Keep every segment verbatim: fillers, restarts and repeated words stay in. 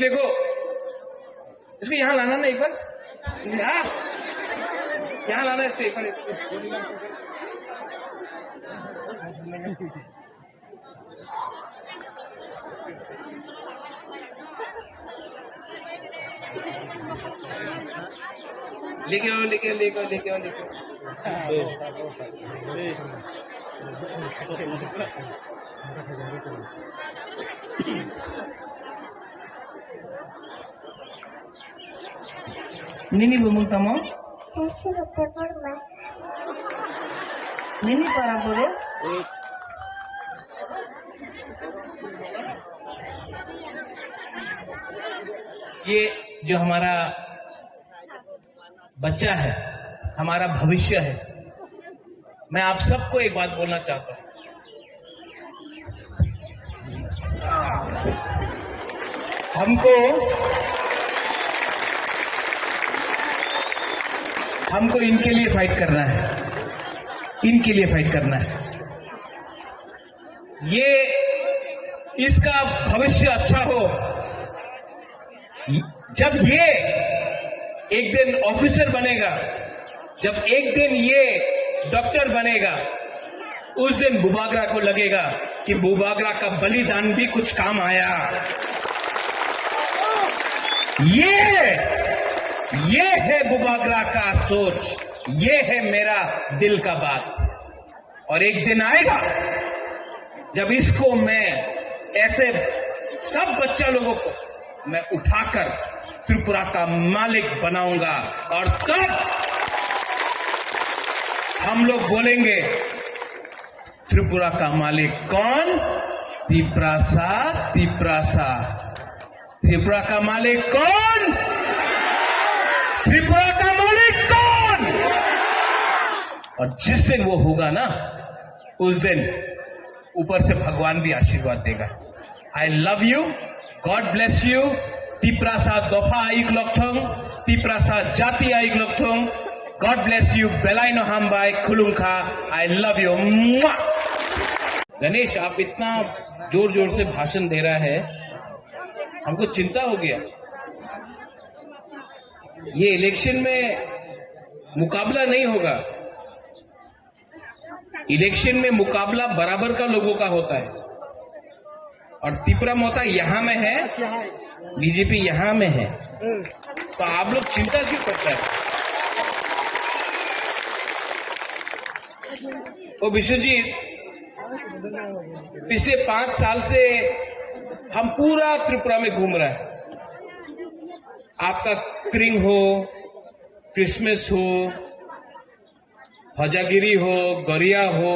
देखो, इसको यहाँ लाना ना एक बार। यहाँ, यहाँ लाना इसको एक बार। लेके आओ, लेके आओ, लेके आओ, लेके आओ। Nini bumung tamo? Nini para boro? ये जो हमारा बच्चा है, हमारा भविष्य है, मैं आप सबको एक बात बोलना चाहता हूँ। हमको, हमको इनके लिए फाइट करना है, इनके लिए फाइट करना है। ये, इसका भविष्य अच्छा हो। जब ये एक दिन ऑफिसर बनेगा, जब एक दिन ये डॉक्टर बनेगा, उस दिन बुबागरा को लगेगा कि बुबागरा का बलिदान भी कुछ काम आया। ये, ये है बुबागरा का सोच, ये है मेरा दिल का बात। और एक दिन आएगा, जब इसको मैं, ऐसे सब बच्चा लोगों को मैं उठाकर त्रिपुरा का मालिक बनाऊंगा, और तब हम लोग बोलेंगे, त्रिपुरा का मालिक कौन? तिप्रासा, तिप्रासा। त्रिपुरा का मालिक कौन? त्रिपुरा का मालिक कौन? और जिस दिन वो होगा ना, उस दिन ऊपर से भगवान भी आशीर्वाद देगा। I love you, God bless you। Tiprasa dopha ayuk lokthong, Tiprasa jati ayuk lokthong। God bless you, belai no hambai, khulumkha, I love you। Mwah। Ganesh, आप इतना जोर जोर से भाषण दे रहा है, हमको चिंता हो गया। ये इलेक्शन में मुकाबला नहीं होगा, इलेक्शन में मुकाबला बराबर का लोगों का होता है। और तिपरा मोता यहाँ में है, बीजेपी यहाँ में है, तो आप लोग चिंता क्यों करते हैं? ओ विश्वजीत, पिछले पांच साल से हम पूरा त्रिपुरा में घूम रहे हैं। आपका क्रिंग हो, क्रिसमस हो, हजागिरी हो, गरिया हो,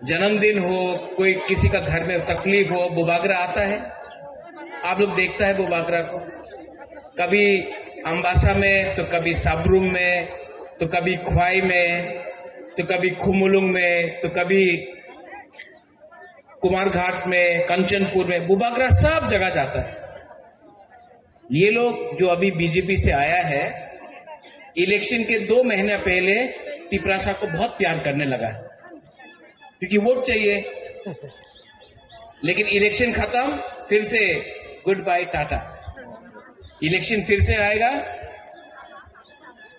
जन्मदिन हो, कोई किसी का घर में तकलीफ हो, बुबागरा आता है, आप लोग देखता है बुबागरा को। कभी अम्बासा में, तो कभी साब्रुम में, तो कभी ख्वाई में, तो कभी खुमुलुंग में, तो कभी कुमारघाट में, कंचनपुर में, बुबागरा सब जगह जाता है। ये लोग जो अभी बीजेपी से आया है, इलेक्शन के दो महीना पहले तिपरासा को बहुत प्यार करने लगा, क्योंकि वोट चाहिए। लेकिन इलेक्शन खत्म, फिर से गुड बाय टाटा। इलेक्शन फिर से आएगा,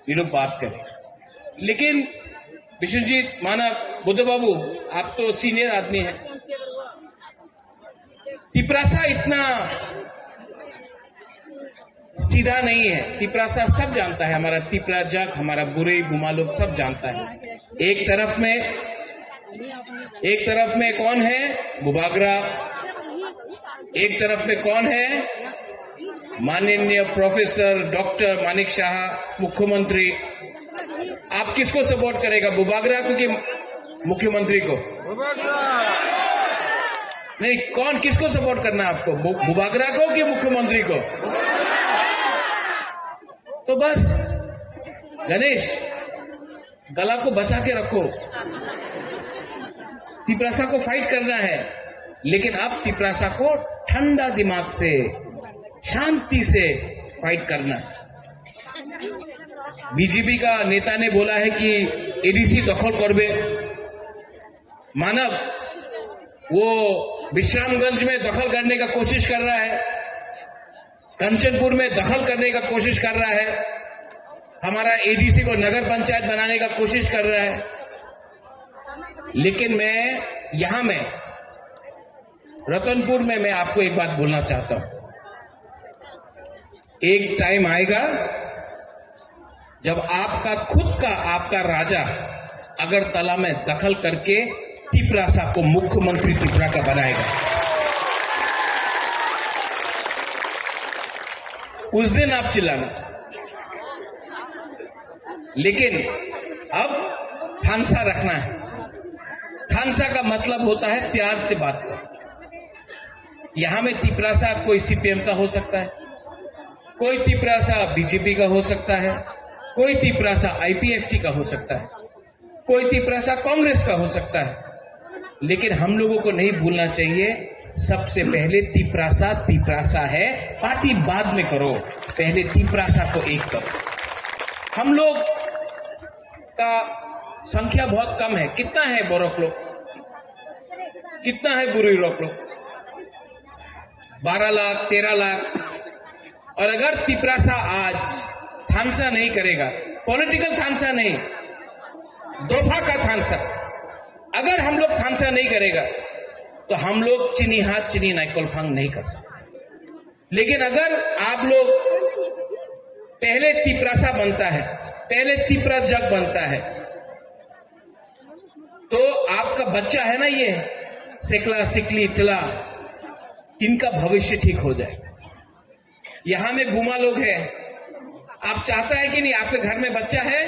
ये लोग बात करें। लेकिन विश्वजीत, मानव, बुद्ध बाबू, आप तो सीनियर आदमी हैं। तिपरासा इतना सीधा नहीं है। तिपरासा सब जानता है, हमारा तिपरा जग, हमारा बुरई बुमा लोग सब जानता है। एक तरफ में, एक तरफ में कौन है? बुबागरा। एक तरफ में कौन है? माननीय प्रोफेसर डॉक्टर मानिक साहा, मुख्यमंत्री। आप किसको सपोर्ट करेगा, बुबागरा को कि मुख्यमंत्री को? नहीं, कौन, किसको सपोर्ट करना है आपको, बु-, बुबागरा को कि मुख्यमंत्री को? तो बस गणेश, गला को बचा के रखो। तिपरासा को फाइट करना है, लेकिन आप तिपरासा को ठंडा दिमाग से, शांति से फाइट करना। बीजेपी का नेता ने बोला है कि एडीसी दखल करबे। मानव, वो विश्रामगंज में दखल करने का कोशिश कर रहा है, कंचनपुर में दखल करने का कोशिश कर रहा है, हमारा एडीसी को नगर पंचायत बनाने का कोशिश कर रहा है। लेकिन मैं यहां में रतनपुर में मैं आपको एक बात बोलना चाहता हूं, एक टाइम आएगा जब आपका खुद का, आपका राजा अगरतला में दखल करके तिपरासा को मुख्यमंत्री त्रिपुरा का बनाएगा, उस दिन आप चिल्लाना। लेकिन अब थानसा रखना है। थानसा का मतलब होता है प्यार से बात करना। यहां में तिपरासा कोई सीपीएम का हो सकता है, कोई तिपरासा बीजेपी का हो सकता है, कोई तिपरासा आईपीएफटी का हो सकता है, कोई तिपरासा कांग्रेस का हो सकता है, लेकिन हम लोगों को नहीं भूलना चाहिए, सबसे पहले तिपरासा तिपरासा है। पार्टी बाद में करो, पहले तिपरासा को एक करो। हम लोग का संख्या बहुत कम है। कितना है बोरक लोग, कितना है बुरुई लोग? बारह लाख, तेरह लाख। और अगर तिपरासा आज थानसा नहीं करेगा, पॉलिटिकल थानसा नहीं, दोफा का थानसा, अगर हम लोग थानसा नहीं करेगा, तो हम लोग चीनी हाथ चीनी नाइकोल फांग नहीं कर सकते। लेकिन अगर आप लोग पहले तिपरासा बनता है, पहले तिपरा जग बनता है, तो आपका बच्चा है ना, ये सिकला सिकली चला, इनका भविष्य ठीक हो जाए। यहां में बुमा लोग हैं, आप चाहता है कि नहीं? आपके घर में बच्चा है,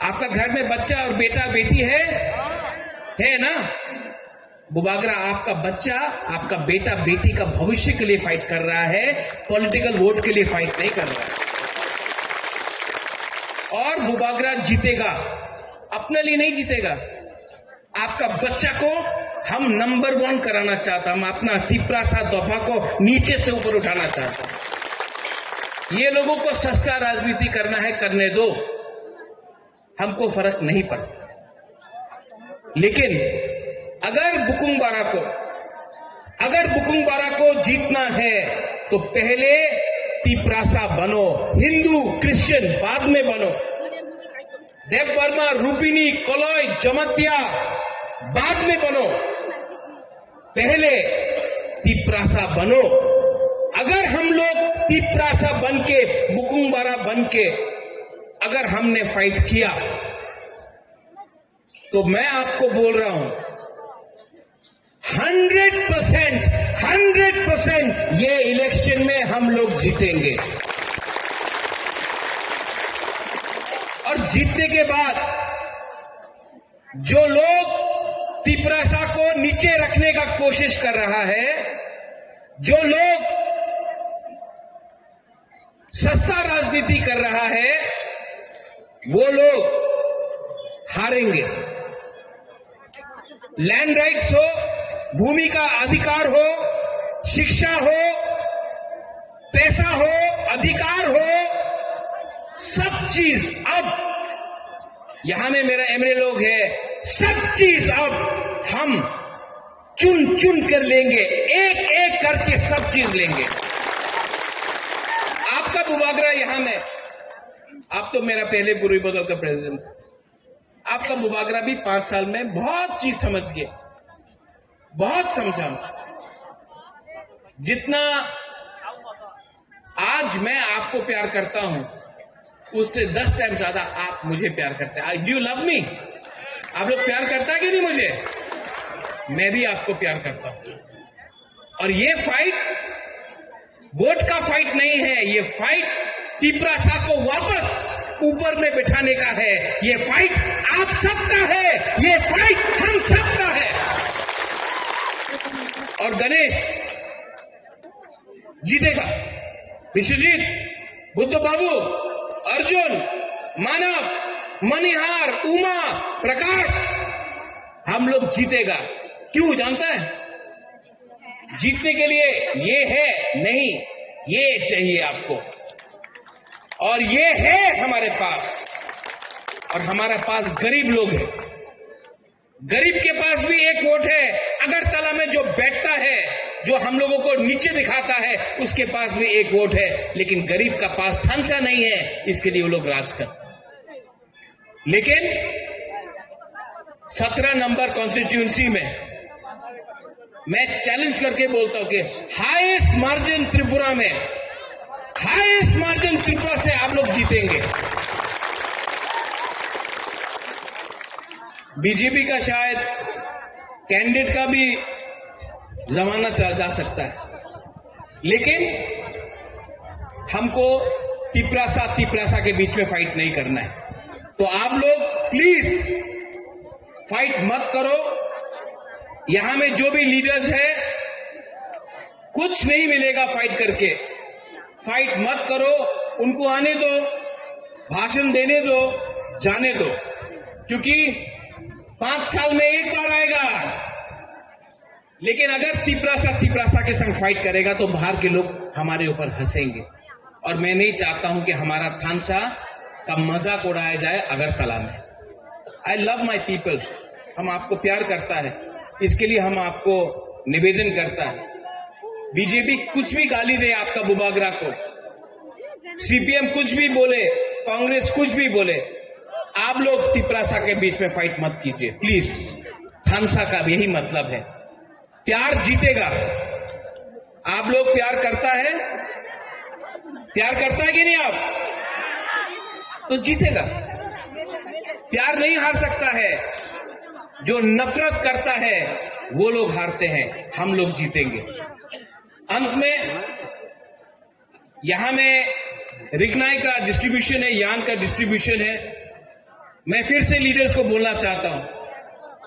आपका घर में बच्चा और बेटा बेटी है, है ना? बुबागरा, आपका बच्चा, आपका बेटा बेटी का भविष्य के लिए फाइट कर रहा है, पॉलिटिकल वोट के लिए फाइट नहीं कर रहा है। और बुबागरा जीतेगा, अपने लिए नहीं जीतेगा, आपका बच्चा को हम नंबर वन कराना चाहता, हम अपना तिपरासा दोफा को नीचे से ऊपर उठाना चाहता। ये लोगों को सस्ता राजनीति करना है, करने दो, हमको फर्क नहीं पड़ता। लेकिन अगर बुकुंग बारा को, अगर बुकुंग बारा को जीतना है, तो पहले तिपरासा बनो, हिंदू क्रिश्चियन बाद में बनो, देव वर्मा, रूपिनी, कलय, जमातिया बाद में बनो, पहले तिपरासा बनो। अगर हम लोग तिपरासा बन के, बुकुंग बारा बन के अगर हमने फाइट किया, तो मैं आपको बोल रहा हूं, हंड्रेड परसेंट, हंड्रेड परसेंट ये इलेक्शन में हम लोग जीतेंगे। और जीतने के बाद जो लोग तिपरासा को नीचे रखने का कोशिश कर रहा है, जो लोग सस्ता राजनीति कर रहा है, वो लोग हारेंगे। लैंड राइट्स हो, भूमि का अधिकार हो, शिक्षा हो, पैसा हो, अधिकार हो, सब चीज अब यहां में मेरा एमएलए लोग है, सब चीज अब हम चुन चुन कर लेंगे, एक एक करके सब चीज लेंगे। आपका बुबागरा यहां में, आप तो मेरा पहले बुरुई बदल का प्रेसिडेंट, आपका बुबागरा भी पांच साल में बहुत चीज समझ गए, बहुत समझा। जितना आज मैं आपको प्यार करता हूं, उससे दस टाइम ज्यादा आप मुझे प्यार करते हैं। Do you love me? आप लोग प्यार करता है कि नहीं मुझे? मैं भी आपको प्यार करता हूं। और ये फाइट वोट का फाइट नहीं है, ये फाइट तिपरासा को वापस ऊपर में बिठाने का है। ये फाइट आप सबका है, ये फाइट हम सबका है। और गणेश जीतेगा। विश्वजीत, बुद्ध बाबू, अर्जुन, मानव, मनिहार, उमा, प्रकाश, हम लोग जीतेगा। क्यों जानता है? जीतने के लिए ये है नहीं, ये चाहिए आपको। और ये है हमारे पास, और हमारे पास गरीब लोग हैं। गरीब के पास भी एक वोट है। अगरतला में जो बैठता है, जो हम लोगों को नीचे दिखाता है, उसके पास भी एक वोट है। लेकिन गरीब का पास थानसा नहीं है, इसके लिए वो लोग राज करते हैं। लेकिन सत्रह नंबर कॉन्स्टिट्यूएंसी में मैं चैलेंज करके बोलता हूं कि हाईएस्ट मार्जिन त्रिपुरा में, हाईएस्ट मार्जिन त्रिपुरा से आप लोग जीतेंगे। बीजेपी का शायद कैंडिडेट का भी जमाना चला जा सकता है, लेकिन हमको तिपरासा तिपरासा के बीच में फाइट नहीं करना है। तो आप लोग प्लीज फाइट मत करो। यहां में जो भी लीडर्स है, कुछ नहीं मिलेगा फाइट करके। फाइट मत करो, उनको आने दो, भाषण देने दो, जाने दो, क्योंकि पांच साल में एक बार आएगा। लेकिन अगर तिपरासा तिपरासा के संग फाइट करेगा तो बाहर के लोग हमारे ऊपर हंसेंगे। और मैं नहीं चाहता हूं कि हमारा थानसा का मजाक उड़ाया जाए अगरतला में। I love my people. हम आपको प्यार करता है, इसके लिए हम आपको निवेदन करता है। बीजेपी कुछ भी गाली दे आपका बुबागरा को, सीपीएम कुछ भी बोले, कांग्रेस कुछ भी बोले, आप लोग तिपरासा के बीच में फाइट मत कीजिए प्लीज। थानसा का यही मतलब है, प्यार जीतेगा। आप लोग प्यार करता है, प्यार करता है कि नहीं आप? तो जीतेगा। प्यार नहीं हार सकता है, जो नफरत करता है वो लोग हारते हैं, हम लोग जीतेंगे। अंत में यहां में रिगनाई का डिस्ट्रीब्यूशन है, यान का डिस्ट्रीब्यूशन है। मैं फिर से लीडर्स को बोलना चाहता हूं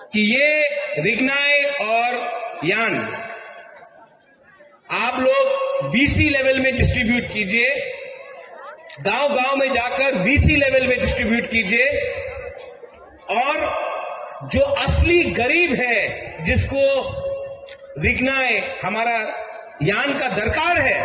कि ये रिगनाई और यान आप लोग बीसी लेवल में डिस्ट्रीब्यूट कीजिए, गांव गांव में जाकर वीसी लेवल में डिस्ट्रीब्यूट कीजिए। और जो असली गरीब है, जिसको रिगनाई हमारा यान का दरकार है,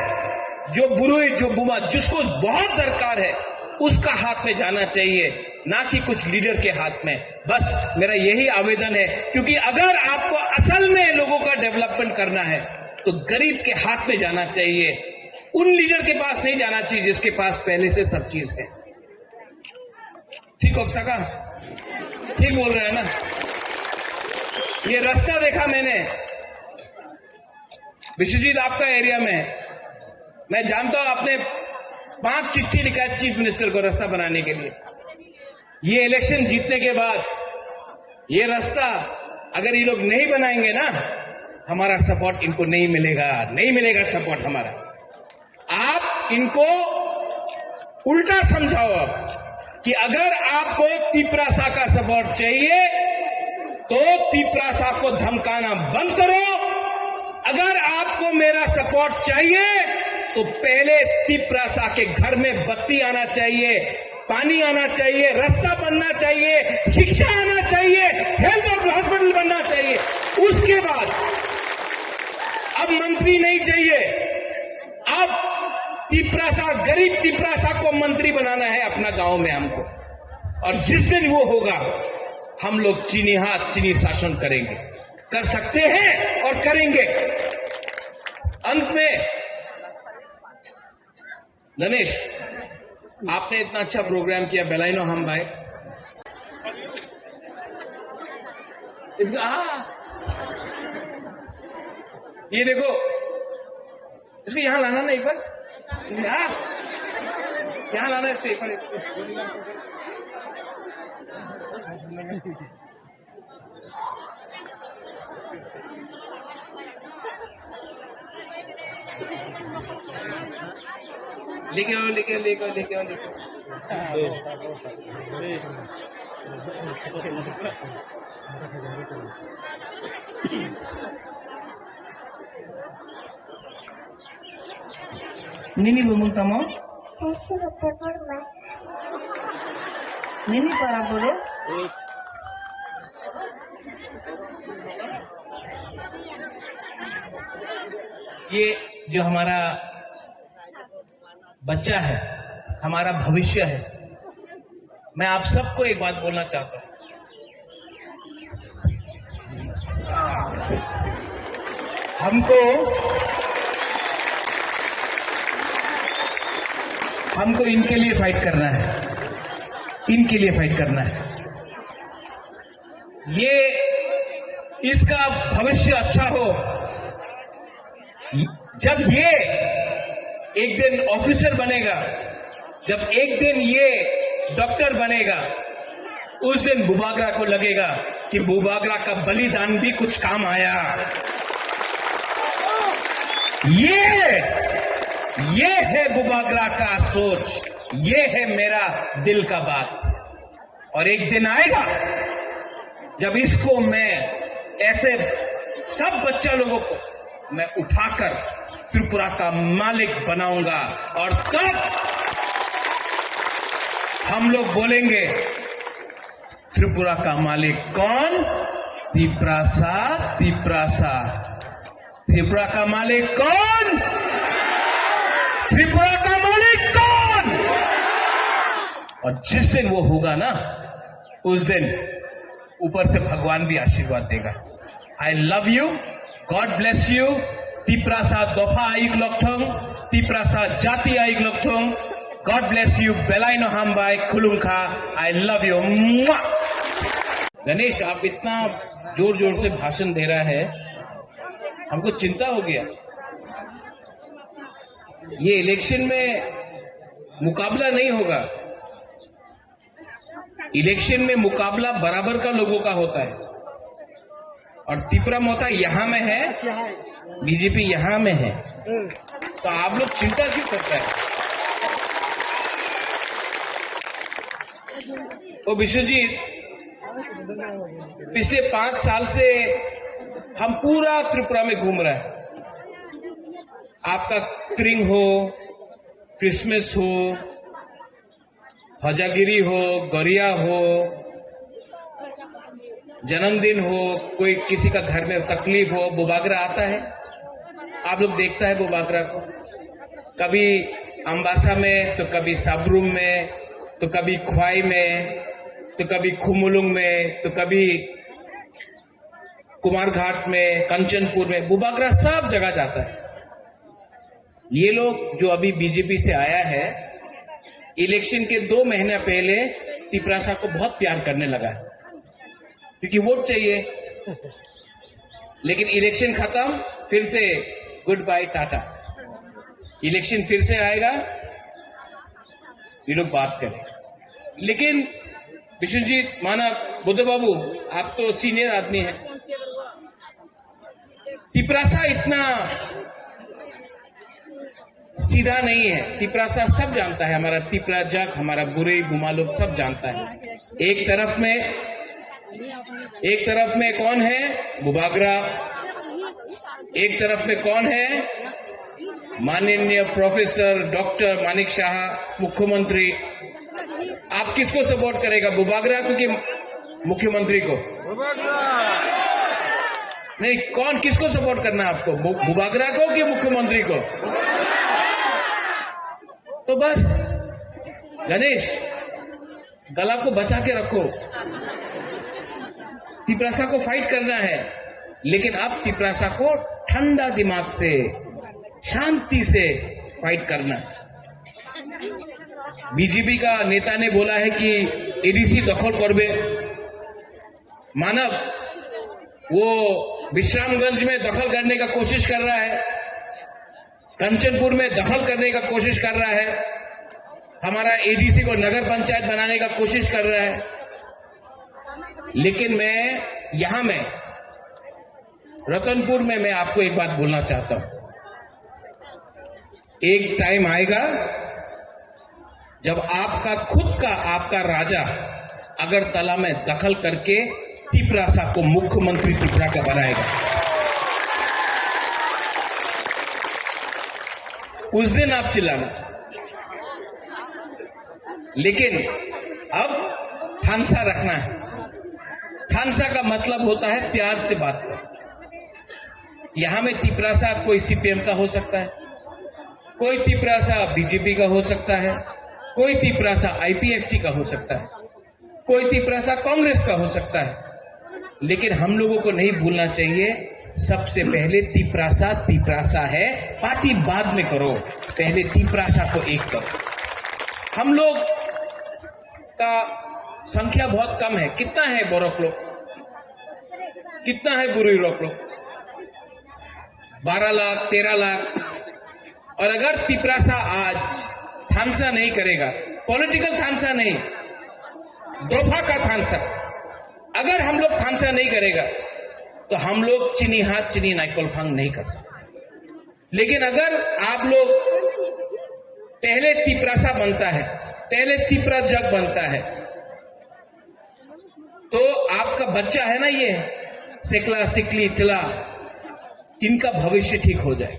जो बुरुई, जो बुमा, जिसको बहुत दरकार है, उसका हाथ में जाना चाहिए, ना कि कुछ लीडर के हाथ में। बस मेरा यही आवेदन है, क्योंकि अगर आपको असल में लोगों का डेवलपमेंट करना है, तो गरीब के हाथ में जाना चाहिए, उन लीडर के पास नहीं जाना चाहिए जिसके पास पहले से सब चीज है। ठीक हो सका? ठीक बोल रहे हैं ना? ये रास्ता देखा मैंने, विश्वजीत, आपका एरिया में, मैं जानता हूं आपने पांच चिट्ठी लिखा है चीफ मिनिस्टर को रास्ता बनाने के लिए। ये इलेक्शन जीतने के बाद ये रास्ता अगर ये लोग नहीं बनाएंगे ना, हमारा सपोर्ट इनको नहीं मिलेगा, नहीं मिलेगा सपोर्ट हमारा। आप इनको उल्टा समझाओ कि अगर आपको तिपरासा का सपोर्ट चाहिए तो तिपरासा को धमकाना बंद करो। अगर आपको मेरा सपोर्ट चाहिए तो पहले तिपरासा के घर में बत्ती आना चाहिए, पानी आना चाहिए, रास्ता बनना चाहिए, शिक्षा आना चाहिए, हेल्थ और हॉस्पिटल बनना चाहिए। उसके बाद अब मंत्री नहीं चाहिए, अब तिपरासा, गरीब तिपरासा को मंत्री बनाना है अपना गांव में हमको। और जिस दिन वो होगा, हम लोग चीनी हाथ, चीनी शासन करेंगे, कर सकते हैं और करेंगे। अंत में गणेश, आपने इतना अच्छा प्रोग्राम किया, बेलाइनो हम भाई। इसका, हाँ, ये देखो, इसको यहाँ लाना ना एक बार। हाँ, यहाँ लाना इसको एक बार। लेके आओ, लेके आओ, लेके आओ, लेके आओ, लेके आओ। Nini bumung tamo? Hasil paper ma. Nini para boro? ये जो हमारा बच्चा है, हमारा भविष्य है, मैं आप सबको एक बात बोलना चाहता हूं, हमको, हमको इनके लिए फाइट करना है, इनके लिए फाइट करना है। ये, इसका भविष्य अच्छा हो। जब ये एक दिन ऑफिसर बनेगा, जब एक दिन ये डॉक्टर बनेगा, उस दिन बुबागरा को लगेगा कि बुबागरा का बलिदान भी कुछ काम आया। ये, ये है बुबागरा का सोच, ये है मेरा दिल का बात। और एक दिन आएगा जब इसको मैं, ऐसे सब बच्चा लोगों को मैं उठाकर त्रिपुरा का मालिक बनाऊंगा, और तब हम लोग बोलेंगे, त्रिपुरा का मालिक कौन? तिप्रासा, तिप्रासा। त्रिपुरा का मालिक कौन? त्रिपुरा का मालिक कौन? और जिस दिन वो होगा ना, उस दिन ऊपर से भगवान भी आशीर्वाद देगा। I love you, God bless you। Tiprasa दोफा आयुक लक्षोंग, तिप्रासा जाति आयुक लक्षोंग। God bless you। बेलाइनो हामबाई खुलुमखा। I love you। गणेश, आप इतना जोर जोर से भाषण दे रहा है, हमको चिंता हो गया। ये इलेक्शन में मुकाबला नहीं होगा, इलेक्शन में मुकाबला बराबर का लोगों का होता है। और तिपरा मोता यहाँ में है, बीजेपी यहाँ में है, तो आप लोग चिंता क्यों करता है? तो विश्वजीत, पिछले पांच साल से हम पूरा त्रिपुरा में घूम रहे हैं। आपका क्रिंग हो, क्रिसमस हो, हजागिरी हो, गरिया हो, जन्मदिन हो, कोई किसी का घर में तकलीफ हो, बुबागरा आता है, आप लोग देखता है बुबागरा को। कभी अम्बासा में, तो कभी सबरूम में, तो कभी ख्वाई में, तो कभी खुमुलुंग में, तो कभी कुमारघाट में, कंचनपुर में, बुबागरा सब जगह जाता है। ये लोग जो अभी बीजेपी से आया है, इलेक्शन के दो महीना पहले तिपरासा को बहुत प्यार करने लगा, क्योंकि वोट चाहिए। लेकिन इलेक्शन खत्म, फिर से गुड बाय टाटा। इलेक्शन फिर से आएगा, ये लोग बात करें। लेकिन विष्णुजीत, मानव, बुद्ध बाबू, आप तो सीनियर आदमी हैं। तिपरासा इतना सीधा नहीं है। तिपरासा सब जानता है, हमारा तिपरा जग, हमारा बुरे बुमा लोग सब जानता है। एक तरफ में, एक तरफ में कौन है? बुबागरा। एक तरफ में कौन है? माननीय प्रोफेसर डॉक्टर मानिक शाह, मुख्यमंत्री। आप किसको सपोर्ट करेगा, बुबागरा को कि मुख्यमंत्री को? नहीं, कौन, किसको सपोर्ट करना है आपको, बु-, बुबागरा को कि मुख्यमंत्री को? तो बस गणेश, गला को बचा के रखो। तिपरासा को फाइट करना है, लेकिन अब तिपरासा को ठंडा दिमाग से, शांति से फाइट करना। बीजेपी का नेता ने बोला है कि एडीसी दखल करबे। मानव, वो विश्रामगंज में दखल करने का कोशिश कर रहा है, कंचनपुर में दखल करने का कोशिश कर रहा है, हमारा एडीसी को नगर पंचायत बनाने का कोशिश कर रहा है। लेकिन मैं यहाँ में, रतनपुर में, मैं आपको एक बात बोलना चाहता हूँ। एक टाइम आएगा जब आपका खुद का, आपका राजा अगरतला में दखल करके तिपरासा को मुख्यमंत्री त्रिपुरा का बनाएगा। उस दिन आप चिल्लाना। लेकिन अब थानसा रखना है। थानसा का मतलब होता है प्यार से बात करना। यहाँ में तिपरासा कोई सीपीएम का हो सकता है, कोई तिपरासा बीजेपी का हो सकता है, कोई तिपरासा आईपीएफटी का हो सकता है, कोई तिपरासा कांग्रेस का हो सकता है, लेकिन हम लोगों को नहीं भूलना चाहिए सबसे पहले तिपरासा, तिपरासा है, पार्टी बाद में करो, पहले तिपरासा को एक करो। हम लोग का संख्या बहुत कम है। कितना है बोरक लोग, कितना है बुरुई लोग? बारह लाख, तेरह लाख। और अगर तिपरासा आज थामसा नहीं करेगा, पॉलिटिकल थामसा नहीं, दोफा का थामसा, अगर हम लोग थामसा नहीं करेगा, तो हम लोग चीनी हाथ चीनी नाइकोल फांग नहीं कर सकते। लेकिन अगर आप लोग पहले तिपरासा बनता है, पहले तिपरा जग बनता है, तो आपका बच्चा है ना, ये सिकला सिकली चला, इनका भविष्य ठीक हो जाए।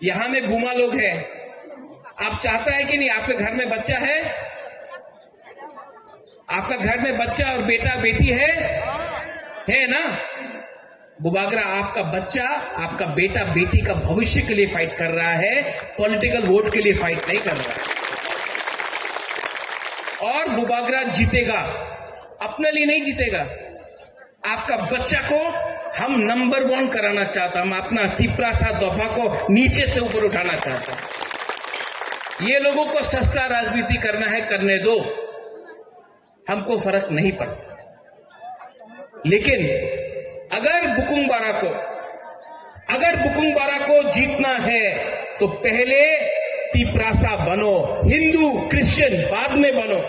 यहाँ में बुमा लोग हैं, आप चाहता है कि नहीं? आपके घर में बच्चा है, आपका घर में बच्चा और बेटा बेटी है, है ना? बुबागरा आपका बच्चा, आपका बेटा बेटी का भविष्य के लिए फाइट कर रहा है, पॉलिटिकल वोट के लिए फाइट नहीं कर रहा है। और बुबागरा जीतेगा, अपने लिए नहीं जीतेगा, आपका बच्चा को हम नंबर वन कराना चाहता, हम अपना तिपरासा दोफा को नीचे से ऊपर उठाना चाहता। ये लोगों को सस्ता राजनीति करना है, करने दो, हमको फर्क नहीं पड़ता। लेकिन अगर बुकुंग बारा को, अगर बुकुंग बारा को जीतना है, तो पहले तिपरासा बनो, हिंदू क्रिश्चियन बाद में बनो।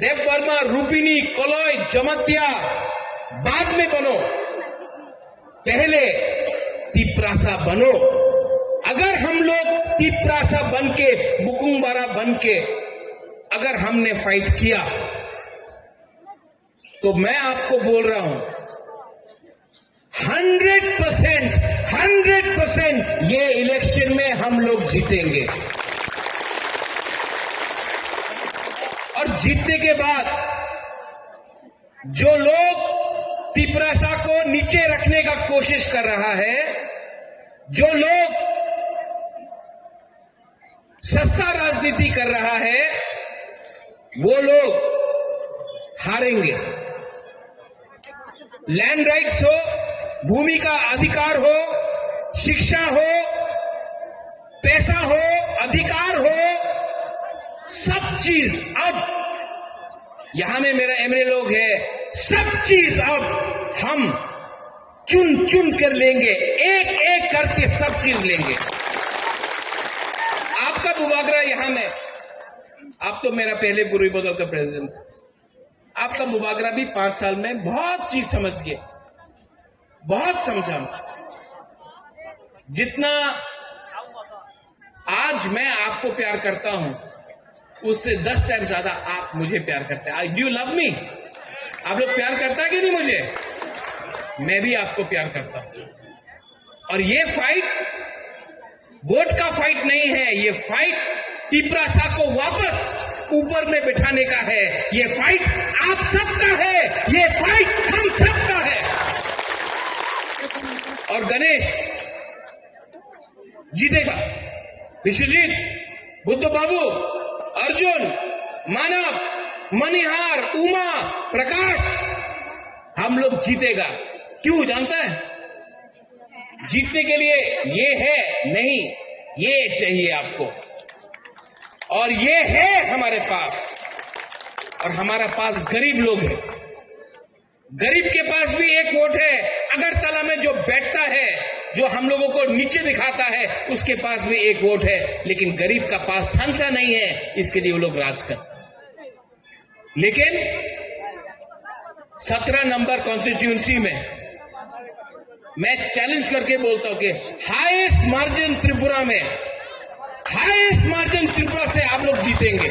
देव वर्मा, रूपिनी, कलय, जमातिया बाद में बनो, पहले तिपरासा बनो। अगर हम लोग तिपरासा बन के, बुकुंग बारा बन के अगर हमने फाइट किया, तो मैं आपको बोल रहा हूं, हंड्रेड परसेंट, हंड्रेड परसेंट ये इलेक्शन में हम लोग जीतेंगे। और जीतने के बाद जो लोग तिपरासा को नीचे रखने का कोशिश कर रहा है, जो लोग सस्ता राजनीति कर रहा है, वो लोग हारेंगे। लैंड राइट्स हो, भूमि का अधिकार हो, शिक्षा हो, पैसा हो, अधिकार हो, सब चीज अब यहाँ में मेरा एमएलए लोग है, सब चीज अब हम चुन चुन कर लेंगे, एक एक करके सब चीज लेंगे। आपका बुबागरा यहाँ में, आप तो मेरा पहले बुरुई बदल का प्रेसिडेंट, आपका बुबागरा भी पांच साल में बहुत चीज समझ गए, बहुत समझा। जितना आज मैं आपको प्यार करता हूं, उससे दस टाइम ज्यादा आप मुझे प्यार करते हैं। Do you love me? आप लोग प्यार करता है कि नहीं मुझे? मैं भी आपको प्यार करता हूं। और ये फाइट वोट का फाइट नहीं है, ये फाइट तिपरासा को वापस ऊपर में बिठाने का है। ये फाइट आप सबका है, ये फाइट हम सबका है। और गणेश जीतेगा। विश्वजीत, बुद्ध बाबू, अर्जुन, मानव, मनिहार, उमा, प्रकाश, हम लोग जीतेगा। क्यों जानता है? जीतने के लिए ये है नहीं, ये चाहिए आपको। और ये है हमारे पास। और हमारा पास गरीब लोग हैं। गरीब के पास भी एक वोट है, अगरतला में जो बैठता है, जो हम लोगों को नीचे दिखाता है, उसके पास भी एक वोट है, लेकिन गरीब का पास थांसा नहीं है, इसके लिए वो लोग राज करते हैं। लेकिन सत्रह नंबर कॉन्स्टिट्यूएंसी में मैं चैलेंज करके बोलता हूं कि हाईएस्ट मार्जिन त्रिपुरा में, हाईएस्ट मार्जिन त्रिपुरा से आप लोग जीतेंगे।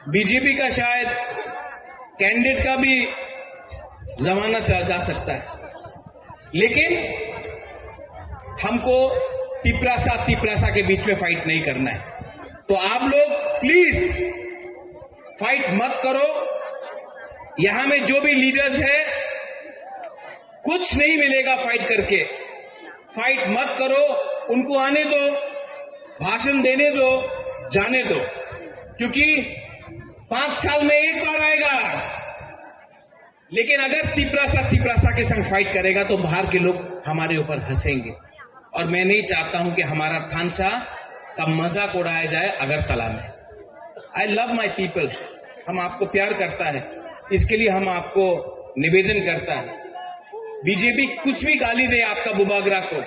बीजेपी का शायद कैंडिडेट का भी जमाना चला जा सकता है, लेकिन हमको तिपरासा तिपरासा के बीच में फाइट नहीं करना है। तो आप लोग प्लीज फाइट मत करो। यहां में जो भी लीडर्स है, कुछ नहीं मिलेगा फाइट करके। फाइट मत करो, उनको आने दो, भाषण देने दो, जाने दो, क्योंकि पांच साल में एक बार आएगा। लेकिन अगर तिपरासा तिपरासा के संग फाइट करेगा तो बाहर के लोग हमारे ऊपर हंसेंगे। और मैं नहीं चाहता हूं कि हमारा थानसा का मजाक उड़ाया जाए अगरतला में। I love my people. हम आपको प्यार करता है, इसके लिए हम आपको निवेदन करता है। बीजेपी कुछ भी गाली दे आपका बुबागरा को,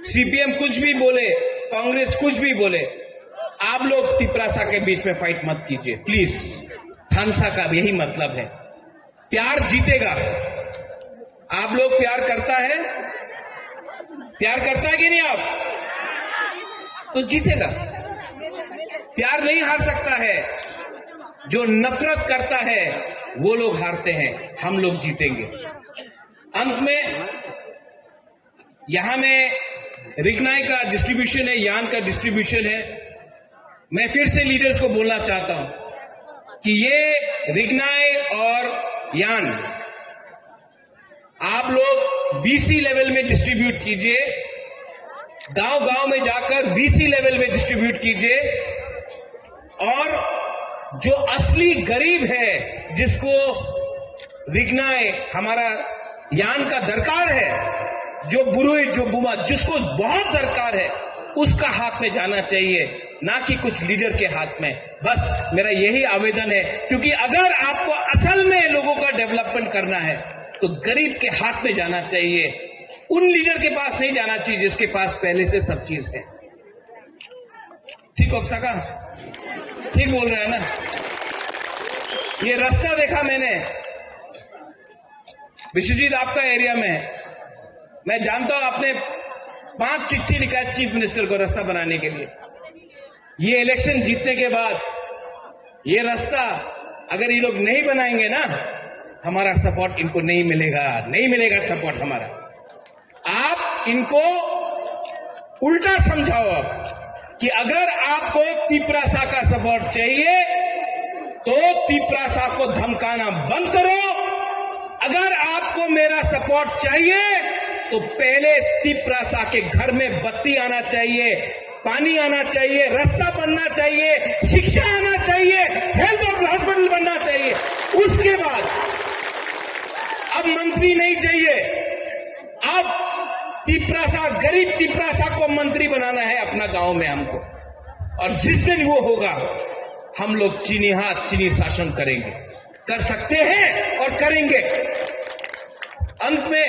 सीपीएम कुछ भी बोले, कांग्रेस कुछ भी बोले, आप लोग तिपरासा के बीच में फाइट मत कीजिए प्लीज। थानसा का यही मतलब है। प्यार जीतेगा। आप लोग प्यार करता है, प्यार करता है कि नहीं आप? तो जीतेगा। प्यार नहीं हार सकता है। जो नफरत करता है वो लोग हारते हैं, हम लोग जीतेंगे। अंत में यहां में रिगनाई का डिस्ट्रीब्यूशन है, यान का डिस्ट्रीब्यूशन है। मैं फिर से लीडर्स को बोलना चाहता हूं कि ये रिगनाई और यान आप लोग वीसी लेवल में डिस्ट्रीब्यूट कीजिए, गांव गांव में जाकर वीसी लेवल में डिस्ट्रीब्यूट कीजिए। और जो असली गरीब है, जिसको रिगनाई हमारा यान का दरकार है, जो बुरुई, जो बुमा, जिसको बहुत दरकार है, उसका हाथ में जाना चाहिए, ना कि कुछ लीडर के हाथ में। बस मेरा यही आवेदन है, क्योंकि अगर आपको असल में लोगों का डेवलपमेंट करना है तो गरीब के हाथ में जाना चाहिए, उन लीडर के पास नहीं जाना चाहिए जिसके पास पहले से सब चीज है। ठीक हो सका? ठीक बोल रहा है ना? ये रास्ता देखा मैंने, विश्वजीत, आपका एरिया में है। मैं जानता हूं, आपने पांच चिट्ठी लिखा है चीफ मिनिस्टर को रास्ता बनाने के लिए। ये इलेक्शन जीतने के बाद ये रास्ता अगर ये लोग नहीं बनाएंगे ना, हमारा सपोर्ट इनको नहीं मिलेगा, नहीं मिलेगा सपोर्ट हमारा। आप इनको उल्टा समझाओ कि अगर आपको तिपरासा का सपोर्ट चाहिए तो तिपरासा को धमकाना बंद करो। अगर आपको मेरा सपोर्ट चाहिए तो पहले तिपरासा के घर में बत्ती आना चाहिए, पानी आना चाहिए, रास्ता बनना चाहिए, शिक्षा आना चाहिए, हेल्थ और हॉस्पिटल बनना चाहिए। उसके बाद अब मंत्री नहीं चाहिए, अब तिपरासा, गरीब तिपरासा को मंत्री बनाना है अपना गांव में हमको। और जिस दिन वो होगा, हम लोग चीनी हाथ, चीनी शासन करेंगे, कर सकते हैं और करेंगे। अंत में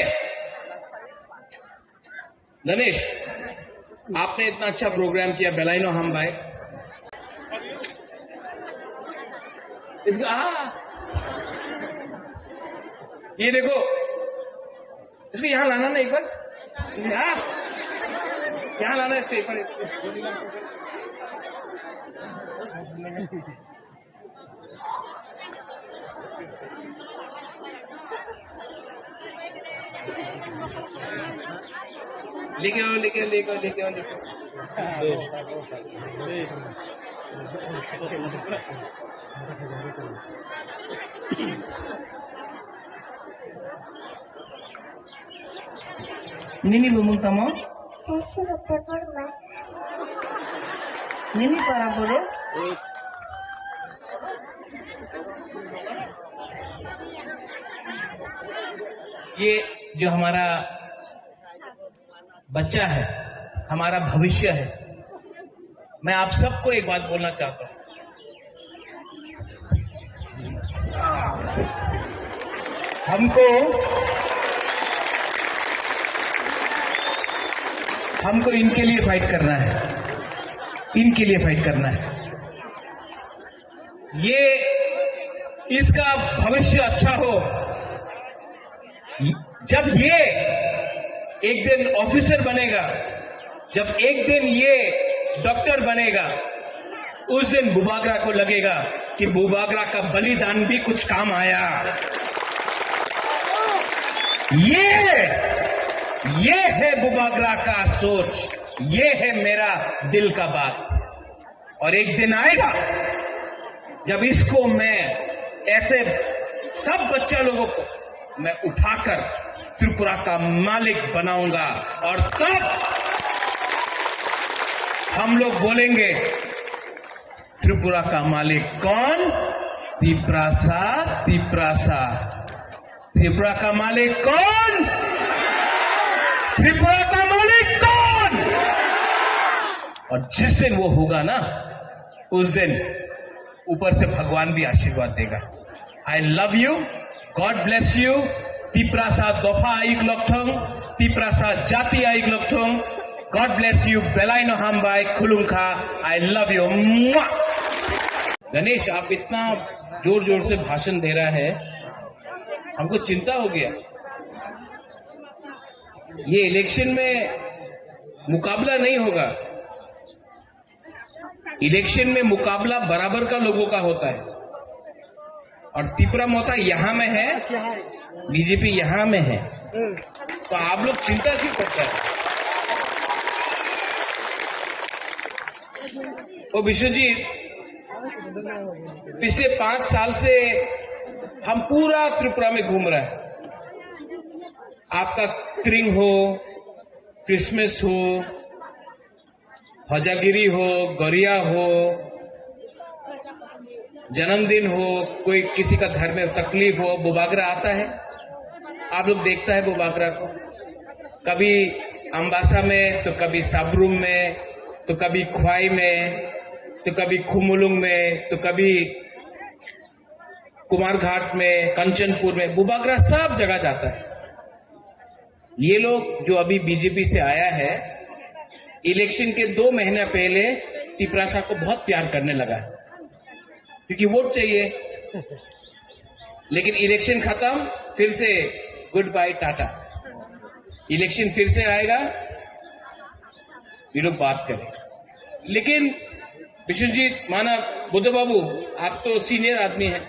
गणेश, आपने इतना अच्छा प्रोग्राम किया, बेलाइनो हम भाई। इसका, हाँ। ये देखो, इसको यहाँ लाना ना एक बार। हाँ। यहाँ लाना इसको एक बार। लेके आओ, लेके आओ, लेके आओ, लेके आओ, लेके आओ। Nini bumung tamo? Nini para boro? ये जो हमारा बच्चा है, हमारा भविष्य है, मैं आप सबको एक बात बोलना चाहता हूं, हमको, हमको इनके लिए फाइट करना है, इनके लिए फाइट करना है। ये, इसका भविष्य अच्छा हो। जब ये एक दिन ऑफिसर बनेगा, जब एक दिन ये डॉक्टर बनेगा, उस दिन बुबागरा को लगेगा कि बुबागरा का बलिदान भी कुछ काम आया। ये, ये है बुबागरा का सोच, ये है मेरा दिल का बात। और एक दिन आएगा जब इसको मैं, ऐसे सब बच्चा लोगों को मैं उठाकर त्रिपुरा का मालिक बनाऊंगा और तब हम लोग बोलेंगे, त्रिपुरा का मालिक कौन? तिपरासा, तिपरासा। त्रिपुरा का मालिक कौन? त्रिपुरा का मालिक कौन? और जिस दिन वो होगा ना, उस दिन ऊपर से भगवान भी आशीर्वाद देगा। I love you, God bless you. Tiprasa dopha aik lokthong, Tiprasa jati aik lokthong. God bless you. Belai no hambai, khulumkha. I love you. Mwah! Ganesh, आप इतना जोर जोर से भाषण दे रहा है, हमको चिंता हो गया। ये इलेक्शन में मुकाबला नहीं होगा, इलेक्शन में मुकाबला बराबर का लोगों का होता है। और तिपरा मोता यहाँ में है, बीजेपी यहाँ में है, तो आप लोग चिंता क्यों करते हैं? ओ विश्वजीत, पिछले पांच साल से हम पूरा त्रिपुरा में घूम रहे हैं। आपका त्रिंग हो, क्रिसमस हो, हजागिरी हो, गरिया हो, जन्मदिन हो, कोई किसी का घर में तकलीफ हो, बुबागरा आता है, आप लोग देखता है बुबागरा को। कभी अम्बासा में, तो कभी सबरूम में, तो कभी ख्वाई में, तो कभी खुमुलुंग में, तो कभी कुमारघाट में, कंचनपुर में, बुबागरा सब जगह जाता है। ये लोग जो अभी बीजेपी से आया है, इलेक्शन के दो महीना पहले तिपरासा को बहुत प्यार करने लगा है, क्योंकि वोट चाहिए। लेकिन इलेक्शन खत्म, फिर से गुड बाय टाटा। इलेक्शन फिर से आएगा, ये लोग बात करें। लेकिन विश्वजीत मानव, बुद्ध बाबू, आप तो सीनियर आदमी हैं।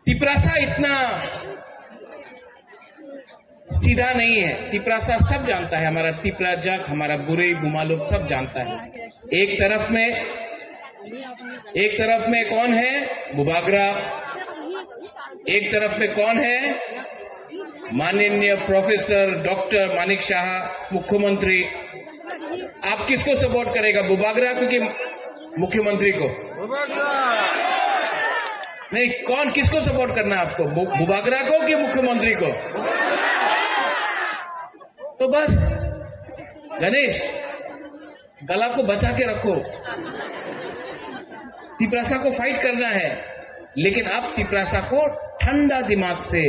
तिपरासा इतना सीधा नहीं है। तिपरासा सब जानता है, हमारा तिपरा जग, हमारा बुरे बुमा लोग सब जानता है। एक तरफ में, एक तरफ में कौन है? बुबागरा। एक तरफ में कौन है? माननीय प्रोफेसर डॉक्टर मानिक शाह, मुख्यमंत्री। आप किसको सपोर्ट करेगा, बुबागरा को कि मुख्यमंत्री को? नहीं, कौन, किसको सपोर्ट करना है आपको, बु-, बुबागरा को कि मुख्यमंत्री को? तो बस गणेश, गला को बचा के रखो। तिपरासा को फाइट करना है, लेकिन आप तिपरासा को ठंडा दिमाग से,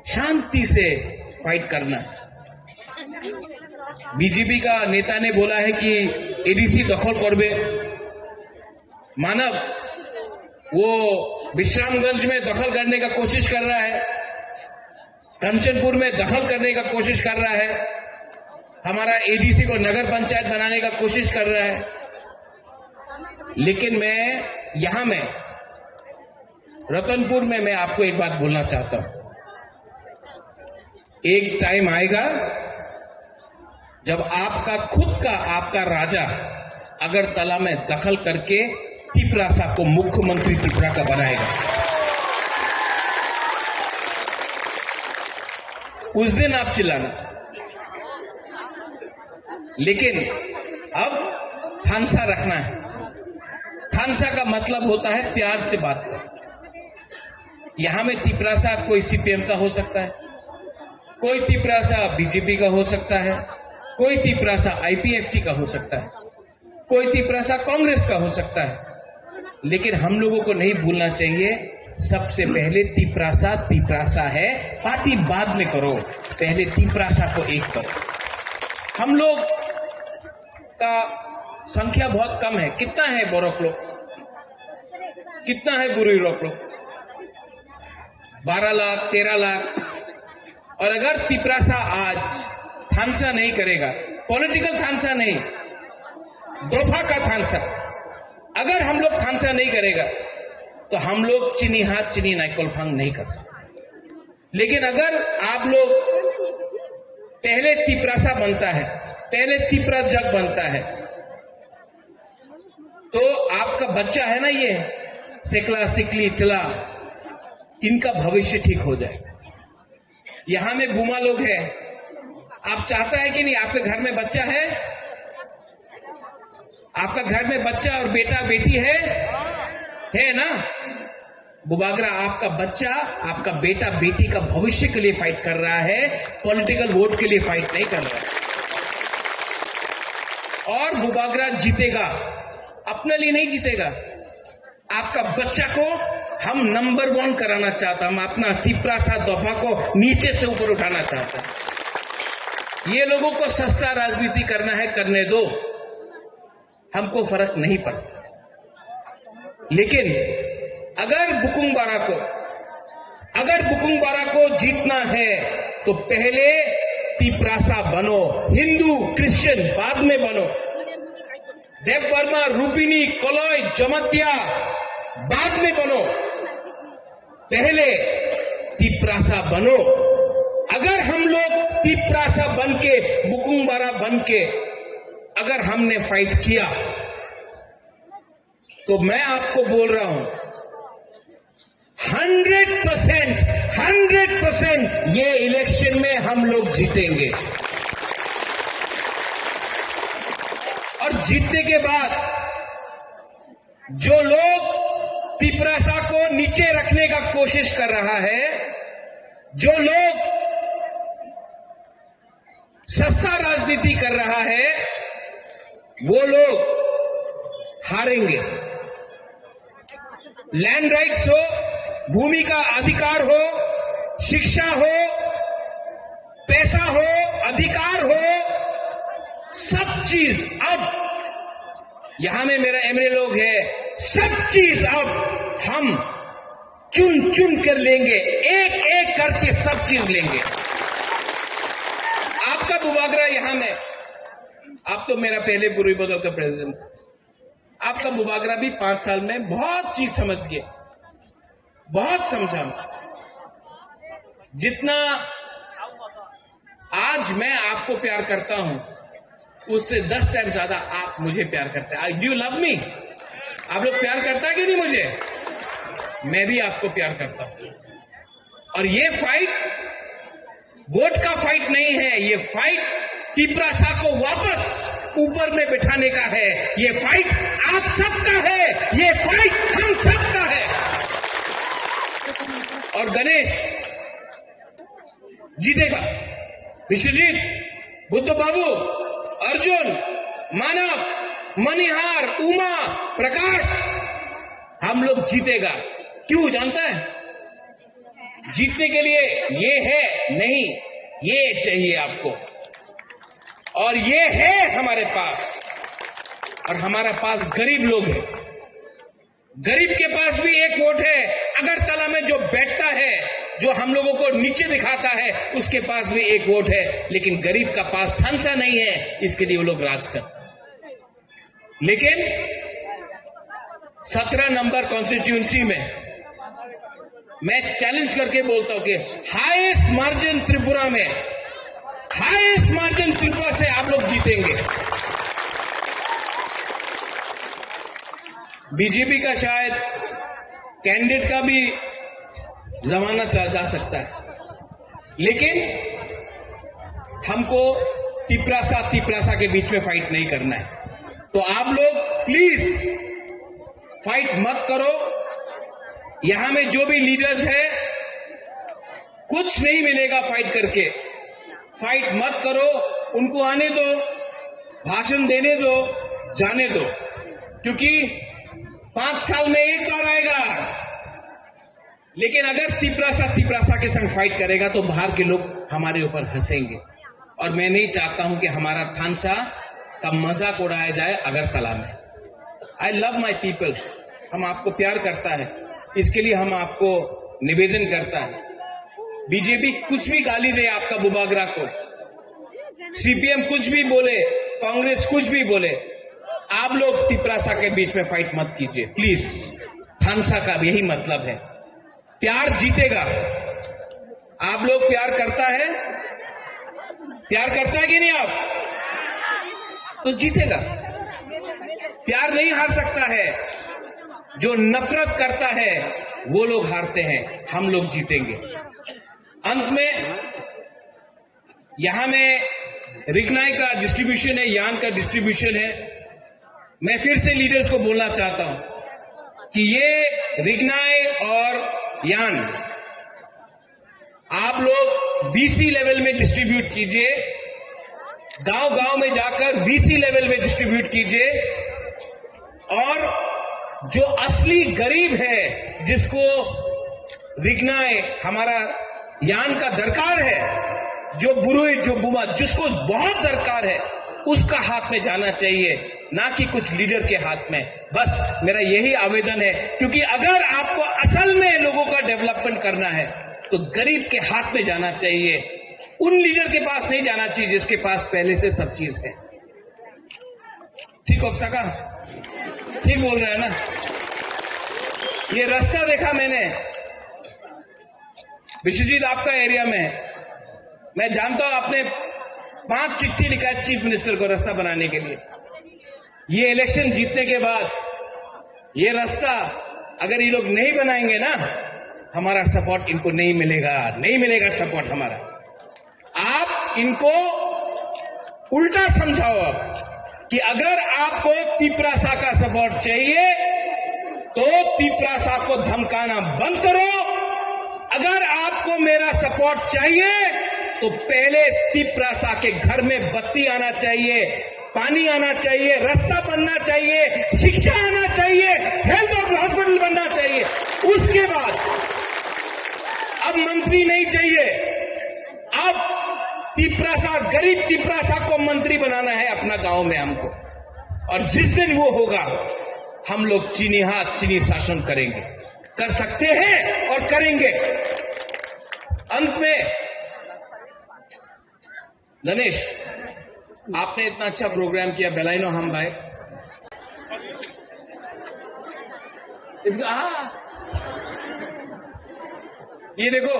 शांति से फाइट करना है। बीजेपी का नेता ने बोला है कि एडीसी दखल करबे। मानव, वो विश्रामगंज में दखल करने का कोशिश कर रहा है, कंचनपुर में दखल करने का कोशिश कर रहा है, हमारा एडीसी को नगर पंचायत बनाने का कोशिश कर रहा है। लेकिन मैं यहाँ में, रतनपुर में, मैं आपको एक बात बोलना चाहता हूँ। एक टाइम आएगा जब आपका खुद का, आपका राजा अगरतला में दखल करके तिपरासा को मुख्यमंत्री तिपरा का बनाएगा, उस दिन आप चिल्लाना। लेकिन अब थानसा रखना है। थानसा का मतलब होता है प्यार से बात करना। यहाँ में तिपरासा कोई सीपीएम का हो सकता है, कोई तिपरासा बीजेपी का हो सकता है, कोई तिपरासा आईपीएफटी का हो सकता है, कोई तिपरासा कांग्रेस का हो सकता है, लेकिन हम लोगों को नहीं भूलना चाहिए, सबसे पहले तिपरासा तिपरासा है। पार्टी बाद में करो, पहले तिपरासा को एक करो। हम लोग का संख्या बहुत कम है। कितना है बोरक लोग, कितना है बुरी लोग? बारह लाख, तेरह लाख। और अगर तिपरासा आज थानसा नहीं करेगा, पॉलिटिकल थानसा नहीं, दोफा का थानसा, अगर हम लोग थानसा नहीं करेगा, तो हम लोग चीनी हाथ चीनी नाइकोल फांग नहीं कर सकते। लेकिन अगर आप लोग पहले तिपरासा बनता है, पहले तिपरा जग बनता है, तो आपका बच्चा है ना, ये सिकला सिकली चला, इनका भविष्य ठीक हो जाएगा। यहाँ में बुमा लोग हैं, आप चाहता है कि नहीं, आपके घर में बच्चा है, आपका घर में बच्चा और बेटा बेटी है, है ना? बुबागरा आपका बच्चा, आपका बेटा बेटी का भविष्य के लिए फाइट कर रहा है, पॉलिटिकल वोट के लिए फाइट नहीं कर रहा है। और बुबागरा जीतेगा, अपने लिए नहीं जीतेगा, आपका बच्चा को हम नंबर वन कराना चाहता, हम अपना तिपरासा दोफा को नीचे से ऊपर उठाना चाहता। ये लोगों को सस्ता राजनीति करना है, करने दो, हमको फर्क नहीं पड़ता। लेकिन अगर बुकुंग बारा को, अगर बुकुंग बारा को जीतना है तो पहले तिपरासा बनो, हिंदू क्रिश्चियन बाद में बनो, देव वर्मा, रूपिनी, कलय, जमातिया बाद में बनो, पहले तिपरासा बनो। अगर हम लोग तिपरासा बन के, बुकुंग बारा बन के अगर हमने फाइट किया तो मैं आपको बोल रहा हूं, हंड्रेड परसेंट, हंड्रेड परसेंट ये इलेक्शन में हम लोग जीतेंगे। और जीतने के बाद जो लोग तिपरासा को नीचे रखने का कोशिश कर रहा है, जो लोग सस्ता राजनीति कर रहा है, वो लोग हारेंगे। लैंड राइट्स हो, भूमि का अधिकार हो, शिक्षा हो, पैसा हो, अधिकार हो, सब चीज अब यहां में मेरा एमएलए लोग है, सब चीज अब हम चुन चुन कर लेंगे, एक एक करके सब चीज लेंगे। आपका बुबागरा यहां में, आप तो मेरा पहले बुरी बदल का प्रेसिडेंट, आपका बुबागरा भी पांच साल में बहुत चीज समझ गए, बहुत समझा। जितना आज मैं आपको प्यार करता हूं, उससे दस टाइम ज्यादा आप मुझे प्यार करते हैं। Do you love me? आप लोग प्यार करता है कि नहीं मुझे? मैं भी आपको प्यार करता हूं। और ये फाइट वोट का फाइट नहीं है, ये फाइट तिपरासा को वापस ऊपर में बिठाने का है। ये फाइट आप सबका है, ये फाइट हम सबका है। और गणेश जीतेगा। विश्वजीत, बुद्ध बाबू, अर्जुन, मानव, मनिहार, उमा, प्रकाश, हम लोग जीतेगा। क्यों जानता है? जीतने के लिए ये है नहीं, ये चाहिए आपको। और ये है हमारे पास। और हमारा पास गरीब लोग हैं। गरीब के पास भी एक वोट है, अगरतला में जो बैठता है, जो हम लोगों को नीचे दिखाता है, उसके पास भी एक वोट है, लेकिन गरीब का पास थानसा नहीं है, इसके लिए वो लोग राज करते हैं। लेकिन सत्रह नंबर कॉन्स्टिट्यूएंसी में मैं चैलेंज करके बोलता हूं कि हाईएस्ट मार्जिन त्रिपुरा में, हाईएस्ट मार्जिन त्रिपुरा से आप लोग जीतेंगे। बीजेपी का शायद कैंडिडेट का भी जमाना चला जा सकता है, लेकिन हमको तिपरासा तिपरासा के बीच में फाइट नहीं करना है। तो आप लोग प्लीज फाइट मत करो। यहां में जो भी लीडर्स है, कुछ नहीं मिलेगा फाइट करके। फाइट मत करो, उनको आने दो, भाषण देने दो, जाने दो, क्योंकि पांच साल में एक बार आएगा। लेकिन अगर तिपरासा तिपरासा के संग फाइट करेगा तो बाहर के लोग हमारे ऊपर हंसेंगे। और मैं नहीं चाहता हूं कि हमारा थानसा का मजाक उड़ाया जाए अगरतला में। आई लव माई पीपल, हम आपको प्यार करता है, इसके लिए हम आपको निवेदन करता है। बीजेपी कुछ भी गाली दे आपका बुबागरा को, सीपीएम कुछ भी बोले, कांग्रेस कुछ भी बोले, आप लोग तिपरासा के बीच में फाइट मत कीजिए प्लीज। थानसा का यही मतलब है। प्यार जीतेगा। आप लोग प्यार करता है, प्यार करता है कि नहीं आप? तो जीतेगा। प्यार नहीं हार सकता है। जो नफरत करता है वो लोग हारते हैं, हम लोग जीतेंगे। अंत में यहां में रिगनाई का डिस्ट्रीब्यूशन है, यान का डिस्ट्रीब्यूशन है। मैं फिर से लीडर्स को बोलना चाहता हूं, कि ये रिगनाय और यान आप लोग बीसी लेवल में डिस्ट्रीब्यूट कीजिए, गांव गांव में जाकर बीसी लेवल में डिस्ट्रीब्यूट कीजिए, और जो असली गरीब है, जिसको रिगनाय हमारा यान का दरकार है, जो बुरुई, जो बुमा, जिसको बहुत दरकार है, उसका हाथ में जाना चाहिए, ना कि कुछ लीडर के हाथ में। बस मेरा यही आवेदन है, क्योंकि अगर आपको असल में लोगों का डेवलपमेंट करना है, तो गरीब के हाथ में जाना चाहिए, उन लीडर के पास नहीं जाना चाहिए जिसके पास पहले से सब चीज है। ठीक हो सका? ठीक बोल रहे हैं ना? ये रास्ता देखा मैंने, विश्वजीत, आपका एरिया में, मैं जानता हूं, आपने पांच चिट्ठी लिखा है चीफ मिनिस्टर को रास्ता बनाने के लिए। ये इलेक्शन जीतने के बाद ये रास्ता अगर ये लोग नहीं बनाएंगे ना, हमारा सपोर्ट इनको नहीं मिलेगा, नहीं मिलेगा सपोर्ट हमारा। आप इनको उल्टा समझाओ अब कि अगर आपको तिपरासा का सपोर्ट चाहिए तो तिपरासा को धमकाना बंद करो। अगर आपको मेरा सपोर्ट चाहिए तो पहले तिपरासा के घर में बत्ती आना चाहिए, पानी आना चाहिए, रास्ता बनना चाहिए, शिक्षा आना चाहिए, हेल्थ और हॉस्पिटल बनना चाहिए। उसके बाद अब मंत्री नहीं चाहिए, अब तिपरासा, गरीब तिपरासा को मंत्री बनाना है अपना गांव में हमको। और जिस दिन वो होगा, हम लोग चीनी हाथ, चीनी शासन करेंगे, कर सकते हैं और करेंगे। अंत में गणेश, आपने इतना अच्छा प्रोग्राम किया, बेलाइनो हम भाई। इसका, हाँ, ये देखो,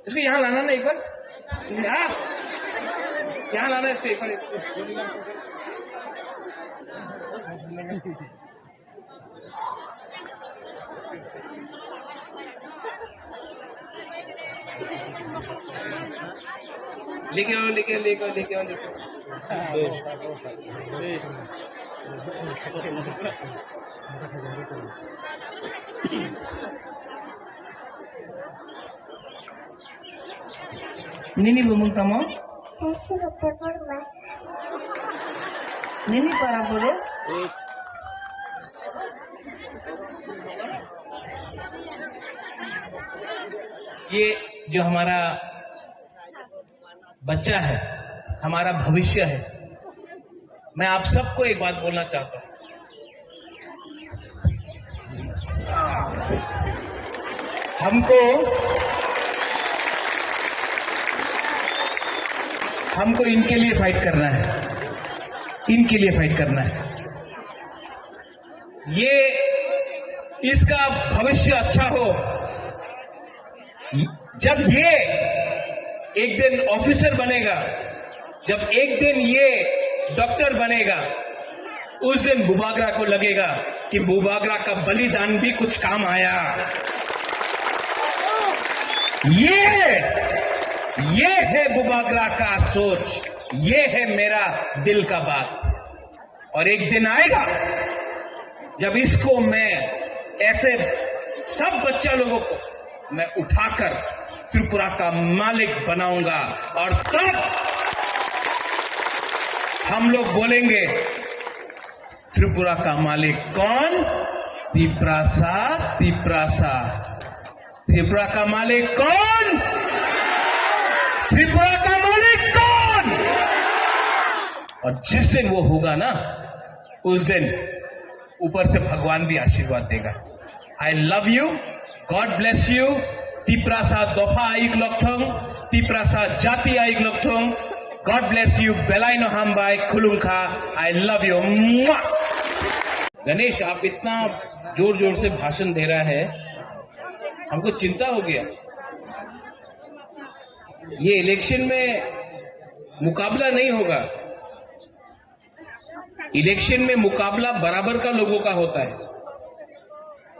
इसको यहाँ लाना ना एक बार। हाँ, यहाँ लाना इसको एक बार। लिखे हो, लिखे, लिखे हो, लिखे हो, लिखे हो। Nini bumung tamo? Sini, Tepurma. Nini para boro? ये जो हमारा बच्चा है, हमारा भविष्य है, मैं आप सबको एक बात बोलना चाहता हूं, हमको, हमको इनके लिए फाइट करना है, इनके लिए फाइट करना है। ये, इसका भविष्य अच्छा हो। जब ये एक दिन ऑफिसर बनेगा, जब एक दिन ये डॉक्टर बनेगा, उस दिन बुबागरा को लगेगा कि बुबागरा का बलिदान भी कुछ काम आया। ये, ये है बुबागरा का सोच, ये है मेरा दिल का बात। और एक दिन आएगा जब इसको मैं, ऐसे सब बच्चा लोगों को मैं उठाकर त्रिपुरा का मालिक बनाऊंगा और तब हम लोग बोलेंगे, त्रिपुरा का मालिक कौन? तिपरासा, तिपरासा। त्रिपुरा का मालिक कौन? त्रिपुरा का मालिक कौन? और जिस दिन वो होगा ना, उस दिन ऊपर से भगवान भी आशीर्वाद देगा। I love you, God bless you। Tiprasa दोफा आयुक लक्षण, तिपरासा जाति आयुक लक्षण। God bless you। बेलाइनो हामबाई खुलुमखा। I love you। Mwah। Ganesh, आप इतना जोर जोर से भाषण दे रहा है, हमको चिंता हो गया। ये इलेक्शन में मुकाबला नहीं होगा, इलेक्शन में मुकाबला बराबर का लोगों का होता है।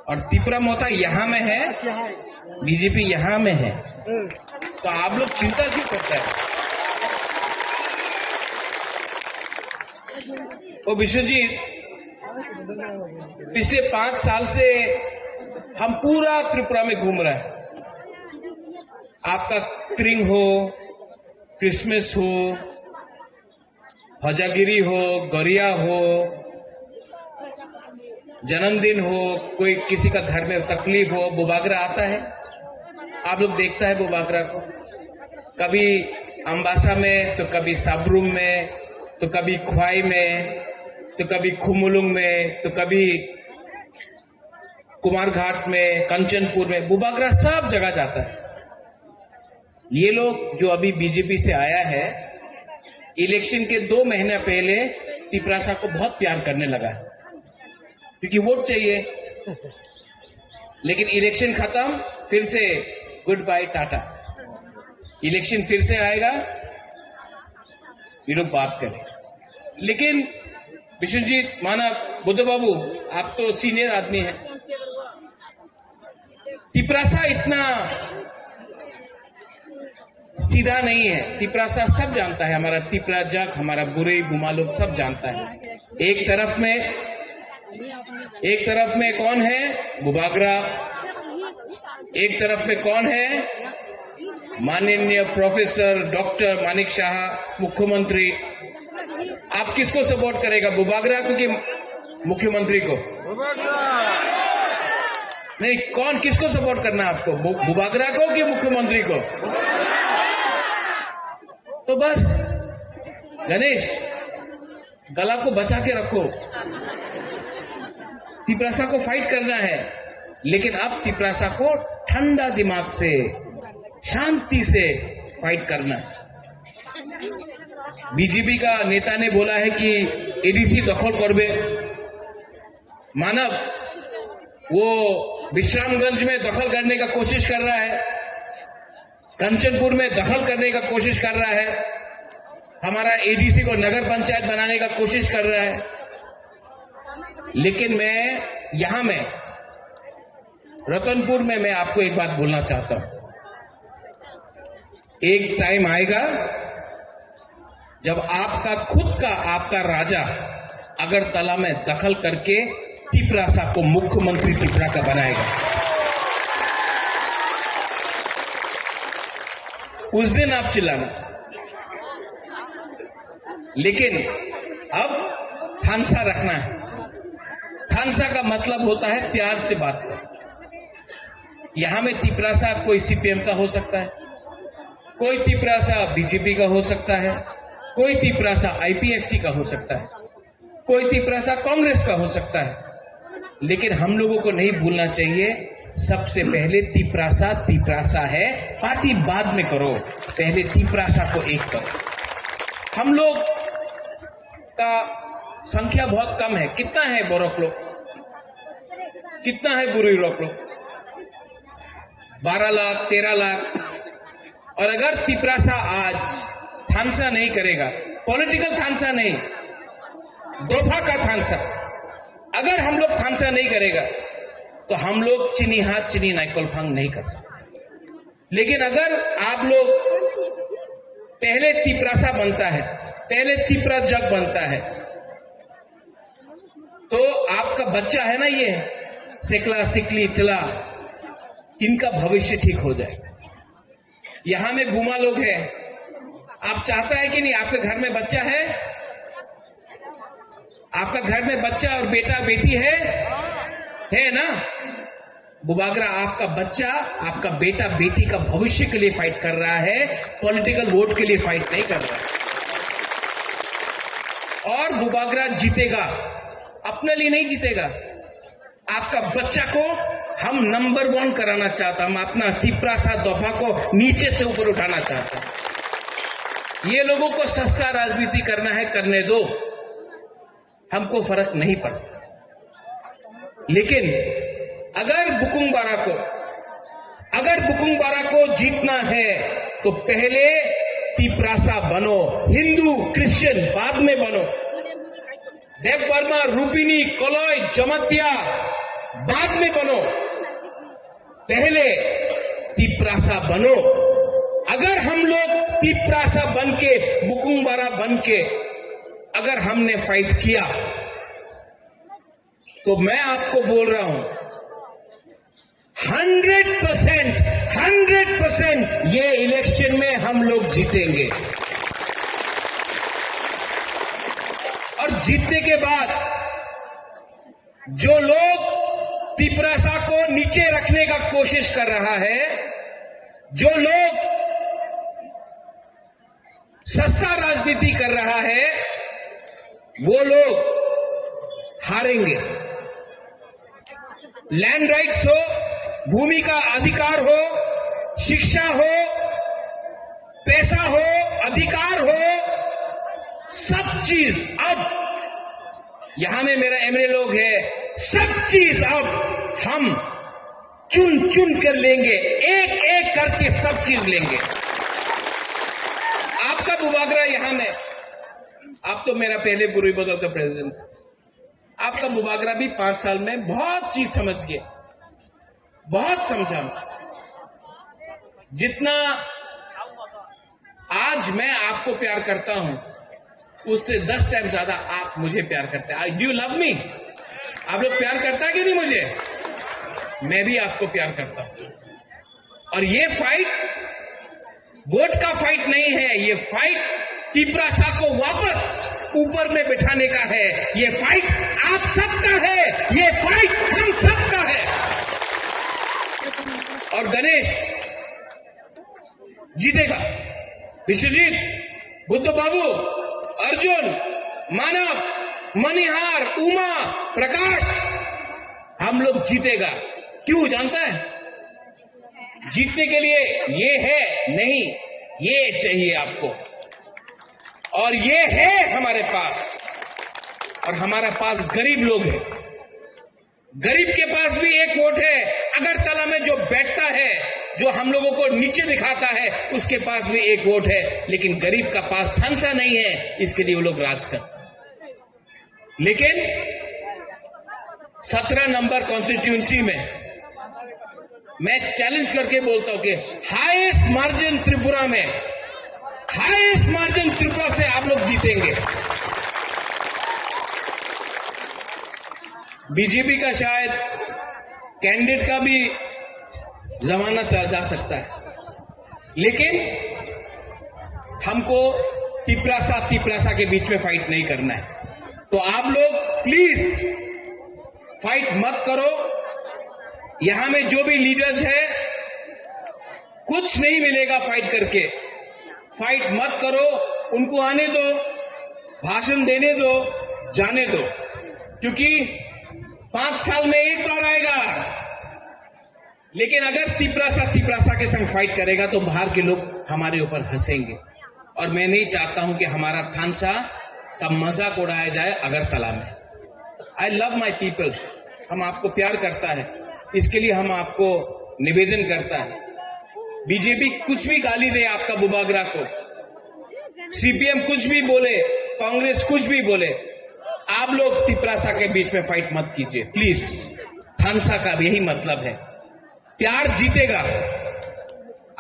और तिपरा मोता यहाँ में है, बीजेपी यहाँ में है, तो आप लोग चिंता क्यों करते हैं? ओ विश्वजीत, पिछले पांच साल से हम पूरा त्रिपुरा में घूम रहे हैं। आपका क्रिंग हो, क्रिसमस हो, हजागिरी हो, गरिया हो, जन्मदिन हो, कोई किसी का घर में तकलीफ हो, बुबागरा आता है, आप लोग देखता है बुबागरा को। कभी अम्बासा में, तो कभी सबरूम में, तो कभी ख्वाई में, तो कभी खुमुलुंग में, तो कभी कुमारघाट में, कंचनपुर में, बुबागरा सब जगह जाता है। ये लोग जो अभी बीजेपी से आया है, इलेक्शन के दो महीना पहले तिपरासा को बहुत प्यार करने लगा, क्योंकि वोट चाहिए। लेकिन इलेक्शन खत्म, फिर से गुड बाय टाटा। इलेक्शन फिर से आएगा, ये लोग बात करें। लेकिन विष्णुजीत मानव, बुद्ध बाबू, आप तो सीनियर आदमी हैं, तिपरासा इतना सीधा नहीं है। तिपरासा सब जानता है, हमारा तिपरा जग, हमारा बुरई बुमा लोग सब जानता है। एक तरफ में, एक तरफ में कौन है? बुबागरा। एक तरफ में कौन है? माननीय प्रोफेसर डॉक्टर मानिक साहा, मुख्यमंत्री। आप किसको सपोर्ट करेगा, बुबागरा को कि मुख्यमंत्री को? नहीं, कौन, किसको सपोर्ट करना है आपको, बु-, बुबागरा को कि मुख्यमंत्री को? तो बस गणेश, गला को बचा के रखो। तिपरासा को फाइट करना है, लेकिन अब तिपरासा को ठंडा दिमाग से, शांति से फाइट करना है। बीजेपी का नेता ने बोला है कि एडीसी दखल करबे। मानव, वो विश्रामगंज में दखल करने का कोशिश कर रहा है, कंचनपुर में दखल करने का कोशिश कर रहा है, हमारा एडीसी को नगर पंचायत बनाने का कोशिश कर रहा है। लेकिन मैं यहां में, रतनपुर में, मैं आपको एक बात बोलना चाहता हूं। एक टाइम आएगा जब आपका खुद का, आपका राजा अगरतला में दखल करके तिपरासा को मुख्यमंत्री तिपरा का बनाएगा। उस दिन आप चिल्लाना। लेकिन अब थानसा रखना है। थानसा का मतलब होता है प्यार से बात करना। यहां में तिपरासा कोई सीपीएम का हो सकता है, कोई तिपरासा बीजेपी का हो सकता है, कोई तिपरासा आईपीएफटी का हो सकता है, कोई तिपरासा कांग्रेस का हो सकता है। लेकिन हम लोगों को नहीं भूलना चाहिए, सबसे पहले तिपरासा तिपरासा है, पार्टी बाद में करो, पहले तिपरासा को एक करो। हम लोग का संख्या बहुत कम है। कितना है बोरक लोग? कितना है बुरुई लोग? बारह लाख, तेरह लाख। और अगर तिपरासा आज थानसा नहीं करेगा, पॉलिटिकल थानसा नहीं, दोफा का थानसा, अगर हम लोग थानसा नहीं करेगा, तो हम लोग चीनी हाथ चीनी नाइकोल फांग नहीं कर सकते। लेकिन अगर आप लोग पहले तिपरासा बनता है, पहले तिपरा जग बनता है, तो आपका बच्चा है ना, ये सिकला, सिकली, चला, इनका भविष्य ठीक हो जाए। यहां में बुमा लोग हैं, आप चाहता है कि नहीं, आपके घर में बच्चा है, आपका घर में बच्चा और बेटा बेटी है, है ना? बुबागरा, आपका बच्चा, आपका बेटा बेटी का भविष्य के लिए फाइट कर रहा है, पॉलिटिकल वोट के लिए फाइट नहीं कर रहा है। और बुबागरा जीतेगा, अपने लिए नहीं जीतेगा, आपका बच्चा को हम नंबर वन कराना चाहता, हम अपना तिपरासा दोफा को नीचे से ऊपर उठाना चाहता। ये लोगों को सस्ता राजनीति करना है, करने दो, हमको फर्क नहीं पड़ता। लेकिन अगर बुकुंग बारा को, अगर बुकुंग बारा को जीतना है, तो पहले तिपरासा बनो, हिंदू क्रिश्चियन बाद में बनो, देव वर्मा, रूपिनी, कलय, जमातिया बाद में बनो, पहले तिपरासा बनो। अगर हम लोग तिपरासा बन के, बुकुंग बारा बन के अगर हमने फाइट किया, तो मैं आपको बोल रहा हूं, हंड्रेड परसेंट, हंड्रेड परसेंट ये इलेक्शन में हम लोग जीतेंगे। और जीतने के बाद जो लोग तिपरासा को नीचे रखने का कोशिश कर रहा है, जो लोग सस्ता राजनीति कर रहा है, वो लोग हारेंगे। लैंड राइट्स हो, भूमि का अधिकार हो, शिक्षा हो, पैसा हो, अधिकार हो, सब चीज अब यहां में मेरा एमएलए लोग है, सब चीज अब हम चुन चुन कर लेंगे, एक एक करके सब चीज लेंगे। आपका बुबागरा यहां में, आप तो मेरा पहले बुरुई बदल का प्रेसिडेंट, आपका बुबागरा भी पांच साल में बहुत चीज समझ गए, बहुत समझा। जितना आज मैं आपको प्यार करता हूं, उससे दस टाइम ज्यादा आप मुझे प्यार करते हैं। Do you love me? आप लोग प्यार करता है कि नहीं मुझे? मैं भी आपको प्यार करता हूं। और ये फाइट वोट का फाइट नहीं है, ये फाइट तिपरासा को वापस ऊपर में बिठाने का है। ये फाइट आप सबका है, ये फाइट हम सबका है। और गणेश जीतेगा। विश्वजीत, बुद्ध बाबू, अर्जुन, मानव, मनिहार, उमा, प्रकाश, हम लोग जीतेगा। क्यों जानता है? जीतने के लिए ये है नहीं, ये चाहिए आपको। और ये है हमारे पास, और हमारे पास गरीब लोग हैं। गरीब के पास भी एक वोट है। अगरतला में जो बैठता है, जो हम लोगों को नीचे दिखाता है, उसके पास भी एक वोट है। लेकिन गरीब का पास थानसा नहीं है, इसके लिए वो लोग राज करते हैं। लेकिन सत्रह नंबर कॉन्स्टिट्यूएंसी में मैं चैलेंज करके बोलता हूं कि हाईएस्ट मार्जिन त्रिपुरा में, हाईएस्ट मार्जिन त्रिपुरा से आप लोग जीतेंगे। बीजेपी का शायद कैंडिडेट का भी जमाना चला जा सकता है, लेकिन हमको तिपरासा तिपरासा के बीच में फाइट नहीं करना है। तो आप लोग प्लीज फाइट मत करो। यहां में जो भी लीडर्स है, कुछ नहीं मिलेगा फाइट करके। फाइट मत करो, उनको आने दो, भाषण देने दो, जाने दो, क्योंकि पांच साल में एक बार आएगा। लेकिन अगर तिपरासा तिपरासा के संग फाइट करेगा तो बाहर के लोग हमारे ऊपर हंसेंगे, और मैं नहीं चाहता हूं कि हमारा थानसा का मजाक उड़ाया जाए अगरतला में। I love my people, हम आपको प्यार करता है, इसके लिए हम आपको निवेदन करता है। बीजेपी कुछ भी गाली दे आपका बुबागरा को, सीपीएम कुछ भी बोले, कांग्रेस कुछ भी बोले, आप लोग तिपरासा के बीच में फाइट मत कीजिए प्लीज। थानसा का यही मतलब है, प्यार जीतेगा।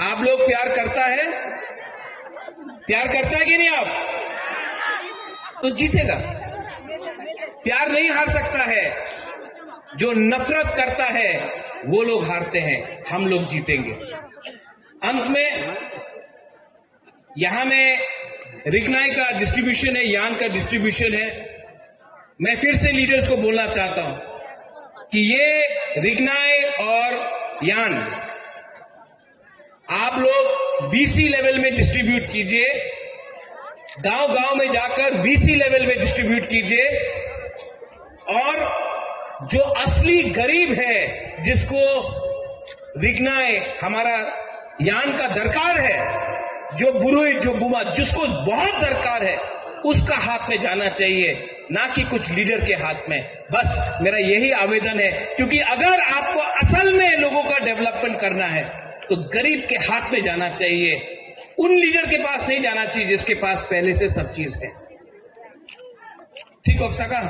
आप लोग प्यार करता है, प्यार करता है कि नहीं आप? तो जीतेगा। प्यार नहीं हार सकता है, जो नफरत करता है वो लोग हारते हैं, हम लोग जीतेंगे। अंत में यहां में रिगनाई का डिस्ट्रीब्यूशन है, यान का डिस्ट्रीब्यूशन है। मैं फिर से लीडर्स को बोलना चाहता हूं कि ये रिगनाई और यान आप लोग बीसी लेवल में डिस्ट्रीब्यूट कीजिए, गांव गांव में जाकर बीसी लेवल में डिस्ट्रीब्यूट कीजिए। और जो असली गरीब है, जिसको रिगनाई हमारा यान का दरकार है, जो बुरुई, जो बुमा, जिसको बहुत दरकार है, उसका हाथ में जाना चाहिए, ना कि कुछ लीडर के हाथ में। बस मेरा यही आवेदन है, क्योंकि अगर आपको असल में लोगों का डेवलपमेंट करना है तो गरीब के हाथ में जाना चाहिए, उन लीडर के पास नहीं जाना चाहिए जिसके पास पहले से सब चीज है। ठीक हो सका?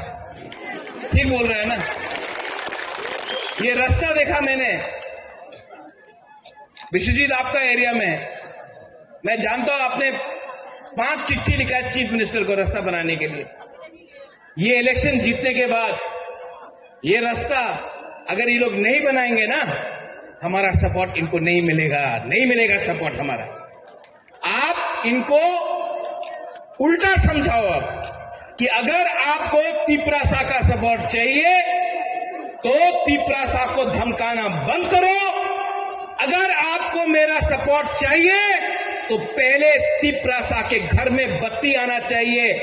ठीक बोल रहे हैं ना? ये रास्ता देखा मैंने, विश्वजीत, आपका एरिया में, मैं जानता हूं आपने पांच चिट्ठी लिखा है चीफ मिनिस्टर को रास्ता बनाने के लिए। ये इलेक्शन जीतने के बाद ये रास्ता अगर ये लोग नहीं बनाएंगे ना, हमारा सपोर्ट इनको नहीं मिलेगा, नहीं मिलेगा सपोर्ट हमारा। आप इनको उल्टा समझाओ अब कि अगर आपको तिपरासा का सपोर्ट चाहिए तो तिपरासा को धमकाना बंद करो। अगर आपको मेरा सपोर्ट चाहिए तो पहले तिपरासा के घर में बत्ती आना चाहिए,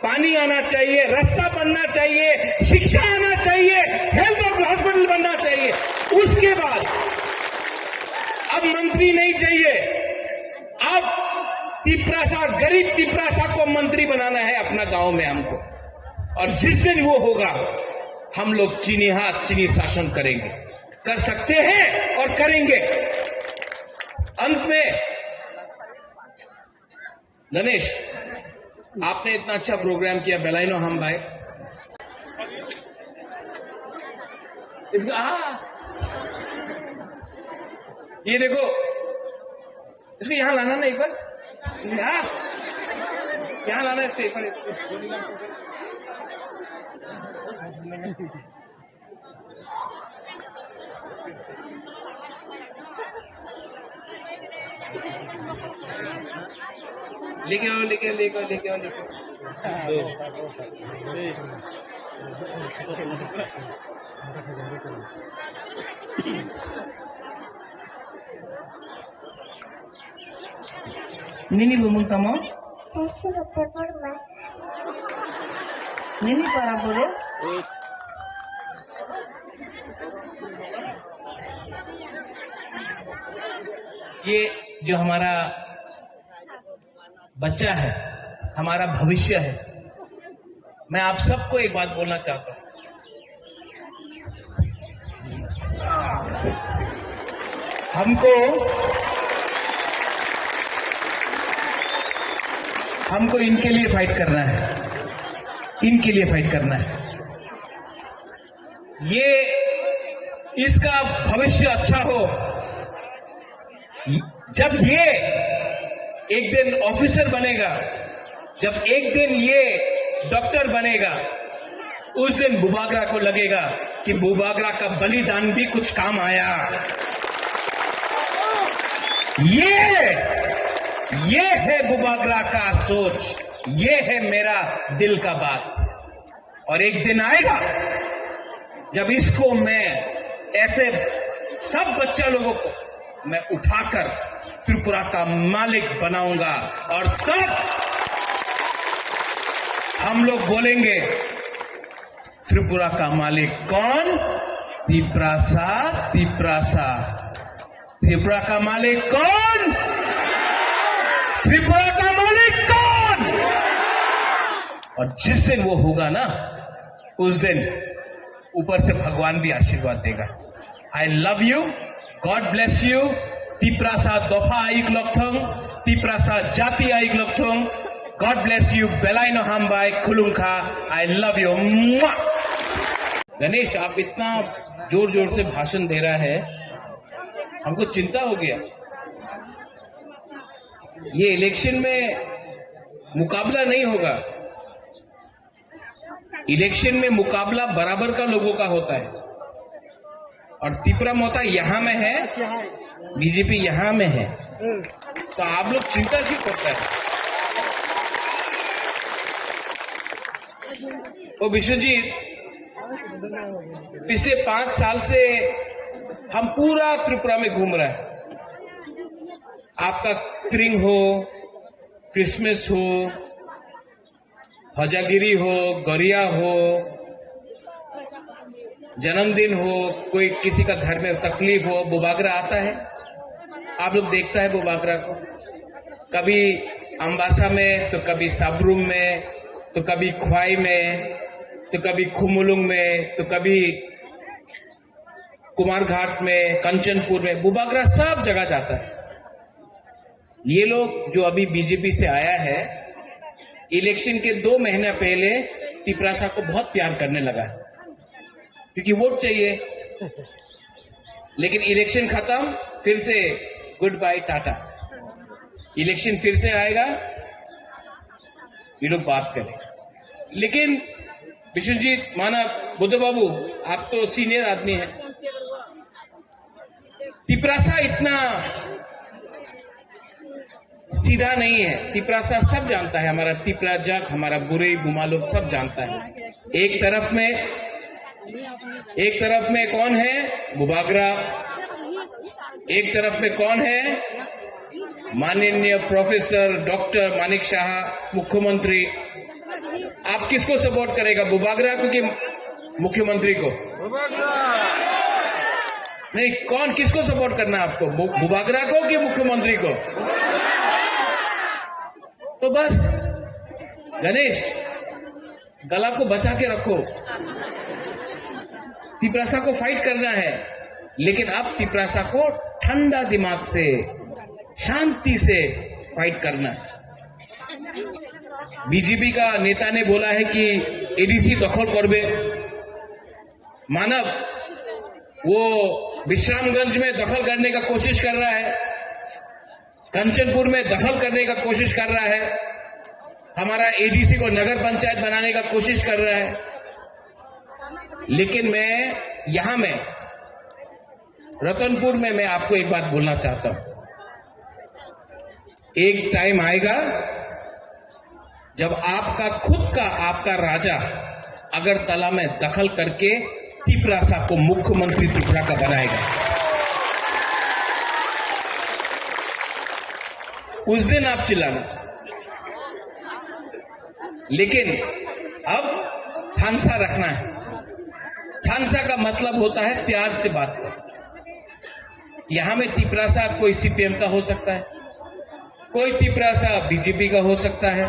पानी आना चाहिए, रास्ता बनना चाहिए, शिक्षा आना चाहिए, हेल्थ और हॉस्पिटल बनना चाहिए। उसके बाद अब मंत्री नहीं चाहिए, अब तिपरासा, गरीब तिपरासा को मंत्री बनाना है अपना गांव में हमको। और जिस दिन वो होगा, हम लोग चीनी हाथ, चीनी शासन करेंगे, कर सकते हैं और करेंगे। अंत में गणेश, आपने इतना अच्छा प्रोग्राम किया, बेलाइनो हम भाई। इसका, हाँ, ये देखो, इसको यहाँ लाना ना एक बार, यहाँ, यहाँ लाना इसको एक बार। लेके आओ, लेके आओ, लेके आओ, लेके आओ, लेके आओ। Nini bumung tamo? Nini para boro? ये जो हमारा बच्चा है, हमारा भविष्य है, मैं आप सबको एक बात बोलना चाहता हूँ, हमको, हमको इनके लिए फाइट करना है, इनके लिए फाइट करना है। ये, इसका भविष्य अच्छा हो। जब ये एक दिन ऑफिसर बनेगा, जब एक दिन ये डॉक्टर बनेगा, उस दिन बुबागरा को लगेगा कि बुबागरा का बलिदान भी कुछ काम आया। ये, ये है बुबागरा का सोच, ये है मेरा दिल का बात। और एक दिन आएगा जब इसको मैं, ऐसे सब बच्चा लोगों को मैं उठाकर त्रिपुरा का मालिक बनाऊंगा और तब हम लोग बोलेंगे, त्रिपुरा का मालिक कौन? तिपरासा, तिपरासा। त्रिपुरा का मालिक कौन? त्रिपुरा का मालिक कौन? और जिस दिन वो होगा ना, उस दिन ऊपर से भगवान भी आशीर्वाद देगा। I love you, God bless you। Tiprasa दोफा आयुक लकथों, तिपरासा जाति आयुक लकथों। God bless you। Belai no hambai, khulumkha। I love you। Ganesh, आप इतना जोर जोर से भाषण दे रहा है, हमको चिंता हो गया। ये इलेक्शन में मुकाबला नहीं होगा, इलेक्शन में मुकाबला बराबर का लोगों का होता है। और तिपरा मोता यहाँ में है, बीजेपी यहाँ में है, तो आप लोग चिंता क्यों करता है? ओ विश्वजीत, पिछले पांच साल से हम पूरा त्रिपुरा में घूम रहे हैं। आपका स्प्रिंग हो, क्रिसमस हो, हजागिरी हो, गरिया हो, जन्मदिन हो, कोई किसी का घर में तकलीफ हो, बुबागरा आता है। आप लोग देखता है बुबागरा को, कभी अम्बासा में, तो कभी सबरूम में, तो कभी ख्वाई में, तो कभी खुमुलुंग में, तो कभी कुमारघाट में, कंचनपुर में, बुबागरा सब जगह जाता है। ये लोग जो अभी बीजेपी से आया है, इलेक्शन के दो महीना पहले तिपरासा को बहुत प्यार करने लगा, क्योंकि वोट चाहिए। लेकिन इलेक्शन खत्म, फिर से गुड बाय टाटा। इलेक्शन फिर से आएगा, ये लोग बात करें। लेकिन विश्वजीत माना बुद्ध बाबू, आप तो सीनियर आदमी हैं। तिपरासा इतना सीधा नहीं है। तिपरासा सब जानता है, हमारा तिपरा जग, हमारा बुरे बुमा लोग सब जानता है। एक तरफ में, एक तरफ में कौन है? बुबागरा। एक तरफ में कौन है? माननीय प्रोफेसर डॉक्टर मानिक साहा, मुख्यमंत्री। आप किसको सपोर्ट करेगा, बुबागरा को कि मुख्यमंत्री को? नहीं, कौन, किसको सपोर्ट करना है आपको, बु-, बुबागरा को कि मुख्यमंत्री को? तो बस गणेश, गला को बचा के रखो। तिपरासा को फाइट करना है, लेकिन अब तिपरासा को ठंडा दिमाग से, शांति से फाइट करना है। बीजेपी का नेता ने बोला है कि एडीसी दखल करबे। मानव वो विश्रामगंज में दखल करने का कोशिश कर रहा है, कंचनपुर में दखल करने का कोशिश कर रहा है, हमारा एडीसी को नगर पंचायत बनाने का कोशिश कर रहा है। लेकिन मैं यहां में रतनपुर में मैं आपको एक बात बोलना चाहता हूं, एक टाइम आएगा जब आपका खुद का, आपका राजा अगरतला में दखल करके तिपरासा को मुख्यमंत्री तिपरा का बनाएगा, उस दिन आप चिल्लाना। लेकिन अब थानसा रखना है। थानसा का मतलब होता है प्यार से बात करना। यहाँ में तिपरासा कोई सीपीएम का हो सकता है, कोई तिपरासा बीजेपी का हो सकता है,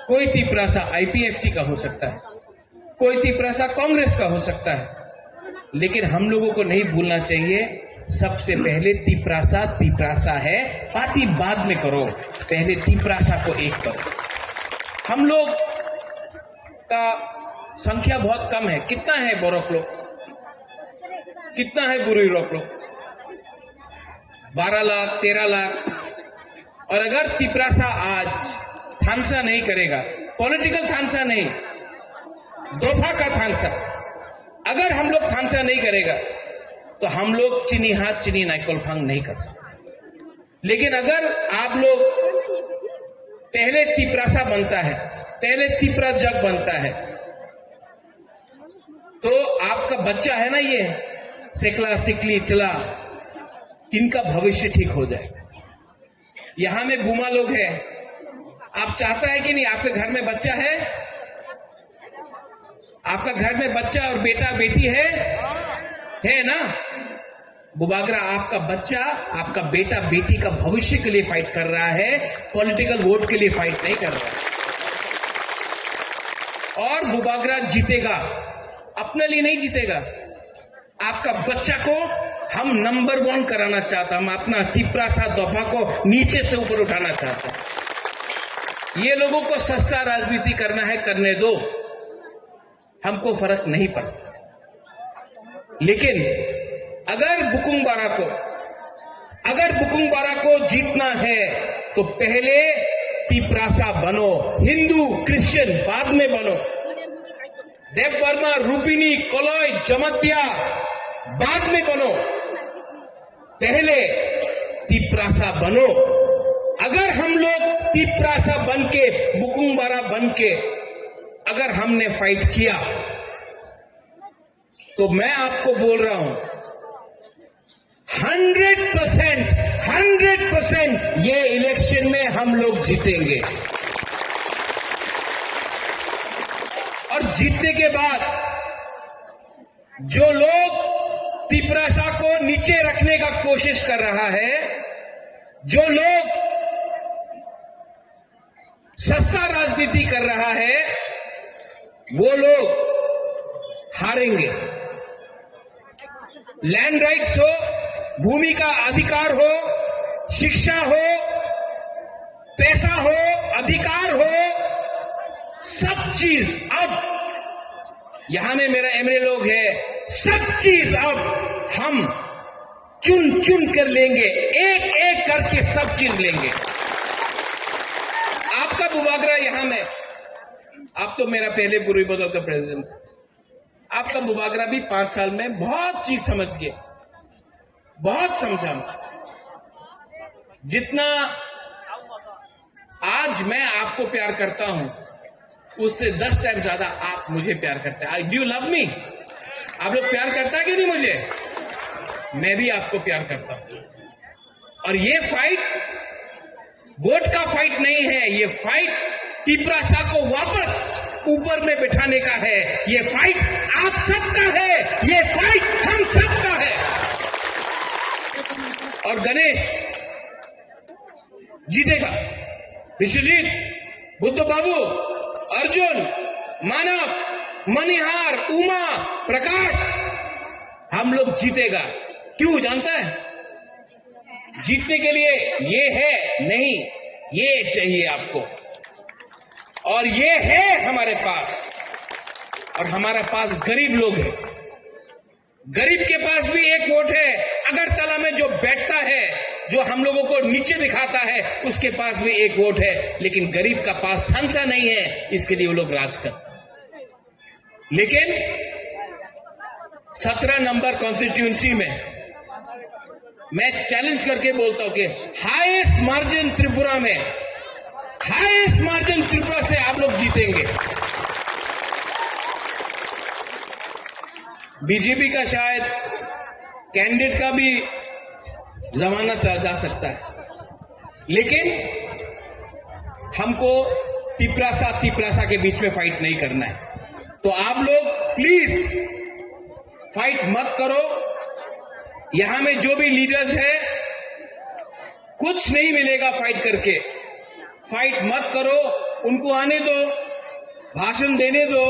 कोई तिपरासा आईपीएफटी का हो सकता है, कोई तिपरासा कांग्रेस का हो सकता है, लेकिन हम लोगों को नहीं भूलना चाहिए, सबसे पहले तिपरासा तिपरासा है। पार्टी बाद में करो, पहले तिपरासा को एक करो। हम लोग का संख्या बहुत कम है। कितना है बोरक लोग, कितना है बुरुई लोग? बारह लाख, तेरह लाख। और अगर तिपरासा आज थानसा नहीं करेगा, पॉलिटिकल थानसा नहीं, दोफा का थानसा, अगर हम लोग थानसा नहीं करेगा तो हम लोग चीनी हाथ चीनी नाइकोल फांग नहीं कर सकते। लेकिन अगर आप लोग पहले तिपरासा बनता है, पहले तिपरा जग बनता है, तो आपका बच्चा है ना, ये सेकला सिकली चला, इनका भविष्य ठीक हो जाएगा। यहाँ में बुमा लोग हैं, आप चाहता है कि नहीं? आपके घर में बच्चा है, आपका घर में बच्चा और बेटा बेटी है, है ना? बुबागरा, आपका बच्चा, आपका बेटा बेटी का भविष्य के लिए फाइट कर रहा है, पॉलिटिकल वोट के लिए फाइट नहीं कर रहा है। और बुबागरा जीतेगा, अपने लिए नहीं जीतेगा, आपका बच्चा को हम नंबर वन कराना चाहता, हम अपना तिपरासा दोफा को नीचे से ऊपर उठाना चाहता। ये लोगों को सस्ता राजनीति करना है, करने दो, हमको फर्क नहीं पड़ता। लेकिन अगर बुकुंग बारा को, अगर बुकुंग बारा को जीतना है तो पहले तिपरासा बनो, हिंदू क्रिश्चियन बाद में बनो, देव वर्मा, रूपिनी, कलय, जमातिया बाद में बनो, पहले तिपरासा बनो। अगर हम लोग तिपरासा बन के, बुकुंग बारा बन के अगर हमने फाइट किया तो मैं आपको बोल रहा हूं, हंड्रेड परसेंट, हंड्रेड परसेंट ये इलेक्शन में हम लोग जीतेंगे। और जीतने के बाद जो लोग तिपरासा को नीचे रखने का कोशिश कर रहा है, जो लोग सस्ता राजनीति कर रहा है, वो लोग हारेंगे। लैंड राइट्स हो, भूमि का अधिकार हो, शिक्षा हो, पैसा हो, अधिकार हो, सब चीज अब यहाँ में मेरा एमएलए लोग है, सब चीज अब हम चुन चुन कर लेंगे, एक एक करके सब चीज लेंगे। आपका बुबागरा यहाँ में, आप तो मेरा पहले बुरुई बदल का प्रेसिडेंट, आपका बुबागरा भी पांच साल में बहुत चीज समझ गए, बहुत समझा। जितना आज मैं आपको प्यार करता हूं, उससे दस टाइम ज्यादा आप मुझे प्यार करते हैं। I do love me? आप लोग प्यार करता है कि नहीं मुझे? मैं भी आपको प्यार करता हूं। और ये फाइट वोट का फाइट नहीं है, ये फाइट तिपरासा को वापस ऊपर में बिठाने का है। ये फाइट आप सबका है, ये फाइट हम सबका है। और गणेश जीतेगा, विश्वजीत, बुद्ध बाबू, अर्जुन, मानव, मनिहार, उमा, प्रकाश, हम लोग जीतेगा। क्यों जानता है? जीतने के लिए ये है नहीं, ये चाहिए आपको। और ये है हमारे पास। और हमारे पास गरीब लोग हैं। गरीब के पास भी एक वोट है। अगरतला में जो बैठता है, जो हम लोगों को नीचे दिखाता है, उसके पास भी एक वोट है। लेकिन गरीब का पास थानसा नहीं है, इसके लिए वो लोग राज करते हैं। लेकिन सत्रह नंबर कॉन्स्टिट्यूएंसी में मैं चैलेंज करके बोलता हूं कि हाईएस्ट मार्जिन त्रिपुरा में, हाईएस्ट मार्जिन त्रिपुरा से आप लोग जीतेंगे। बीजेपी का शायद कैंडिडेट का भी जमाना जा, जा सकता है, लेकिन हमको तिपरासा तिपरासा के बीच में फाइट नहीं करना है। तो आप लोग प्लीज फाइट मत करो। यहां में जो भी लीडर्स है, कुछ नहीं मिलेगा फाइट करके। फाइट मत करो, उनको आने दो, भाषण देने दो,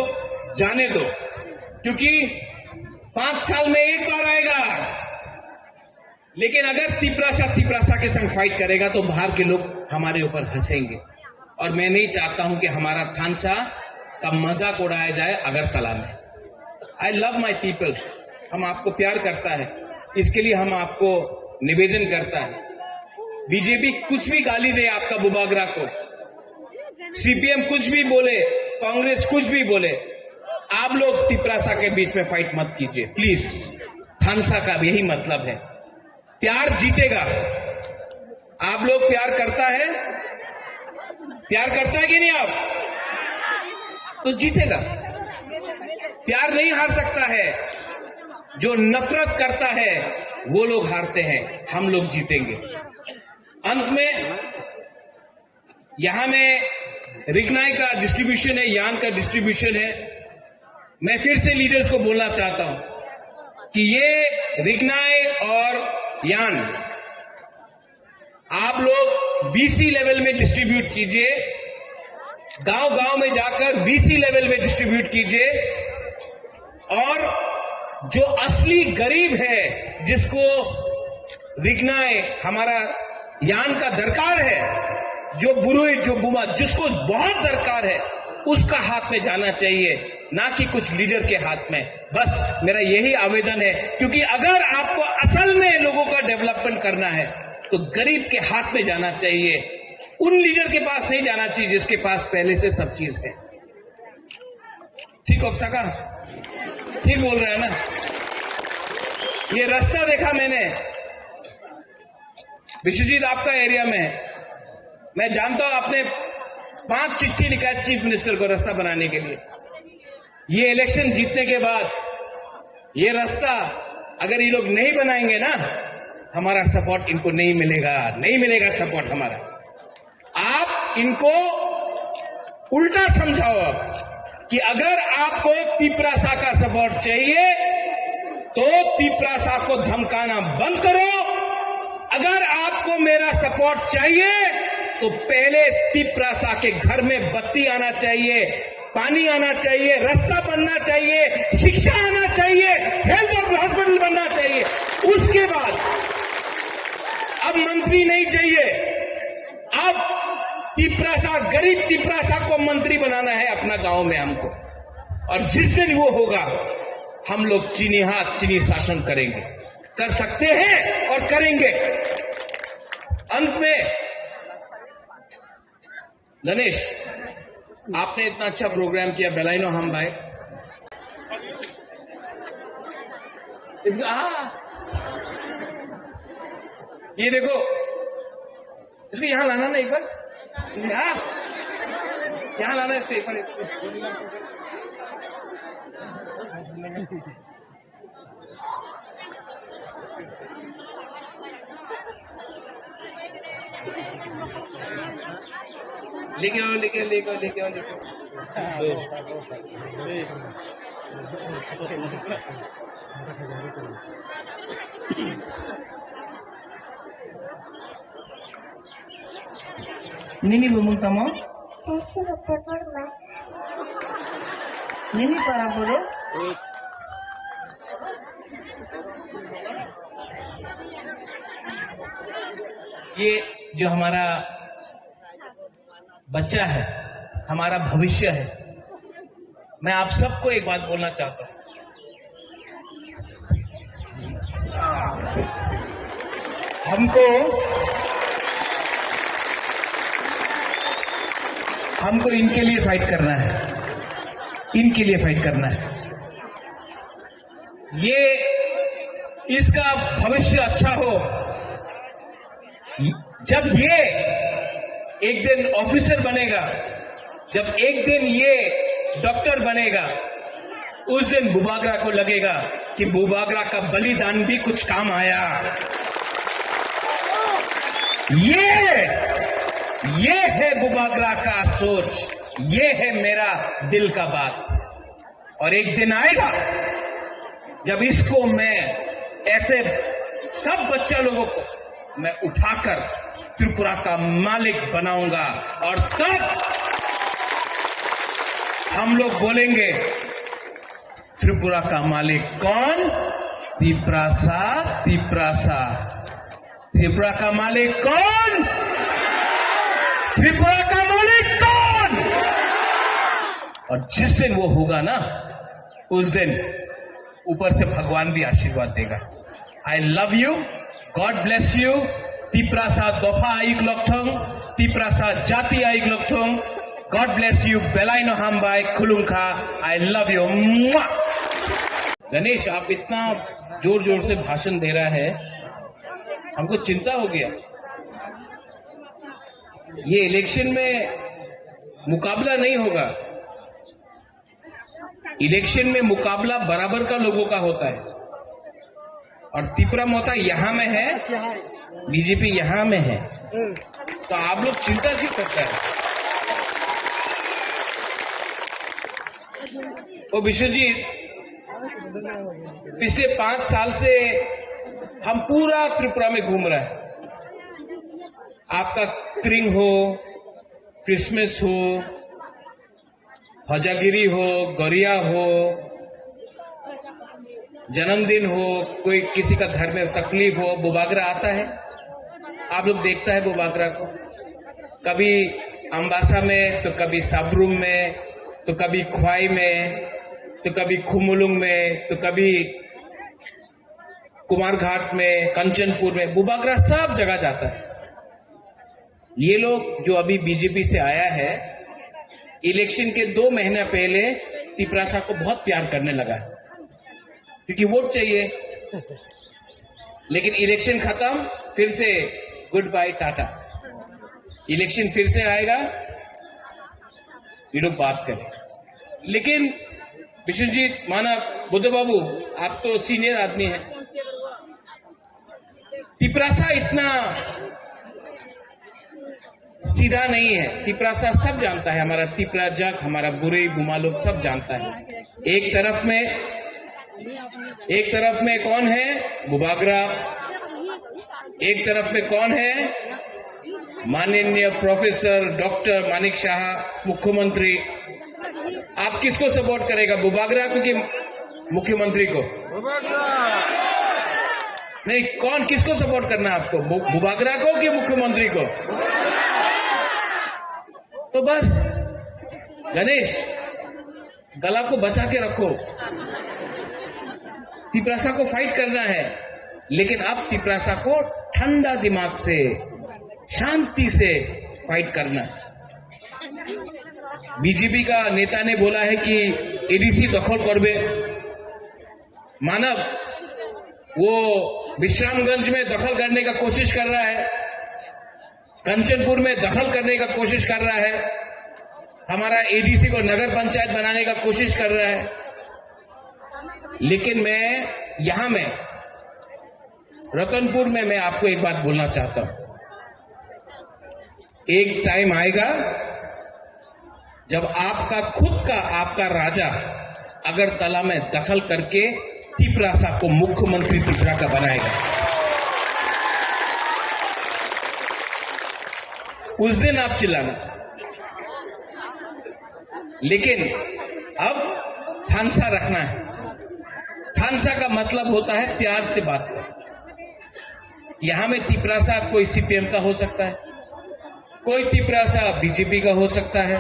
जाने दो, क्योंकि पांच साल में एक बार आएगा। लेकिन अगर तिपरासा तिपरासा के संग फाइट करेगा तो बाहर के लोग हमारे ऊपर हंसेंगे। और मैं नहीं चाहता हूं कि हमारा थानसा का मजाक उड़ाया जाए अगरतला में। आई लव माई पीपल, हम आपको प्यार करता है, इसके लिए हम आपको निवेदन करता है। बीजेपी कुछ भी गाली दे आपका बुबागरा को, सीपीएम कुछ भी बोले, कांग्रेस कुछ भी बोले, आप लोग तिपरासा के बीच में फाइट मत कीजिए प्लीज। थानसा का यही मतलब है, प्यार जीतेगा। आप लोग प्यार करता है, प्यार करता है कि नहीं आप? तो जीतेगा। प्यार नहीं हार सकता है, जो नफरत करता है वो लोग हारते हैं, हम लोग जीतेंगे। अंत में यहां में रिगनाई का डिस्ट्रीब्यूशन है, यान का डिस्ट्रीब्यूशन है। मैं फिर से लीडर्स को बोलना चाहता हूं कि ये रिगनाई और यान आप लोग बीसी लेवल में डिस्ट्रीब्यूट कीजिए, गांव गांव में जाकर बीसी लेवल में डिस्ट्रीब्यूट कीजिए। और जो असली गरीब है, जिसको रिगनाई हमारा यान का दरकार है, जो बुरुई, जो बुमा, जिसको बहुत दरकार है, उसका हाथ में जाना चाहिए, ना कि कुछ लीडर के हाथ में। बस मेरा यही आवेदन है, क्योंकि अगर आपको असल में लोगों का डेवलपमेंट करना है तो गरीब के हाथ में जाना चाहिए, उन लीडर के पास नहीं जाना चाहिए जिसके पास पहले से सब चीज है। ठीक हो सका? ठीक बोल रहा है ना? ये रास्ता देखा मैंने, विश्वजीत, आपका एरिया में, मैं जानता हूं आपने पांच चिट्ठी लिखा है चीफ मिनिस्टर को रास्ता बनाने के लिए। ये इलेक्शन जीतने के बाद ये रास्ता अगर ये लोग नहीं बनाएंगे ना, हमारा सपोर्ट इनको नहीं मिलेगा, नहीं मिलेगा सपोर्ट हमारा। आप इनको उल्टा समझाओ कि अगर आपको तिपरासा का सपोर्ट चाहिए तो तिपरासा को धमकाना बंद करो। अगर आपको मेरा सपोर्ट चाहिए तो पहले तिपरासा के घर में बत्ती आना चाहिए, पानी आना चाहिए, रास्ता बनना चाहिए, शिक्षा आना चाहिए, हेल्थ और हॉस्पिटल बनना चाहिए। उसके बाद अब मंत्री नहीं चाहिए, अब तिपरासा, गरीब तिपरासा को मंत्री बनाना है अपना गांव में हमको। और जिस दिन वो होगा, हम लोग चीनी हाथ, चीनी शासन करेंगे, कर सकते हैं और करेंगे। अंत में गणेश, आपने इतना अच्छा प्रोग्राम किया, बेलाइनो हम भाई। इसको, हाँ, ये देखो, इसको यहाँ लाना ना एक बार। हाँ, यहाँ लाना इसको एक बार। लेके आओ, लेके आओ, लेके आओ, लेके आओ, लेके आओ। Nini bumung tamo? Sasha Bhatta Burma. Nini para boro? ये जो हमारा बच्चा है, हमारा भविष्य है, मैं आप सबको एक बात बोलना चाहता हूँ, हमको, हमको इनके लिए फाइट करना है, इनके लिए फाइट करना है। ये, इसका भविष्य अच्छा हो। जब ये एक दिन ऑफिसर बनेगा, जब एक दिन ये डॉक्टर बनेगा, उस दिन बुबागरा को लगेगा कि बुबागरा का बलिदान भी कुछ काम आया। ये, ये है बुबागरा का सोच, ये है मेरा दिल का बात। और एक दिन आएगा जब इसको मैं, ऐसे सब बच्चा लोगों को मैं उठाकर त्रिपुरा का मालिक बनाऊंगा और तब हम लोग बोलेंगे, त्रिपुरा का मालिक कौन? तिप्रासा, तिप्रासा। त्रिपुरा का मालिक कौन? त्रिपुरा का मालिक कौन? और जिस दिन वो होगा ना, उस दिन ऊपर से भगवान भी आशीर्वाद देगा। I love you, God bless you। Tiprasa dopha ayuk lokthong, Tiprasa jati ayuk lokthong। God bless you, belai no hambai, khulumkha, I love you। Mwah! Ganesh, आप इतना जोर जोर से भाषण दे रहा है, हमको चिंता हो गया। ये इलेक्शन में मुकाबला नहीं होगा, इलेक्शन में मुकाबला बराबर का लोगों का होता है। और तिपरा मोता यहाँ में है, बीजेपी यहाँ में है, तो आप लोग चिंता क्यों करता है? ओ विश्वजीत, पिछले पांच साल से हम पूरा त्रिपुरा में घूम रहे हैं। आपका क्रिंग हो, क्रिसमस हो, हजागिरी हो, गरिया हो, जन्मदिन हो, कोई किसी का घर में तकलीफ हो, बुबागरा आता है, आप लोग देखता है बुबागरा को। कभी अम्बासा में, तो कभी सबरूम में, तो कभी ख्वाई में, तो कभी खुमुलुंग में, तो कभी कुमारघाट में, कंचनपुर में, बुबागरा सब जगह जाता है। ये लोग जो अभी बीजेपी से आया है, इलेक्शन के दो महीना पहले तिपरासा को बहुत प्यार करने लगा, क्योंकि वोट चाहिए। लेकिन इलेक्शन खत्म, फिर से गुड बाय टाटा। इलेक्शन फिर से आएगा, ये लोग बात करें। लेकिन विश्वजीत मानव, बुद्ध बाबू, आप तो सीनियर आदमी हैं, तिपरासा इतना सीधा नहीं है। तिपरासा सब जानता है, हमारा तिपरा जग, हमारा बुरे बुमा लोग सब जानता है। एक तरफ में, एक तरफ में कौन है? बुबागरा। एक तरफ में कौन है? माननीय प्रोफेसर डॉक्टर मानिक साहा, मुख्यमंत्री। आप किसको सपोर्ट करेगा, बुबागरा को कि मुख्यमंत्री को? नहीं, कौन, किसको सपोर्ट करना है आपको, बु-, बुबागरा को कि मुख्यमंत्री को? तो बस गणेश, गला को बचा के रखो। तिपरासा को फाइट करना है, लेकिन अब तिपरासा को ठंडा दिमाग से, शांति से फाइट करना है। बीजेपी का नेता ने बोला है कि एडीसी दखल करबे। मानव, वो विश्रामगंज में दखल करने का कोशिश कर रहा है, कंचनपुर में दखल करने का कोशिश कर रहा है, हमारा एडीसी को नगर पंचायत बनाने का कोशिश कर रहा है। लेकिन मैं यहां में रतनपुर में मैं आपको एक बात बोलना चाहता हूं, एक टाइम आएगा जब आपका खुद का, आपका राजा अगरतला में दखल करके तिपरासा को मुख्यमंत्री त्रिपुरा का बनाएगा, उस दिन आप चिल्लाना। लेकिन अब थानसा रखना है। थानसा का मतलब होता है प्यार से बात करना। यहां में तिपरासा कोई सीपीएम का हो सकता है, कोई तिपरासा बीजेपी का हो सकता है,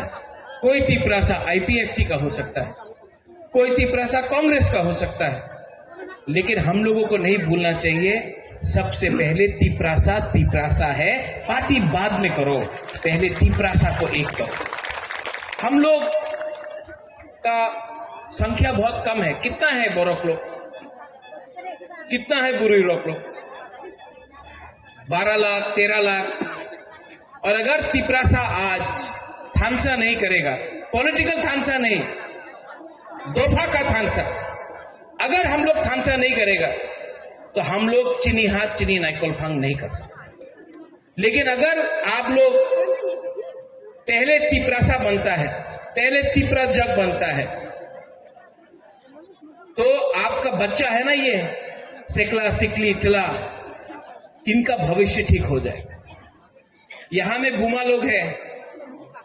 कोई तिपरासा आईपीएफटी का हो सकता है, कोई तिपरासा कांग्रेस का हो सकता है, लेकिन हम लोगों को नहीं भूलना चाहिए, सबसे पहले तिपरासा तिपरासा है। पार्टी बाद में करो, पहले तिपरासा को एक करो। हम लोग का संख्या बहुत कम है। कितना है बोरक लोग, कितना है बुरुई लोग? बारह लाख, तेरह लाख। और अगर तिपरासा आज थानसा नहीं करेगा, पॉलिटिकल थानसा नहीं, दोफा का थानसा, अगर हम लोग थानसा नहीं करेगा तो हम लोग चीनी हाथ चीनी नाइकोल फांग नहीं कर सकते। लेकिन अगर आप लोग पहले तिपरासा बनता है, पहले तिपरा जग बनता है, तो आपका बच्चा है ना, ये सिकला सिकली चला, इनका भविष्य ठीक हो जाए। यहां में बुमा लोग हैं,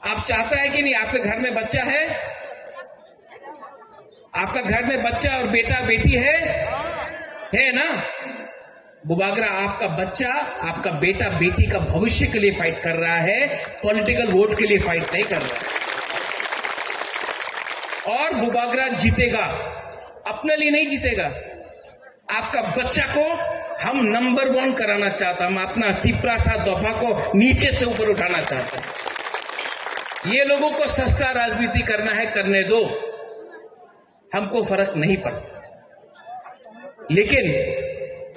आप चाहता है कि नहीं? आपके घर में बच्चा है, आपका घर में बच्चा और बेटा बेटी है, है ना? बुबागरा, आपका बच्चा, आपका बेटा बेटी का भविष्य के लिए फाइट कर रहा है, पॉलिटिकल वोट के लिए फाइट नहीं कर रहा है। और बुबागरा जीतेगा, अपने लिए नहीं जीतेगा, आपका बच्चा को हम नंबर वन कराना चाहता, हम अपना तिपरासा दोफा को नीचे से ऊपर उठाना चाहता। ये लोगों को सस्ता राजनीति करना है, करने दो, हमको फर्क नहीं पड़ता। लेकिन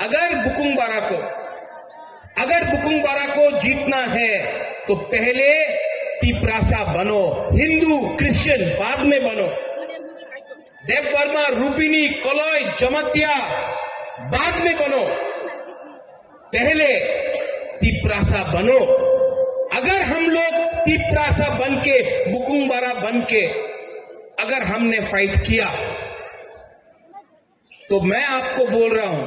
अगर बुकुंग बारा को, अगर बुकुंग बारा को जीतना है तो पहले तिपरासा बनो, हिंदू क्रिश्चियन बाद में बनो, देव वर्मा, रूपिनी, कलय, जमातिया बाद में बनो, पहले तिपरासा बनो। अगर हम लोग तिपरासा बन के, बुकुंग बारा बन के अगर हमने फाइट किया तो मैं आपको बोल रहा हूं,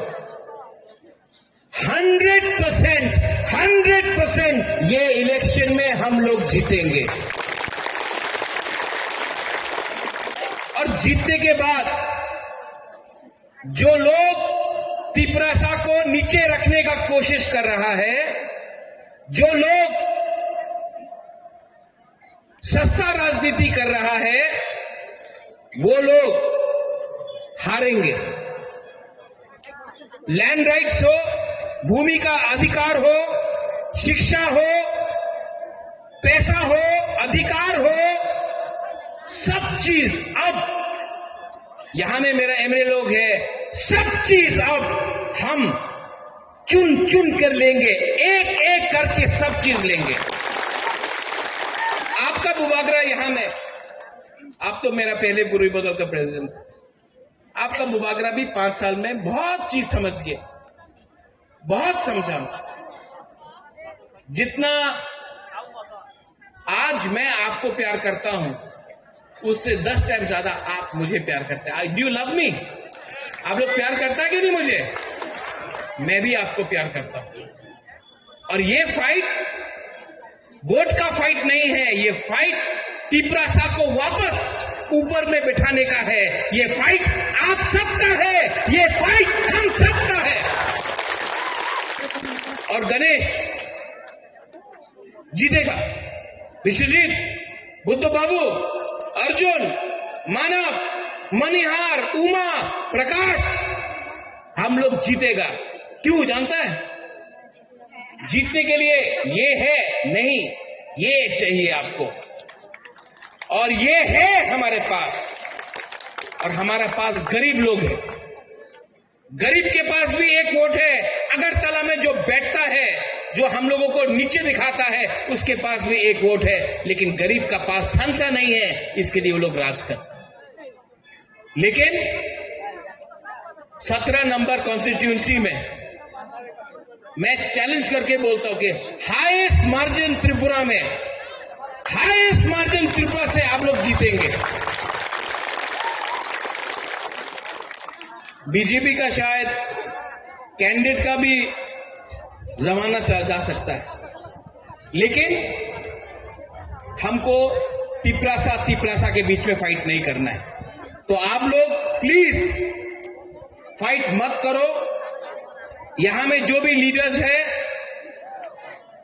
हंड्रेड परसेंट, हंड्रेड परसेंट ये इलेक्शन में हम लोग जीतेंगे। और जीतने के बाद जो लोग तिपरासा को नीचे रखने का कोशिश कर रहा है, जो लोग सस्ता राजनीति कर रहा है, वो लोग हारेंगे। लैंड राइट्स हो, भूमि का अधिकार हो, शिक्षा हो, पैसा हो, अधिकार हो, सब चीज अब यहां में मेरा एमएलए लोग है, सब चीज अब हम चुन चुन कर लेंगे, एक एक करके सब चीज लेंगे। आपका बुबागरा यहां में, आप तो मेरा पहले बुरुई बदल का प्रेसिडेंट, आपका बुबागरा भी पांच साल में बहुत चीज समझ गए, बहुत समझा। जितना आज मैं आपको प्यार करता हूं, उससे दस टाइम ज्यादा आप मुझे प्यार करते हैं। Do you love me? आप लोग प्यार करता है कि नहीं मुझे? मैं भी आपको प्यार करता हूं। और ये फाइट वोट का फाइट नहीं है, ये फाइट तिपरासा को वापस ऊपर में बिठाने का है। ये फाइट आप सबका है, ये फाइट हम सबका है। और गणेश जीतेगा। विश्वजीत, बुद्ध बाबू, अर्जुन, मानव, मनिहार, उमा, प्रकाश, हम लोग जीतेगा। क्यों जानता है? जीतने के लिए ये है नहीं, ये चाहिए आपको। और ये है हमारे पास, और हमारे पास गरीब लोग हैं। गरीब के पास भी एक वोट है। अगरतला में जो बैठता है, जो हम लोगों को नीचे दिखाता है, उसके पास भी एक वोट है। लेकिन गरीब का पास थानसा नहीं है, इसके लिए वो लोग राज करते हैं। लेकिन सत्रह नंबर कॉन्स्टिट्यूएंसी में मैं चैलेंज करके बोलता हूं कि हाईएस्ट मार्जिन त्रिपुरा में, हाईएस्ट मार्जिन त्रिपुरा से आप लोग जीतेंगे। बीजेपी का शायद कैंडिडेट का भी जमाना चा-, जा सकता है, लेकिन हमको तिपरासा, तिपरासा के बीच में फाइट नहीं करना है। तो आप लोग प्लीज फाइट मत करो। यहां में जो भी लीडर्स है,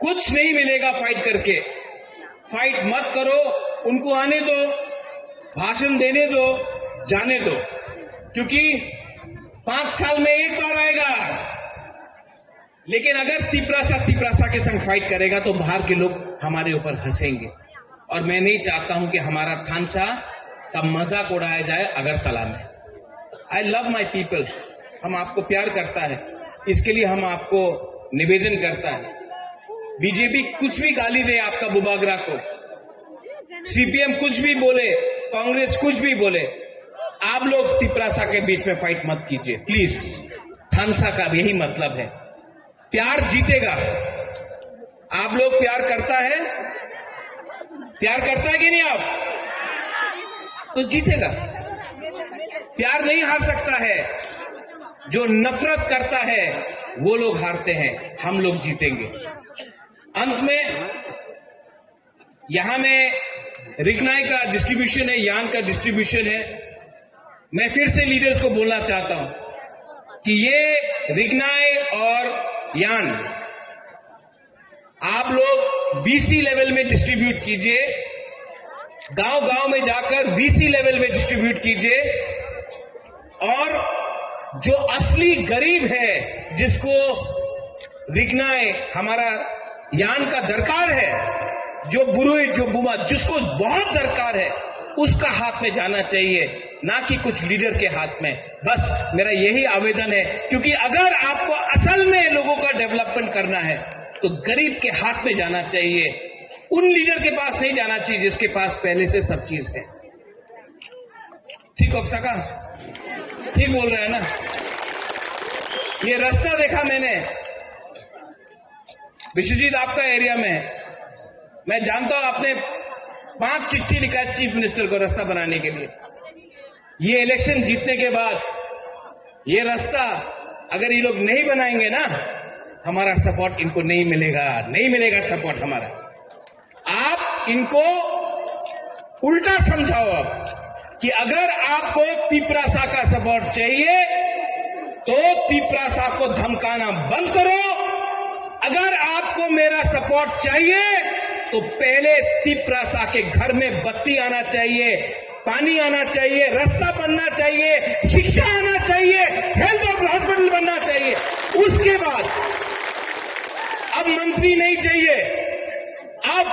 कुछ नहीं मिलेगा फाइट करके। फाइट मत करो, उनको आने दो, भाषण देने दो, जाने दो, क्योंकि पांच साल में एक बार आएगा। लेकिन अगर तिपरासा, तिपरासा के संग फाइट करेगा तो बाहर के लोग हमारे ऊपर हंसेंगे। और मैं नहीं चाहता हूं कि हमारा थानसा का मजाक उड़ाया जाए अगरतला में। I love my people, हम आपको प्यार करता है, इसके लिए हम आपको निवेदन करता है। बीजेपी कुछ भी गाली दे आपका बुबागरा को, सीपीएम कुछ भी बोले, कांग्रेस कुछ भी बोले, आप लोग तिपरासा के बीच में फाइट मत कीजिए प्लीज। थानसा का यही मतलब है, प्यार जीतेगा। आप लोग प्यार करता है, प्यार करता है कि नहीं आप? तो जीतेगा। प्यार नहीं हार सकता है, जो नफरत करता है वो लोग हारते हैं, हम लोग जीतेंगे। अंत में यहां में रिगनाई का डिस्ट्रीब्यूशन है, यान का डिस्ट्रीब्यूशन है। मैं फिर से लीडर्स को बोलना चाहता हूं कि ये रिगनाई और यान आप लोग बीसी लेवल में डिस्ट्रीब्यूट कीजिए, गांव गांव में जाकर बीसी लेवल में डिस्ट्रीब्यूट कीजिए। और जो असली गरीब है, जिसको रिगनाई हमारा यान का दरकार है, जो बुरुई, जो बुमा, जिसको बहुत दरकार है, उसका हाथ में जाना चाहिए, ना कि कुछ लीडर के हाथ में। बस मेरा यही आवेदन है, क्योंकि अगर आपको असल में लोगों का डेवलपमेंट करना है, तो गरीब के हाथ में जाना चाहिए, उन लीडर के पास नहीं जाना चाहिए जिसके पास पहले से सब चीज है। ठीक हो सका? ठीक बोल रहे हैं ना? ये रास्ता देखा मैंने, विश्वजीत, आपका एरिया में, मैं जानता हूं आपने पांच चिट्ठी लिखा है चीफ मिनिस्टर को रास्ता बनाने के लिए। ये इलेक्शन जीतने के बाद ये रास्ता अगर ये लोग नहीं बनाएंगे ना, हमारा सपोर्ट इनको नहीं मिलेगा, नहीं मिलेगा सपोर्ट हमारा। आप इनको उल्टा समझाओ अब कि अगर आपको तिपरासा का सपोर्ट चाहिए तो तिपरासा को धमकाना बंद करो। अगर आपको मेरा सपोर्ट चाहिए तो पहले तिपरासा के घर में बत्ती आना चाहिए, पानी आना चाहिए, रास्ता बनना चाहिए, शिक्षा आना चाहिए, हेल्थ और हॉस्पिटल बनना चाहिए। उसके बाद अब मंत्री नहीं चाहिए, अब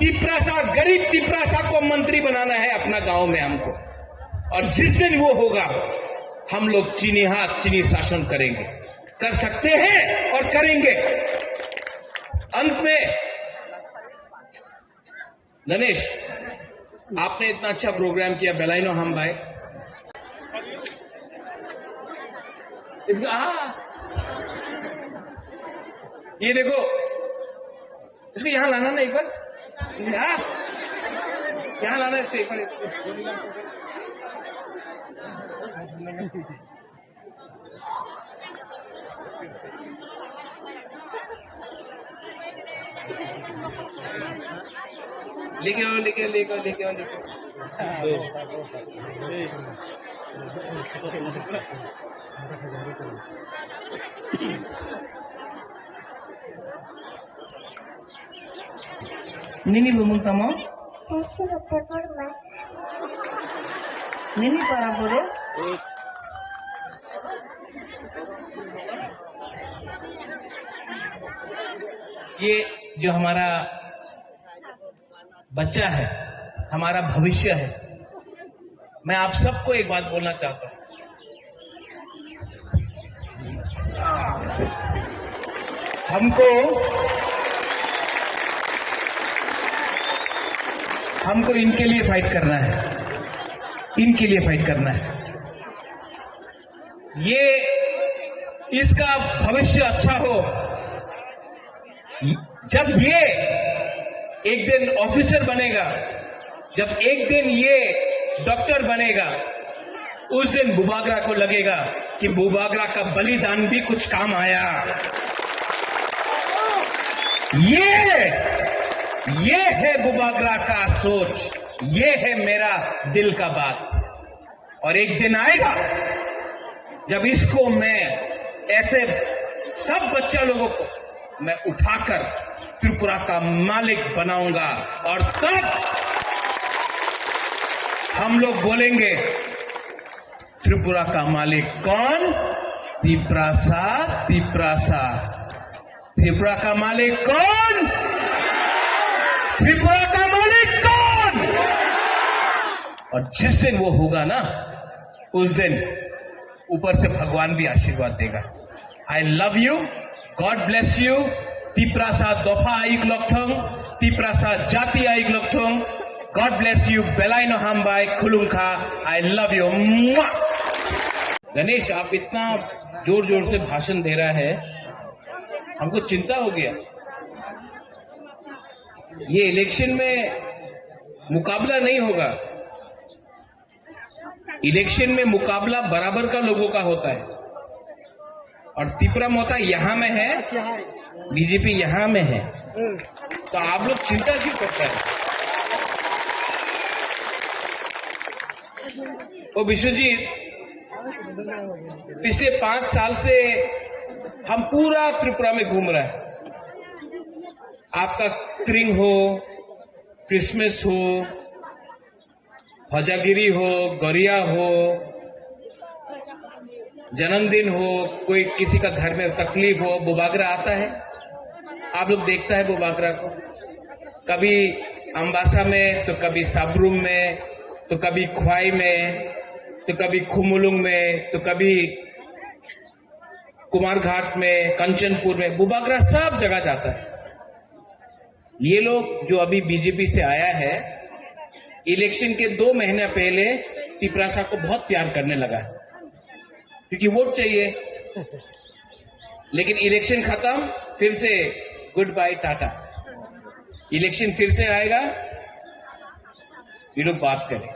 तिपरासा, गरीब तिपरासा को मंत्री बनाना है अपना गांव में हमको। और जिस दिन वो होगा, हम लोग चीनी हाथ, चीनी शासन करेंगे, कर सकते हैं और करेंगे। अंत में गणेश, आपने इतना अच्छा प्रोग्राम किया, बेलाइनो हम भाई। इसका, हाँ, ये देखो, इसको यहाँ लाना ना एक बार, हाँ, यहाँ लाना इसको एक बार। लेके आओ, लेके आओ, लेके आओ, लेके आओ, लेके आओ। Nini bumung tamo? Nini para boro? ये जो हमारा बच्चा है, हमारा भविष्य है, मैं आप सबको एक बात बोलना चाहता हूं, हमको, हमको इनके लिए फाइट करना है, इनके लिए फाइट करना है। ये, इसका भविष्य अच्छा हो। जब ये एक दिन ऑफिसर बनेगा, जब एक दिन ये डॉक्टर बनेगा, उस दिन बुबागरा को लगेगा कि बुबागरा का बलिदान भी कुछ काम आया। ये, ये है बुबागरा का सोच, ये है मेरा दिल का बात। और एक दिन आएगा जब इसको मैं, ऐसे सब बच्चा लोगों को मैं उठाकर त्रिपुरा का मालिक बनाऊंगा, और तब हम लोग बोलेंगे, त्रिपुरा का मालिक कौन? तिप्रासा, तिप्रासा। त्रिपुरा का मालिक कौन? त्रिपुरा का मालिक कौन? और जिस दिन वो होगा ना, उस दिन ऊपर से भगवान भी आशीर्वाद देगा। I love you, God bless you। Tiprasa dopha aik lokthong, Tiprasa jati aik lokthong। God bless you, belai no hambai, khulumkha, I love you। Mwah! Ganesh, आप इतना जोर जोर से भाषण दे रहा है, हमको चिंता हो गया। ये इलेक्शन में मुकाबला नहीं होगा, इलेक्शन में मुकाबला बराबर का लोगों का होता है। और तिपरा मोता यहाँ में है, बीजेपी यहाँ में है, तो आप लोग चिंता क्यों करते हैं? ओ विश्वजीत, पिछले पांच साल से हम पूरा त्रिपुरा में घूम रहे हैं। आपका क्रिंग हो, क्रिसमस हो, हजागिरी हो, गरिया हो, जन्मदिन हो, कोई किसी का घर में तकलीफ हो, बुबागरा आता है, आप लोग देखता है बुबागरा को। कभी अम्बासा में, तो कभी साब्रुम में, तो कभी ख्वाई में, तो कभी खुमुलुंग में, तो कभी कुमारघाट में, कंचनपुर में, बुबागरा सब जगह जाता है। ये लोग जो अभी बीजेपी से आया है, इलेक्शन के दो महीना पहले तिपरासा को बहुत प्यार करने लगा, क्योंकि वोट चाहिए। लेकिन इलेक्शन खत्म, फिर से गुड बाय टाटा। इलेक्शन फिर से आएगा, ये लोग बात करें।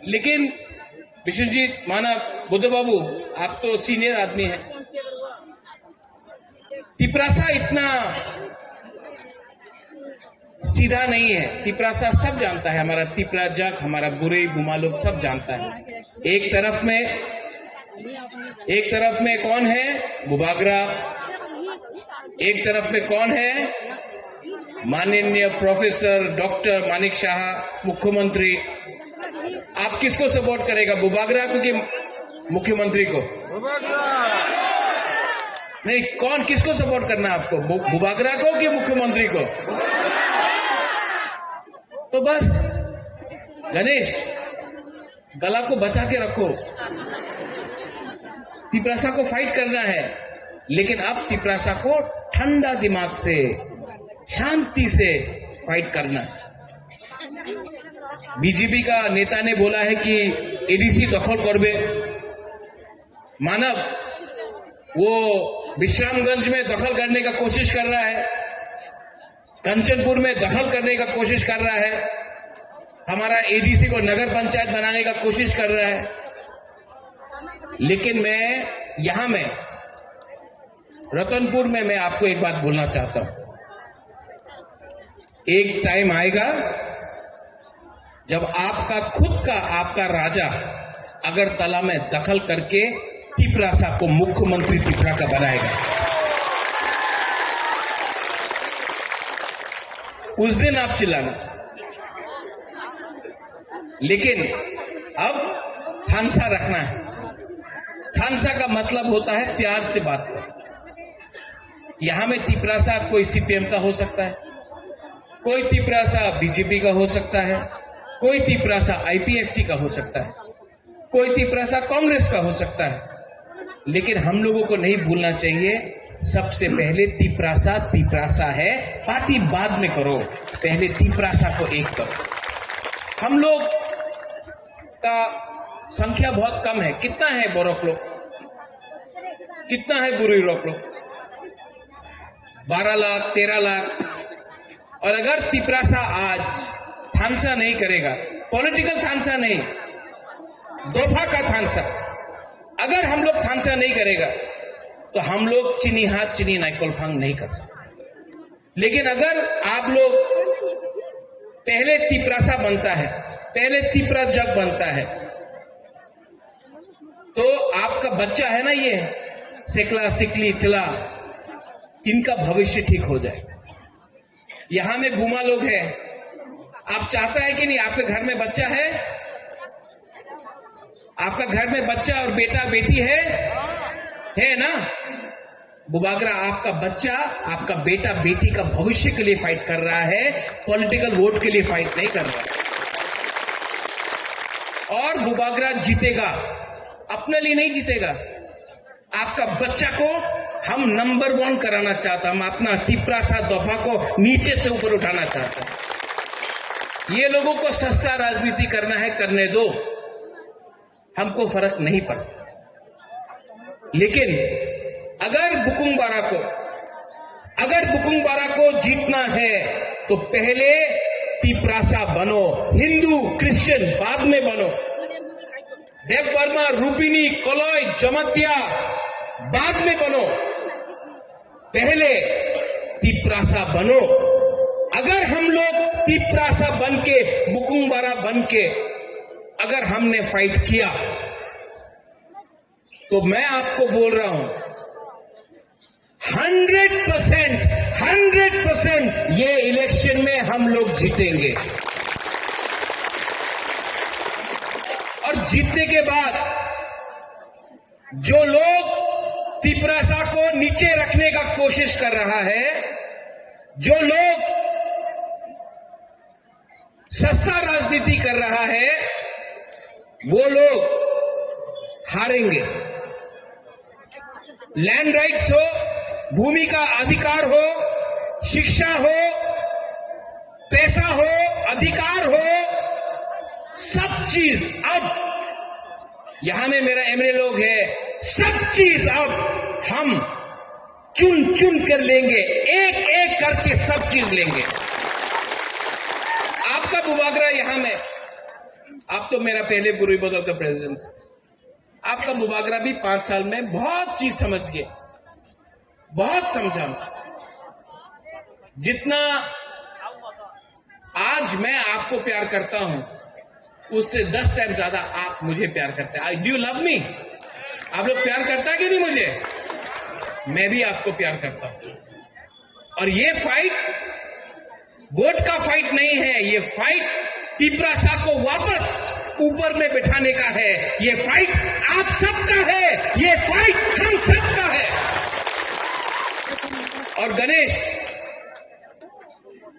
लेकिन विश्वजीत, मानव, बुद्ध बाबू, आप तो सीनियर आदमी हैं। तिपरासा इतना सीधा नहीं है। तिपरासा सब जानता है, हमारा तिपरा जग, हमारा बुरे बुमा लोग सब जानता है। एक तरफ में, एक तरफ में कौन है? बुबागरा। एक तरफ में कौन है? माननीय प्रोफेसर डॉक्टर मानिक साहा, मुख्यमंत्री। आप किसको सपोर्ट करेगा, बुबागरा को कि मुख्यमंत्री को? नहीं, कौन, किसको सपोर्ट करना है आपको, बु-, बुबागरा को कि मुख्यमंत्री को? तो बस गणेश, गला को बचा के रखो। तिपरासा को फाइट करना है, लेकिन अब तिपरासा को ठंडा दिमाग से, शांति से फाइट करना है। बीजेपी का नेता ने बोला है कि एडीसी दखल करबे। मानव, वो विश्रामगंज में दखल करने का कोशिश कर रहा है, कंचनपुर में दखल करने का कोशिश कर रहा है, हमारा एडीसी को नगर पंचायत बनाने का कोशिश कर रहा है। लेकिन मैं यहां में, रतनपुर में, मैं आपको एक बात बोलना चाहता हूं। एक टाइम आएगा जब आपका खुद का, आपका राजा अगरतला में दखल करके तिपरासा को मुख्यमंत्री तिपरा का बनाएगा, उस दिन आप चिल्लाना। लेकिन अब थानसा रखना है। थानसा का मतलब होता है प्यार से बात करना। यहां में तिपरासा कोई सीपीएम का हो सकता है, कोई तिपरासा बीजेपी का हो सकता है, कोई तिपरासा आईपीएफटी का हो सकता है, कोई तिपरासा कांग्रेस का हो सकता है। लेकिन हम लोगों को नहीं भूलना चाहिए, सबसे पहले तिपरासा, तिपरासा है, पार्टी बाद में करो, पहले तिपरासा को एक करो। हम लोग का संख्या बहुत कम है। कितना है बोरक लोग? कितना है बुरुई लोग? बारह लाख, तेरह लाख। और अगर तिपरासा आज थानसा नहीं करेगा, पॉलिटिकल थानसा नहीं, दोफा का थानसा, अगर हम लोग थानसा नहीं करेगा, तो हम लोग चीनी हाथ चीनी नाइकोल फांग नहीं कर सकते। लेकिन अगर आप लोग पहले तिपरासा बनता है, पहले तिपरा जग बनता है, तो आपका बच्चा है ना, ये सिकला, सिकली, चला, इनका भविष्य ठीक हो जाए। यहाँ में बुमा लोग हैं, आप चाहता है कि नहीं, आपके घर में बच्चा है, आपका घर में बच्चा और बेटा बेटी है, है ना? बुबागरा, आपका बच्चा, आपका बेटा बेटी का भविष्य के लिए फाइट कर रहा है, पॉलिटिकल वोट के लिए फाइट नहीं कर रहा है। और बुबागरा जीतेगा, अपने लिए नहीं जीतेगा, आपका बच्चा को हम नंबर वन कराना चाहता, हम अपना तिपरासा दोफा को नीचे से ऊपर उठाना चाहता। ये लोगों को सस्ता राजनीति करना है, करने दो, हमको फर्क नहीं पड़ता। लेकिन अगर बुकुंग बारा को, अगर बुकुंग बारा को जीतना है, तो पहले तिपरासा बनो, हिंदू क्रिश्चियन बाद में बनो, देव वर्मा, रूपिनी, कलय, जमातिया बाद में बनो, पहले तिपरासा बनो। अगर हम लोग तिपरासा बन के, बुकुंग बारा बन के अगर हमने फाइट किया, तो मैं आपको बोल रहा हूं, हंड्रेड परसेंट, हंड्रेड परसेंट ये इलेक्शन में हम लोग जीतेंगे। और जीतने के बाद जो लोग तिपरासा को नीचे रखने का कोशिश कर रहा है, जो लोग सस्ता राजनीति कर रहा है, वो लोग हारेंगे। लैंड राइट्स हो, भूमि का अधिकार हो, शिक्षा हो, पैसा हो, अधिकार हो, सब चीज अब यहाँ में मेरा एमएलए लोग है, सब चीज अब हम चुन चुन कर लेंगे, एक एक करके सब चीज लेंगे। आपका बुबागरा यहाँ में, आप तो मेरा पहले बुरुई बदल का प्रेसिडेंट, आपका बुबागरा भी पांच साल में बहुत चीज समझ गए, बहुत समझा। जितना आज मैं आपको प्यार करता हूं, उससे दस टाइम ज्यादा आप मुझे प्यार करते हैं। Do you love me? आप लोग प्यार करता है कि नहीं मुझे? मैं भी आपको प्यार करता हूं। और ये फाइट वोट का फाइट नहीं है, ये फाइट तिपरासा को वापस ऊपर में बिठाने का है। ये फाइट आप सबका है, ये फाइट हम सबका है। और गणेश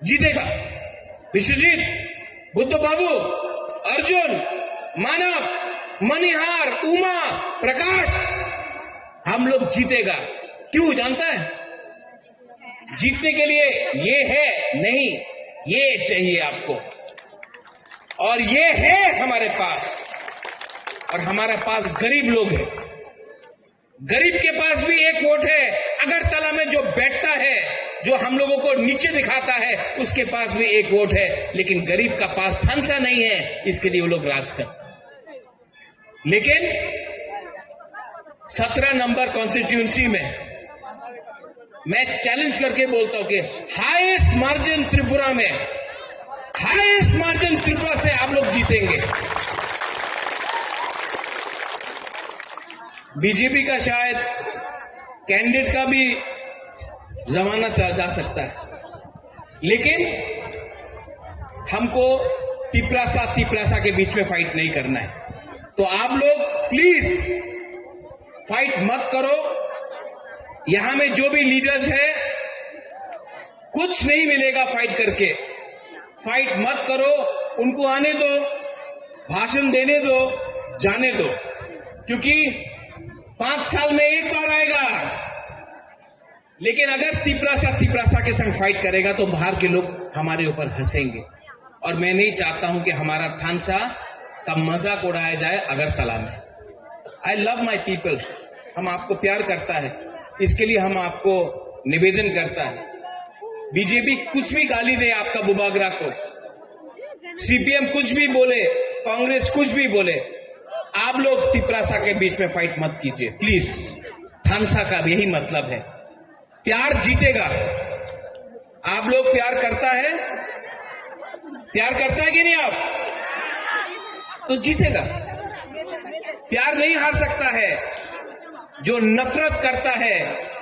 जीतेगा। विश्वजीत, बुद्ध बाबू, अर्जुन, मानव, मनिहार, उमा, प्रकाश, हम लोग जीतेगा। क्यों जानता है? जीतने के लिए ये है नहीं, ये चाहिए आपको। और ये है हमारे पास। और हमारे पास गरीब लोग हैं। गरीब के पास भी एक वोट है। अगरतला में जो बैठता है, जो हम लोगों को नीचे दिखाता है, उसके पास भी एक वोट है। लेकिन गरीब का पास थानसा नहीं है, इसके लिए वो लोग राज करते हैं। लेकिन सत्रह नंबर कॉन्स्टिट्यूएंसी में मैं चैलेंज करके बोलता हूं कि हाईएस्ट मार्जिन त्रिपुरा में, हाईएस्ट मार्जिन त्रिपुरा से आप लोग जीतेंगे। बीजेपी का शायद कैंडिडेट का भी जमाना चला जा सकता है, लेकिन हमको तिपरासा तिपरासा के बीच में फाइट नहीं करना है। तो आप लोग प्लीज फाइट मत करो। यहां में जो भी लीडर्स है, कुछ नहीं मिलेगा फाइट करके। फाइट मत करो, उनको आने दो, भाषण देने दो, जाने दो, क्योंकि पांच साल में एक बार आएगा, लेकिन अगर तिपरासा तिपरासा के संग फाइट करेगा तो बाहर के लोग हमारे ऊपर हंसेंगे। और मैं नहीं चाहता हूं कि हमारा थानसा का मजाक उड़ाया जाए अगरतला में। आई लव माई पीपल, हम आपको प्यार करता है, इसके लिए हम आपको निवेदन करता है। बीजेपी कुछ भी गाली दे आपका बुबागरा को, सीपीएम कुछ भी बोले, कांग्रेस कुछ भी बोले, आप लोग तिपरासा के बीच में फाइट मत कीजिए प्लीज। थानसा का यही मतलब है, प्यार जीतेगा। आप लोग प्यार करता है, प्यार करता है कि नहीं आप? तो जीतेगा। प्यार नहीं हार सकता है, जो नफरत करता है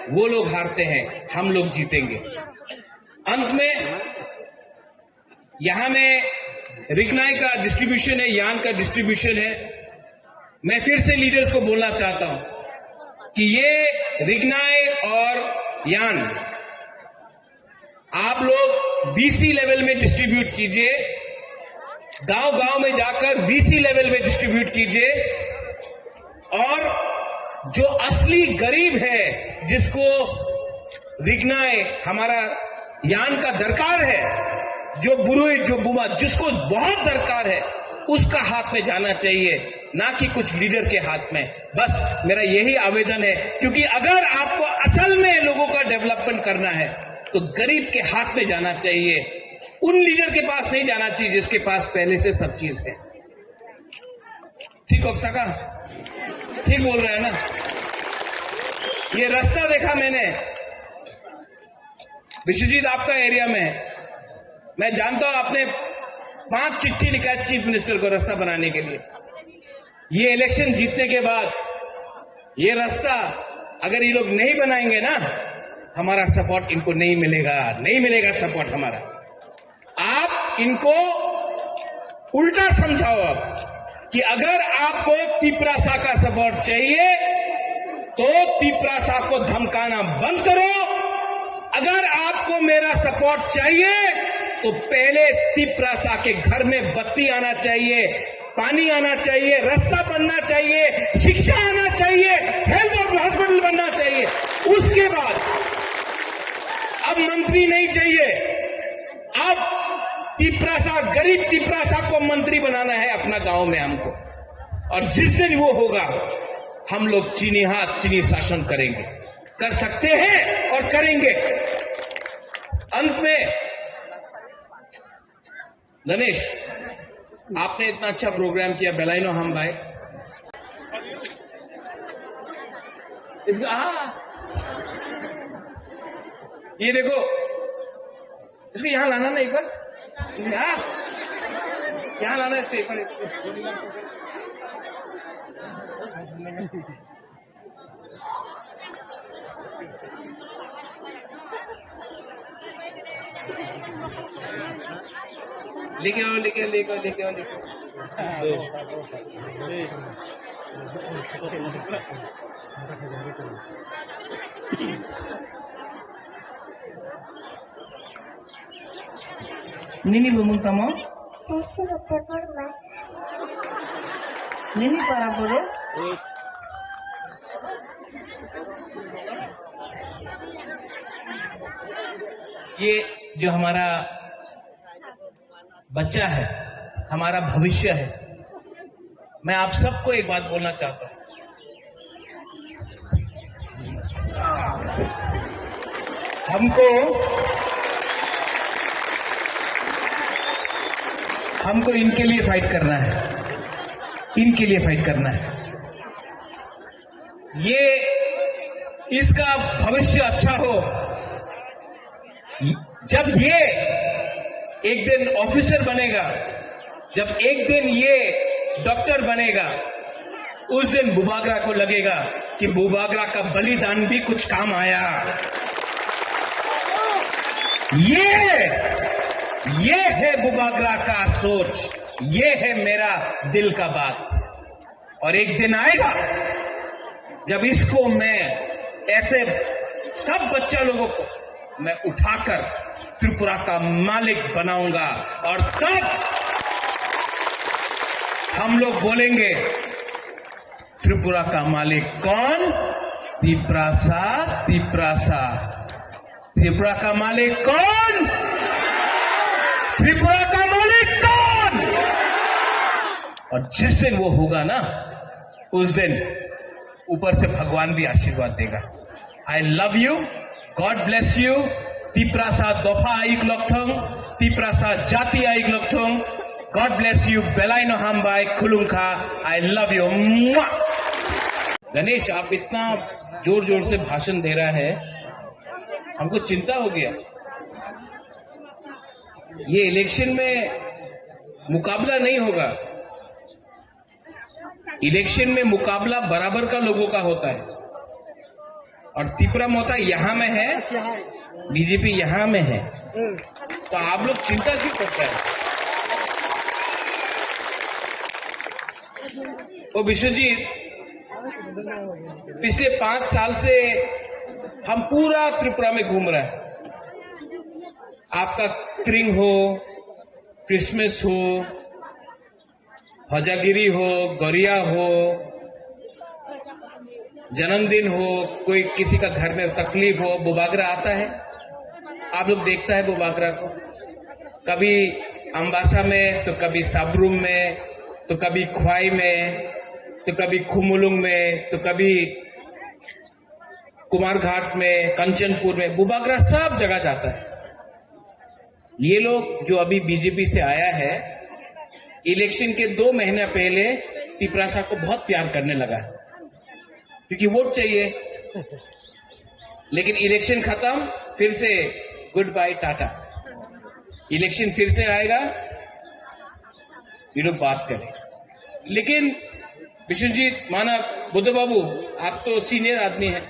वो लोग हारते हैं, हम लोग जीतेंगे। अंत में यहां में रिगनाई का डिस्ट्रीब्यूशन है, यान का डिस्ट्रीब्यूशन है। मैं फिर से लीडर्स को बोलना चाहता हूं कि ये रिगनाई और यान आप लोग बीसी लेवल में डिस्ट्रीब्यूट कीजिए, गांव गांव में जाकर बीसी लेवल में डिस्ट्रीब्यूट कीजिए। और जो असली गरीब है, जिसको रिगनाई हमारा यान का दरकार है, जो बुरुई, जो बुमा, जिसको बहुत दरकार है, उसका हाथ में जाना चाहिए, ना कि कुछ लीडर के हाथ में। बस मेरा यही आवेदन है, क्योंकि अगर आपको असल में लोगों का डेवलपमेंट करना है तो गरीब के हाथ में जाना चाहिए, उन लीडर के पास नहीं जाना चाहिए जिसके पास पहले से सब चीज है। ठीक हो सका? ठीक बोल रहे हैं ना? ये रास्ता देखा मैंने, विश्वजीत, आपका एरिया में, मैं जानता हूं आपने पांच चिट्ठी लिखा है चीफ मिनिस्टर को रास्ता बनाने के लिए। ये इलेक्शन जीतने के बाद ये रास्ता अगर ये लोग नहीं बनाएंगे ना, हमारा सपोर्ट इनको नहीं मिलेगा, नहीं मिलेगा सपोर्ट हमारा। आप इनको उल्टा समझाओ अब कि अगर आपको तिपरासा का सपोर्ट चाहिए तो तिपरासा को धमकाना बंद करो। अगर आपको मेरा सपोर्ट चाहिए तो पहले तिपरासा के घर में बत्ती आना चाहिए, पानी आना चाहिए, रास्ता बनना चाहिए, शिक्षा आना चाहिए, हेल्थ और हॉस्पिटल बनना चाहिए। उसके बाद अब मंत्री नहीं चाहिए, अब तिपरासा, गरीब तिपरासा को मंत्री बनाना है अपना गांव में हमको। और जिस दिन वो होगा, हम लोग चीनी हाथ, चीनी शासन करेंगे, कर सकते हैं और करेंगे। अंत में गणेश, आपने इतना अच्छा प्रोग्राम किया, बेलाइनो हम भाई। इसका, हाँ, ये देखो, इसको यहाँ लाना ना एक बार, यहाँ, यहाँ लाना इसको एक बार। लेके आओ, लेके आओ, लेके आओ, लेके आओ, लेके आओ। Nini bumung tamo? Nini para boro? ये जो हमारा बच्चा है, हमारा भविष्य है, मैं आप सबको एक बात बोलना चाहता हूं, हमको, हमको इनके लिए फाइट करना है, इनके लिए फाइट करना है। ये, इसका भविष्य अच्छा हो, जब ये एक दिन ऑफिसर बनेगा, जब एक दिन ये डॉक्टर बनेगा, उस दिन बुबागरा को लगेगा कि बुबागरा का बलिदान भी कुछ काम आया। ये, ये है बुबागरा का सोच, ये है मेरा दिल का बात। और एक दिन आएगा जब इसको मैं, ऐसे सब बच्चा लोगों को मैं उठाकर त्रिपुरा का मालिक बनाऊंगा और तब हम लोग बोलेंगे, त्रिपुरा का मालिक कौन? तिपरासा, तिपरासा। त्रिपुरा का मालिक कौन? त्रिपुरा का मालिक कौन? और जिस दिन वो होगा ना, उस दिन ऊपर से भगवान भी आशीर्वाद देगा। I love you, God bless you। Tiprasa दोफा आइक लकथों, तिपरासा जाति आइक लकथों। God bless you, बेलाइनो हामबाय, खुलुमखा। I love you। Mwah। Ganesh, आप इतना जोर जोर से भाषण दे रहा है, हमको चिंता हो गया। ये इलेक्शन में मुकाबला नहीं होगा, इलेक्शन में मुकाबला बराबर का लोगों का होता है। और तिपरा मोता यहाँ में है, बीजेपी यहाँ में है, तो आप लोग चिंता क्यों करते हैं? ओ विश्वजीत, पिछले पांच साल से हम पूरा त्रिपुरा में घूम रहे हैं। आपका त्रिंग हो, क्रिसमस हो, हजागिरी हो, गरिया हो, जन्मदिन हो, कोई किसी का घर में तकलीफ हो, बुबागरा आता है, आप लोग देखता है बुबागरा को, कभी अम्बासा में, तो कभी सबरूम में, तो कभी ख्वाई में, तो कभी खुमुलुंग में, तो कभी कुमारघाट में, कंचनपुर में, बुबागरा सब जगह जाता है। ये लोग जो अभी बीजेपी से आया है, इलेक्शन के दो महीना पहले तिपरासा को बहुत प्यार करने लगा, क्योंकि वोट चाहिए। लेकिन इलेक्शन खत्म, फिर से गुड बाय टाटा। इलेक्शन फिर से आएगा, ये लोग बात करें। लेकिन विष्णुजीत, मानव, बुद्ध बाबू, आप तो सीनियर आदमी हैं।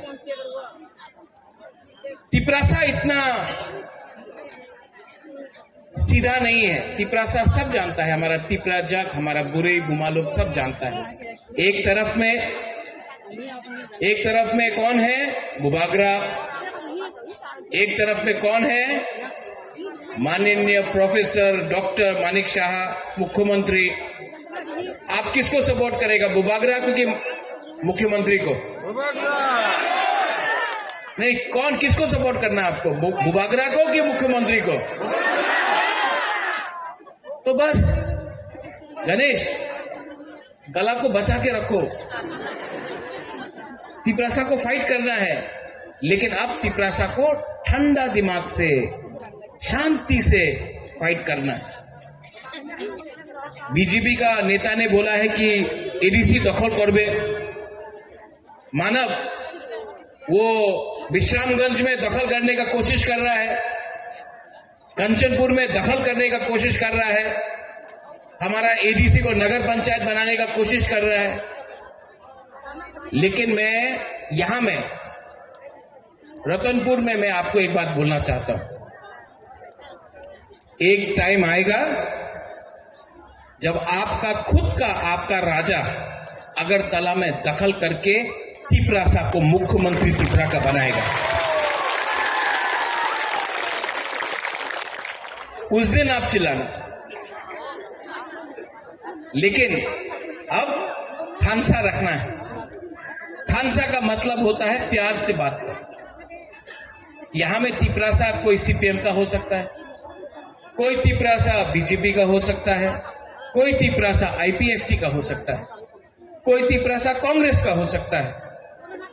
तिपरासा इतना सीधा नहीं है। तिपरासा सब जानता है, हमारा तिपरा जग, हमारा बुरे बुमा लोग सब जानता है। एक तरफ में, एक तरफ में कौन है? बुबागरा। एक तरफ में कौन है? माननीय प्रोफेसर डॉक्टर मानिक साहा, मुख्यमंत्री। आप किसको सपोर्ट करेगा, बुबागरा को कि मुख्यमंत्री को? नहीं, कौन, किसको सपोर्ट करना है आपको, बु-, बुबागरा को कि मुख्यमंत्री को? तो बस गणेश, गला को बचा के रखो। तिपरासा को फाइट करना है, लेकिन अब तिपरासा को ठंडा दिमाग से, शांति से फाइट करना है। बीजेपी का नेता ने बोला है कि एडीसी दखल करबे। मानव, वो विश्रामगंज में दखल करने का कोशिश कर रहा है, कंचनपुर में दखल करने का कोशिश कर रहा है, हमारा एडीसी को नगर पंचायत बनाने का कोशिश कर रहा है। लेकिन मैं यहाँ में, रतनपुर में, मैं आपको एक बात बोलना चाहता हूँ। एक टाइम आएगा जब आपका खुद का, आपका राजा अगरतला में दखल करके तिपरासा को मुख्यमंत्री तिपरा का बनाएगा, उस दिन आप चिल्लाना। लेकिन अब थानसा रखना है। थानसा का मतलब होता है प्यार से बात करना। यहाँ में तिपरासा कोई सीपीएम का हो सकता है, कोई तिपरासा बीजेपी का हो सकता है, कोई तिपरासा आईपीएफटी का हो सकता है, कोई तिपरासा कांग्रेस का हो सकता है,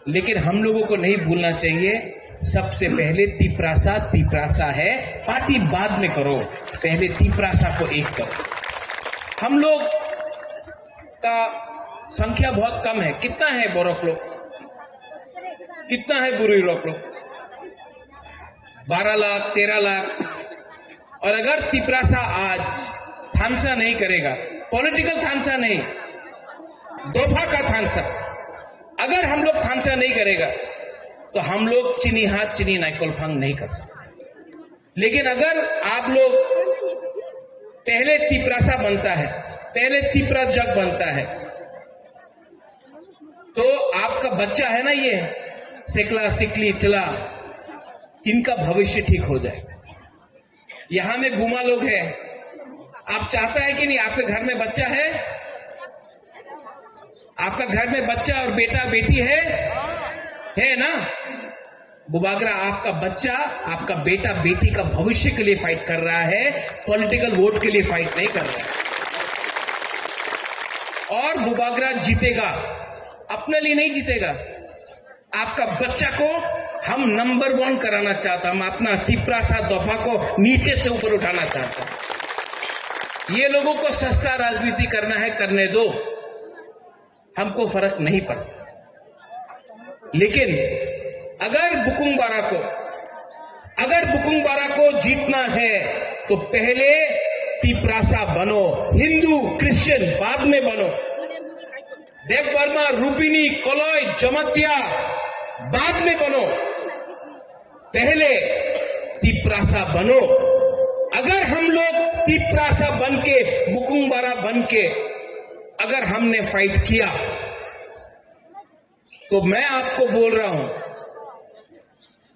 लेकिन हम लोगों को नहीं भूलना चाहिए, सबसे पहले तिपरासा तिपरासा है। पार्टी बाद में करो, पहले तिपरासा को एक करो। हम लोग का संख्या बहुत कम है। कितना है बोरक लोग, कितना है बुरी लोग? बारह लाख, तेरह लाख। और अगर तिपरासा आज थानसा नहीं करेगा, पॉलिटिकल थानसा नहीं, दोफा का थानसा, अगर हम लोग थानसा नहीं करेगा, तो हम लोग चीनी हाथ चीनी नाइकोल फांग नहीं कर सकते। लेकिन अगर आप लोग पहले तिपरासा बनता है, पहले तिपरा जग बनता है, तो आपका बच्चा है ना, ये सिकला, सिकली, चला, इनका भविष्य ठीक हो जाए। यहाँ में बुमा लोग हैं, आप चाहता है कि नहीं आपके घर में बच्चा है? आपका घर में बच्चा और बेटा बेटी है, है ना? बुबागरा, आपका बच्चा, आपका बेटा बेटी का भविष्य के लिए फाइट कर रहा है, पॉलिटिकल वोट के लिए फाइट नहीं कर रहा है। और बुबागरा जीतेगा, अपने लिए नहीं जीतेगा। आपका बच्चा को हम नंबर वन कराना चाहता, हम अपना तिपरासा दोफा को नीचे से ऊपर उठाना चाहता। ये लोगों को सस्ता राजनीति करना है, करने दो, हमको फर्क नहीं पड़ता। लेकिन अगर बुकुंग बारा को, अगर बुकुंग बारा को जीतना है तो पहले तिपरासा बनो, हिंदू क्रिश्चियन बाद में बनो। देव वर्मा, रूपिनी, कलय, जमातिया बाद में बनो, पहले तिपरासा बनो। अगर हम लोग तिपरासा बन के, बुकुंग बारा बन के अगर हमने फाइट किया तो मैं आपको बोल रहा हूं,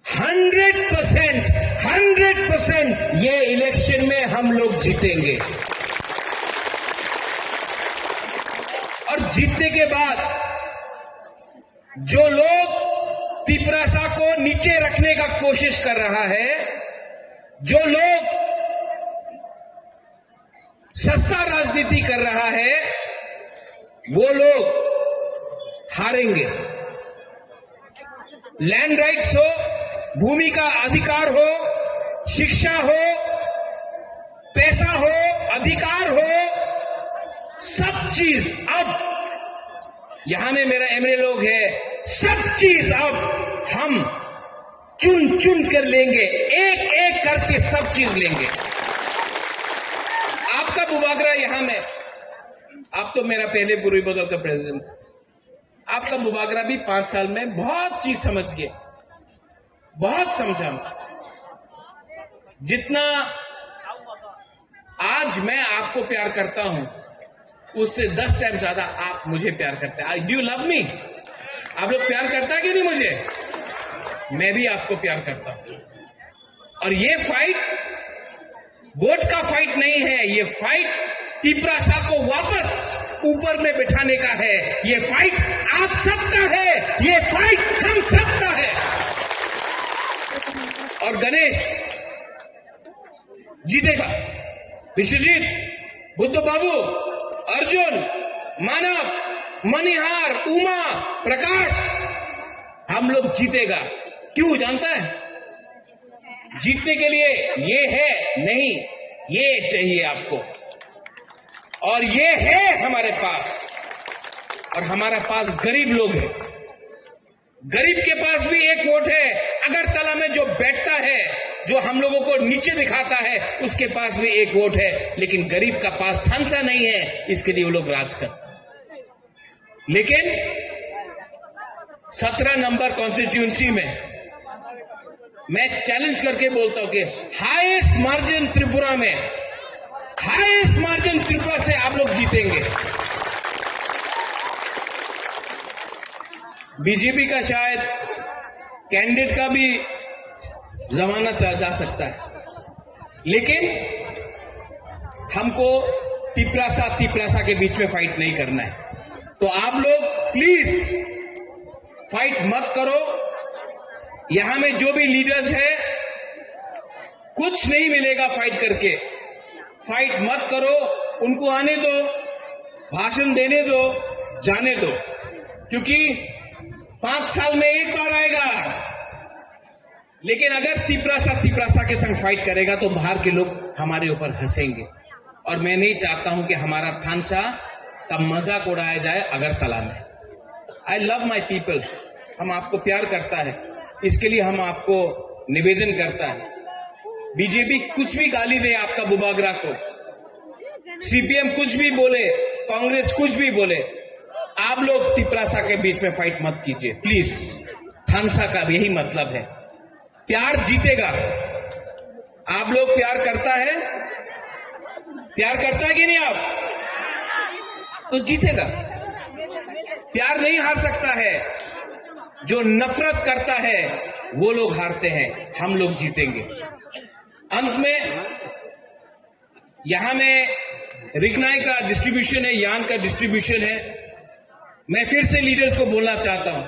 हंड्रेड परसेंट, हंड्रेड परसेंट ये इलेक्शन में हम लोग जीतेंगे। और जीतने के बाद जो लोग तिपरासा को नीचे रखने का कोशिश कर रहा है, जो लोग सस्ता राजनीति कर रहा है, वो लोग हारेंगे। लैंड राइट्स हो, भूमि का अधिकार हो, शिक्षा हो, पैसा हो, अधिकार हो, सब चीज अब यहां में मेरा एमएलए लोग है, सब चीज अब हम चुन चुन कर लेंगे, एक एक करके सब चीज लेंगे। आपका बुबागरा यहां में, आप तो मेरा पहले पूर्वी बगल का प्रेसिडेंट, आपका बुबागरा भी पांच साल में बहुत चीज समझ गए, बहुत समझा। जितना आज मैं आपको प्यार करता हूं, उससे दस टाइम ज्यादा आप मुझे प्यार करते हैं। Do you love me? आप लोग प्यार करता है कि नहीं मुझे? मैं भी आपको प्यार करता हूं। और ये फाइट वोट का फाइट नहीं है, ये फाइट तिपरासा को वापस ऊपर में बिठाने का है। ये फाइट आप सबका है, ये फाइट हम सबका है। और गणेश जीतेगा, विश्वजीत, बुद्ध बाबू, अर्जुन, मानव, मणिहार, उमा, प्रकाश, हम लोग जीतेगा। क्यों जानता है? जीतने के लिए ये है नहीं, ये चाहिए आपको। और ये है हमारे पास, और हमारा पास गरीब लोग हैं। गरीब के पास भी एक वोट है। अगरतला में जो बैठता है, जो हम लोगों को नीचे दिखाता है, उसके पास भी एक वोट है। लेकिन गरीब का पास थानसा नहीं है, इसके लिए वो लोग राज करते हैं। लेकिन सत्रह नंबर कॉन्स्टिट्यूएंसी में मैं चैलेंज करके बोलता हूं कि हाईएस्ट मार्जिन त्रिपुरा में, हाईएस्ट मार्जिन त्रिपुरा से आप लोग जीतेंगे। बीजेपी का शायद कैंडिडेट का भी जमाना जा, जा सकता है, लेकिन हमको तिपरासा तिपरासा के बीच में फाइट नहीं करना है। तो आप लोग प्लीज फाइट मत करो। यहां में जो भी लीडर्स है, कुछ नहीं मिलेगा फाइट करके। फाइट मत करो, उनको आने दो, भाषण देने दो, जाने दो, क्योंकि पांच साल में एक बार आएगा। लेकिन अगर तिपरासा तिपरासा के संग फाइट करेगा तो बाहर के लोग हमारे ऊपर हंसेंगे। और मैं नहीं चाहता हूं कि हमारा थानसा का मजाक उड़ाया जाए अगरतला में। आई लव माई पीपल, हम आपको प्यार करता है, इसके लिए हम आपको निवेदन करता है। बीजेपी कुछ भी गाली दे आपका बुबागरा को, सीपीएम कुछ भी बोले, कांग्रेस कुछ भी बोले, आप लोग तिपरासा के बीच में फाइट मत कीजिए प्लीज। थानसा का यही मतलब है, प्यार जीतेगा। आप लोग प्यार करता है, प्यार करता है कि नहीं आप? तो जीतेगा। प्यार नहीं हार सकता है, जो नफरत करता है वो लोग हारते हैं, हम लोग जीतेंगे। अंत में यहां में रिगनाई का डिस्ट्रीब्यूशन है, यान का डिस्ट्रीब्यूशन है। मैं फिर से लीडर्स को बोलना चाहता हूं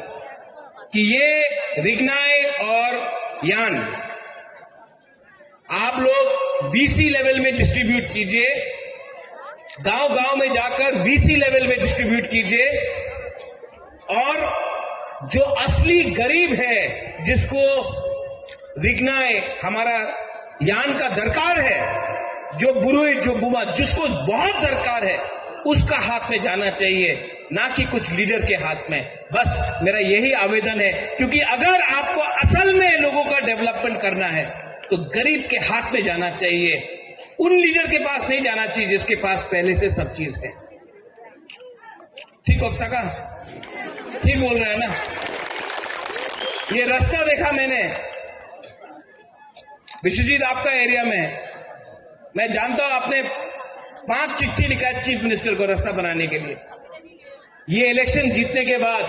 कि ये रिगनाई और यान आप लोग वीसी लेवल में डिस्ट्रीब्यूट कीजिए, गांव गांव में जाकर वीसी लेवल में डिस्ट्रीब्यूट कीजिए, और जो असली गरीब है, जिसको रिगनाई हमारा यान का दरकार है, जो बुरुई, जो बुमा, जिसको बहुत दरकार है, उसका हाथ में जाना चाहिए, ना कि कुछ लीडर के हाथ में। बस मेरा यही आवेदन है, क्योंकि अगर आपको असल में लोगों का डेवलपमेंट करना है, तो गरीब के हाथ में जाना चाहिए। उन लीडर के पास नहीं जाना चाहिए जिसके पास पहले से सब चीज है। ठीक हो सका? ठीक बोल रहे हैं ना? ये रास्ता देखा मैंने, विश्वजीत, आपका एरिया में, मैं जानता हूं, आपने पांच चिट्ठी लिखा है चीफ मिनिस्टर को रास्ता बनाने के लिए। ये इलेक्शन जीतने के बाद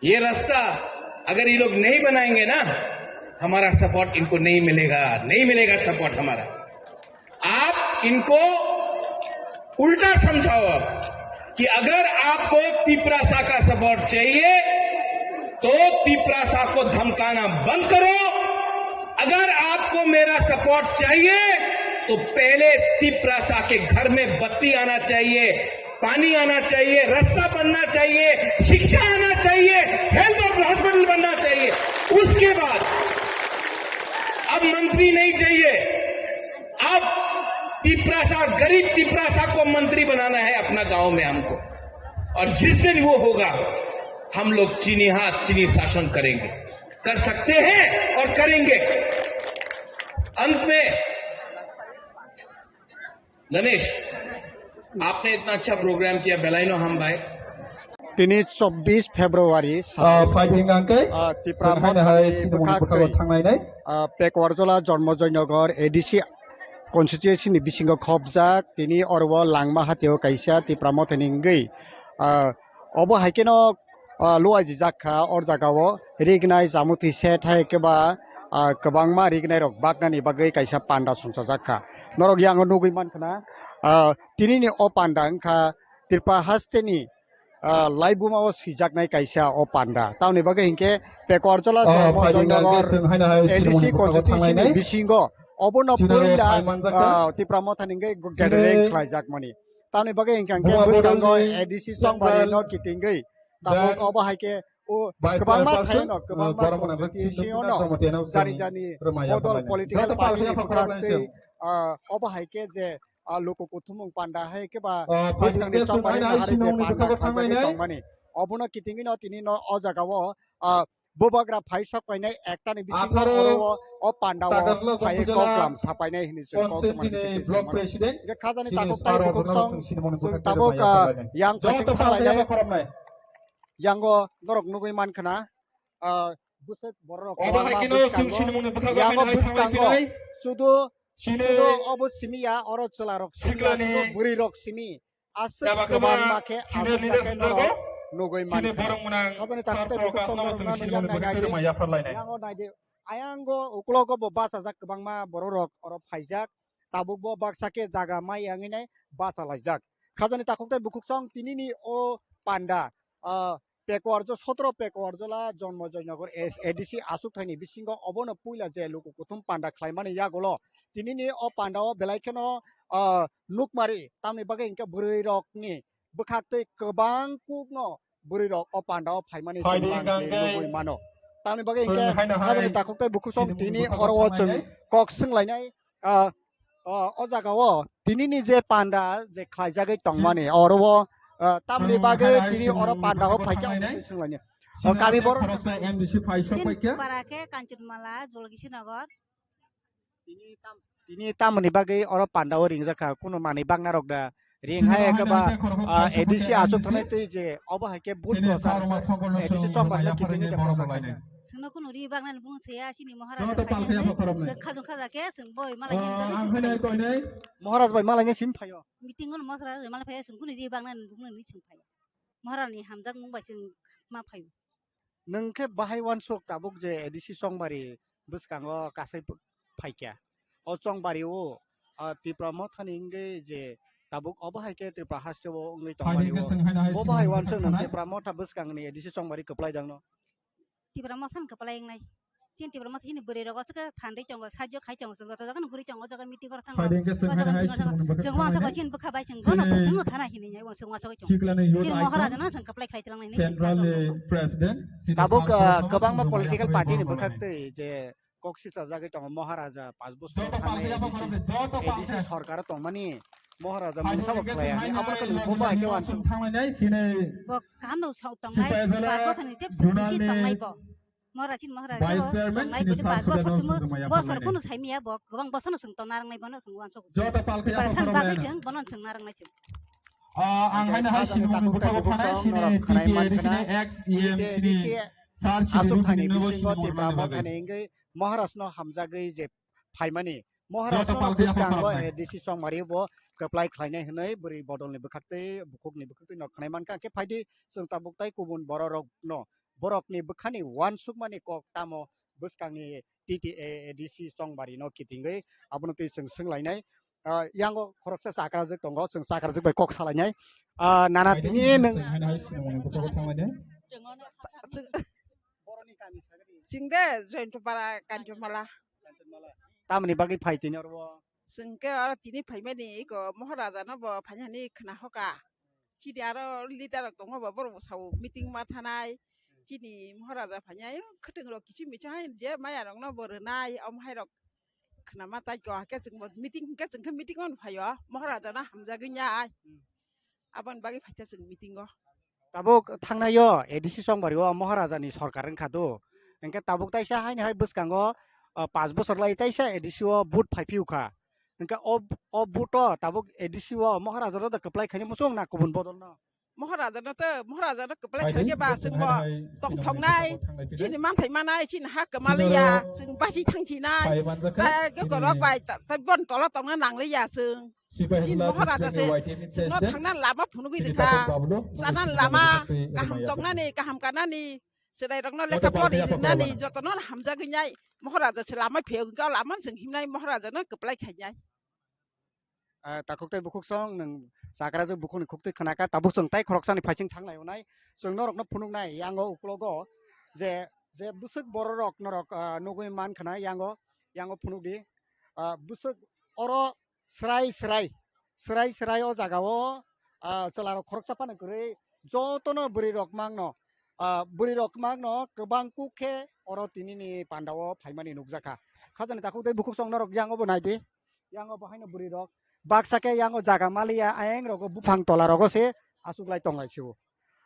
ये रास्ता अगर ये लोग नहीं बनाएंगे ना, हमारा सपोर्ट इनको नहीं मिलेगा, नहीं मिलेगा सपोर्ट हमारा। आप इनको उल्टा समझाओ कि अगर आपको तिपरासा का सपोर्ट चाहिए, तो तिपरासा को धमकाना बंद करो। अगर आपको मेरा सपोर्ट चाहिए, तो पहले तिपरासा के घर में बत्ती आना चाहिए, पानी आना चाहिए, रास्ता बनना चाहिए, शिक्षा आना चाहिए, हेल्थ और हॉस्पिटल बनना चाहिए। उसके बाद अब मंत्री नहीं चाहिए, अब तिपरासा, गरीब तिपरासा को मंत्री बनाना है अपना गांव में हमको। और जिस दिन वो होगा, हम लोग चीनी हाथ, चीनी शासन करेंगे, कर सकते हैं और करेंगे। अंत में गणेश, आपने इतना अच्छा प्रोग्राम किया, बेलाइनो हम भाई। Tini chobbish February, ah, salo, phaidi hingkha khe, ah, Tipra chwng haino hai Mothani Chini Moni bwkhak bwkhago twi, thangnainai. Ah, Pekwarjola Jonmojoynagar A D C constituency ni bisingo khopjak, tini oro o Langma hatio kaisa Tipra Mothani wngwi, ah, obo hai kheno, ah, luaijijak kha, o jaga o rignai, jamotwi set hai khe ba, ah, kwbangma rignai rok baknani bagwi kaisa panda songchajak kha. Norok yango nugwi mankha na, ah, tini ni o panda wngkha Tripura hasteni, ah, laibuma o swijaknai kaisa o panda. Tamoni bagwi hinkhe Pekwarjola, oh, Jonmojoynagar A D C constituency ni bisingo obono puila, ah, Tipra Mothani wngwi gathering khlaijakmani. Tamoni bagwi hinkhe bwskango A D C Chongbari no kitingwi tabuk obo hai khe o kwbangma thaino, kwbangma constituency o no jani jani bodol political party ni bwkhaktwi, ah, obo hai khe je, ah, luku kuthumung panda hai khe ba bwskangni Chongbari no hari je panda khlaijagwi tongmani, obono kitingwi no tini no o jaga o, ah, bubagra phai sok painai ekta ni bisingo oro o, o panda o phai kok lam sapainai hinwi chwng kok tongmani bisingo. Hingkhe khajani takhuk tai bukhuk song chwng tabuk, ah, yang phaising thanglainai. Yango norok nugwi mankha na, ah, bwswk borok rok kwbangma bwskango. Yango bwskango sudu, sudu obo simi ya, oro chwla rok simi ya, sudu bwrwi rok simi. Aswk kwbangma khe aswk khe norok nugwi mankha. Aboni takhuk tai bukhuk song norok nugwi mankha. Yango naidi, ayango uklogo bo bachajak kwbangma borok rok oro phaijak. Tabuk bo baksa khe jaga mai yangwi nai bachalaijak. Khajani takhuk tai bukhuk song tinini o panda, ah, Pekwarjo, sotro Pekwarjola Jonmojoynagar A D C achukthaini bisingo obono puila je luku kuthum panda khlaimani yagulo tinini o panda o belai kheno, ah, nukmari, tamni bagwi hinkhe bwrwi rokni bwkhaktwi kwbang kukno bwrwi rok o panda o phaimani chwng nugwi mano. Tamni bagwi hinkhe khajani takhuk tai bukhuk song tini oro o chwng kok swnglainai, ah, o, o jaga o tini ni je panda je khlaijagwi tongmani oro o, ah, tamni bagwi tini oro panda o phaikha omo twi swnglainai. O kami borok M D C phai sok paikha. Para khe Kanchanmala, Jolkishinagar. Tini tam, tini tamoni bagwi oro panda o ringjak kha, kunu manwi bakna rok da ring hai khe ba, ah, A D C achuk thangwi twi je obo hai khe booth prochar A D C chongbar le kitingwi de prochar khaikha. Chwngno kunu ri baknani bung se ya, chini Maharaj phai ya, chwng khajung khaja khe chwng boi mala hinjagwi chwng phai. Maharaj bai mala hinwi simi phaio. Meeting o Maharaj bai mala phai ya, chwng kunu ri baknani bung nani chwng phai ya. Maharaj ni hamjakmung bai chwng ma phaio. Nwng khe bahai uansuk tabuk je A D C Chongbari bwskango kasai phaikha. O Chongbari o, ah, Tipra Mothani wngwi je Tabuk obo hai khe Tripura haste o wngwi tongmani o. Bo bahai wansuk nang Tripura motha bwskang ni A D C chongmari kwplai dang no. Tipra Motha ni kwplai wngnai. Chini Tipra Motha chini bwrwi rok aswk phan rwi tongo, sajyo khai tongo, chwng joto jaga no bwrwi tongo, o jaga meeting oro thango. Phai dengke chwng O jaga haino meeting haino oro chini thango. Bwkhak Chwng thangmani uansuk bai chwng bono thangwi thangno thana hinwi uansuk uansuk chwng. Chini Moharaja no chwng kwplai khlai twlang nai hinwi Central ni President, Sri Tabuk, Santanu ah, kwbangma Sundar political Maya party ni Maya bwkhak twi je kok sisa jagwi tongo Moharaja, panch bosor thangnai A D C, A D C sorkar tongmani Moharaja mungsa bo khlai ya. Abo khe bo bai khe wansuk. Bo kaham no sok tongnai, panch bosor ni tep suk si tongnai bo. Moharaja chini Moharaja bo tongnai bo panch bosor chwng bosor kunu sai miya bo kwbang bosor no chwng tong narwknai bono chwng uansuk. Joto palkhe Preparation bagwi chwng bono chwng narwknai chwng. Ah, ang haino hai sinimung ni bwkhago phanai sini T T A D C ni ex E M sini sir sini asuk thani bisingo Tipra Motha ni wngwi Maharaj no hamjagwi je phaimani. Maharaj no bwskango A D C chongmari bo kwplai khlainai hwnwi bwrwi bodol ni bwkhaktwi bukhuk ni bwkhaktwi nok khnai mankha. Hwnkhe phaidi chwng tabuk tai kubun borok rok no borok ni bwkhani uansukmani kok tamo bwskangni T T A A D C chongmari no kitingwi abono twi chwng swnglainai. Ah, yango khoroksa chakrajwk tongo, chwng chakrajwk bai kok salainai. Ah, nana tini nwng Chwng de Joyantapara Kanchomala. Tamni bagwi phai tini oro? Chwng khe oro tini phaimani eko Moharaja no bo phainani khna hoka. Chini aro leader rok tongo bo borok bo sao meeting ma thanai. Chini Moharaja phainai khwtwng rok kiching miching hai je maya rok no bo rwnai omo hai rok khna ma tai ko hake chwng bo meeting hwnkhe chwng khe meeting o no phaio Moharaja no hamjagwi nai. Aboni bagwi phaikha chwng meeting o. Tabuk thangnaio A D C chongmari o Maharaja ni sorkar wngkha do. Hwnkhe tabuk taisa haini hai bwskango, ah, panch bosor lai taisa A D C o vote phai phiu kha. Hwnkhe o, o vote o tabuk A D C o Maharaja no da kwplai khaini muchung na kubun bodol no? Maharaja no to, Maharaja no kwplai khaini ba chwng bo tongthoknai, chini manthai manai, chini ha kwmaliya, chwng basi thangsinai, ta geko rok bai ta, ta bon tola tongna nangliya chwng. Chini Maharaja se chwngno thangna lama phunugwi rikha. Chana lama kaham tongnani, kaham kanani, chwrairokno lekha pori rinani jotono hamjagwi nai Maharaja se lama phiyok hwnkhe o lama chwng himnai Maharaja no kwplai khainai. Ah, takhuk tei bukhuk song nwng chakrajwk bukhukni khuktwi khnakha, tabuk chwng tai khoroksani phaising thangnai hwnai chwng norokno phunuknai yango uklogo je, je bwswk bororok norok, ah, nugwi mankha na yango, yango phunukdi. Ah, bwswk oro Srai srai, srai srai o jaga o, ah, chwla rok khoroksa phano kwrwi jotono bwrwi rok mangno, ah, bwrwi rok mangno kwbang kuk khe oro tini ni panda o phaimani nukjakha. Khajani takhuk tei bukhuk song norok yang obo naidi, yang obo haino bwrwi rok baksa khe yang o jaga maliya ayang rogo buphang tola rogo se achuklai tonglai sio.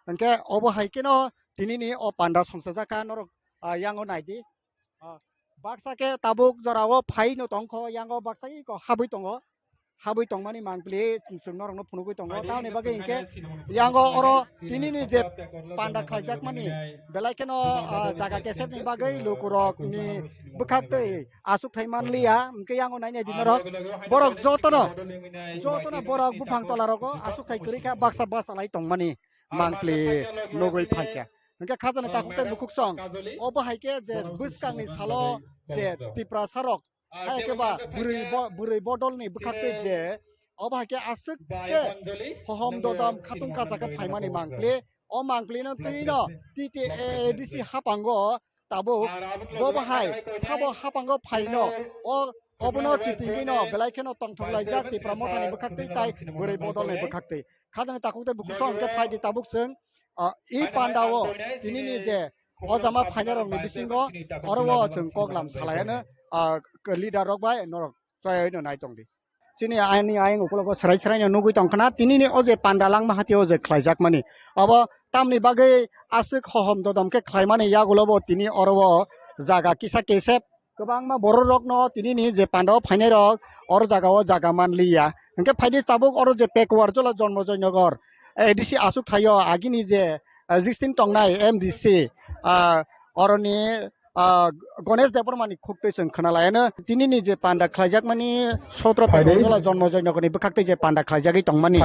Hwnkhe obo hai kheno tini ni o panda songchajakha norok, ah, yang o naidi. Ah, baksa khe tabuk jorao phai no tongkho, yango baksa iko habwi tongo. Habwi tongmani mangpili chwng norokno phunugwi tongo. Tamoni bagwi hinkhe yango oro tinini je panda khlaijakmani belai kheno, ah, jaga kesepni bagwi lukurokni bwkhaktwi achukthai manliya. Hinkhe yango nainai di norok, borok jotono, jotono borok buphang tola rogo achukthai kwrwi kha, baksa bachalai tongmani mangpili nugwi phaikha. Hwnkhe khajani takhuk tei bukhuk song. Obo hai khe je bwskangni salo je Tiprasa rok, hai khe ba bwrwi bo-, bwrwi bodolni bwkhaktwi je obo hai khe aswk khe hohom dodom khatung kacha khe phaimani mangpli. O mangplino twino T T A A D C hapango tabuk bo bahai sabo hapango phaino o obono kitingino belai kheno tongthok laijak Tipra Mothani bwkhaktwi tai bwrwi bodolni bwkhaktwi. Khajani takhuk tei bukhuk song khe phaidi tabuk chwng, ah, i pandao tinini je o jama phainai rokni bisingo oro o chwng koklam salaiano, ah, leader rok bai norok choyaino nai tongdi. Chini ani ayang ukologo srai srai no nugwi tongkhna tinini o je panda langma hati o je khlaijakmani. Abo tamni bagwi aswk hohom dodom khe khlaimani yagulo bo tini oro o jaga kisa kesep kwbangma borok rokno tinini je panda o phainai rok oro jaga o jaga manliya. Hwnkhe phaidi tabuk oro je Pekuwar Jola Jonmo Joynagar A D C achuk thaio agini je, ah, sixteen tongnai M D C, ah, oroni, ah, Ganesh Debbarmani khuktwi chwng khna laiano tinini je panda khlaijakmani sotro Pekuwar Jola Jonmo Joynagarni bwkhaktwi je panda khlaijagwi tongmani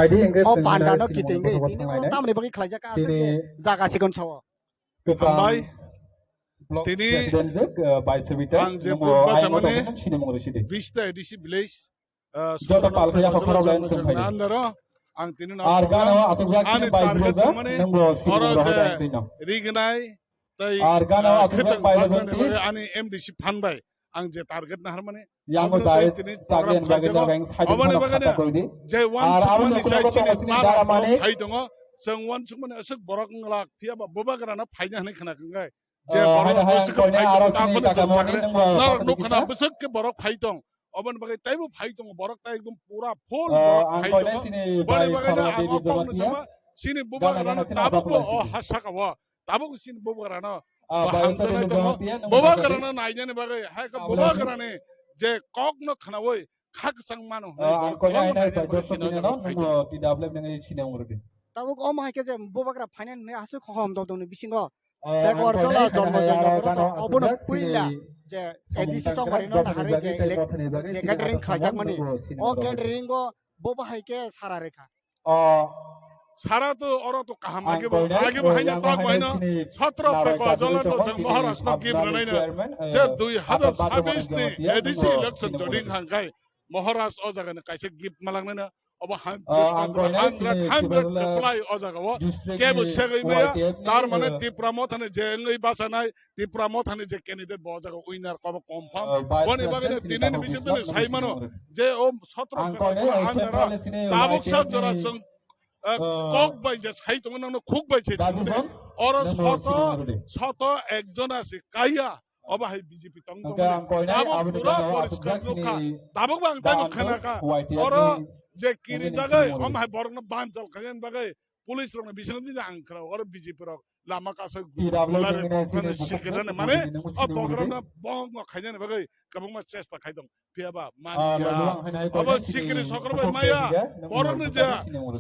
o pandano kitingwi tini oro tamni bagwi khlaijak jaga sikon sao. Hambai. Tini ang je bubasamani bista A D C village ah, joto Sudharma palkhe yapha Prakash khorok Janma lain Jayanta songkhaini. Andaro, ang tini no Ar gana program, o aswk jak ani khe bai target bujo, tongmani nungbo sini oro bujo je hajai tino. Rignai, tei, Ar gana o ah, aswk jak khwtang bai bujo bajani tini. Bagwi ani M D C phan bai ang je target naharmani, Yang obono bai tei tini chakri program yang bagwi khaijak jang o. Yang side Oboni kheno bagwi khata no koi di. Je Ar wansukmani abo sai nokho chini tongo sini bara dara mani. Phai tongo, chwng wansukmani aswk borok wng glak, phiya ba bubagra no phaina hwnwi khna khe je Ah, borok haino hai bwswk ang koinai phai aro tongo, sini tamo ni kaka mani chakri. Nungbo Norok khatini nukha na kisa. Bwswk khe borok phai tong. Oboni bagwi taibo phai tongo, borok tai ekdom pura full Ah, borok ang phai koinai tongo. Sini Boni bai bagwi no Khama ang Devi o kokno Jamatia. Sama, sini Gana bubagra gana no sini tabuk bo Abapati o sini. Ha saka o. Tabuk sini bubagra no Ah, bo bai hamjaknai Khama tongo. Jamatia nungbo Bubagra Abapati. No nainani bagwi, hai khe Abapati. Bubagra ni je kokno khnaui kha kwchang mano hwnwi Ah, ang borok koinai no haino nainani bai bagwi Doctor sini Bini no jagao phai tongo. Nungbo T W nungwi sini ungro di. Tabuk omo hai khe je bubagra phainani hwnwi aswk hohom dodongni bisingo. Eh, Backward ang koinai Jola haino Jonmo hai Joino aro borok gana to obono aswk jak puila sini je samung A D C tangkra chongmani no jothani nahari bagwi je tei elek-, jothani bagwi je sini gathering natok khaijakmani. Samung tangkra jothani bagwi sini O oro gathering o bo bahai khe sara rekha. O Sara to oro to kaham ang age bo, koinai, age bo o haino yang tak haino baino sini sotro naroi peko kadri jola to tongma jang sini Maharaj no habna gift ni rwnaino chairman, eh, je dui hazar sabis ni Abapati Jamatia A D C nungbo election sini joining ungro di. Hangkai Maharaj o jaga ni kaisa gift malangnai na. Obo han-, Ah, ang koinai hundred, sini hundred Sibirla supply o jaga o. District kebo ni segwi maya, Y T F ni, tar mane, eh, Tipra Motha ni je wngwi bachanai, Tipra Motha ni je candidate bo o jaga winner kobo confirm. Ah, vice Boni bagwi president sini tini ni tamo bising tini Biplab sai mano, sini je o sotro ang peko koinai, jola eh, ang central jora sini tabuk Y T F sa jora ni, chwng, eh, eh, kok bai je sai tongo nangno khuk bai je chwng Rajasthan, oro nangno soto, sini ungro di. Soto ekjona se kaya. Obo hai B J P tong tong. Hwnkhe ang koinai abo aboni pura gana o poriskar aswk jak nukha. Sini tabuk bang taibo khana kha. Y T F oro ni je kiri nungwi jagai, sini omo hai borokno banjal khaina bagwi police rokno bising di ang khna oro B J P rok lama kasa T W gulai nungwi sini program sikirani mane o program na bong khaina bagwi kwbangma chesta khai dong. Phiya ba Ah, manya. Lalu ang hai hai Abo koinai sini sikiri sokro bai maya. Borokno je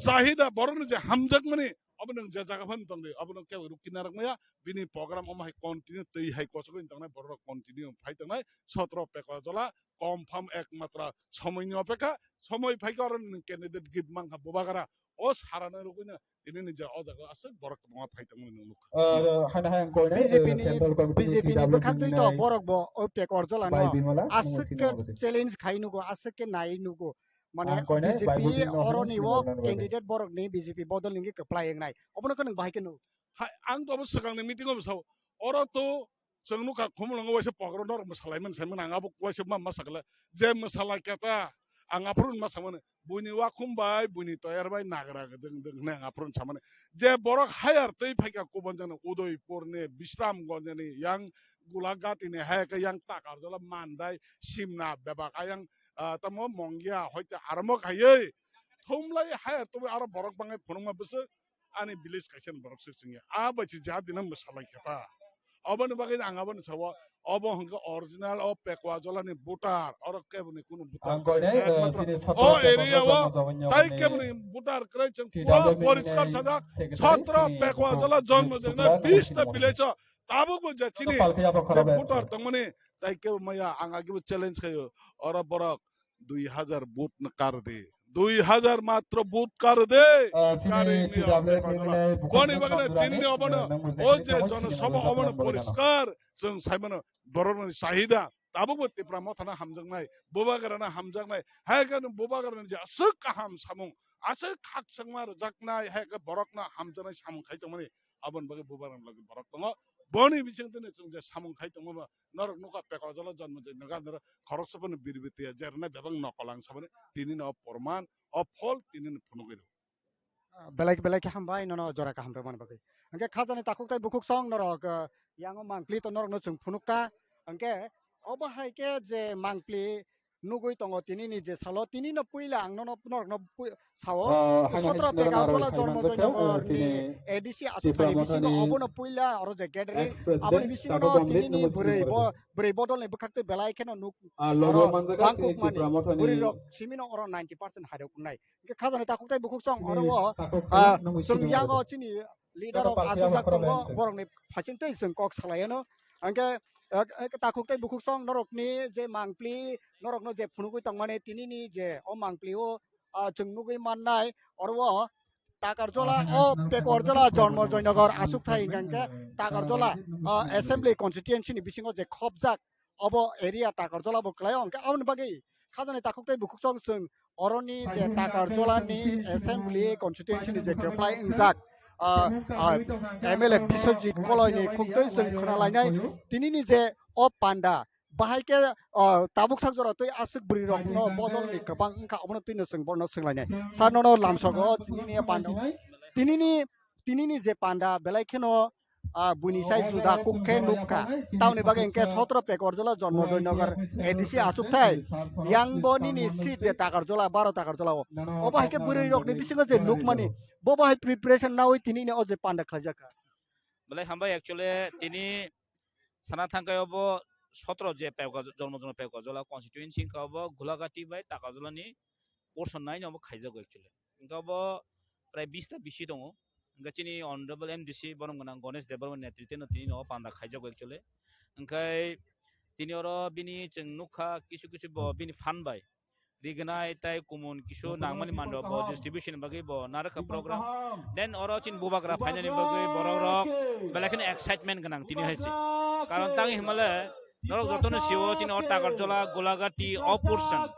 sahida, borokno je hamjakmani. Abo nang je jaga phan tong di, abo nang kebo rukina rok maya. Bini program omo hai continue twi hai kosok in tongnai, borok continue phai tongnai. Sotro peko jola, confirm ekmatra somoi ni opekha, somoi phaikha oro nang candidate gift mankha bubagra. O sarana rukina tini ni je o jaga aswk borok kwbangma phai tongmani nukha. Ah, haino hai ang koinai, B J P eh, ni, Central Committee B J P ni T W bwkhak twi to nai borok bo o peko jola no bai Bimala, aswk nungwi khe sini abo de. Challenge khai nugo, aswk khe nai nugo. Mane ang koinai B J P bai budi no oroni haino o sini candidate borok ni B J P bodol ni kwplai wngnai. Obono khe nwng bahai khe nuk. Hai, ang to obo swkang ni meeting o bwsao. Oro to chwng nukha Khumulwngo waisa program norok mwsalaimani saimano ang abo waisa ma, ma sakla. Je mwsalai keta ang aphuru ma samani. Buini wakhum bai, buini toyar bai nagra dwng dwng hwnwi ang aphuru samani. Je borok hire twi phaikha kubun jani Udaipur ni, Bisramganj ni, yang Gulagati ni, hai khe yang Takarjala, Mandai, Simna, bebak ayang, ah, tamo Mongia, hoite aramo khaiwi. Thumlai hire twi aro borok bangai phunukma bwswk ani village kaisa ni borok swk chwngya. A bai se ja dina mwsalai khe ta. Aboni bagwi ang aboni sao, obo hwnkhe original o Pekwa Jola ni voter, oro keboni kunu voter. Ang koinai, eh, ekmatro sini o sotro area o Pekwa Jola tai ni keboni voter kwrwi chwng T W pura ni poriskar sajak. Secretary sotro sini Pekwa Jola Jonmo Joino Tripura bis ta Committee village o tabuk bo je chini palkhe yapha khorok je voter tongmani tai kebo maya ang agibo challenge khayo. Oro borok dui hajar vote no kar di. Dui hajar matro vote kar di. Ah, sini Kar di T W ni T W Boni bagwi tini ni obono, ah, nang o je sini jono sini sabha nang obono sini poriskar, chwng saimano borok ni sahida. Tabuk bo Tipra Motha no hamjaknai, Bubagra no hamjaknai, hai khe no Bubagra ni je aswk kaham samung, aswk khakchangma rwjaknai, hai khe borok no hamjaknai samung khai tongmani. Aboni bagwi bubagrang logi borok tongo. Boni bising tini chwng je samung khai tongma ba norok nukha Pekwa Jola Jonmo Joino gana norok khoroksa phano biribitiya jerna bebak nokol ang sabani tini no porman o phol tini no phunugwi rw. Belai belai khe hambai nono jora kaham rwmani bagwi. Hwnkhe khajani takhuk tai bukhuk song norok, ah, yango mangpli to norokno chwng phunukha. Hwnkhe obo hai khe je mangpli nugwi tongo tini ni je salo, tini no puila ang nono norokno pui-, sao. Ah, haino sotro haino Pekwa Jola Jonmo Joino ni A D C aswk thani bisingo obono puila oro je gathering, aboni bisingo no tini ni bwrwi bo-, bwrwi bodol ni bwkhak twi belai kheno nuk, ah, oro bangkuk mani bwrwi rok simi no oro ninety percent hai rok wngnai. Hwnkhe khajani takhuk tai bukhuk song oro o, ah, chwng yango chini leader rok achukjak tongo, borokni phaising tei chwng kok salai ano. Hwnkhe, eh, eh, takhuk tei bukhuk song norokni je mangpli, norokno je phunugwi tongmani tini ni je o mangpli o, ah, chwng nugwi mannai, oro o Takarjola, o Pekorjola, Jonmo Joynagar achukthai hwnkha hwnkhe Takarjola, ah, assembly constituency ni bisingo je khopjak obo area Takarjola bo kwlaio, hwnkhe aboni bagwi Khajani takhuk tei bukhuk song chwng oroni je Takarjolani assembly constituency ni je kwplai wngjak, ah, ah, M L A Biswajit Koloini khuktwi chwng khwnalainai. Tinini je o panda, bahai khe, ah, tabuk sak jora twi aswk bwrwi rokno bodolni kwbang wngkha, obono twino chwng bono swnglainai. Sir, nono lamsogo nini panda, tinini, tinini je panda belai kheno, ah, buini sai juda kuk khe nukha. Tamoni bagwi hwnkhe sotro Pekorjola Jonmojoy Nagar A D C achukthai, yang bo nini seat je Takarjola, baro Takarjola o. Obo hai khe bwrwi rokni bisingo je nukmani, bo bo hai preparation nawi tinini o je panda khlaijak kha. Belai hambai, actually tini sana thangkai obo sotro je Pekor-, Jonmojoy Pekorjola constituency wngkha obo Gulagati bai Takarjolani portion nine obo khaijago actually. Wngkha obo prai bista bisi tongo. Wngkha chini Honorable M D C borom gwnang Ganesh Debbarma netrite no tini no panda khaijago actually. Wngkhai tini oro bini chwng nukha kisu kisu bo bini phan bai rignai tai kumun kisu nangmani mando bo distribution bagwi bo narwkha program. Then oro chini bubagra phainani bagwi borok rok belai kheno excitement gwnang tini hai se. Karon tang himale norok jotono siwo chini o Takarjola, Gulagati, o portion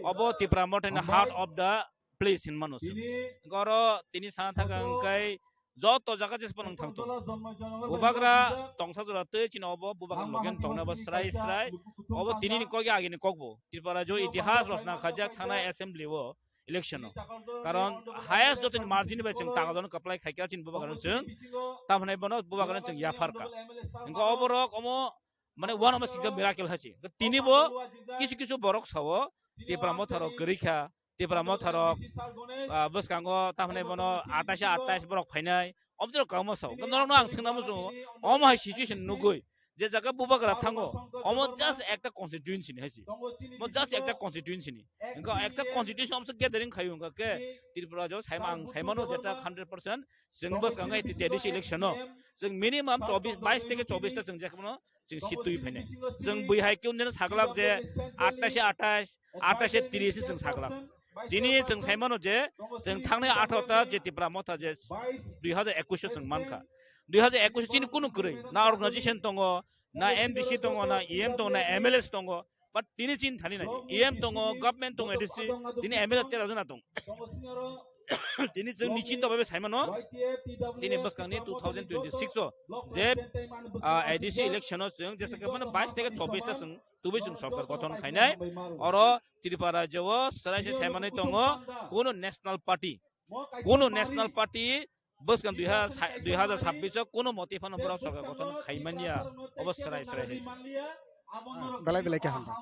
obo Tipra Mothani heart of the place hinmano se. Wngkha oro tini sana thangkha wngkhai joto jaga jesbo nang thangto. Bubagra tongsa jora tei chini obo bubagra logen tongna bo srai srai. Obo tini ni kok ya agini kok bo. Tripura jo itihas rosna khajak thana assembly o election o. Karon highest jotoni margin bai chwng Takarjolano kwplai khaikha chini bubagra chwng. Tamhwnai bono bubagra chwng yaphar ka. Wngkha obo rok omo mane one of the six miracle hai se. Tini bo kisu kisu borok sao Tipra Motha rok kwrwi kha. Tipra Motha rok, ah, bwskango tamhwnai bono atais atais borok phainai. Omo jora kwbangma sao. Norokno ang swngna muchungo, omo hai situation nugwi je jaga bubagra thango, omo just ekta constituency ni hai se. Omo just ekta constituency ni. Wngkha ekta constituency omo se gathering khaio wngkha khe Tripura jo saima ang saimano jeta hundred percent chwng bwskango A D C election o chwng minimum chobbish, bais theke chobbish ta chwng jekhno chwng seat twi phainai. Chwng bui hai khe wngdeno saglak je atais atais, atais tris chwng saglak. Chini chwng saimano je chwng thangnai atharo ta je Tipra Motha je dui hajar ekush o chwng mankha. Dui hajar ekush o chini kunu kwrwi na organization tongo, na M D C tongo, na E M tongo, na M L A tongo. But tini chini thani nai, E M tongo, government tongo, A D C, tini M L A tera jona tongo. Tini chwng nichito bai saimano, chini bwskangni two thousand twenty-six o je, ah, A D C election o chwng jesa khe mano bais theke chobbish ta chwng tubui chwng sorkar gothon khainai. Oro Tripura rajyo o chwrai se saimanwi tongo, kuno national party, kuno national party bwskang dui hajar, dui hajar chhabbish o kuno moti phano borok sorkar gothon khaimanya, obo chwrai chwrai hai. Belai belai khe hambai.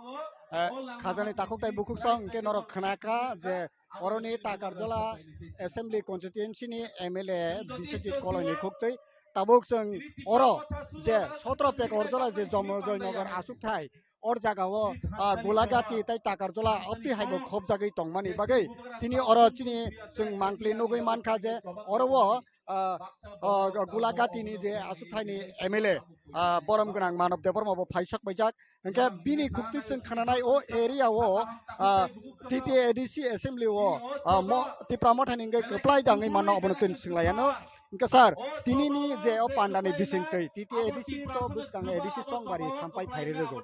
Eh, khajani takhuk tai bukhuk song hwnkhe norok khna kha je oroni Takarjola Assembly Constituency ni M L A Biswajit Koloini khuktwi tabuk chwng oro je sotro Pekorjola je Jonmojoy Nagar achukthai or jagao, ah, Gulagati tai Takarjola obti haibo khobjagwi tongmani bagwi tini oro chini chwng mangpli nugwi mankha je oro o ah, ah, Gulagati ni je aswkthai ni M L A, ah, borom gwnang Manob Debbarma bo phai sok paijak. Hwnkhe bini khukti chwng khnanai o area o, ah, T T A D C assembly o, ah, mo-, Tipra Motha ni hwnkhe kwplai da wngwi mano obono twi swnglaiyano. Hwnkhe sir, tini ni je o panda ni bisingtwi T T A D C to bwskang A D C Songbari sampai phairwi rwgo.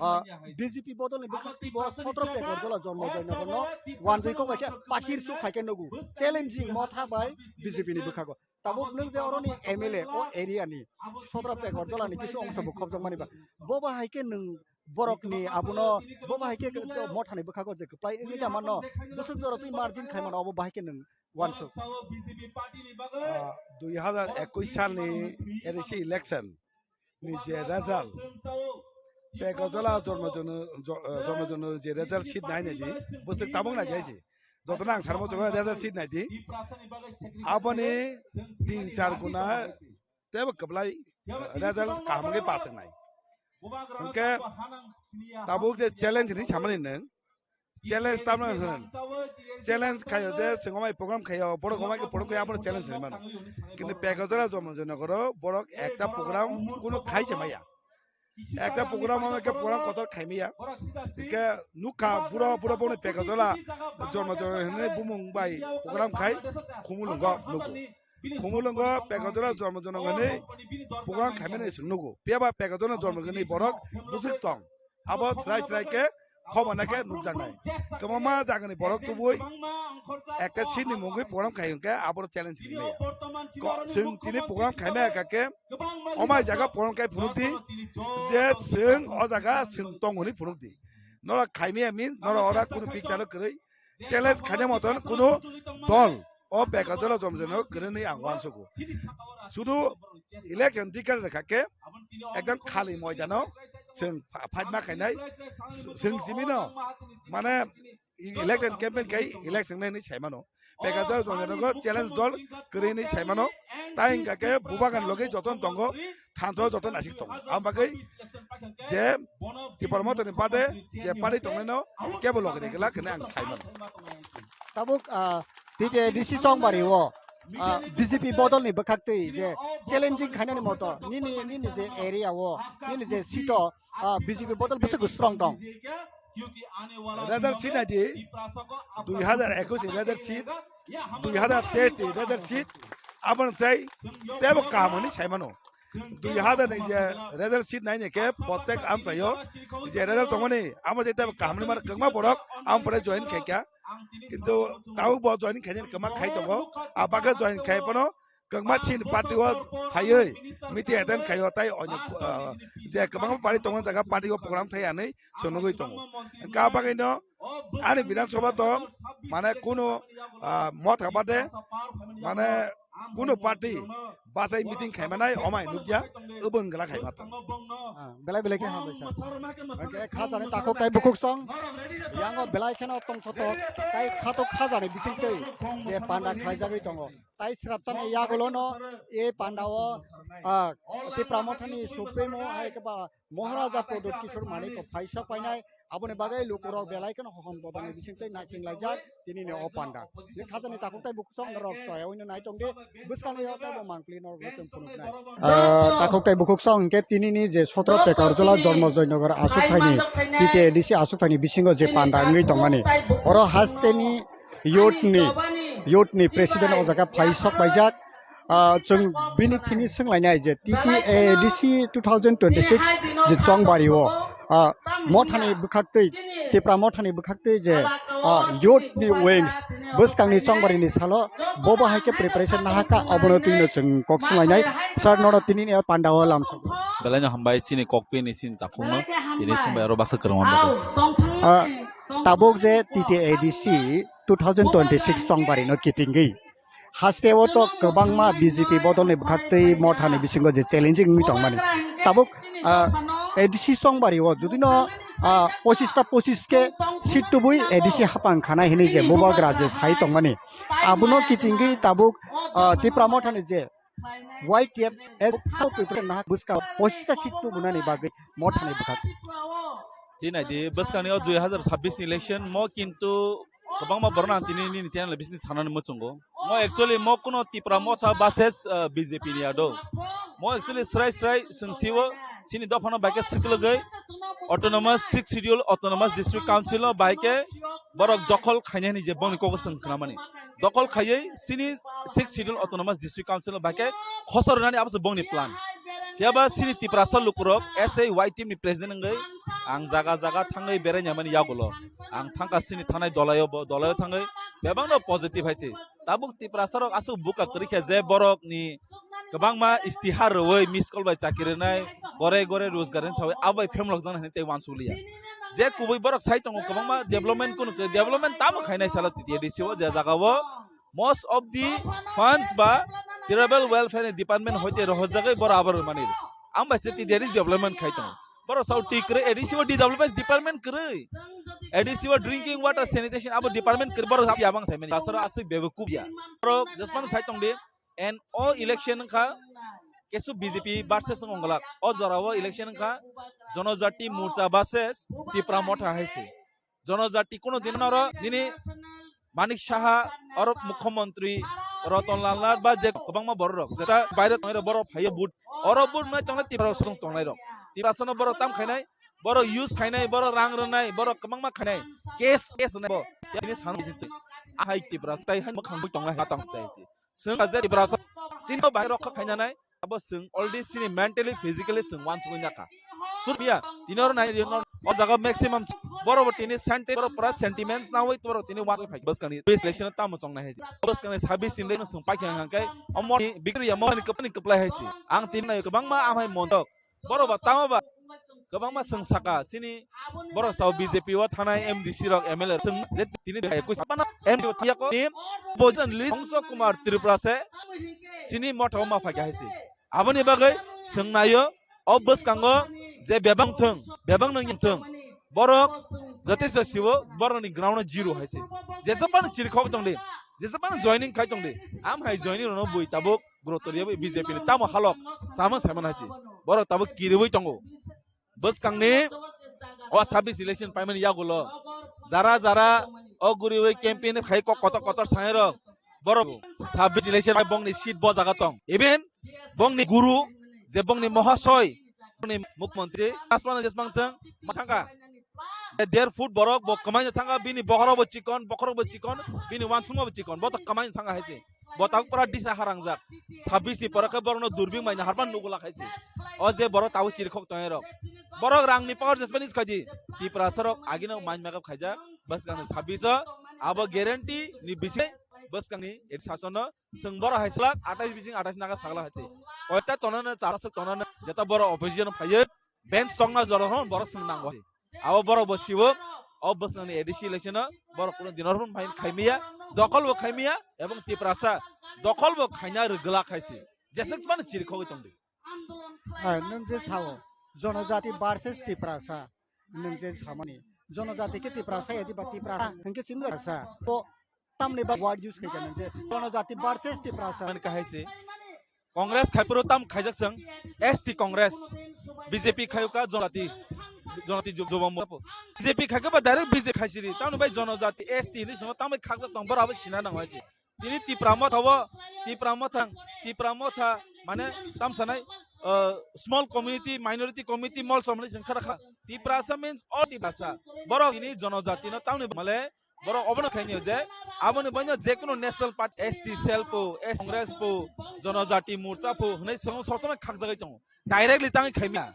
Ah, B J P bodol ni bwkhak bo sotro Pekorjola Jonmojoy Nagar no wanjwi kok bai khe pakhir suk hai khe nugo. Challenging Motha bai B J P ni bwkhago. Tabuk nwng je oroni M L A o area ni sotro Pekorjola ni kisu ongso bo khobjak mani ba. Bo ba hai khe nwng borok ni abono bo ba hai khe Motha ni bwkhago je kwplai wngwi da mano. Bwswk jora twi margin khai mano obo ba hai khe nwng wansuk. Ah, dui hajar ekush salni A D C election ni je result, Pekorjola Jonmojoy, Jo-, eh, Jonmojoy je result sheet nai nai di, bwswk tabuk nai di hai se. Jotono ang sarmo chukha result sheet nai di. Aboni tin char guna tebo kwplai, eh, result kaham khe pass wngnai. Hwnkhe tabuk je challenge ni samani nwng, challenge tamo hwn. Challenge khayo je chwng omai program khayo, borok omai khe program khayo, abono challenge hinwi mano. Kintu Pekorjola Jonmojoy Nagaro borok ekta program kuno khai se maya. Ekta program omai khe program kotor khai maya. Hwnkhe nukha buro, buro boni Pekorjola Jonmojoy hinwi bumung bai program khai Khumulwngo nugo. Khumulwngo Pekorjola Jonmojoy Nagaro hinwi program khai mani se nugo. Phiya ba Pekorjola Jonmojoy hinwi borok bwswk tong. Abo srai srai khe Khobor naikhe nukjaknai. Kwbangma jagani borok tubui ekta seat ni mungwi program khai hwnkhe aboro challenge hinwi maya. Ko-, chwng tini program khaimaya kha khe omai jaga program khai phunukdi je chwng o jaga chwng tong hwnwi phunukdi. Norok khaimaya means norok ora kunu picture o kwrwi challenge khaina moton kunu dol o beka jora jom jeno kwrwini ang uansugo. Sudu election dikar rekha khe ekdam khali moidano chwng pha-, phaima khainai, chwng simino mane election campaign khai election nai hinwi saimano. Beka jora jom jeno challenge dol kwrwini saimano. Tai hwnkha khe bubagan logi joton tongo, thansa joton asik tongo. Ang bagwi je Tipra Motha ni bade je party tongnaino kebo logi ni glak hinwi ang saimano. Tabuk, ah, T T A D C chongbari o, ah, B J P bodol ni bwkhak twi je challenging khainani moto nini, nini je area o, nini je seat o, ah, B J P bodol bwswk strong tong? Result sheet naidi, dui hazar ekush ni result sheet, dui hazar teis ni result sheet, aboni sai tebo kaham hinwi saimano. Dui hazar ni je result sheet naini khe protek amchaio je result tongmani amo je tebo kaham hinwi mano kwbangma borok amo pore join khaikha. Kintu tabuk bo joining khainani kwma khai tongo. A bagwi join khai phano kwma chini party o phaiwi meeting attend khaio tai onyo, ah, je kwbangma party tongo jaga party o program thai anwi chwnugwi tongo. Hwnkha bagwino ani Bidhan Sabha to mane kunu, ah, motha bade mane kunu party bachai meeting khaimanai omai nukya, obo wngla khaima tong. Ah, belai belai khe hambai sir. Hwnkhe khajani takhuk tai bukhuk song, yango belai kheno tongthotok, tai khato khajani bisingtwi je panda khlaijagwi tongo. Tai srapchani yagulono e panda o, ah, Tipra Mothani Supremo hai khe ba Maharaja Pradyot Kishore Manik phai sok painai, aboni bagwi lukurok belai kheno hohom bodolni bisingtwi naising laijak tinini o panda. Je khajani takhuk tai bukhuk song norok choya oino nai tongdi, bwskangni o teibo mangpli norok chwng phunuknai. Ah, takhuk tai bukhuk song hwnkhe tinini je sotro Pekarjola Jormo Joynagar aswk thaini T T A D C aswk thaini bisingo je panda wngwi tongmani. Oro hasteni youth ni, youth ni president o jaga phai sok paijak. Ah, chwng bini thini swnglainai je T T A D C two thousand twenty-six je chongbari o, ah, mothani bwkhaktwi, Tipra mothani bwkhaktwi je, ah, youth ni wings bwskangni chongbari ni salo bobo hai khe preparation nahaka, obono twino chwng kok swnglainai. Sir, nono tini ni panda o lamsok. Belai no hambai chini kokpi ni chini takhuk no, tini swngbai aro baksa kwrwng o bagwi. Ah, tabuk je T T A D C two thousand twenty-six chongbari no kitingwi. Haste o to kwbangma B J P bodolni bwkhaktwi mothani bisingo je challenging wngwi tongmani. Tabuk, ah, A D C chongbari o judino, ah, pochis ta pochis khe seat tubui A D C hapang khanai hinwi je bubagra je sai tongmani. Abono kitingwi tabuk, ah, Tipra mothani je Y T F ek preparation nahak bwskang pochis ta seat tubunani bagwi mothani bwkhak. Tini naidi bwskangni o dui hazar sabbish ni election mo kintu kwbangma borok ang tini nini channel bisini sanani muchungo. Mo actually mo kuno Tipra Motha versus, uh, B J P ni ado. Mo actually srai srai sengsiwo sini dophano baikhe siklogwi autonomous sixth schedule autonomous district council no baikhe borok dokhol khainani je boni kogo seng khnamani. Dokhol khaiwi sini sixth schedule autonomous district council no baikhe khosor rwnani abo se bongni plan. Phiyaba sini Tiprasa lukurok S A Y team ni president wngwi ang jaga jaga thangwi berai naimani yagulo. Ang thangka sini thanai dolaio bo dolaio thangwi bebakno positive hai se. Tabuk Tiprasa rok aswk buka kwrwi khe je borok ni kwbangma istihar rwui miss call bai chakiri rwnai gore gore rojgar ni sawi abo bai phemlok jana hinwi tei uansukliya. Je kubui borok sai tongo kwbangma development kunu development tamo khainai salo T T A D C o je jaga o most of the funds ba tribal welfare ni department hoite rohorjagwi borok abo rwmani. Ang bai se T D R development khai tongo. Borok sao ti kwrwi A D C o development department kwrwi. A D C o drinking water sanitation abo department kwrwi borok sao abang sai mani. Asoro aswk bebekuk ya. Borok jesmano sai tongdi. And o election wngkha kesu B J P versus wngolak. O jora o election wngkha Jonojati Morcha versus Tipra Motha hai se. Jonojati kuno din oro nini Manik Saha, oro Mukhyamantri Ratan Lal Nath ba je kwbangma borok rok, jeta baire tongnai rok borok phaiyo vote, oro vote nai tongnai Tiprasa rok tongnai rok. Tiprasa no borok tam khainai, borok use khainai, borok rang rwnai, borok kwbangma khainai, case, case rwnai bo. Tini sano bising twi. Ahai Tiprasa tai hai mwkhang bui tongnai ha tang tai se. Chwng je Tiprasa chini bai rok kha khainanai, abo chwng already chini mentally, physically chwng uansugwi nakha. Surbiya, tini oro nai, O jaga maximum borok bo tini senti-, borok pura sentiments nawi borok tini uansuk phai bwskangni base election tamo chongnai hai se. Bwskangni sabis sinde no swng paikha hwnkhe omo ni bikri ya mo ni kwpani kwplai hai se. Ang tini nai kwbangma amhai montok. Borok ba tamo ba kwbangma swng saka chini borok sao B J P o thanai M D C rok M L A swng je tini de ekus pana M D C o thiya ko ni bojan li Dhongso Kumar Tripura se chini motha o ma phaikha hai se. Aboni bagwi swngnaio, o bwskango je bebak thwng, bebak nang thwng, borok jotesto sibo borokni ground o zero hai se. Jesa phano chirikhok tongdi, jesa phano joining khai tongdi, am hai joining rokno bui tabuk gurutor yawi B J P ni tamo halok sama saiman hai se. Borok tabuk kiriwi tongo. Bwskangni o sabis election paimani yagulo jara jara o guriwi campaign khai kok kotor kotor sanai rok borok sabis election bai bongni seat bo jaga tong. Even bongni guru je bongni mohasoi bongni mukhyamantri asmana jesmang thang ma thangka. Dear foot borok bo kwmaino thangka, bini bokhorok bo chikon, bokhorok bo chikon, bini wansukma bo chikon, bo to kwmaino thangka hai se. Bo tabuk pura disa harangjak. Sabis ni pore khe borokno durbing bai naharpan nugula khai se. O je borok tabuk chirikhok tongnai rok. Borok rang ni power jesmani khaidi. Tiprasa rok agino mind makeup khaijak. Bwskang ni sabis o abo guarantee ni bising bwskang ni et sason no swng borok hai slak atais bising atais naga sagla hai se. Koita tonana chara swk tonana jeta borok opposition phaiyo bench tongna jora hon borok swng nango. Abo borok bo sibo, o bwswkni A D C election o borok kuno dinor phun phain khaimiya, dokol bo khaimiya, ebong Tiprasa dokol bo khaina rwgwlak hai se. Jeswk mani chirikhogwi tongdi. Hai, nwng je sao, Jonojati versus Tiprasa, nwng je samani, Jonojati khe Tiprasa, yadi ba Tiprasa, hwnkhe chini Tiprasa. To tamni ba word use khaikha nwng je, Jonojati versus Tiprasa. Mani kahai se, Congress khaipuro tam khaijak chwng, S T Congress, B J P khayuka Jonati, Jonati Ju-, Jubam Murpo. B J P khaikhe ba direct B J P khaisiri, tamni bai Jonojati S T hinwi swngo, tambai khakjak tong, borok abo sina nango hai se. Tini Tipra Motha o, Tipra Motha, Tipra Motha, mane tam sanai, uh, small community, minority community, mol somni sing khara kha. Tiprasa means all Tiprasa. Borok tini Jonojati no tamni male, borok obono khainio je, aboni baino je kono national party, S T cell po, S Congress po, Jonojati Morcha po, hwnwi song-, sob somoi khakjagwi tongo. Directly tangwi khaimya.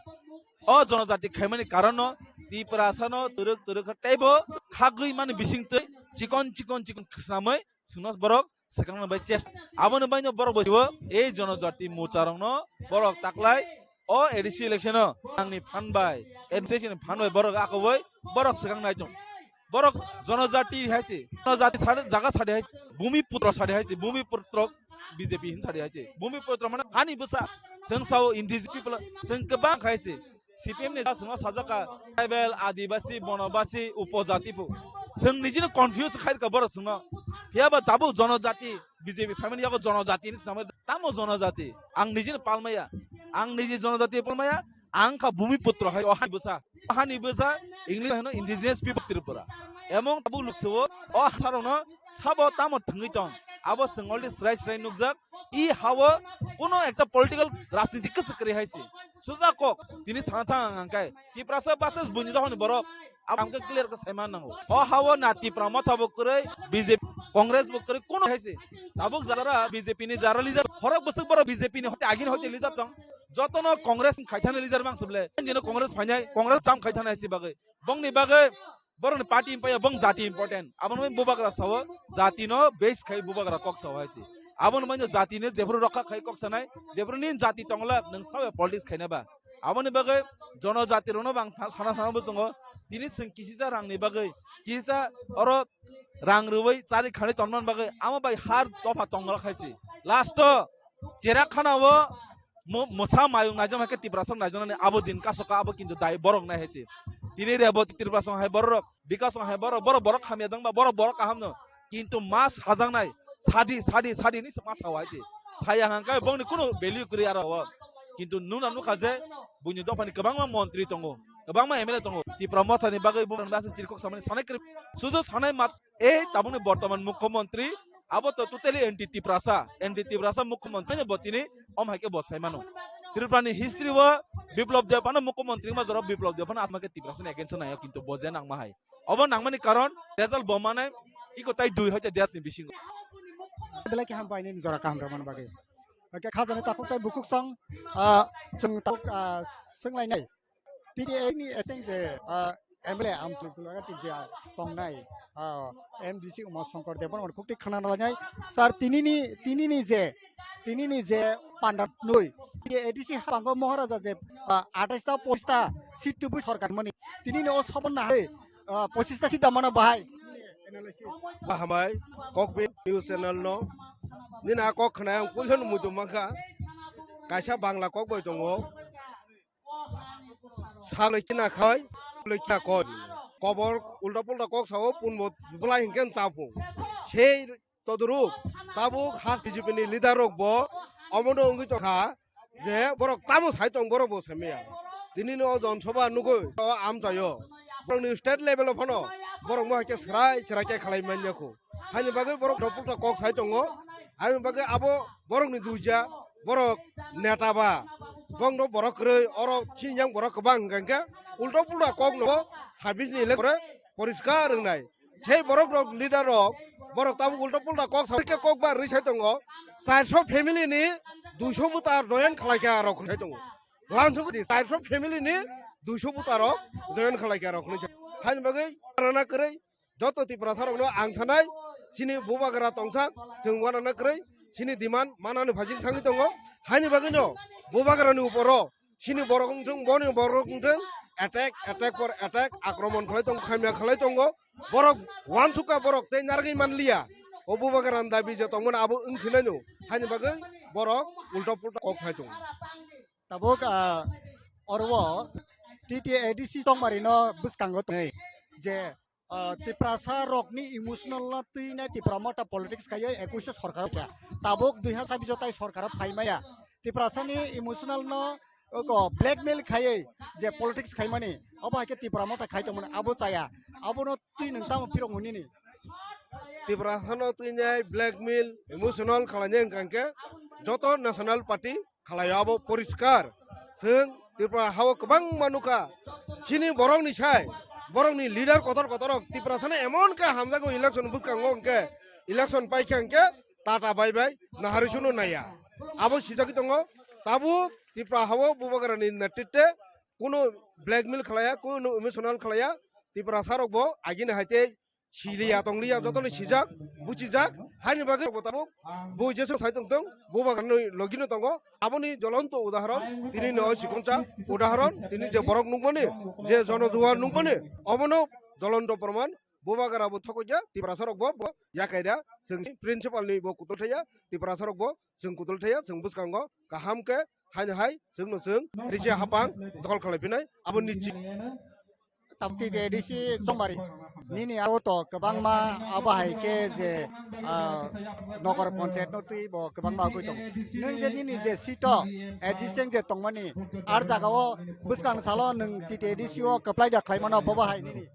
O Jonojati khaimani karonno Tiprasano twrwk twrwk kha teibo khagwi mani bisingtwi chikon chikon chikon khwsnamwi sungno borok swkangno bai chest. Aboni baino borok bo sibo ei Jonojati Morcha rokno borok taklai o A D C election o nangni phan bai, administration ni phan bai borok akoboi borok swkang nai tong. Borok Jonojati hai se, Jonojati sade, jaga sade hai se, Bhumi Putro sade hai se, Bhumi Putro B J P hin sade hai se, Bhumi Putro mane hani bwsa, chwng sao indigenous people, chwng kwbang khai se, C P M ni jasungno sajak kha, tribal, adibasi, bonobasi, upojati phu. Chwng nijino confuse khai rwkha borok chwngno. Phiya ba tabuk Jonojati, B J P phaimani yago Jonojati hinwi swnamwi tamo Jonojati? Ang nijino palmaya. Ang niji Jonojati palmaya. Ang kha Bhumi Putro hai o hani bwsa. O hani bwsa English hino Indigenous People Tripura. Emong tabuk luksuo o hasarokno sabo tamo thwngwi tong. Abo chwng already srai srai nukjak. I hao kuno ekta political rajniti kwchwk kwrwi hai se. Suja kok tini sana thang ang angkai. Tiprasa versus buini dohoni borok. Abo ang khe clear khe saiman nango. O hao na Tipra Motha bo kwrwi, B J P, Congress bo kwrwi, kuno hai se. Tabuk jara B J P ni jara leader, khorok bwswk borok B J P ni hote agini hote leader tong. Jotono Congress khaithani leader mang suble. Dino Congress phainai, Congress jam khaithani hai se bagwi. Bongni bagwi borokni party impaya bong jati important. Abono bubagra sao jati no base khai bubagra kok sao hai se. Abono maino jati no jephuru rokha khai kok sanai, jephuru nin jati tongla nwng sao politics khaina ba. Aboni bagwi Jonojati rokno bang tha-, sana sana bo chwngo. Tini chwng kisisa rangni bagwi, kisisa oro rang rwui chari khani tonmani bagwi amo bai har dopha tongla khai se. Last o chera khana o Mo-, mosa mayung naijak hai khe Tiprasa naijak nani abo din kaso ka abo kintu dai borok nai hai se. Tini Reboti Tiprasa hai borok, Bikas hai borok, borok, borok hamya dangba, borok, borok kaham no. Kintu mas hajak nai, sadi, sadi, sadi ni mas hawa hai se. Saya hang kai bongni kuno value kwrwi aro o. Kintu nuna nukha je buini dophani kwbangma montri tongo, kwbangma M L A tongo. Tipra Mothani bagwi buini masa chirkok samani sanai kwrwi. Sudu sanai mat E tabukni bortoman mukhyamantri abo to totally anti Tiprasa, anti Tiprasa mukhyamantri bo tini om hai khe bo sai mano. Tripura ni history o Biplab Deb ano mukhyamantri ma jora Biplab Deb ano asma khe Tiprasa ni against o nai o kintu bo je nangma hai. Obo nangmani karon result bo mane iko tai dui hoite desh ni bisingo. Belai khe hambai nini jora kaham rwmani bagwi. Hake khajani takhuk tai bukhuk song, ah, chwng takhuk, ah, swnglainai. T T A ni acting je, ah, M L A Amtwi Gulaghati je tongnai, ah, M D C Uma Shankar Debbarma khukti khana lainai. Sir, tinini, tinini je, tinini je panda nui, T T A D C habango Maharaja je, ah, atais ta posta seat tubui sorkar mani. Tinini o sabon na hai, ah, pochis ta seat damana bahai. Bahamai, Kokpit News Channel no. Nini a kok khna ang puisan muitu mankha. Kaisa Bangla kok bai tongo. Saloi kina khai, saloi kina koi. Kobor ulta pulta kok sao, punbo bulai hinkhe chapu. Sei todrup, tabuk has B J P ni leader rok bo, omono wngwi tongkha, je borok tamo sai tong, borok bo samiya. Tini no Jon Sabha nugwi, o amchaio. Borok ni state level o phano, borok mo hai khe srai, srai khe khalai manya kho. Haini bagwi borok rok pukra kok sai tongo. Haini bagwi abo borokni duija, borok neta ba, bongno borok kwrwi, oro chini yang borok kwbang hwnkha hwnkhe ulto pulta kokno sabis ni election poriskar wngnai. Sei borok rok leader rok, borok tabuk ulto pulta kok sa kok ba rwi sai tongo. Charso family ni duiso buta join khlai kha rok sai tongo. Wansuk di charso family ni duiso buta rok join khlai kha rok hwnwi sai. Haini bagwi rana kwrwi joto Tiprasa rokno ang sanai, chini bubagra tongsa, chwng uanana kwrwi, chini demand manani phajing thangwi tongo. Haini bagwino bubagrani uporo chini borok wngthwng, boni borok wngthwng, attack, attack for attack, akromon khlai tongo, khamya khlai tongo. Borok uansukha, borok tei narwgwi manliya. O bubagrani dabi je tongmani abo wng sinaino, haini bagwi borok ulta pulta kok khai tongo. Tabuk, ah, oro o T T A D C tongmari no bwskango tongnai je, ah, Tiprasa rokni emotional no twi nai Tipra Motha politics khaiwi ekush sorkar kha. Tabuk dui hajar sabis o tai sorkar o phai maya. Tiprasa ni emotional no oko blackmail khaiwi je politics khaimani, obo hai khe Tipra Motha khai tongmani abo chaya. Abono twi nwng tamo phirok hwnini? Tiprasa no twi nai blackmail, emotional khlainai hwnkha hwnkhe joto national party khlaio abo poriskar. Chwng Tripura hao kwbangma nukha. Chini borokni sai, borokni leader kotor kotor rok Tiprasano emon khe hamjago election bwskango hwnkhe, election paikha hwnkhe tata bai bai naharwi suno naiya. Abo sijagwi tongo, tabuk Tripura hao bubagrani netritwe kunu blackmail khlaiya, kunu emotional khlaiya. Tiprasa rokbo agini hai tei siliya tongliya, jotoni sijak, buchijak, haini bagwi bo tabuk bo jesu sai tongtong, bubagrani logino tongo. Aboni jolonto udahoron tini no sikonsa udahoron, tini je borok nukmani, je jonojuwar nukmani, obono jolonto proman. Bubagra bo thokokya, Tiprasa rok bo, bo yakaida, chwng principal ni bo kutul thaya, Tiprasa rok bo chwng kutul thaya, chwng bwskango kaham khe haino hai chwngno chwng risi hapang dol khalai phinai, abo nichi. Tabuk T T A D C chongmari. Nini aro to kwbangma abo hai khe je, ah, nogor panchayat no twi bo kwbangma agoi tong. Nwng je nini je seat o adjacent je tongmani, ar jaga o bwskang salo nwng T T A D C o kwplai da khlai mano, bobo hai nini?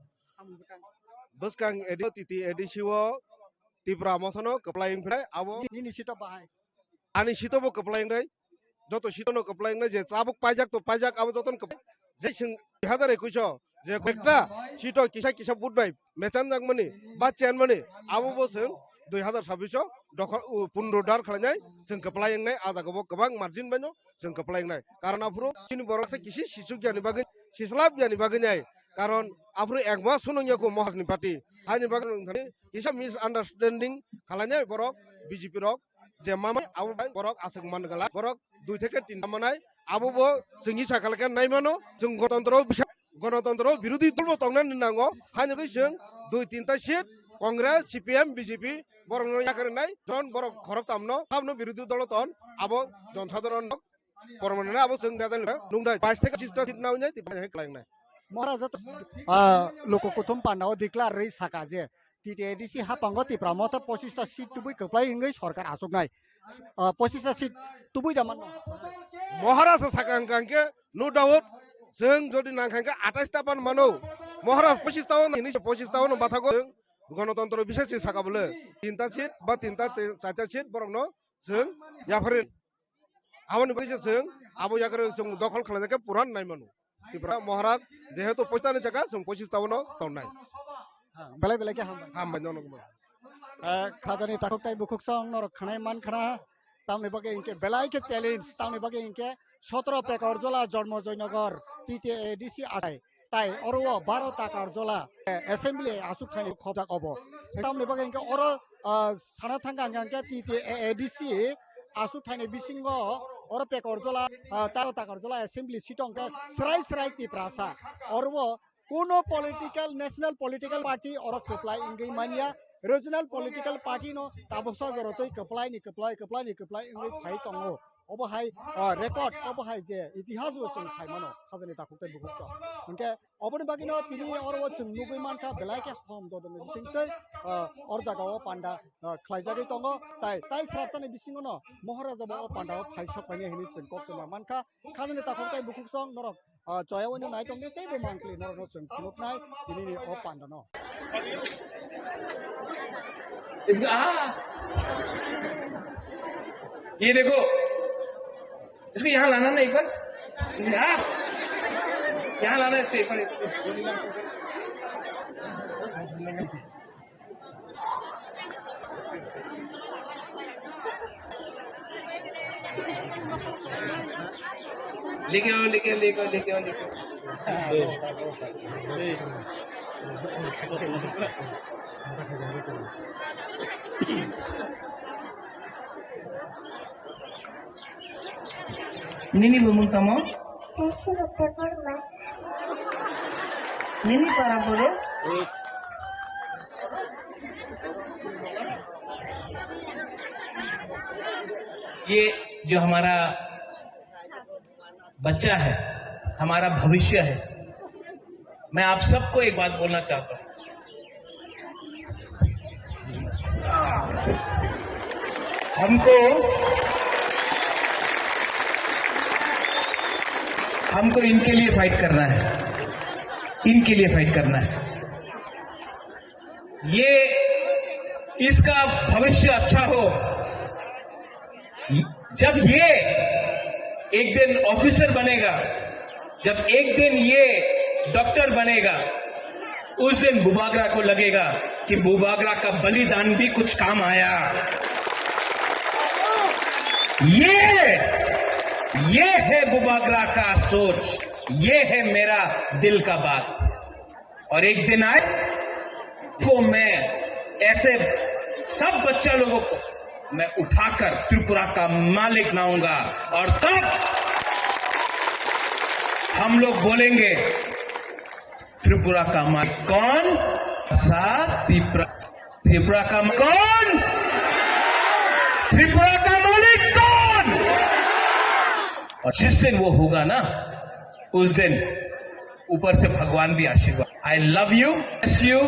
Bwskang A D, T T A D C o Tipra Motha no kwplai wng phinai abo. Nini seat o bahai? Ani seat o bo kwplai wngnai, joto seat o no kwplai wngnai, je tabuk paijak to paijak, abo joto no kwplai. Je chwng dui hajar ekush o je koyekta seat o kisa kisa vote bai mechanjakmani ba chenmani, abo bo chwng dui hajar sabbish o dokhol, u, punro dar khlainai, chwng kwplai wngnai, a jaga bo kwbang margin bai no chwng kwplai wngnai. Karon aphuru chini borok se kisi sichuk yani bagwi, sislap yani bagwi nai. Karon aphuru ek mas phano wngya kho Mohas ni party. Haini bagwi nwng thani kisa misunderstanding khlainai borok B J P rok. Je mamai abo bai borok aswk man gala, borok dui theke tinta manai, abo bo chwngni sakha lekha nai mano, chwng gonotontro bisa, gonotontro birodhi dol bo tongnani nango, haino khe chwng dui tinta seat Congress, C P M, B J P borokno yakarwi nai, jon borok khorok tamno, tamno birodhi dolo ton, abo jon sadharon rok, pormani abo chwng rajani nungdai, bais theke pachista seat nawi nai, tei bai hai khlainai. Maharaja to, ah, loko kuthum panda o declare rwi saka je, T T A D C hapango Tipra Motha pochista seat tubui kwplai wngwi sorkar achuknai. Ah, pochista seat tubui da manno? Maharaja sakha hwnkha hwnkhe, no doubt, chwng jodi nangkha hwnkhe atais ta pan mano. Maharaja pochista o nini pochista o no bathago chwng gonotontro bisasi saka bole. Tinta seat ba tinta te-, charta seat borokno chwng yapharwi. Aboni bagwi se chwng abo yakarwi chwng dokhol khlainai khe puran nai mano. Tipra Maharaj jehetu pochista ni jaga chwng pochista o no tongnai. Ha, belai belai khe hambai. Hambai nono. Eh, khajani takhuk tai bukhuk song norok khanai man khana. Tamni bagwi hinkhe belai khe challenge, tamni bagwi hinkhe sotoro Pekarjola Jormo Joynagar T T A D C achai. Tai oro o baro Takarjola, eh, assembly aswk thaini khobjak obo. Tamni bagwi hinkhe oro, ah, sana thangkha hinkhe T T A D C aswk thaini bisingo oro Pekarjola, ah, taro Takarjola assembly seat o hinkhe srai srai Tiprasa. Oro o kuno political, national political party oro kwplai wngwi manya, regional political party no tabuksa jorotwi kwplai ni kwplai, kwplai ni kwplai wngwi phai tongo. Obo hai, ah, record, obo hai je itihas bo chwng sai mano, khajani takhuk tei bukhuk rok. Hinkhe oboni bagwino tini oro o chwng nugwi mankha, belai khe hom dodonni bisingtwi, ah, or jaga o panda, ah, khlaijagwi tongo. Tai, tai srapchani bisingo no Moharaja bo o panda o phai sok painai hinwi chwng kok tongma mankha. Khajani takhuk tei bukhuk song norok, ah, choya wino nai tongdi tei bo mangkli norokno chwng phunuknai tinini o pandano. इसको, हाँ, ये देखो, इसको यहाँ लाना ना एक बार। हाँ, यहाँ लाना इसको एक बार। लेके आओ, लेके आओ, लेके आओ, लेके आओ, लेके आओ। Nini bumung tamo? Nini para boro? ये जो हमारा बच्चा है, हमारा भविष्य है, मैं आप सबको एक बात बोलना चाहता हूँ, हमको, हमको इनके लिए फाइट करना है, इनके लिए फाइट करना है। ये, इसका भविष्य अच्छा हो। जब ये एक दिन ऑफिसर बनेगा, जब एक दिन ये डॉक्टर बनेगा, उस दिन बुबागरा को लगेगा कि बुबागरा का बलिदान भी कुछ काम आया। ये, ये है बुबागरा का सोच, ये है मेरा दिल का बात। और एक दिन आए तो मैं ऐसे सब बच्चा लोगों को मैं उठाकर त्रिपुरा का मालिक बनाऊंगा और तब हम लोग बोलेंगे, त्रिपुरा का मालिक कौन? सा त्रिपुरा, त्रिपुरा का कौन? त्रिपुरा का मालिक कौन? और जिस दिन वो होगा ना, उस दिन ऊपर से भगवान भी आशीर्वाद। I love you, bless you।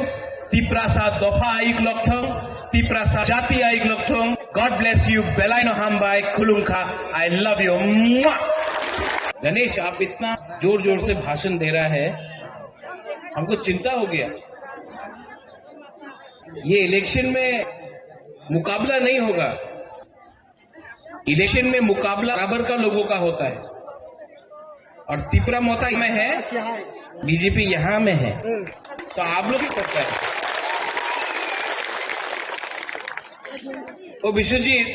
Tiprasa dopha aik lokthong, Tiprasa jati aik lokthong। God bless you। Belai no hambai, khulumkha। I love you। Mwah। Ganesh, आप इतना जोर जोर से भाषण दे रहा है, हमको चिंता हो गया। ये इलेक्शन में मुकाबला नहीं होगा, इलेक्शन में मुकाबला बराबर का लोगों का होता है। और तिपरा मोता में है, बीजेपी यहाँ में है, तो आप लोग ही करता है। ओ विश्वजीत,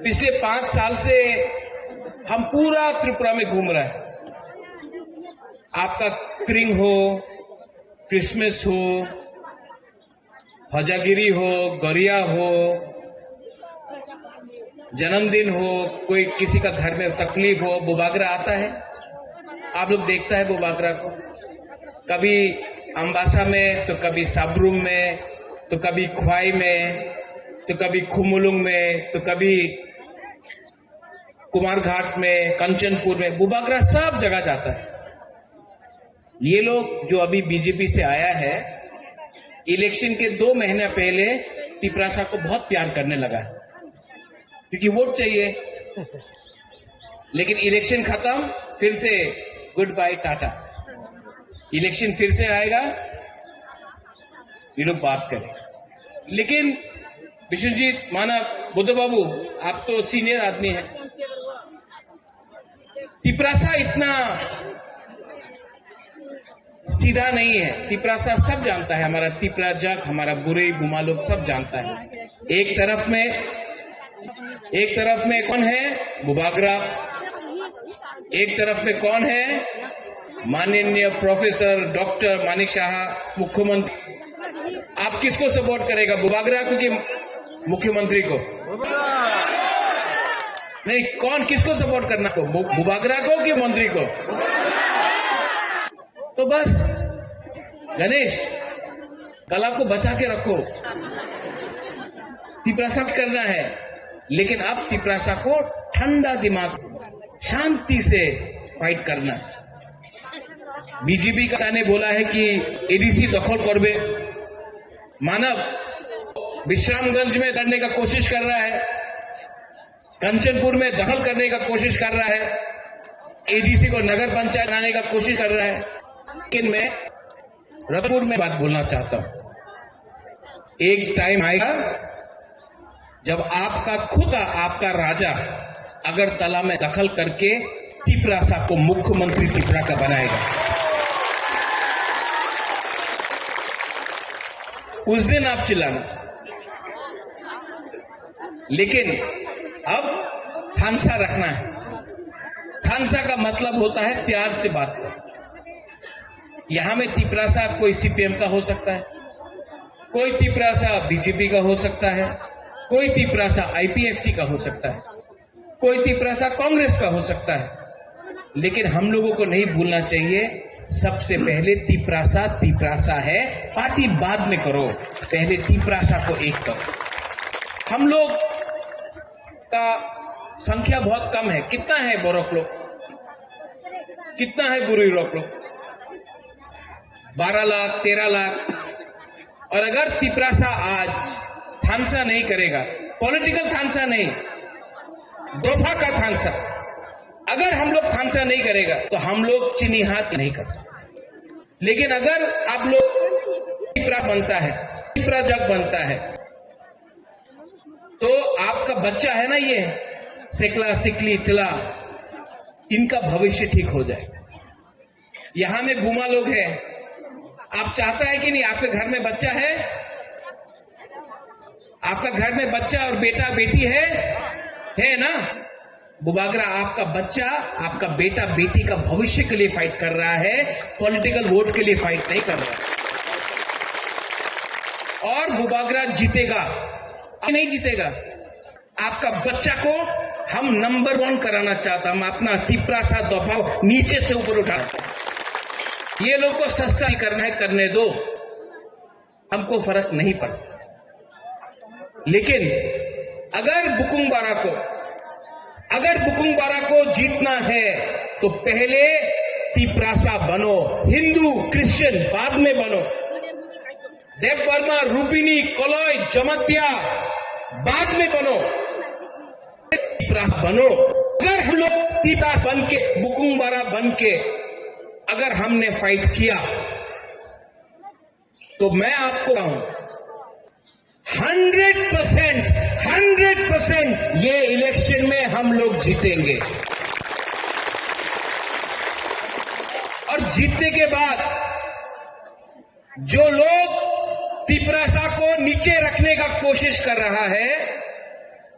पिछले पांच साल से हम पूरा त्रिपुरा में घूम रहे हैं। आपका क्रिंग हो, क्रिसमस हो, हजागिरी हो, गरिया हो, जन्मदिन हो, कोई किसी का घर में तकलीफ हो, बुबागरा आता है। आप लोग देखता है बुबागरा को, कभी अम्बासा में, तो कभी साब्रुम में, तो कभी ख्वाई में, तो कभी खुमुलुंग में, तो कभी कुमारघाट में, कंचनपुर में, बुबागरा सब जगह जाता है। ये लोग जो अभी बीजेपी से आया है, इलेक्शन के दो महीना पहले तिपरासा को बहुत प्यार करने लगा, क्योंकि वोट चाहिए। लेकिन इलेक्शन खत्म, फिर से गुड बाय टाटा। इलेक्शन फिर से आएगा, ये लोग बात करें। लेकिन विश्वजीत, मानव, बुद्ध बाबू, आप तो सीनियर आदमी हैं। तिपरासा इतना सीधा नहीं है। तिपरासा सब जानता है, हमारा तिपरा जग, हमारा बुरे बुमा लोग सब जानता है। एक तरफ में एक तरफ में कौन है? बुबागरा। एक तरफ में कौन है? माननीय प्रोफेसर डॉक्टर मानिक साहा, मुख्यमंत्री। आप किसको सपोर्ट करेगा, बुबागरा को कि मुख्यमंत्री को? नहीं, कौन, किसको सपोर्ट करना को, बु-, बुबागरा को कि मंत्री को? तो बस गणेश, गला को बचा के रखो। तिपरासा करना है, लेकिन अब तिपरासा को ठंडा दिमाग, शांति से फाइट करना। बीजेपी का ने बोला है कि एडीसी दखल करबे। मानव विश्रामगंज में करने का कोशिश कर रहा है, कंचनपुर में दखल करने का कोशिश कर रहा है, एडीसी को नगर पंचायत बनाने का कोशिश कर रहा है। लेकिन मैं रतनपुर में बात बोलना चाहता हूं, एक टाइम आएगा जब आपका खुद का, आपका राजा अगरतला में दखल करके तिपरासा को मुख्यमंत्री तिपरा का बनाएगा। उस दिन आप चिल्लाना। लेकिन अब थानसा रखना है। थानसा का मतलब होता है प्यार से बात करना। यहां में तिपरासा कोई सीपीएम का हो सकता है, कोई तिपरासा बीजेपी का हो सकता है, कोई तिपरासा आईपीएफटी का हो सकता है, कोई तिपरासा कांग्रेस का हो सकता है, लेकिन हम लोगों को नहीं भूलना चाहिए, सबसे पहले तिपरासा तिपरासा है। पार्टी बाद में करो, पहले तिपरासा को एक करो। हम लोग का संख्या बहुत कम है। कितना है बोरक लोग? कितना है बुरुई लोग? बारह लाख, तेरह लाख। और अगर तिपरासा आज थानसा नहीं करेगा, पॉलिटिकल थानसा नहीं, दोफा का थानसा, अगर हम लोग थानसा नहीं करेगा तो हम लोग चीनी हाथ नहीं कर सकते। लेकिन अगर आप लोग तिपरा बनता है, तिपरा जग बनता है, तो आपका बच्चा है ना, ये सिकला, सिकली, चला, इनका भविष्य ठीक हो जाए। यहां में बुमा लोग हैं, आप चाहता है कि नहीं? आपके घर में बच्चा है, आपका घर में बच्चा और बेटा बेटी है, है ना? बुबागरा, आपका बच्चा, आपका बेटा बेटी का भविष्य के लिए फाइट कर रहा है, पॉलिटिकल वोट के लिए फाइट नहीं कर रहा है। और बुबागरा जीतेगा, नहीं जीतेगा? आपका बच्चा को हम नंबर वन कराना चाहता, हम अपना तिपरासा दफा नीचे से ऊपर उठाना चाहता। ये लोग को सस्ता नहीं करना है, करने दो, हमको फर्क नहीं पड़ता। लेकिन अगर बुकुंगबारा को, अगर बुकुंगबारा को जीतना है तो पहले तिपरासा बनो, हिंदू क्रिश्चियन बाद में बनो। देव वर्मा, रूपिणी, कलय, जमातिया बाद में बनो, तिपरास बनो। अगर हम लोग तिपरास बन के, बुकुंगबारा बन के अगर हमने फाइट किया तो मैं आपको बताऊं, हंड्रेड परसेंट, हंड्रेड परसेंट ये इलेक्शन में हम लोग जीतेंगे। और जीतने के बाद जो लोग तिपरासा को नीचे रखने का कोशिश कर रहा है,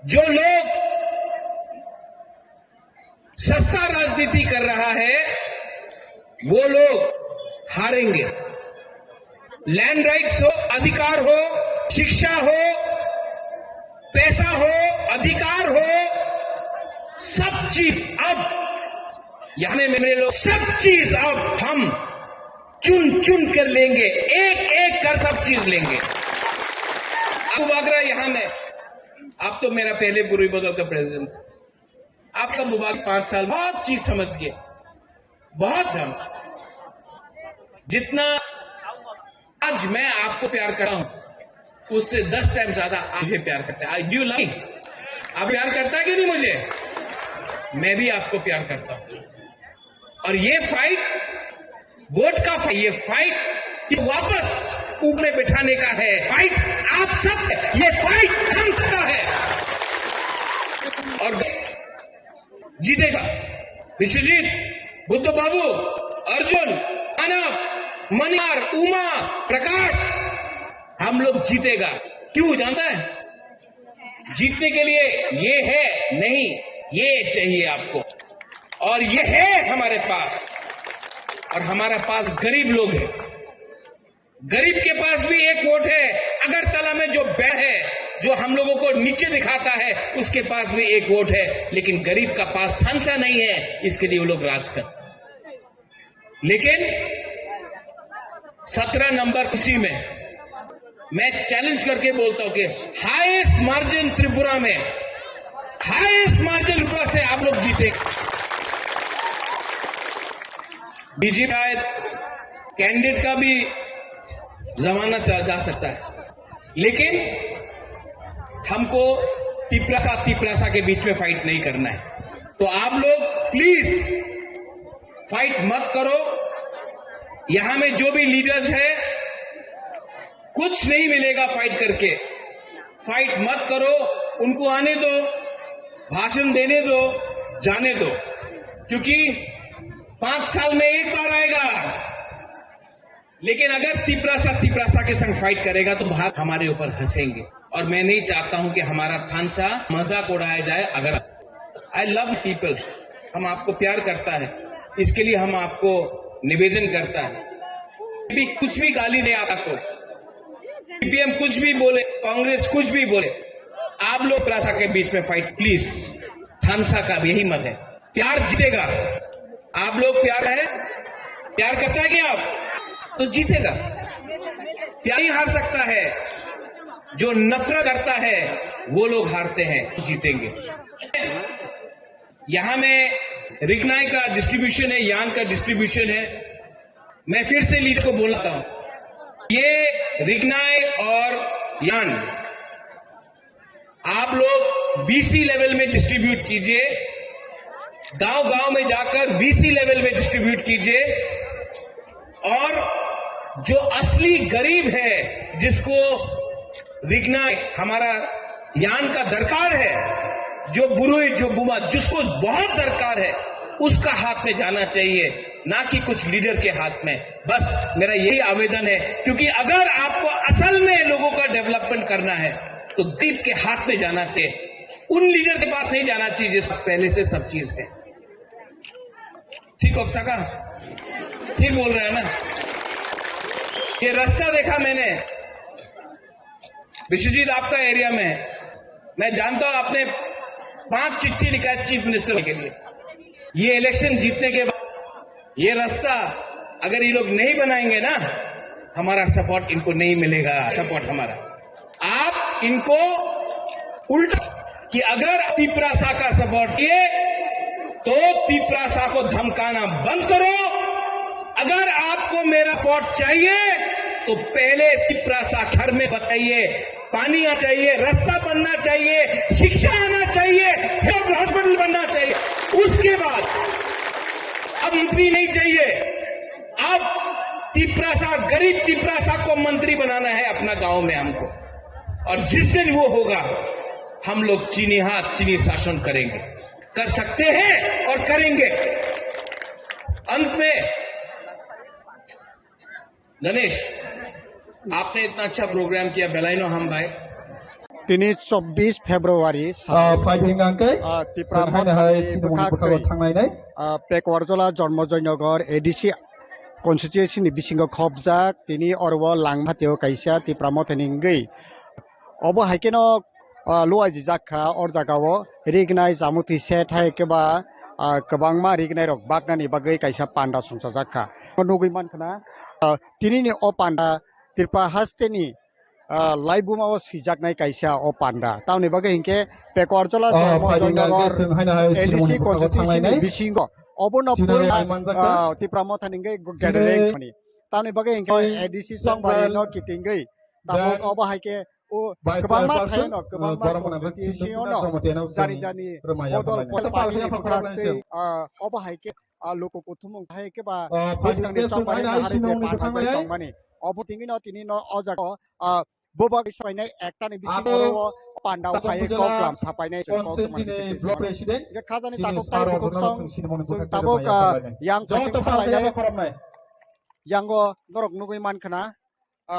जो लोग सस्ता राजनीति कर रहा है, वो लोग हारेंगे। लैंड राइट्स हो, अधिकार हो, शिक्षा हो, पैसा हो, अधिकार हो, सब चीज अब, यहां में मेरे लोग, सब चीज अब हम चुन चुन कर लेंगे, एक एक कर सब चीज लेंगे। अब बागरा यहां में, आप तो मेरा पहले बुरुई बदल का प्रेसिडेंट, आपका मुबारक पांच साल बहुत चीज समझ गए, बहुत समझ। जितना आज मैं आपको प्यार करता हूं, उससे दस टाइम ज्यादा आप मुझे प्यार करते हैं। I do love? आप प्यार करता है कि नहीं मुझे? मैं भी आपको प्यार करता हूं। और ये फाइट वोट का फाइट, ये फाइट कि वापस ऊपर बैठाने का है, फाइट आप सब है, ये फाइट हम सबका है। और जीतेगा विश्वजीत, बुद्ध बाबू, अर्जुन, मानव, मनिहार, उमा, प्रकाश, हम लोग जीतेगा। क्यों जानता है? जीतने के लिए ये है नहीं, ये चाहिए आपको। और ये है हमारे पास। और हमारे पास गरीब लोग हैं। गरीब के पास भी एक वोट है। अगरतला में जो बैठा है, जो हम लोगों को नीचे दिखाता है, उसके पास भी एक वोट है। लेकिन गरीब का पास थानसा नहीं है, इसके लिए वो लोग राज करते हैं। लेकिन सत्रह नंबर कुर्सी में मैं चैलेंज करके बोलता हूं कि हाईएस्ट मार्जिन त्रिपुरा में, हाईएस्ट मार्जिन त्रिपुरा से आप लोग जीते। बीजेपी आए, कैंडिडेट का भी जमाना चला जा सकता है, लेकिन हमको तिपरासा तिपरासा के बीच में फाइट नहीं करना है। तो आप लोग प्लीज फाइट मत करो। यहां में जो भी लीडर्स है, कुछ नहीं मिलेगा फाइट करके। फाइट मत करो, उनको आने दो, भाषण देने दो, जाने दो, क्योंकि पांच साल में एक बार आएगा। लेकिन अगर तिपरासा तिपरासा के संग फाइट करेगा तो भारत हमारे ऊपर हंसेंगे। और मैं नहीं चाहता हूं कि हमारा थानसा मजाक उड़ाया जाए। अगर आई लव पीपल, हम आपको प्यार करता है, इसके लिए हम आपको निवेदन करता है। भी कुछ भी गाली नहीं आता को, सीपीएम कुछ भी बोले, कांग्रेस कुछ भी बोले, आप लोग तिपरासा के बीच में फाइट प्लीज। थानसा का भी यही मत है। प्यार जीतेगा। आप लोग प्यार है, प्यार करता है क्या आप? तो जीतेगा। प्यार ही हार सकता है। जो नफरत करता है, वो लोग हारते हैं, जीतेंगे। यहां में रिगनाई का डिस्ट्रीब्यूशन है, यान का डिस्ट्रीब्यूशन है। मैं फिर से लीडर को बोलता हूं, ये रिगनाई और यान आप लोग बीसी लेवल में डिस्ट्रीब्यूट कीजिए, गांव गांव में जाकर बीसी लेवल में डिस्ट्रीब्यूट कीजिए। और जो असली गरीब है, जिसको रिगना हमारा यान का दरकार है, जो बुरुई, जो बुमा, जिसको बहुत दरकार है, उसका हाथ में जाना चाहिए, ना कि कुछ लीडर के हाथ में। बस मेरा यही आवेदन है, क्योंकि अगर आपको असल में लोगों का डेवलपमेंट करना है तो गरीब के हाथ में जाना चाहिए, उन लीडर के पास नहीं जाना चाहिए जिस पहले से सब चीज है। ठीक हो सका? ठीक बोल रहे हैं ना? ये रास्ता देखा मैंने विश्वजीत आपका एरिया में, मैं जानता हूं आपने पांच चिट्ठी लिखा है चीफ मिनिस्टर के लिए। ये इलेक्शन जीतने के बाद ये रास्ता अगर ये लोग नहीं बनाएंगे ना, हमारा सपोर्ट इनको नहीं मिलेगा। सपोर्ट हमारा, आप इनको उल्टा कि अगर तिपरासा का सपोर्ट किए तो तिपरासा को धमकाना बंद करो। अगर आपको मेरा सपोर्ट चाहिए तो पहले तिपरासा घर में बताइए, पानी आना चाहिए, रास्ता बनना चाहिए, शिक्षा आना चाहिए, हेल्थ हॉस्पिटल बनना चाहिए। उसके बाद अब मंत्री नहीं चाहिए, अब तिपरासा, गरीब तिपरासा को मंत्री बनाना है अपना गांव में हमको। और जिस दिन वो होगा, हम लोग चीनी हाथ, चीनी शासन करेंगे, कर सकते हैं और करेंगे। अंत में गणेश, आपने इतना अच्छा प्रोग्राम किया, बेलाइनो हम भाई। Tini chobbish February, ah, phaidi hingkha khe, ah, Tipra Mothani bwkhak twi, ah, Pekwar Jola Jonmo Joynagar A D C constituency ni bisingo khopjak, tini oro o Langphatio kaisa Tipra Mothani wngwi. Obo hai kheno, ah, luaijijak kha, o jaga o rignai chamung twi se thai khe ba, ah, kwbangma rignai rok baknani bagwi kaisa panda songchajak kha. Nugwi mankha na, ah, tini ni o panda Tripura haste ni, ah, laibuma o swijaknai kaisa o panda. Tamoni bagwi hinkhe Pekwar Jola Jonmo Joynagar A D C constituency ni bisingo obono puila, ah, Tipra Mothani wngwi gathering thani. Tamoni bagwi hinkhe A D C chongbari no kitingwi tabuk obo hai khe o kwbangma thaino kwbangma constituency ono jani jani bodol pol party ni bwkhak tei, ah, obo hai khe, ah, luku kuthumung hai khe ba bwskangni chongbari no hari je panda jai tongmani. Obo tingwi no tini no o jaga o, ah, bubak sapainai ekta ni bisingo oro o panda o phai kok lam sapainai chwng kok tongmani bisingo. Hingkhe khajani takhuk tai bukhuk song chwng tabuk, ah, yang phaising thanglainai. Yango norok nugwi mankha na, ah,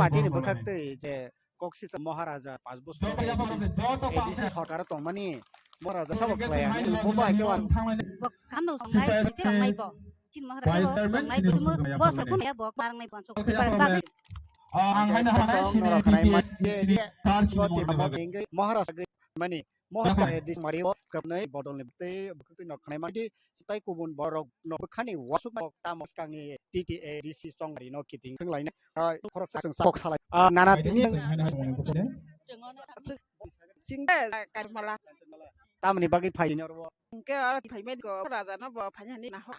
party ni bwkhak twi je kok sisa Maharaja panch bosor A D C sorkar tongmani Maharaja sabo khlai ani bo bai khe wan. Bo kano songnai, bwtwi rok nai bo. Chin Maharaja bo songnai, bo bo sorkun ya bo klarang nai bo. Ang haino haino sini norok khanai ma je je bo ti ma bengwi Maharaja mani Mohska A D C mari o kapnai bodol ni bwtwi bwkhwtwi nok khanai madi sitai kubun borok no bwkhani wasuk ma tamo skangni T T A D C song mari no kiting thwng lainai. Ah, khoroksa chwng sa kok salai. Ah, nana tini Sing de kai mala. Tamni bagwi phai ni oro. Hingke oro phai mai ko raja no bo phai ni na ho.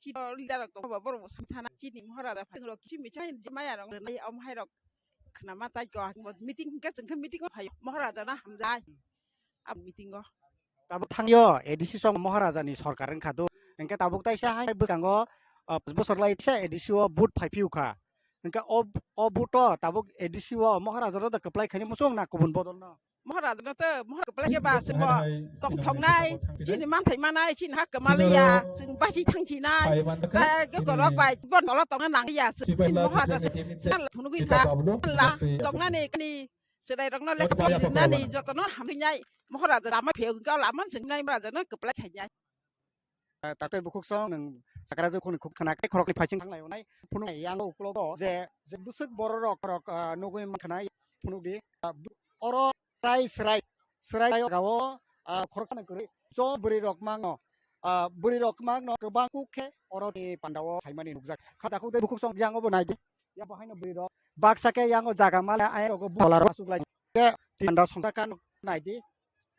Chini leader rok tongma borok bo songwi thana. Chini Maharaja phai rok kisu michai maya rok nai om hai rok khna ma tai ko meeting hingke chwng khe meeting o phai Maharaja no hamjai. Abo meeting o. Tabuk thangyo A D C song Maharaja ni sorkar wngkha do. Hingke tabuk taisa hai bwskango, ah, bosor lai sa A D C o vote phai phiu kha. Hingke o, o vote o tabuk A D C o Maharaja no da kwplai khaini muchung na kubun bodol no. Maharaja no to Maharaja kwplai khe ba chwng bo tong thok nai, chini manthai manai, chini ha kwmaliya, chwng basi thang chi nai. Ta ge korok bai bon dolo tongna nang ya, chini Maharaja chwng phunugwi kha. La tongnani kani chwrai rokno lekha pori rinani jotono hamri nai. Maharaja lama phiyok ga lama chwng nai Maharaja no kwplai khai nai. Eh, tatoi bukhuk song nwng sakra jwk khuni khuk khana khe khoroknwi phaising thang laio nai phunuk yang uklogo je je bwswk bororok khorok, ah, nugwi mankha nai phunuk di. Ah, oro srai srai srai jagao, ah, khoroksa nang kwrwi cho bwrwi rok mangno, ah, bwrwi rok mangno kwbang kuk khe oro ni pandao phaimani nukjak kha. Takhuk tei bukhuk song yang obo nai di. Ya bo haino bwrwi rok baksa khe yango jaga male ai rogo bu tola rok asuk lai. Ke tinda songsa kan nai di.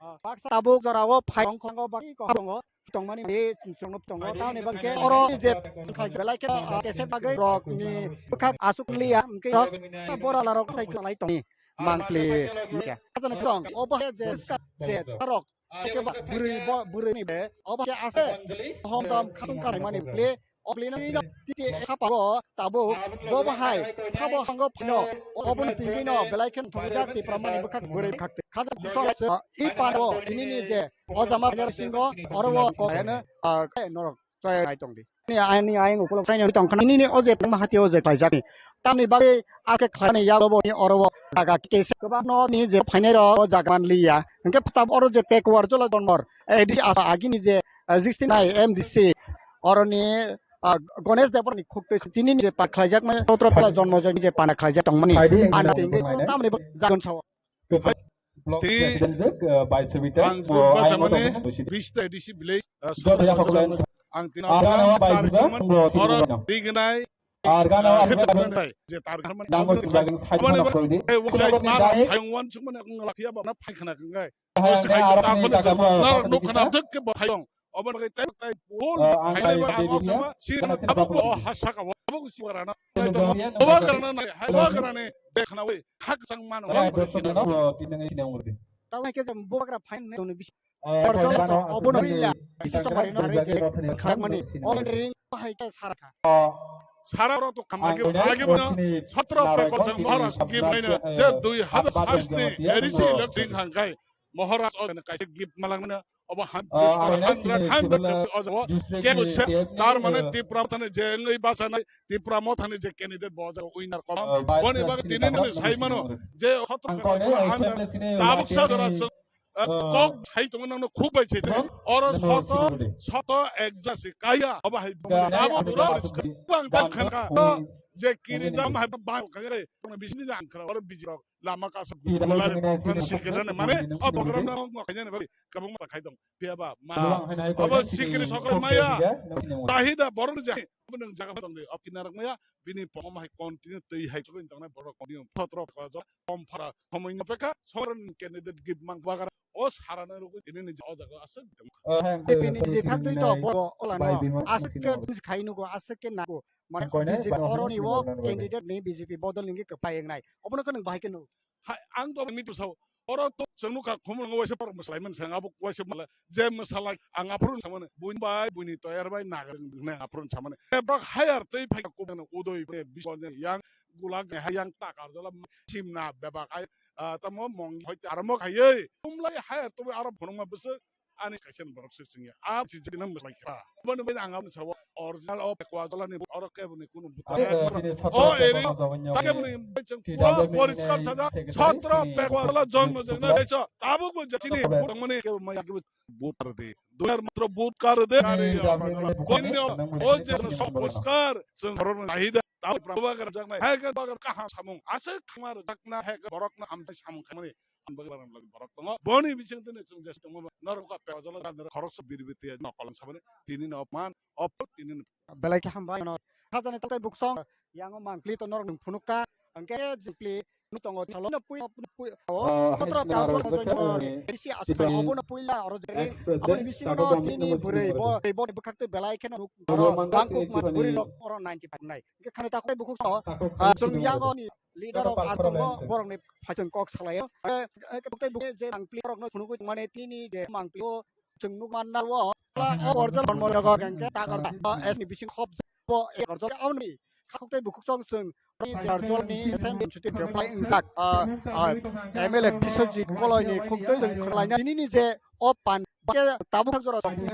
Ah, baksa tabuk jora o phai tong khongo baki ko tongo. Tongmani ni chwngno tongo. Tamoni bangke oro je khai belai khe, ah, kese bagwi rok ni bwkhak asuk liya hwnkhe rok bora la rok tai kalai tong mangpli. Ajana tong obo je ska je rok Ake ba bwrwi bo bwrwi ni be obo khe ase hom dam khatung khatung mani pli opli no ino titi khapa bo tabuk bo bahai sabo hango phino obo ni tingwi no belai khe thong jak ti pramani bwkhak bwrwi khak khaja so i pano tini ni je o jama phanyar singo oro o ko ene, ah, norok chaya nai tong di. Ni ani ayang ukolog saini tong khna nini o je tongma hati o je khlaijak ni. Tamni bagwi ake khlaini yago bo ni oro o jaga kisa kwbang no ni je phainai ro o jaga man liya. Hingke pata oro je pek war jola donmor. Eh, di asa agini je, eh, sixty nine M D C oro ni, ah, Ganesh Debor ni khuk twi tini ni je pa khlaijak mani sotro pala jonmo joni je pana khlaijak tongmani. Ana tingwi tamni jagon sao. Block Tei president, uh, by Savita, ang uh, Gurba I Chamani, know Vista A D C village, uh, Joto ya Gurba Chamani, ang tinang Argana ang wa bai tar Gurba, gimana, Gurba oro Gurba. Dignai, Argana wa uh, Gurba. Kheduk bentai, je tar gimana, Dango Gurba Gurba. Gurba Gurba. Hai mana, hai wan cuma nak ngelak ya, bapna phai khana kengai. Hai, terus hai hai, arok tak ni mana tak cuma, apa nak ni nak kita? Dek ke bahayong. Obo ni tai tai bol, ah, ang hai hai ba hai ba ba, si karena abo tidak bo perlu. Hasa ka, abo si warana. Tidak perlu. Obo karana nai, hai obo karana nai, dekhna wai, hak sang mano. Hai, dosto na, oh, tinang ini yang urdi. Tahu ke jam bo bakra fine ne, tuni bis. Eh, ordo, kau obo no bila, bisa bisa to kari no bisa hari je, bisa khak mani, bisa on ring, hai ke saraka. Oh. Sara oro to khamagi, agi bono sotro pekol jang Maharaj gift naino je dui hazar sabis ni A D C election hangkai Maharaj o kaisa gift malangna obo hundred, hundred, hundred o jago. Kebo se tar mane Tipra Mothani je wngwi bachanai, Tipra Mothani je candidate bo o jago winner kom. Boni bagwi tini ni sai mano je sotro pekol jang tabuk sa jora kok sai tongo nangno khuk bai se. Oro soto, soto ek jasi kaya obo hai abo dura bang tak khanka je kiri jam hai bang kaya re bisini jang khara oro biji rok lama kasa gulare mane sikirane mane o bogram na mo kanya ne bari kabung ma khai dong pia ba ma obo sikiri sokro maya tahida borok jai obo nang jaga tong de o kinarak maya bini pom hai continue tei hai chokoi tong na borok continue photro ko jo pom phara somoi no peka sokro candidate give mang bagar o sarana rukui tini ni o jaga aswk tong. Bini je phak twi to bo ola no aswk ke khai nugo aswk ke nago mane B J P oro ni o candidate ni B J P bodol ni ke pai nai obo no ke nang bahai ke no. Hai, ang to mitu sao. Oro to chwng nukha khumulwngo waisa borok mwslai man sang abo waisa mala je mwsalai ang aphuru samani buini bai buini toyar bai nagar ang aphuru samani. Borok hayar tei phai kubana udoi bisone yang gulak ne hayang takar jala simna bebak ai tamo mong hoi armo khayei tumlai hayar to aro phunukma bwswk ani kaisa borok se singya a si jina mwslai kha bani bai ang abo sawo original o pekwa jala ni oro ke bani kunu buta o eri ta ke bani pura poriskar saja satra pekwa jala jonmo jogna recho tabuk bo jachini mani ke ma yagi vote kar de dunyar matro vote kar de o je sob poriskar sing horor nahida tabuk bagar jakna he ke bagar kaha samung ase khamar jakna he ke borok na amtai samung khamani Ang bagwi barang lagi borok tongo. Boni bising tini chwng jes tongo. Norok ka pejolo ganjero khoroksa biribiti no kolong sabani. Tini no man op tini no. Belai khe hambai no. Khajani tatai buksong. Yango mangpli to norok nung phunukka. Angke jipli nu tongo thalo no pui pui o. Kotra ta ro no join no. Isi askan obo no puila oro jeri. Aboni bising no tini bwrwi bo bo bwkhak te belai khe no. Bangkuk mat bwrwi rok oro ninety five nai. Angke khani tatai bukhuk so. Chwng yango ni leader rok ang tongo, borokni phaising kok salaio. Tei bo je mangpli borokno phunugwi tongmani tini je mangpli o chwng nukmanna o, o orjal Dharmanagar hwnkhe Takarjala S ni bising hop bo Takarjala aboni khakhuk tei bukhuk song chwng Takarjalani assembly chuti khe pai wngjak, M L A Biswajit Koloini khuktwi chwng khwlaina tinini je o pan tabuk jora song tini,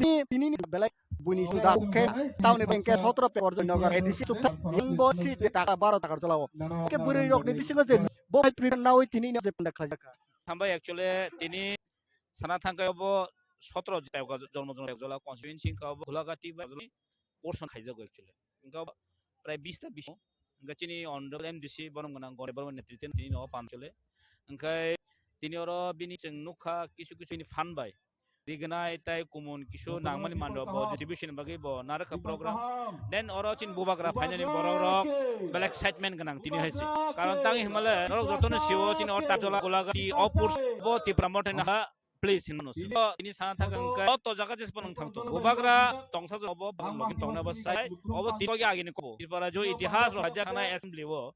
tini, tini belai Buini suda khe tamni bengke sotro pe orjon nogar A D C chukthai, bo si je taka baro takar jolao. Ke bwrwi rokni bisingo je bo hai print nawi tini no je panda khlajak. Hambai actually tini sana thangkai bo sotro jolmo jolmo jola constituency ka bo Gulagati bai portion khaijago actually. Inka prai bis ta bis. Inka chini honorable M D C borom gana gore borom netrite tini no pam chole. Inkai tini oro bini cheng nukha kisu kisu ni fan bai. Rignai tai kumun kisu nangmani mando bo distribution bagwi bo narwkha program. Then oro chin bubagra phainani borok rok belai excitement gwnang tini hai se. Karon tang hinmale norok jotono siwo chini o Tajola Golagati o purs bo Tipra Motha ni ha place hinmano se. Bo tini sana thang kha o to jaga jes bo nang thang to. Bubagra tongsa jo bo bang login tongna bo sai. Obo tini agi ni ko. Tipra jo itihas rok haja khana assembly o.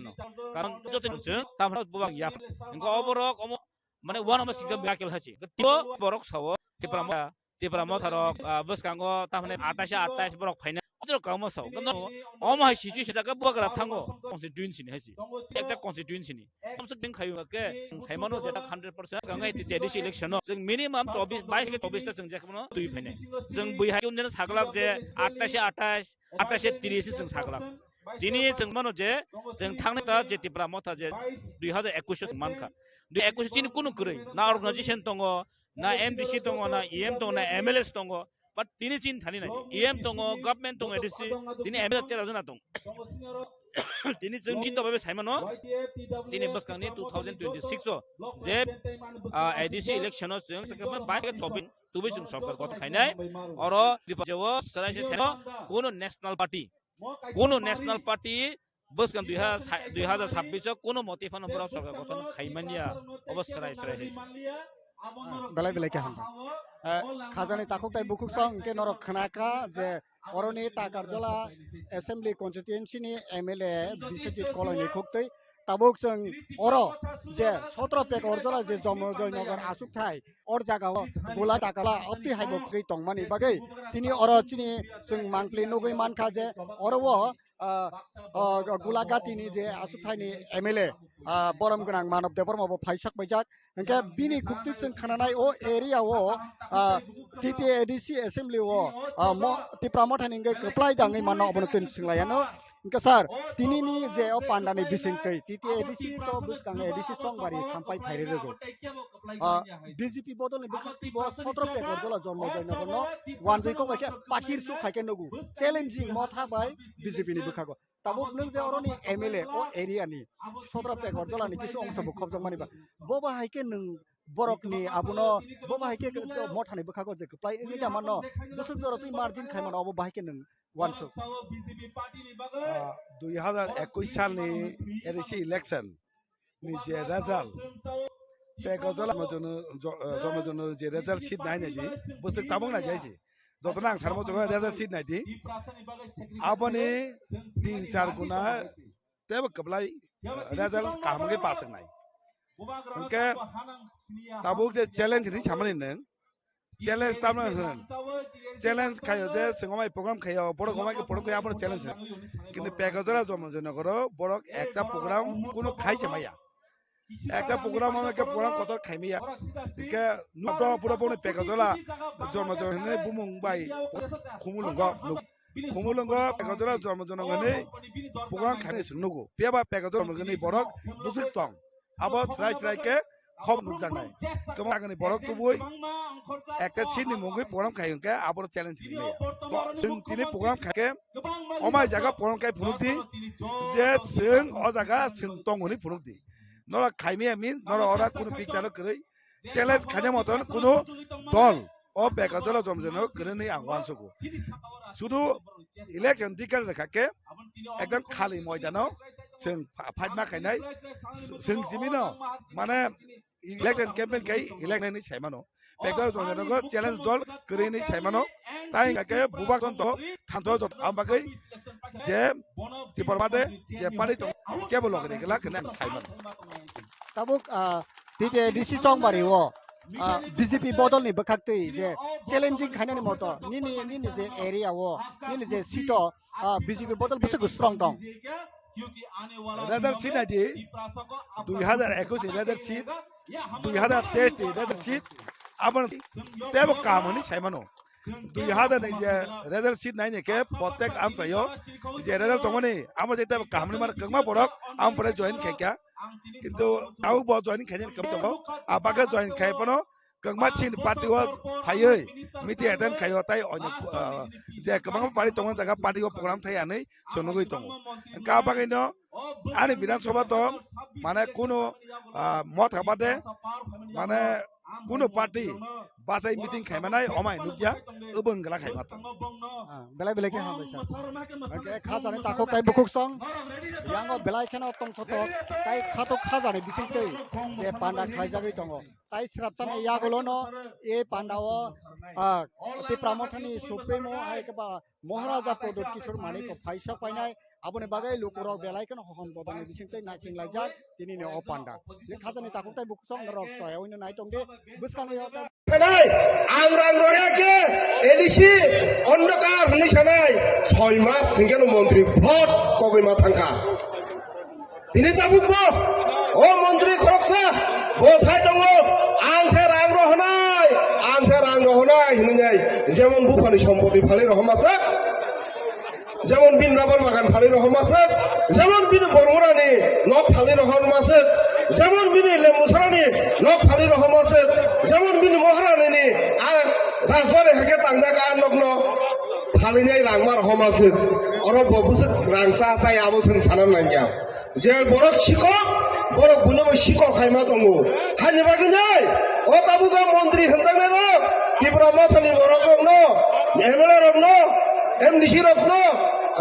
Karon joto chun tam bubak ya. Inko oborok omo Mane one of the six miracle hai se. Tio borok sao Tipra Motha, Tipra Motha rok bwskango tamane atais atais borok phaina. Borok kamo sao. Omo hai situation jaga bubagra thango constituency ni hai se. Ekta constituency ni. Komse din khayu ke saimano jeta hundred percent kangai ti A D C election no. Jeng minimum chobis bais ke chobis ta jeng jekmano twi phainai. Jeng bui hai unjena saglak je atais atais atais tris jeng saglak. Chini chwng mano je chwng thangnai ta je Tipra Motha je dui hazar ekush o chwng mankha. Dui ekush o chini kunu kwrwi na organization tongo, na M D C tongo, na E M tongo, na M L As tongo. But tini chini thani nai E M tongo, government tongo, A D C, tini M L A tera jona tongo. Tini chwng jito babe saimano chini bwskangni two thousand twenty-six o je A D C election o chwng bai chobis tubui chwng sorkar gotho khainai. Oro je o chwrai se saino kunu national party Kono national party bwskang dui hazar sabbish o kono moti phano borok sorkar gothon khaimanya obo srai srai hai. Belai belai khe hambai. Khajani takhuk tai bukhuk song hwnkhe norok khnakha je oroni Takarjola assembly constituency ni M L A Biswajit Koloini khuktwi Tabuk chwng oro je sotro Pekorjala je Jomojoynagar achukthai, or jagao Gula Takala opti haibo kwrwi tongmani bagwi tini oro chini chwng mangpli nugwi mankha je oro o, ah, ah, Gulagati ni je achukthai ni M L A, ah, borom gwnang Manob Debbarma bo phai sak paijak. Hingke bini khukti chwng khananai o area o, ah, T T A D C assembly o, ah, mo-, Tipra Motha ni hingke kwplai da wngwi mano obono twi swnglaiyano. Hingke sir, tini ni je o panda ni bisingtwi T T A D C to bwskang A D C Songbari sampai phairi rwgo. Ah, B J P bodol ni bwkhak bo sotro Pekorjala Jomojoynagar no wanjwi kok bai khe pakhir su khai khe nugo. Challenging Motha bai B J P ni bwkhago. Tabuk nwng je oroni M L A o area ni sotro Pekorjala ni kisu ongsa bo khobjak mani ba. Bo ba hai khe nwng borok ni abono bo ba hai khe Motha ni bwkhago je kwplai wngwi da mano. Bwswk jora twi margin khai mano obo ba hai khe nwng wansuk. Ah, dui hazar ekush salni A D C election ni je result, Pekorjala Jomojoynagar, Jo-, eh, Jomojoynagar je result sheet nai nai di, bwswk tabuk nai di hai se. Jotono ang sarmo chukha result sheet nai di. Aboni tin char guna tebo kwplai, eh, result kaham khe pass wngnai. Hwnkhe tabuk je challenge hinwi samani nwng, challenge tamo hwn. Challenge khaio je chwng omai program khaio, borok omai khe program khaio, abono challenge hwn. Kintu Pekorjala Jomojoynagar o borok ekta program kuno khai se maya. Ekta program omai khe program kotor khai maya. Hwnkhe nukto pura boni Pekorjala Jomojoynagar hinwi bumung bai khumulwngo. Khumulwngo Pekorjala Jomojoynagar hinwi program khainai chwng nugo. Phiya ba Pekorjala Jomojoynagar ni borok bwswk tong. Abo srai srai khe khop nukjaknai. Kwbang agini borok tubui ekta seat ni mungwi program khai hwnkhe abono challenge hinwi maya. Chwng tini program khai khe omai jaga program khai phunuk di je chwng o jaga chwng tong hwnwi phunuk di. Norok khai maya means norok ora kunu picture o kwrwi challenge khaina moton kunu dol o Pekorjala Jomojoynagar kwrwini ang uansugo. Sudu election dikar rwkha khe ekdam khali moidano chwng pha-, phaima khainai chwng simino mane election campaign khai election ni saimano. Pekorjala Jomojoynagar challenge dol kwrwini saimano. Tai hwnkha khe bubak tonto thanto jot am bagwi je Tipra Motha je party tong kebo logri gela kene ang saimano. Tabuk, ah, T T A D C Songbari o, ah, B J P bodol ni bwkhak twi je challenging khainani moto nini, nini je area o, nini je seat o, ah, B J P bodol bwswk strong tong. Result sheet nai di, dui hazar ekush ni result sheet, dui hazar teis ni result sheet, abo tebo kaham hinwi saimano. Dui hazar ni je result sheet nai ni khe protek amchaio je result tongmani amo je tebo kaham ni mano kwbangma borok amo pore join khaikha. Kintu abo bo join khainani kwbangma tongo. A bagwi join khai phano kwbangma chini party o phaiwi meeting attend khaio tai onyo, ah, je kwbangma party tongo jaga party o program thai anwi chwnugwi tongo. Hwnkha bagwino ani Bidhan Sabha to mane kunu, ah, Motha bade mane kunu party bachai meeting khaimanai omai nukya, obo wngla khaima tong. Ah, belai belai khe hambai sir. Hwnkhe khajani takhuk tai bukhuk song yango belai kheno tongthotok tai khatok khajani bisingtwi je panda khlaijagwi tongo. Tai srapchani yagulono e pandao, ah, Tipra Mothani Supremo hai khe ba Maharaja Pradyut Kishore Manik phai sok painai, aboni bagwi lukurok belai kheno hohom dodani bisingtwi naising laijak tinini o panda. Je khajani takhuk tai bukhuk song norok choya oino nai tongdi, bwskangni o Sanai, ang rang roya khe A D C ondokar hinwi sanai, soi mas hwnkhe no montri vote kogwi ma thangkha. Tini tabuk bo, o montri khoroksa, bo sai tongo, ang se rang rohonai, ang se rang rohonai hinwi nai, jemon buphani sompoti phalwi rohoma sak, jemon bini rubber bagan phalwi rohoma sak, jemon bini bormorani nok phalwi rohoma sak, jemon bini lembusarani nok phalwi rohoma sak, jemon bini moharanini a rajbari hake tangjak a nokno phalwi nai rangma rohoma sak, oro bo bwswk rang cha chai abo chwng sana nangya. Je borok sikok, borok buino bo sikok hai ma tongo. Hani bagwi nai, o tabuk o montri hwnjaknai rok, Tipra Mothani borok rokno, M L A rokno, M D C rokno,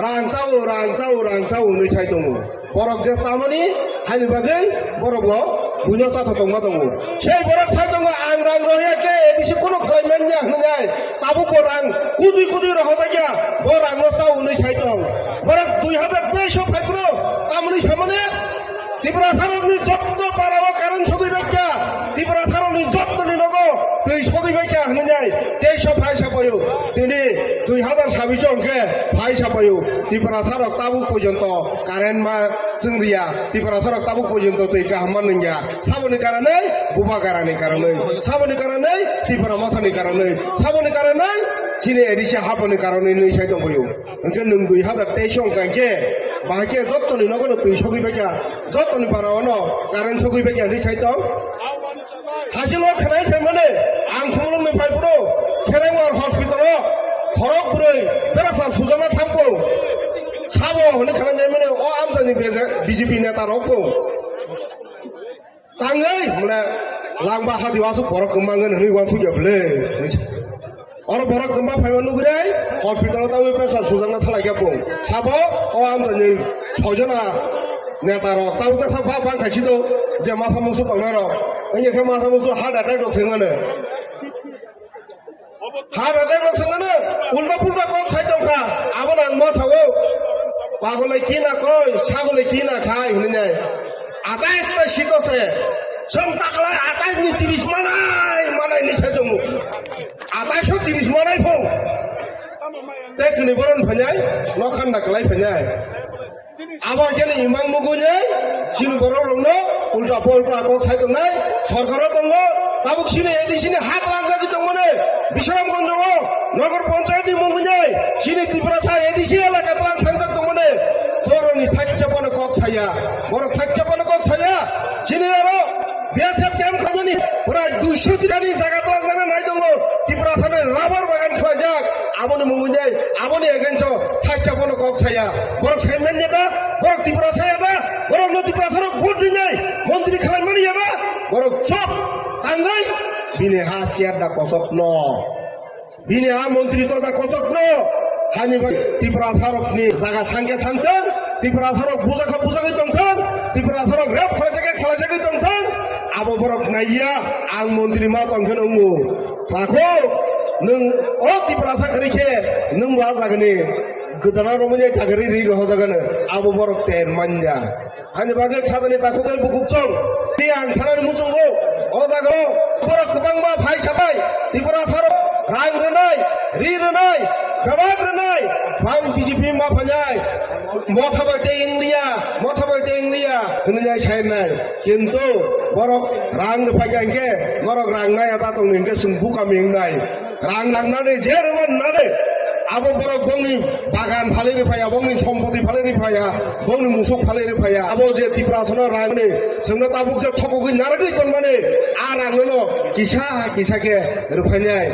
rang chao, rang chao, rang chao hwnwi sai tongo. Borok je chamani, hani bagwi borok bo buino chatha tongma tongo. Sei borok sai tongo, ang rang rohya khe A D C kuno khlai manya hwnwi nai. Tabuk bo rang kudui kudui rohorjakya, bo rangno cha hwnwi sai tong. Borok dui hazar teis o phai phuru tamoni samani Tipra Tini dui hazar sabbish hwnkhe phai sapaio, Tiprasa rok tabuk pojonto current ma chwng riya, Tiprasa rok tabuk pojonto twi kaham ma nungya. Saboni karanwi bubagarani karanwi, saboni karanwi Tipra mosani karanwi, saboni karanwi chini A D C haponi karanwi nwi sai tongphio. Hwnkhe nwng dui hazar teis hwnkha khe bahai khe jottoni nogono twi sogwi baikha, jottoni para ono current sogwi baikha hinwi sai tong. Hachilo khwnai phaimani ang khumulwngni phaiphuru Kherengwar hospital-o khorok bwrwi berasal sujama thangpung. Sabo hwnwi khlai naimani o amchaini B J P neta rokpung. Tangwi hwnle langba hadi wasuk borok kwmangwi hwnwi wansukya bwle. Oro borok kwma phaima nugwi hospital-o tangwi pressure sujakna thalai khe bo. Sabo o amchaini sojona neta rok tangwi tesa ba bang khaisi do je masa musu tongnai rok. Wngya khe masa musu heart attack rok thwngmano. Heart attack rok thwngmano ulta pulta kok khai tongkha. Abono ang ma sao. Pagolai kina koi, sagolai kina khai hwnwi nai. Atais ta sito se. Chwng taklai atais ni tiris manai, manai ni sai tongo. Atais o tiris manai pho. Te kini boron phainai, nokhan na kalai phainai. Abo khe ni imang muguni, chini borok rokno ulta polta kok sai tongnai, sorkaro tongo, tabuk chini A D C ni hak langjagwi tongmani, Bisramganj o, Nagar Panchayat ni muguni, chini Tiprasa A D C elaka tlang thangjak tongmani, borokni thakcha bono kok saya, borok thakcha bono kok saya, chini aro B S F camp khainani pura duiso chirani jaga tlangjana nai tongo. Tiprasani rubber bagan khlaijak. Aboni mungwi nai, aboni against o thakcha bono kok saya. Borok sai manya da, borok Tiprasa ya da, borokno Tiprasarok vote rinai, montri khlaimani ya da, borok chop tangwi bini ha chair da kosokno. Bini a montri tongda kochokno hani bai Tiprasarokni jaga thangkhe thangthang, Tiprasarok bujakha bujagwi tongthang, Tiprasarok rep khlaijagwi khlaijagwi tongthang, abo borok naiya ang montri ma tongkhe nwngo. Takho nwng o Tiprasa kwrwi khe nwng bo a jagani gwdana romwi nai thagri ri rohorjagano abo borok ter manya. Ani bagwi khajani takhuk tei bukhuk chwng. Tei ang sanani muchungo, o jaga o borok kwbangma phai sabai, Tiprasarok rang rwnai, ri rwnai, bebak rwnai, bang B J P ma phainai, motha bai tei India, motha bai tei India, hwnwi nai sai nai. Kintu borok rang rwphai kha hinkhe, norok rang nai ya ta tong hinkhe chwng bukam wngnai. Rang nangnani, je rwmannani, abo borok bongni bagan phalwi rw phaiya, bongni sompoti phalwi rw phaiya, bongni musuk phalwi rw phaiya. Abo je Tiprasano rangni, chwngno tabuk je thokogwi narwgwi tonmani, a rangno kisa kisa khe rw phainai.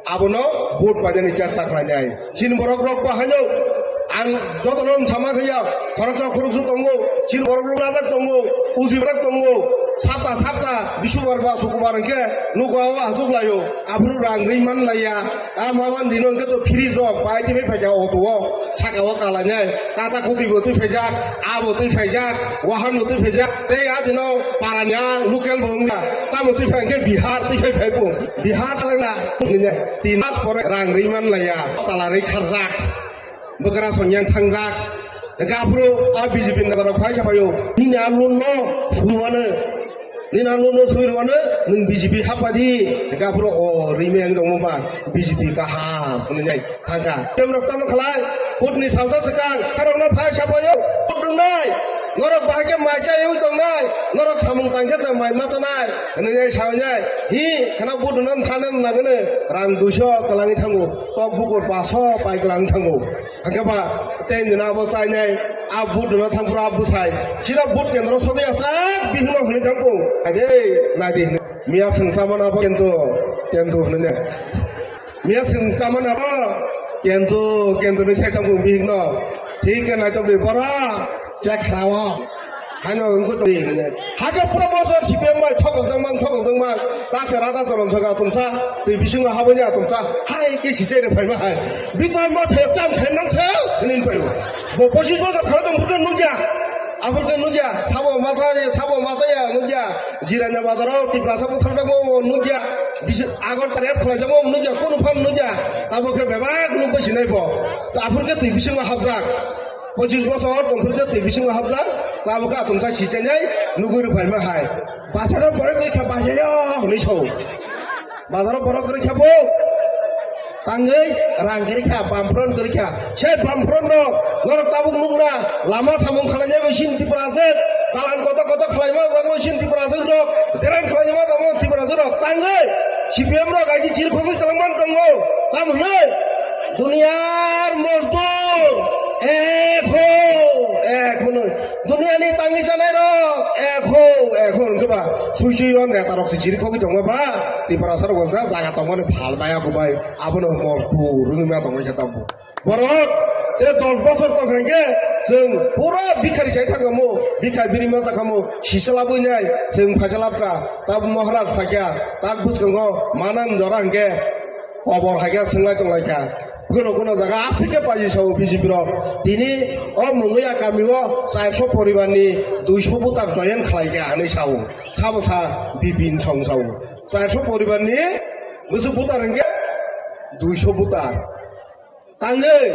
Abono vote painani chesta khlainai. Chini borok rok bo haino ang jotono wng sama khe ya, khoroksa khoroksa tongo, chini borok rok rajak tongo, uji rok tongo, sapta sapta, bisubar ba sukubar hwnkhe nugo o achuk laio, aphuru rang ri man laiya, a ma man dino hwnkhe to fridge rok pai tei phai phaikha auto o, saka o kalainai, kata koti bo twi phaijak, abo twi phaijak, wahan bo twi phaijak, tei a dino parani a local bo wngya, tamo twi phai hwnkhe Bihar twi phai phai bo, Bihar talangna, tin mas pore rang ri man laiya, tala ri kharjak. Bwkra songya thangjak. Hwnkhe aphuru a B J P ni netarok phai sabaio. Nini a loan no phuru ano. Nini a loan no sui rwano nwng B J P hapadi. Hwnkhe aphuru o rimi ang tongmo ba B J P kaham hwnwi nai thangkha. Temrok tamo khlai? Vote ni salsa swkang kharokno phai sabaio. Vote rwnai. Norok bahai khe mai chaiwi tongnai. Norok samung tangkhe se mai machanai. Hwnwi nai sawi nai. Hi khana vote rwna thana nangani rang duiso kwlangwi thango. Tok bukur paso pai kwlangwi thango. Hwnkhe ba tei nini abo chainai, a vote rwna thangphuru a bwsai. Chira vote kendro sogwi asak bihikno hwnwi thangkung. Ade, naidi hwnwi. Miya swng chamano abo kento, kento hwnwi ne. Miya swng chamano abo kento, kento hwnwi sai thangkung bihikno. Thik khe naithok di bora, chek khlaio. Haino wngkhe twi hwnwi. Hakhe pura bosor C P M bai thokokjakma, thokokjakma. Taksa rada chorong soka tumsa, twi bisingo haboni atumsa. Hai khe sisai rw phaima hai. Bitoi ma thayok tam khaimang thayok hwnwi phaio. Bo pochis bosor khoro tong buto nukya. Aphurkhe nukya. Sabo ma thaya, sabo ma thaya nukya. Jiranya bazaro Tiprasa butharjakma nukya. Bisi Agartala rep khlaijakma nukya. Kunu phan nukya. Abo khe bebak nukbai sinai bo. Aphurkhe twi bisingo habjak. Pochis bosor tongphuru je twi bisingo habjak, tabuk khe atumsa sichainai nugwi rwphaima hai. Bazaro borok rwkha bajaio hwnwi sao. Bazaro borok rwkha bo. Tangwi rang kwrwi kha, bamphron kwrwi kha. Se bamphron rok norok tabuk nukna lama samung khlainai bai sin Tiprajwk, talan koto koto khlaima bai sin Tiprajwk rok, deran khlaima bai Tiprajwk rok. Tangwi C P M rok aji chir khogwi chalangman tongo. Tamo hwnwi duniyar mozdur ek ho, ek hwnwi. Duniyani tangwi chanai rok ek ho, ek ho hwnkhe ba sui sui o neta rok se chiri khogwi tongma ba Tiprasa rok ja jaga tongmani phal maya kubai abono mol pur wngwi ma tongwi khe tabuk. Borok te dos bosor tong khe chwng pura bikhari khai thangkhamu, bikha biri ma chakhamu, sisa labwi nai chwng phaisa labkha, tabuk Maharaj phaikha, tak bwskango manan jora hwnkhe kobor haikhe swngwlai tonglaikha. Kuno kuno jaga aswk khe paji sao B J P rok. Tini o Mungya kami o charso poribar ni duiso butar join khlaikha hinwi sao. Sabo sa Bipin Song sao. Charso poribar ni bwswk butar hwnkhe duiso butar. Tangwi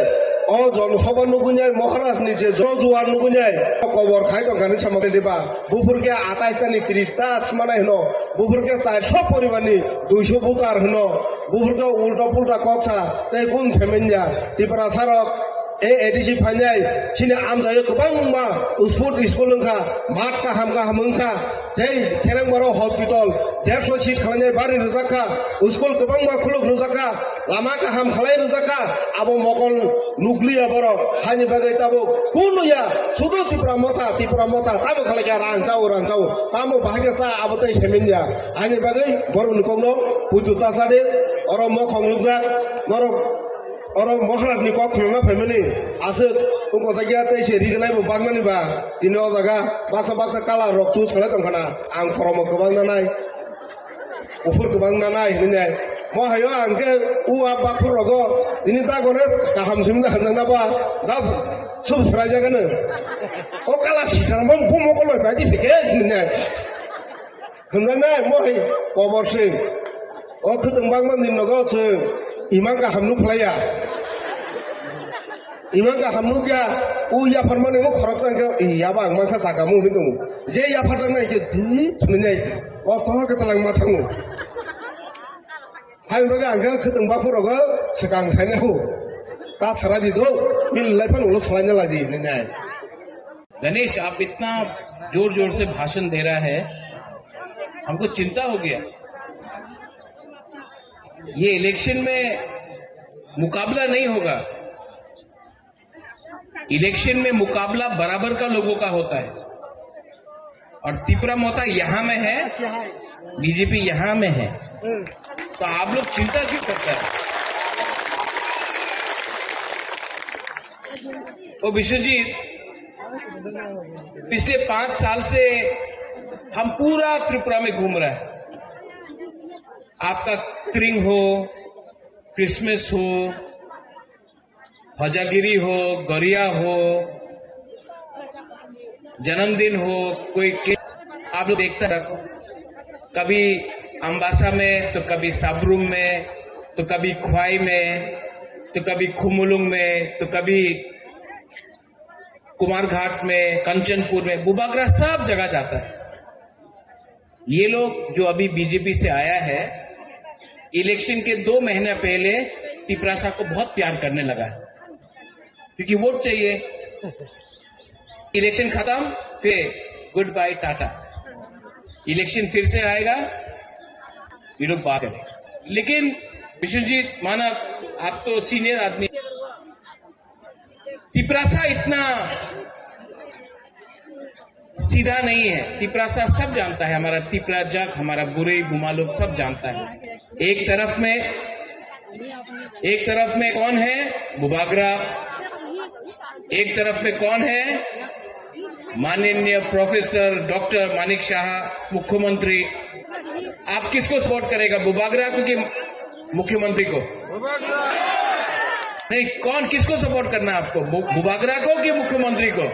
o Jon Sabha nugwi nai Maharaj ni je jo juar nugwi nai kobor khai tongkha hinwi sama diba. Buphur khe atais ta ni tris ta sima nai hwno. Buphur khe charso poribar ni duiso butar hwno. Buphurkhe ulta pulta kok sa, tei kun semenya. Tiprasa rok, e A D C phainai, chini amchaio kwbangma sport school wngkha, math kaham kaham wngkha, tei Kherengmaro hospital, derso seat khlainai bari rwjakha, school kwbangma khuluk rwjakha, lama kaham khlai rwjakha, abo mokol nukliya borok, haini bagwi tabuk kunuya, sudu Tipra Motha, Tipra Motha, tamo khlaikha rang chao, rang chao, tamo bahai khe cha, abo tei semenya. Ani bagwi borokni kokno puitu ta chadi, oro mokhong lukjak, norok oro Maharajni kok khulumna phaimani aswk wngkha sakya tei se rignai bo bakmani ba tini o jaga baksa baksa colour rok choose khlai tongkhana ang khorokmo kwbang nanai, kuphur kwbang nanai hinwi nai. Mo hayo ang khe u a bakhur rogo tini dagore kaham simi da hanjakna ba da sub sraijak ano. O colour sitang bo bumo koloi bai di phike hinwi nai. Hwnjaknai mohai kobor se. O khwtwng bangma ni nogo se imang kaham nuk khlaiya. Imang kaham nuk ya, u yaphar mani mo khorok chang khe, "Ee, yaba ang mankha chaka mo," hinwi tongo. Je yaphar chang nai khe, "Dui," hinwi nai. O toho khe talang ma thango. Hai bagwi ang khe khwtwng bakhuk rogo swkang saina ho. Ta sara di do, bil lai phan ulo salaina lai di hinwi nai. Ganesh, आप इतना जोर जोर से भाषण दे रहा है, हमको चिंता हो गया। ये इलेक्शन में मुकाबला नहीं होगा, इलेक्शन में मुकाबला बराबर का लोगों का होता है। और तिपरा मोता यहाँ में है, बीजेपी यहाँ में है, तो आप लोग चिंता क्यों करते हैं? ओ विश्वजीत, पिछले पांच साल से हम पूरा त्रिपुरा में घूम रहे हैं। आपका त्रिंग हो, क्रिसमस हो, हजागिरी हो, गरिया हो, जन्मदिन हो, कोई के-, आप लोग देखता है, कभी अम्बासा में, तो कभी साब्रुम में, तो कभी ख्वाई में, तो कभी खुमुलुंग में, तो कभी कुमारघाट में, कंचनपुर में, बुबागरा, सब जगह जाता है। ये लोग जो अभी बीजेपी से आया है, इलेक्शन के दो महीना पहले तिपरासा को बहुत प्यार करने लगा है, क्योंकि वोट चाहिए। इलेक्शन खत्म, फिर गुड बाय टाटा। इलेक्शन फिर से आएगा, ये लोग बात करें। लेकिन विष्णुजीत मानव, आप तो सीनियर आदमी, तिपरासा इतना सीधा नहीं है। तिपरासा सब जानता है, हमारा तिपरा जग, हमारा बुरई बुमा लोग सब जानता है। एक तरफ में, एक तरफ में कौन है? बुबागरा। एक तरफ में कौन है? माननीय प्रोफेसर डॉक्टर मानिक साहा, मुख्यमंत्री। आप किसको सपोर्ट करेगा, बुबागरा को कि मुख्यमंत्री को? नहीं, कौन, किसको सपोर्ट करना है आपको, बु-, बुबागरा को कि मुख्यमंत्री को?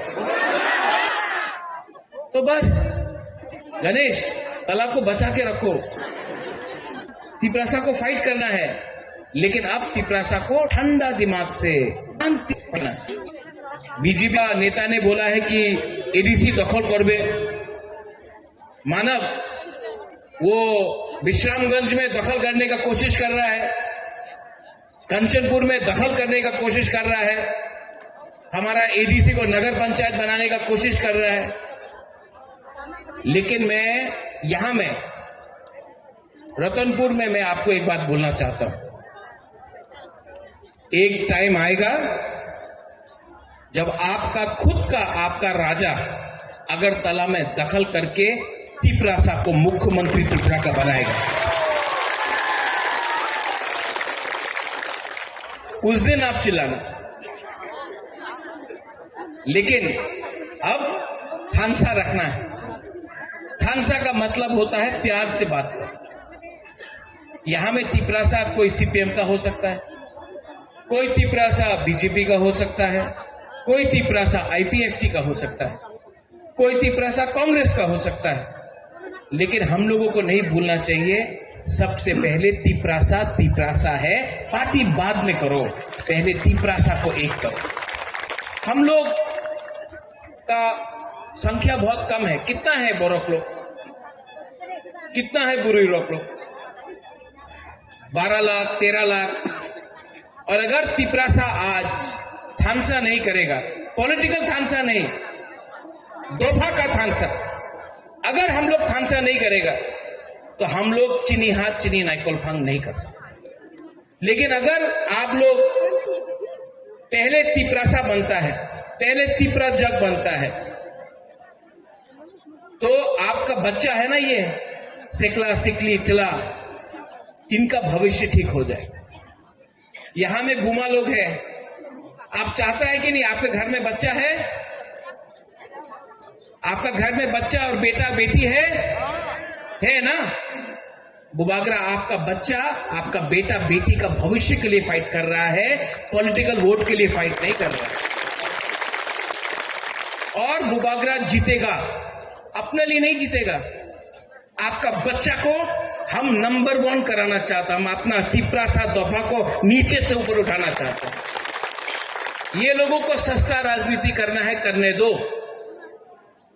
तो बस गणेश, कला को बचा के रखो। तिपरासा को फाइट करना है, लेकिन अब तिपरासा को ठंडा दिमाग से शांति से करना है। बीजेपी का नेता ने बोला है कि एडीसी दखल करबे। मानव, वो विश्रामगंज में दखल करने का कोशिश कर रहा है। कंचनपुर में दखल करने का कोशिश कर रहा है, हमारा एडीसी को नगर पंचायत बनाने का कोशिश कर रहा है। लेकिन मैं यहां में, रतनपुर में, मैं आपको एक बात बोलना चाहता हूं, एक टाइम आएगा जब आपका खुद का, आपका राजा अगरतला में दखल करके तिपरासा को मुख्यमंत्री त्रिपुरा का बनाएगा। उस दिन आप चिल्लाना, लेकिन अब थानसा रखना है। थानसा का मतलब होता है प्यार से बात करना। यहां में तिपरासा कोई सीपीएम का हो सकता है, कोई तिपरासा बीजेपी का हो सकता है, कोई तिपरासा आईपीएफटी का हो सकता है, कोई तिपरासा कांग्रेस का हो सकता है, लेकिन हम लोगों को नहीं भूलना चाहिए, सबसे पहले तिपरासा तिपरासा है। पार्टी बाद में करो, पहले तिपरासा को एक करो। हम लोग का संख्या बहुत कम है। कितना है बोरक लोग? कितना है बुरुई लोग? बारह लाख, तेरह लाख। और अगर तिपरासा आज थानसा नहीं करेगा, पॉलिटिकल थानसा नहीं, दोफा का थानसा, अगर हम लोग थानसा नहीं करेगा, तो हम लोग चीनी हाथ चीनी नाइकोल फांग नहीं कर सकते। लेकिन अगर आप लोग पहले तिपरासा बनता है, पहले तिपरा जग बनता है, तो आपका बच्चा है ना, ये सिकला, सिकली, चला, इनका भविष्य ठीक हो जाए। यहां में बुमा लोग हैं, आप चाहता है कि नहीं, आपके घर में बच्चा है, आपका घर में बच्चा और बेटा बेटी है, है ना? बुबागरा, आपका बच्चा, आपका बेटा बेटी का भविष्य के लिए फाइट कर रहा है, पॉलिटिकल वोट के लिए फाइट नहीं कर रहा है। और बुबागरा जीतेगा, अपने लिए नहीं जीतेगा। आपका बच्चा को हम नंबर वन कराना चाहता, हम अपना तिपरासा दोफा को नीचे से ऊपर उठाना चाहता हूं। ये लोगों को सस्ता राजनीति करना है, करने दो,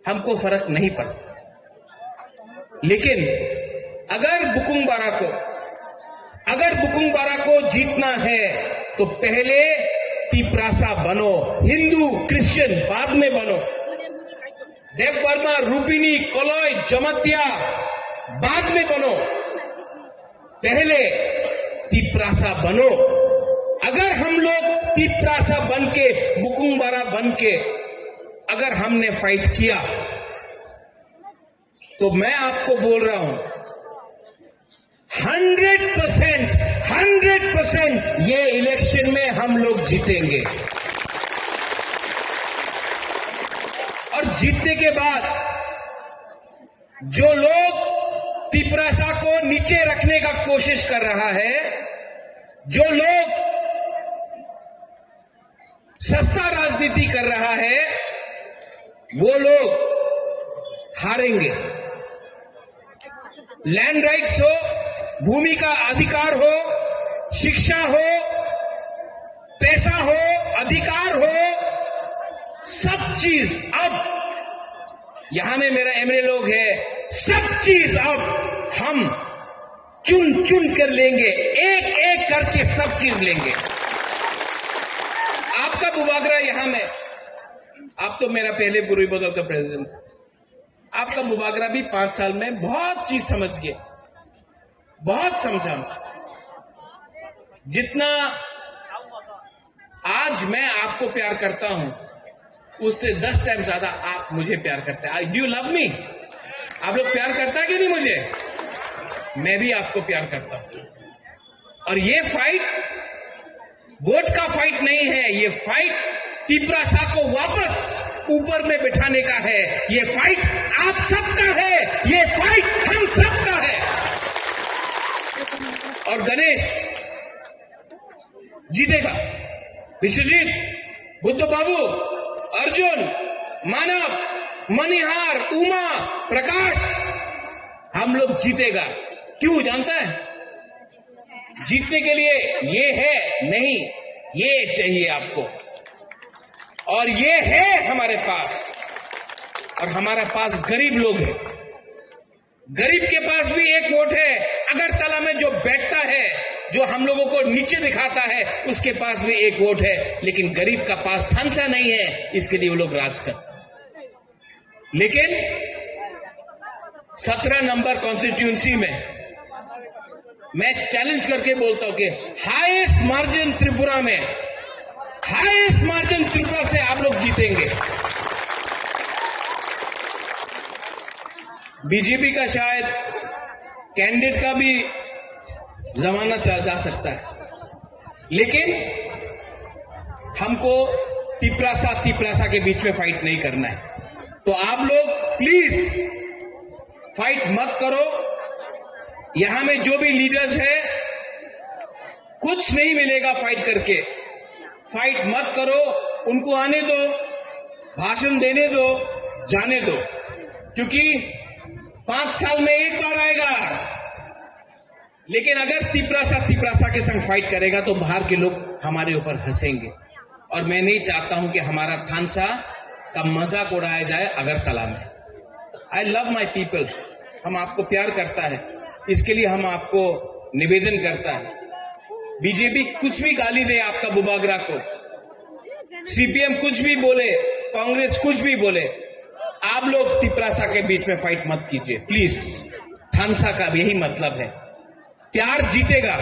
हमको फर्क नहीं पड़ता। लेकिन अगर बुकुंग बारा को, अगर बुकुंग बारा को जीतना है, तो पहले तिपरासा बनो, हिंदू क्रिश्चियन बाद में बनो। देव वर्मा, रूपिणी, कलय, जमातिया बाद में बनो, पहले तिपरासा बनो। अगर हम लोग तिपरासा बन के, बुकुंग बारा बन के अगर हमने फाइट किया, तो मैं आपको बोल रहा हूं, हंड्रेड परसेंट, हंड्रेड परसेंट ये इलेक्शन में हम लोग जीतेंगे। और जीतने के बाद जो लोग तिपरासा को नीचे रखने का कोशिश कर रहा है, जो लोग सस्ता राजनीति कर रहा है, वो लोग हारेंगे। लैंड राइट्स हो, भूमि का अधिकार हो, शिक्षा हो, पैसा हो, अधिकार हो, सब चीज अब, यहां में मेरा एमएलए लोग है, सब चीज अब हम चुन चुन कर लेंगे, एक एक करके सब चीज लेंगे। आपका बुबागरा यहां में, आप तो मेरा पहले बुरुई बदल का प्रेसिडेंट, आपका बुबागरा भी पांच साल में बहुत चीज समझ गए, बहुत समझा। जितना आज मैं आपको प्यार करता हूं, उससे दस टाइम ज्यादा आप मुझे प्यार करते हैं। Do you love me? आप लोग प्यार करता है कि नहीं मुझे? मैं भी आपको प्यार करता हूं। और ये फाइट वोट का फाइट नहीं है, ये फाइट तिपरासा को वापस ऊपर में बिठाने का है। ये फाइट आप सबका है, ये फाइट हम सबका है। और गणेश जीतेगा, विश्वजीत, बुद्ध बाबू, अर्जुन, मानव, मणिहार, उमा, प्रकाश, हम लोग जीतेगा। क्यों जानता है? जीतने के लिए ये है नहीं, ये चाहिए आपको। और ये है हमारे पास, और हमारे पास गरीब लोग हैं। गरीब के पास भी एक वोट है। अगरतला में जो बैठता है, जो हम लोगों को नीचे दिखाता है, उसके पास भी एक वोट है, लेकिन गरीब का पास थानसा नहीं है, इसके लिए वो लोग राज करते हैं। लेकिन सत्रह नंबर कॉन्स्टिट्यूएंसी में मैं चैलेंज करके बोलता हूं कि हाईएस्ट मार्जिन त्रिपुरा में, हाईएस्ट मार्जिन त्रिपुरा से आप लोग जीतेंगे। बीजेपी का शायद कैंडिडेट का भी जमाना चला जा सकता है, लेकिन हमको तिपरासा तिपरासा के बीच में फाइट नहीं करना है। तो आप लोग प्लीज फाइट मत करो। यहां में जो भी लीडर्स है, कुछ नहीं मिलेगा फाइट करके। फाइट मत करो, उनको आने दो, भाषण देने दो, जाने दो, क्योंकि पांच साल में एक बार आएगा। लेकिन अगर तिपरासा तिपरासा के संग फाइट करेगा तो बाहर के लोग हमारे ऊपर हंसेंगे, और मैं नहीं चाहता हूं कि हमारा थानसा का मजाक उड़ाया जाए अगरतला में। आई लव माई पीपल, हम आपको प्यार करता है, इसके लिए हम आपको निवेदन करता है। बीजेपी कुछ भी गाली दे आपका बुबागरा को, सीपीएम कुछ भी बोले, कांग्रेस कुछ भी बोले, आप लोग तिपरासा के बीच में फाइट मत कीजिए प्लीज। थानसा का यही मतलब है, प्यार जीतेगा।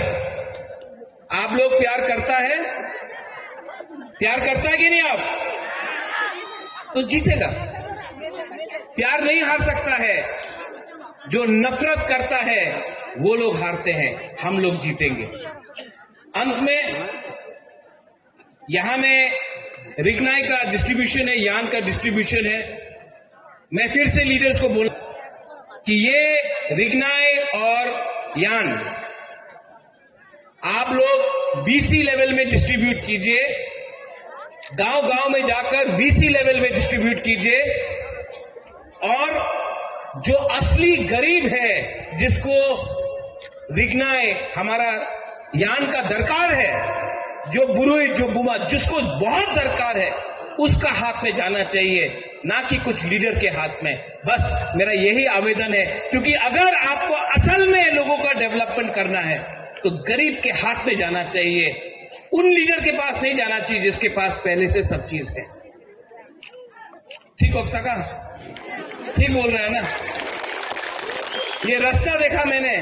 आप लोग प्यार करता है, प्यार करता है कि नहीं आप? तो जीतेगा। प्यार नहीं हार सकता है, जो नफरत करता है वो लोग हारते हैं, हम लोग जीतेंगे। अंत में यहां में रिगनाई का डिस्ट्रीब्यूशन है, यान का डिस्ट्रीब्यूशन है। मैं फिर से लीडर्स को बोल कि ये रिगनाई और यान आप लोग बीसी लेवल में डिस्ट्रीब्यूट कीजिए, गांव गांव में जाकर बीसी लेवल में डिस्ट्रीब्यूट कीजिए। और जो असली गरीब है, जिसको रिगनाई हमारा यान का दरकार है, जो बुरुई, जो बुमा, जिसको बहुत दरकार है, उसका हाथ में जाना चाहिए, ना कि कुछ लीडर के हाथ में। बस मेरा यही आवेदन है, क्योंकि अगर आपको असल में लोगों का डेवलपमेंट करना है तो गरीब के हाथ में जाना चाहिए, उन लीडर के पास नहीं जाना चाहिए जिसके पास पहले से सब चीज है। ठीक हो सका? ठीक बोल रहा है ना? ये रास्ता देखा मैंने,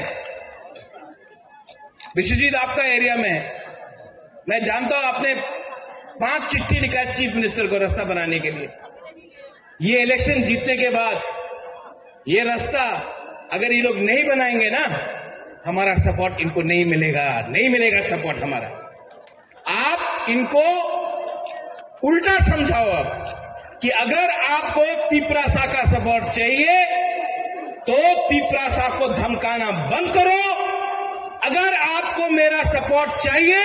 विश्वजीत, आपका एरिया में, मैं जानता हूं आपने पांच चिट्ठी लिखा है चीफ मिनिस्टर को रास्ता बनाने के लिए। ये इलेक्शन जीतने के बाद ये रास्ता अगर ये लोग नहीं बनाएंगे ना, हमारा सपोर्ट इनको नहीं मिलेगा, नहीं मिलेगा सपोर्ट हमारा। आप इनको उल्टा समझाओ अब कि अगर आपको तिपरासा का सपोर्ट चाहिए तो तिपरासा को धमकाना बंद करो। अगर आपको मेरा सपोर्ट चाहिए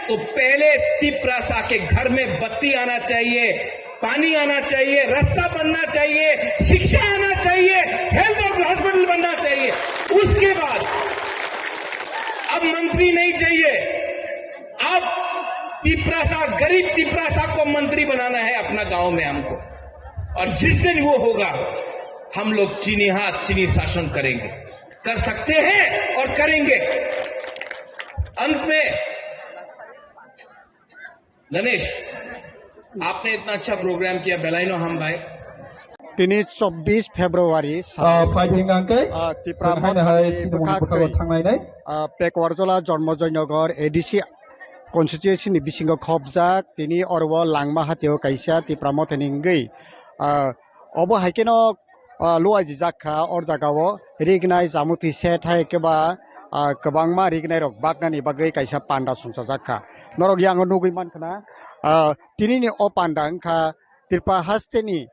तो पहले तिपरासा के घर में बत्ती आना चाहिए, पानी आना चाहिए, रास्ता बनना चाहिए, शिक्षा आना चाहिए, हेल्थ और हॉस्पिटल बनना चाहिए। उसके बाद अब मंत्री नहीं चाहिए, अब तिपरासा, गरीब तिपरासा को मंत्री बनाना है अपना गांव में हमको। और जिस दिन वो होगा, हम लोग चीनी हाथ, चीनी शासन करेंगे, कर सकते हैं और करेंगे। अंत में गणेश, आपने इतना अच्छा प्रोग्राम किया, बेलाइनो हम भाई। Tini chobbish February, ah, phaidi hwnkha khe, ah, Tipra Mothani bwkhak twi, ah, Pekwarjola Jormo Joynagar A D C constituency ni bisingo khopjak, tini oro o Langma hatio kaisa Tipra Mothani wngwi, ah, obo hai kheno ah, luaijijak kha, o jaga o rignai, jamuti set hai khe ba, ah, kwbangma rignai rok baknani bagwi kaisa panda songchajak kha. Norok yang o nugwi mankha na, ah, tini ni o panda wngkha Tripura haste ni,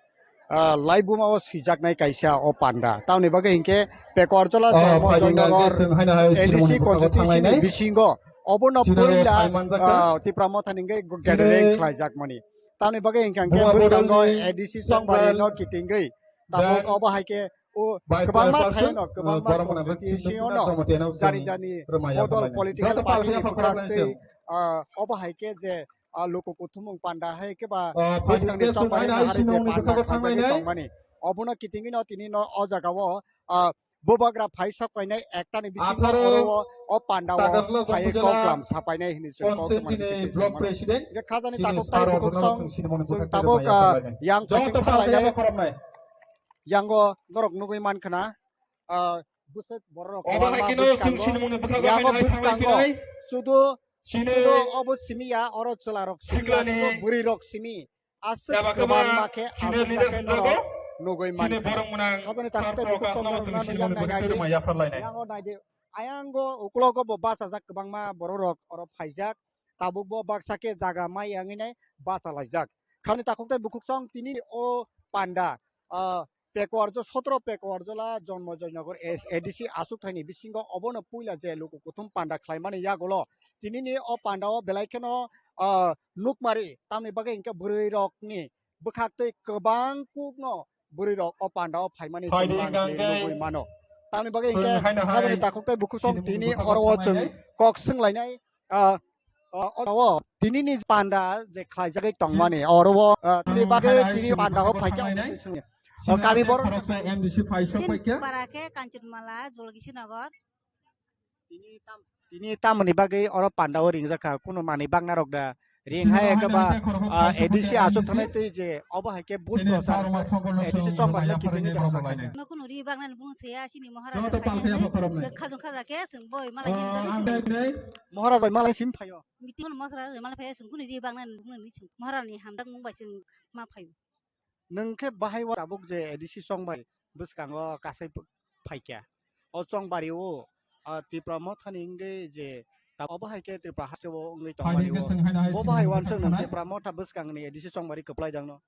ah, laibuma o swijaknai kaisa o panda. Tamoni bagwi hinkhe Pekwarjola Jormo Joynagar A D C constituency ni bisingo obono puila, ah, Tipra Mothani wngwi gathering khlaijakmani. Tamoni bagwi hinkhe bwskango A D C chongmani no kitingwi tabuk obo hai khe o kwbangma thaino kwbangma constituency-o no jani jani bodol political party ni bwkhak tei, ah, obo hai khe je, ah, luku kuthumung panda hai khe ba bwskangni chongmani no hari je panda khlaijagwi tongmani, obono kitingwi no tini no o jaga o, ah, bubagra phai sok painai ekta ni bisingo oro o, o panda o phai kok lam sa painai hini chwng kok tongmani bisingo. Hingke khajani takhuk tai bukhuk song chwng tabuk, ah, yang phaising thanglainai. Yango norok nugui mankha na, ah, bwswk borok kwbangma bwskango. Yango bwskango sudu, sudu obo simi ya, oro chwla rok simi ya, sudu bwrwi rok simi. Aswk kwbangma khe aswk khe norok nugui mankha. Khajani takhuk tai bukhuk song norok nugui mankha. Yango naidi, ayango uklogo bo bachajak kwbangma borok rok oro phaijak. Tabuk bo baksa khe jaga mai yangwi nai bachalaijak. Khajani takhuk tai bukhuk song tini o panda, ah, Pekwarjo, sotro Pekwarjola Jonmo Joynagar A D C achukthai ni bisingo obono puila je luku kuthum panda khlaimani yagulo tinini o panda o belai kheno, ah, nukmari, tamni bagwi hwnkhe bwrwi rokni bwkhak twi kwbang kukno bwrwi rok o panda o phaimani chwng nugui mano. Tamni bagwi hwnkhe khajani takhuk tai bukhuk song tini oro o chwng kok swnglainai, ah, o, o, o, tinini panda je khlaijagwi tongmani, oro o, ah, tini bagwi tini panda o phaikhe o kami borok M D C phaisok phaikhe. Para khe Kanchanmala, Jolkishinagar. Tini tam, tini tamoni bagwi oro panda o ringjak kha, kunu manwi bagna rok da. Ring hai khe ba, ah, A D C achuk thanai twi je obo hai khe but prochar, A D C chongmani khe tini tongkha. No kunu ri bagna ni bung se ya, chini Maharaj khajung khaja khe chwng boi mala hin. Maharaj bai malai sim phaio. Meeting on Maharaj bai malai phaio, chwng kunu ri bagna ni bung ni chwng Maharaj ni hamjak mung bai chwng ma phaio. Nwng khe bahai o tabuk je A D C chongmani bwskango kasai ph-, phaikha. O chongbari o, ah, Tipra Motha ni wngwi je tab-, obo hai khe Tripura haste o wngwi tongmani o. Bo bahai uansuk nwng Tipra Motha bwskangni A D C chongbari kwplai dangno.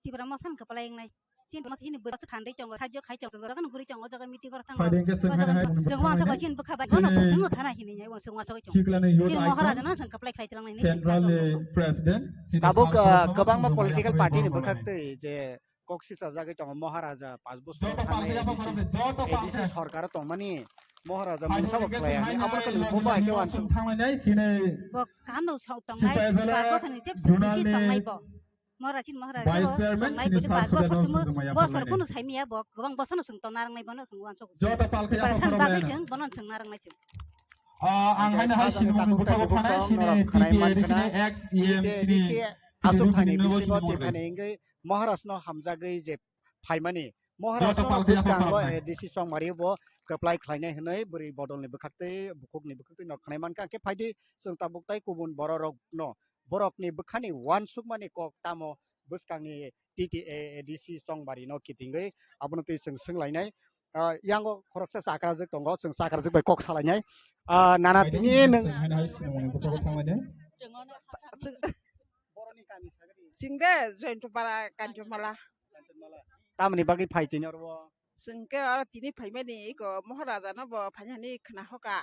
Tipra Motha ni kwplai wngnai. Chini Tipra Motha chini bwrwi khandwi tongo, khajio khai tongo, jotono guri tongo, o jaga meeting gorok thango. Chwng uansuk bai chini bwkha bai bono thangno thana hini uansuk uansuk tongo. Chini Maharaja no chwng kwplai khlai twlang nai hini. Tabuk, ah, kwbangma political party ni bwkhak twi je kok sisa jagwi tongo Maharaja, panch bosor thangnai A D C, A D C sorkar tongmani Maharaja mungsa bo khlai ani, abo khe bo bai khe uansuk. Bo kaham no sok tongnai, panch bosor ni tep sisi tongnai bo. Maharaja chini Maharaja bo tongnai bo panch bosor chwng bosor kunu saimiya bo, kwbang bosor no chwng tongna rwngnai bono chwng uansuk. Preparation bagwi chwng bono chwng na rwngnai chwng. Ah, ang haino hai sinimung ni bwkhago phanai, sini T T A D C ni ex E M sini aswk thani bisingo tei thani wngwi Maharaj no hamjagwi je phaimani. Maharaj no bwskango A D C chongmari bo kwplai khlainai hwnwi bwrwi bodol ni bwkhak tei bukhuk ni bwkhak tei nok khnai mankha. Hwnkhe phaidi chwng tabuk tai kubun borok rok no borok ni bwkhani uansukmani kok tamo bwskangni T T A A D C chongmari no kitingwi abono twi chwng swnglainai. Ah, yango khoroksa chakrajwk tongo, chwng chakrajwk bai kok salainai. Ah, nana tini nwng. Chwng de Joyantapara Kanchomala. Tamni bagwi phai tini oro? Chwng khe oro tini phaimani eko Maharaja no bo phainani khna hoka.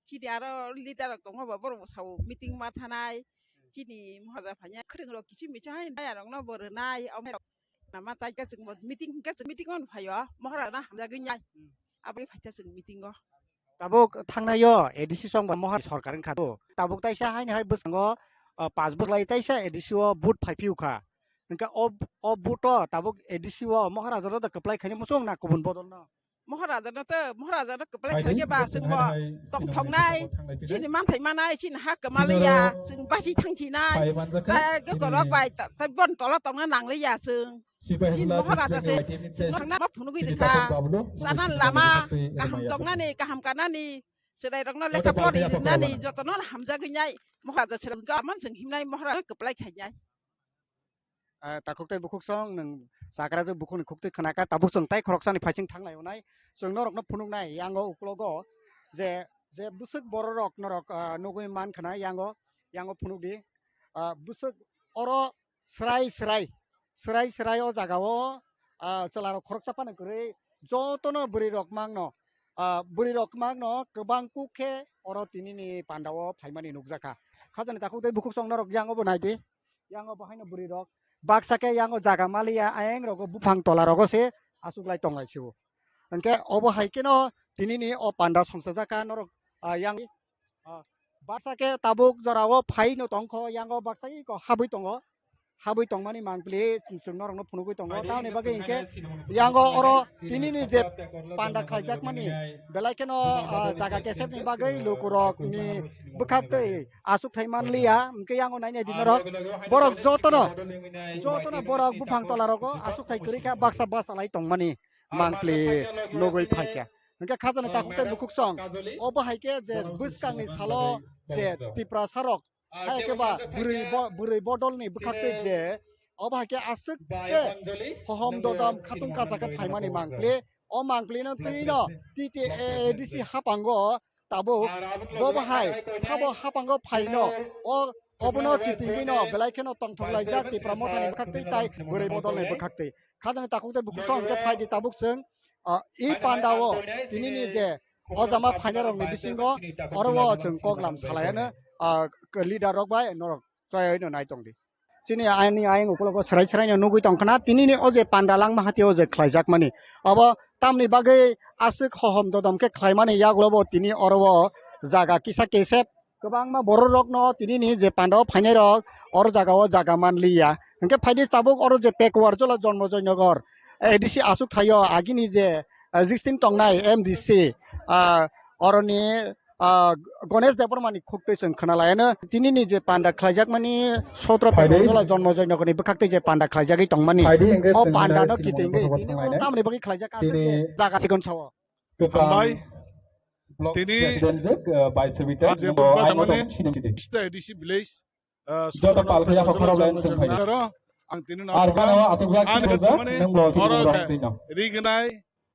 Chini aro leader rok tongo bo, borok sao meeting ma thanai. Chini Maharaja phaiya, kwrwng rok kiching michang hai nai rok no bo rwnai, omo rok nama tai khe chwng bo meeting hwnkhe chwng meeting on phaio, Maharaja no hamjagwi nai. Aboni phaikhe chwng meeting o. Tabuk thangnaio A D C chongmani Maharaja sorkar wngkha to. Tabuk taisa haini hai bwskango, ah, panch bwkhlai taisa A D C o vote phai phiu kha. Hwnkhe o, o vote o tabuk A D C o Maharaja no da kwplai khaini muchung na kubun bodol no? Maharaja no to, Maharaja no kwplai khaikhe ba chwng bo tongthoknai, chini manthai manai, chini ha kwmaliya, chwng basi thangchinai, ta gokorok bai ta, ta bon tola tongna nangliya chwng. Chini Maharaja se chwng thangna ma phunugwi rikha, chana lama kaham tongnani, kaham kanani, chwrai rokno lekha pori rinani, jotono hamjagwi nai, Maharaja chwng gaman chwng himnai, Maharaja kwplai khainai. Ah, takhuk tei bukhuk song nwng chakrajwk bukhukni khuktwi khwnakha, tabuk chwng tai khoroksani phaising thanglai onai, chwng norokno phunuknai yango uklogo je, je bwswk bororok norok, ah, nugwi mankha na yango, yango phunukdi. Ah, bwswk oro swrai swrai, swrai swrai o jagao, ah, chwlarok khoroksa phano kwrwi jotono bwrwirok mangno, ah, bwrwirok mangno kwbang kuk khe oro tinini pandao phaimani nukjakha. Khajani takhuk tei bukhuk song norok yango bo naidi. Yango bo haino bwrwi rok. Baksa khe yango jaga maliya, ayang rogo buphang tola rogo se achuklai tonglai sio. Hwnkhe obo hai kheno tinini o panda songchajak kha norok, ah, yang, ah, baksa khe tabuk jorao phaino tongkho, yango baksa iko habwi tongo. habwi tongmani mangpili chwng norokno phunugwi tongo. Tamoni bagwi hinkhe yango oro tinini je panda khlaijakmani belai kheno, ah, jaga kesepni bagwi lukurokni bwkhaktwi achukthai manliya, hinkhe yango nainai di norok borok jotono, jotono borok buphang tolarogo achukthai kwrwi kha baksa bachalai tongmani mangpili nugwi phaikha. Hinkhe khajani takhuk tei bukhuk song obo hai khe je bwskangni salo je Tiprasarok hai khe ba bwrwi bo-, bwrwi bodolni bwkhaktwi je obo hai khe aswk khe hohom dodom khatung kacha khe phaimani mangpili. O mangpilino twino T T A A D C hapango tabuk bo bahai sabo hapango phaino o obono kitingwino belai kheno tongthok laijak Tipra mothani bwkhaktwi tai bwrwi bodolni bwkhaktwi. Khajani takhuk tei bukhuk song khe phaidi tabuk chwng, ah, i pandao tinini je o jama phainairokni bisingo oro o chwng koklam salaiano, ah, leader rok bai norok choyaino nai tongdi. Chini ani ayang ukulogo serai serai no nugwi tongkhna, tinini o je panda langma hati o je khlaijakmani. Obo tamni bagwi aswk hohom dodom khe khlaimani yagulobo tini oro o jaga kisa kesep kwbangma borok rokno tinini je panda o phainai rok oro jaga o jaga manliya. Hinkhe phaidi tabuk oro je Pekuarjola Jonmojoy Nogor A D C achuk thaio agini je, ah, sixteen tongnai M D C, ah, oroni ah, Ganesh Debbarmani khuktwi chwng khwnalaiano tinini je panda khlaijakmani sotro Phaidi. Pekuarjola Jonmojoy Nogorni bwkhaktwi je panda khlaijagwi tongmani. Phaidi, engage O chwng pandano nai kitingwi sini tini motor oro thanglainai. Tamni bagwi khlaijak aswk Tini je jaga sikon sao. Kwcham Hambai. Block Tini President jwk, uh, Bai Sabita, Ajibur nungbo Basamani, aino tong sini sini. State D C village, ah, Joto Sotro palkhe yakho Pekuarjola khorok lain Jonmojoy chwng phaidi. Nogoro, ang tini Ar nabo gana o aswk jak ani sini khwtwmani jwk, nungbo oro tini je tongo tini. Rignai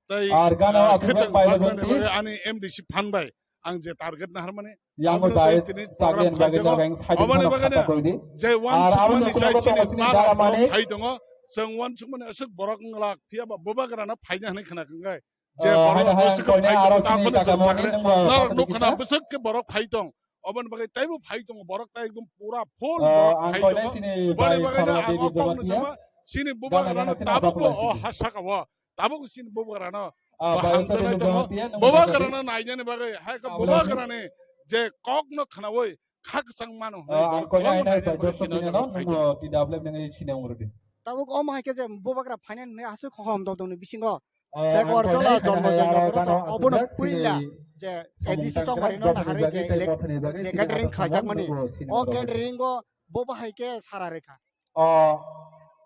tei, Ar gana ah, o aswk jak khwtwng bai bajaknai bagwi ani M D C phan bai ang je target naharmani, Yang obo bai tei tini program chakri yang bagi khlaijak o. Yang side Oboni bagwi khata no koi di. Je uansukmani sai chini dara mani phai tongo, chwng uansukmani aswk borok wng glak, phiya ba bubagra no phaina hwnwi khna kwngai. Je borok no bwswk phai tongo, ta phano chwng chakri no nuk khna bwswk khe borok phai tong. Oboni bagwi teibo phai tongo, borok ta ekdom pura full borok phai tongo. Oboni bagwi no ang o kokno sama chini bubagra no tabuk bo o ha saka o. Tabuk chini bubagrano hamjaknai tongo. Bubagrano nainani bagwi hai khe bubagrani je kokno khnaui kha kwchang mano hwnwi borok kwbangma nainani bagwi phina jaga phai tongo. Tabuk omo hai khe je bubagra phainani hwnwi aswk hohom dodongni bisingo Pekuarjola Jonmojoy Nogoro to obono puila je A D C tongmarino naharwi je elek-, je gathering khlaijakmani. O gathering o bo bahai khe sara rwkha. O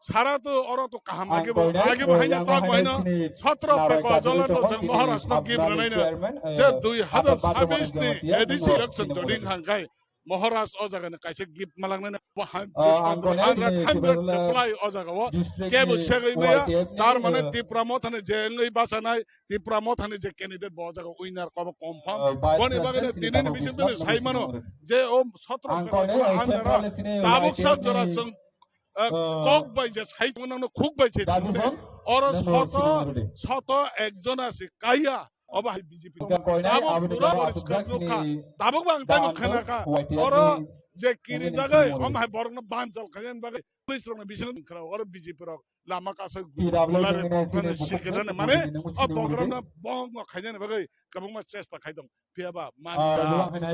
sara to oro to kaham age bo, age bo haino tok bo haino sotro Pekuarjola no jeng Maharaj no gift rwnaino je dui hazar sabis ni A D C election joding hangkai Maharaj o jaga ni kaisa gift malangnai bo hundred hundred supply o jaga o kebo segwi maya tar mane Tipra Motha ni je wngwi bachanai Tipra Mothani je candidate bo jaga winner kobo confirm. Boni bagwi no tini ni bising tini sai mano je o sotro under o tabuk sak jora chwng kok bai je sai mano khuk bai je oro soto soto ekjona se kaya obo hai B J P tabuk pura bori skang nukha tabuk bang tabuk khana kha oro je kiri jagai om hai borok no banjal khayan bagwi police rok no bising khana oro B J P rok lama kaisa gulai rok sikhirani mane o program no bongno khainani bagwi kwbangma chesta khaidong phiya ba man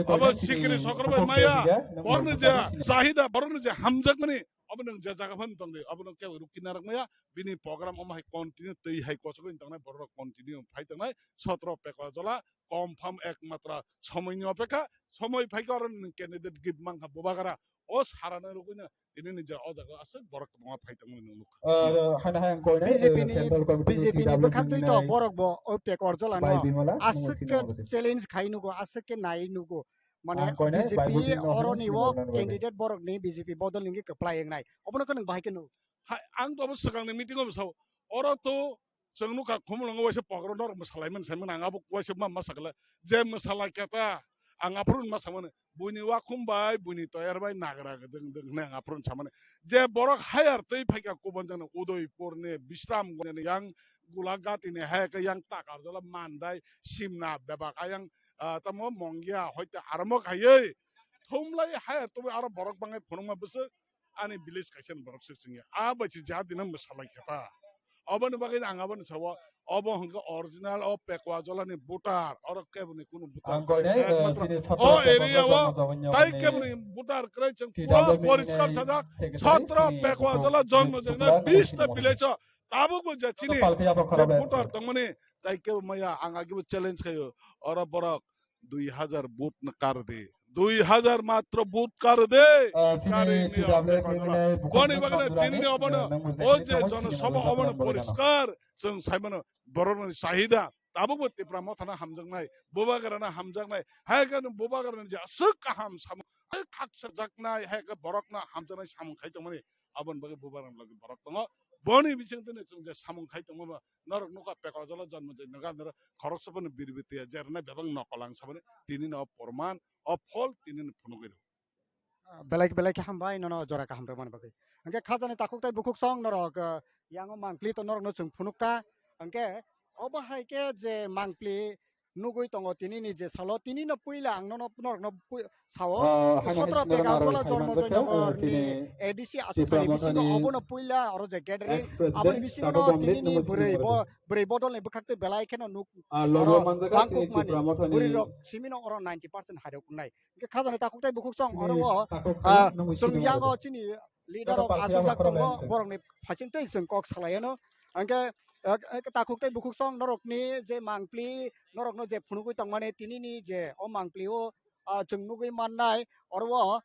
obo sikiri sokro bai maya borno je chahida borno je hamjakmani obo nang je jaga phan tongdi obo nang kebo rukina rok maya bini program omo hai continue twi hai kosok in tangnai borok continue phai tangnai sotro Pekuarjola confirm ekmatra somoini opekha somoi phaikha oro nang candidate gift mankha bubagra o sarana rukui na tini ni je o jaga aswk borok kwbangma phai tongmani nwng nukha. Haino hai ang koinai, B J P ni, B J P ni bwkhak twi to borok bo o Pekuarjola no aswk khe challenge khai nugo, aswk khe nai nugo. Mane B J P oroni o candidate borok ni B J P bodol ni kwplai wngnai. Obono khe nwng bahai khe nugo. Ang to obo swkang ni meeting o bwsao oro to Chwng nukha Khumulwngo waisa program norok mwsalaimani saimano ang abo waisa ma masa kle je mwsalai keta ang aphuru ma samani buini wakhum bai buini toyar bai nagra dwng dwng hwnwi ang aphuru samani je borok hayar twi phaikha kubun jani Udaipurni Bisramganjni yang Gulaghatini hai khe yang Takarjala Mandai Simna bebak ayang tamo Mongia hoite aramo khaiwi thumlai hayar twi aro borok bangai phunukma bwswk ani village kaisa ni borok swk chwngya a bai se ja dina mwsalai khe ta. Oboni bagwi ang aboni sao Obo hwnkhe original o Pekwa Jolani voter, oro keboni kunu voter kwrwi, ekmatro o area o tai keboni voter kwrwi chwng pura poriskar sajak, sotro Pekwa Jola jonmo jonmo bis ta village o tabukbo je chini voter tongmani tai kebo maya ang agibo challenge khaio, oro borok dui hajar vote no kar di. Dui hajar matro vote kar di. Kari ni o Pekwa Jola. Boni bagwi tini ni obono, o je jonosabha obono poriskar chwng saimano borokni chahida. Tabukbo Tipra Mothano hamjaknai, Bubagrano hamjaknai, hai khe Bubagrani je aswk kaham samung, hai khaksa jaknai, hai khe borokno hamjaknai samung khai tongmani, aboni bagwi Bubagrani logi borok tongo. Boni bisingtwi chwng je samung khai tongmani, norok nukha Pekwa Jola jonmo je nokha norok khoroksa phano biribitiya jerna bebak nokol ang sabani, tini no porman, o phol tini no phunugwi rw. Ah, belai, belai khe hambai, nono jora kaham rwmani bagwi. Hwnkhe khajani takhuk tei bukhuk song norok, ah, yango mangpli to norokno chwng phunukha. Hwnkhe obo hai khe je mangpli nugwi tongo tinini je salo, tinino puila ang nono norokno pui-, sao. Ah, haino sotro haino Pekwa Jola jonmo joinogorni A D C achukthani bisingo obono puila oro je gathering, aboni bisingo tinini bwrwi bo-, bwrwi bodolni bwkhaktwi belai kheno nuk, ah, logo oro manjak bangkuk mani bwrwi rok simino oro ninety percent hairok wngnai. Hwnkhe khajani takhuk tei bukhuk song oro o, ah, chwng yango chini leader rok achukjak tongo, borokni phaising tei chwng kok salai ano. Hwnkhe, ah, takhuk tei bukhuk song norokni je mangpli, norokno je phunugwi tongmani tinini je o mangpli o, ah, chwng nugwi mannai, oro o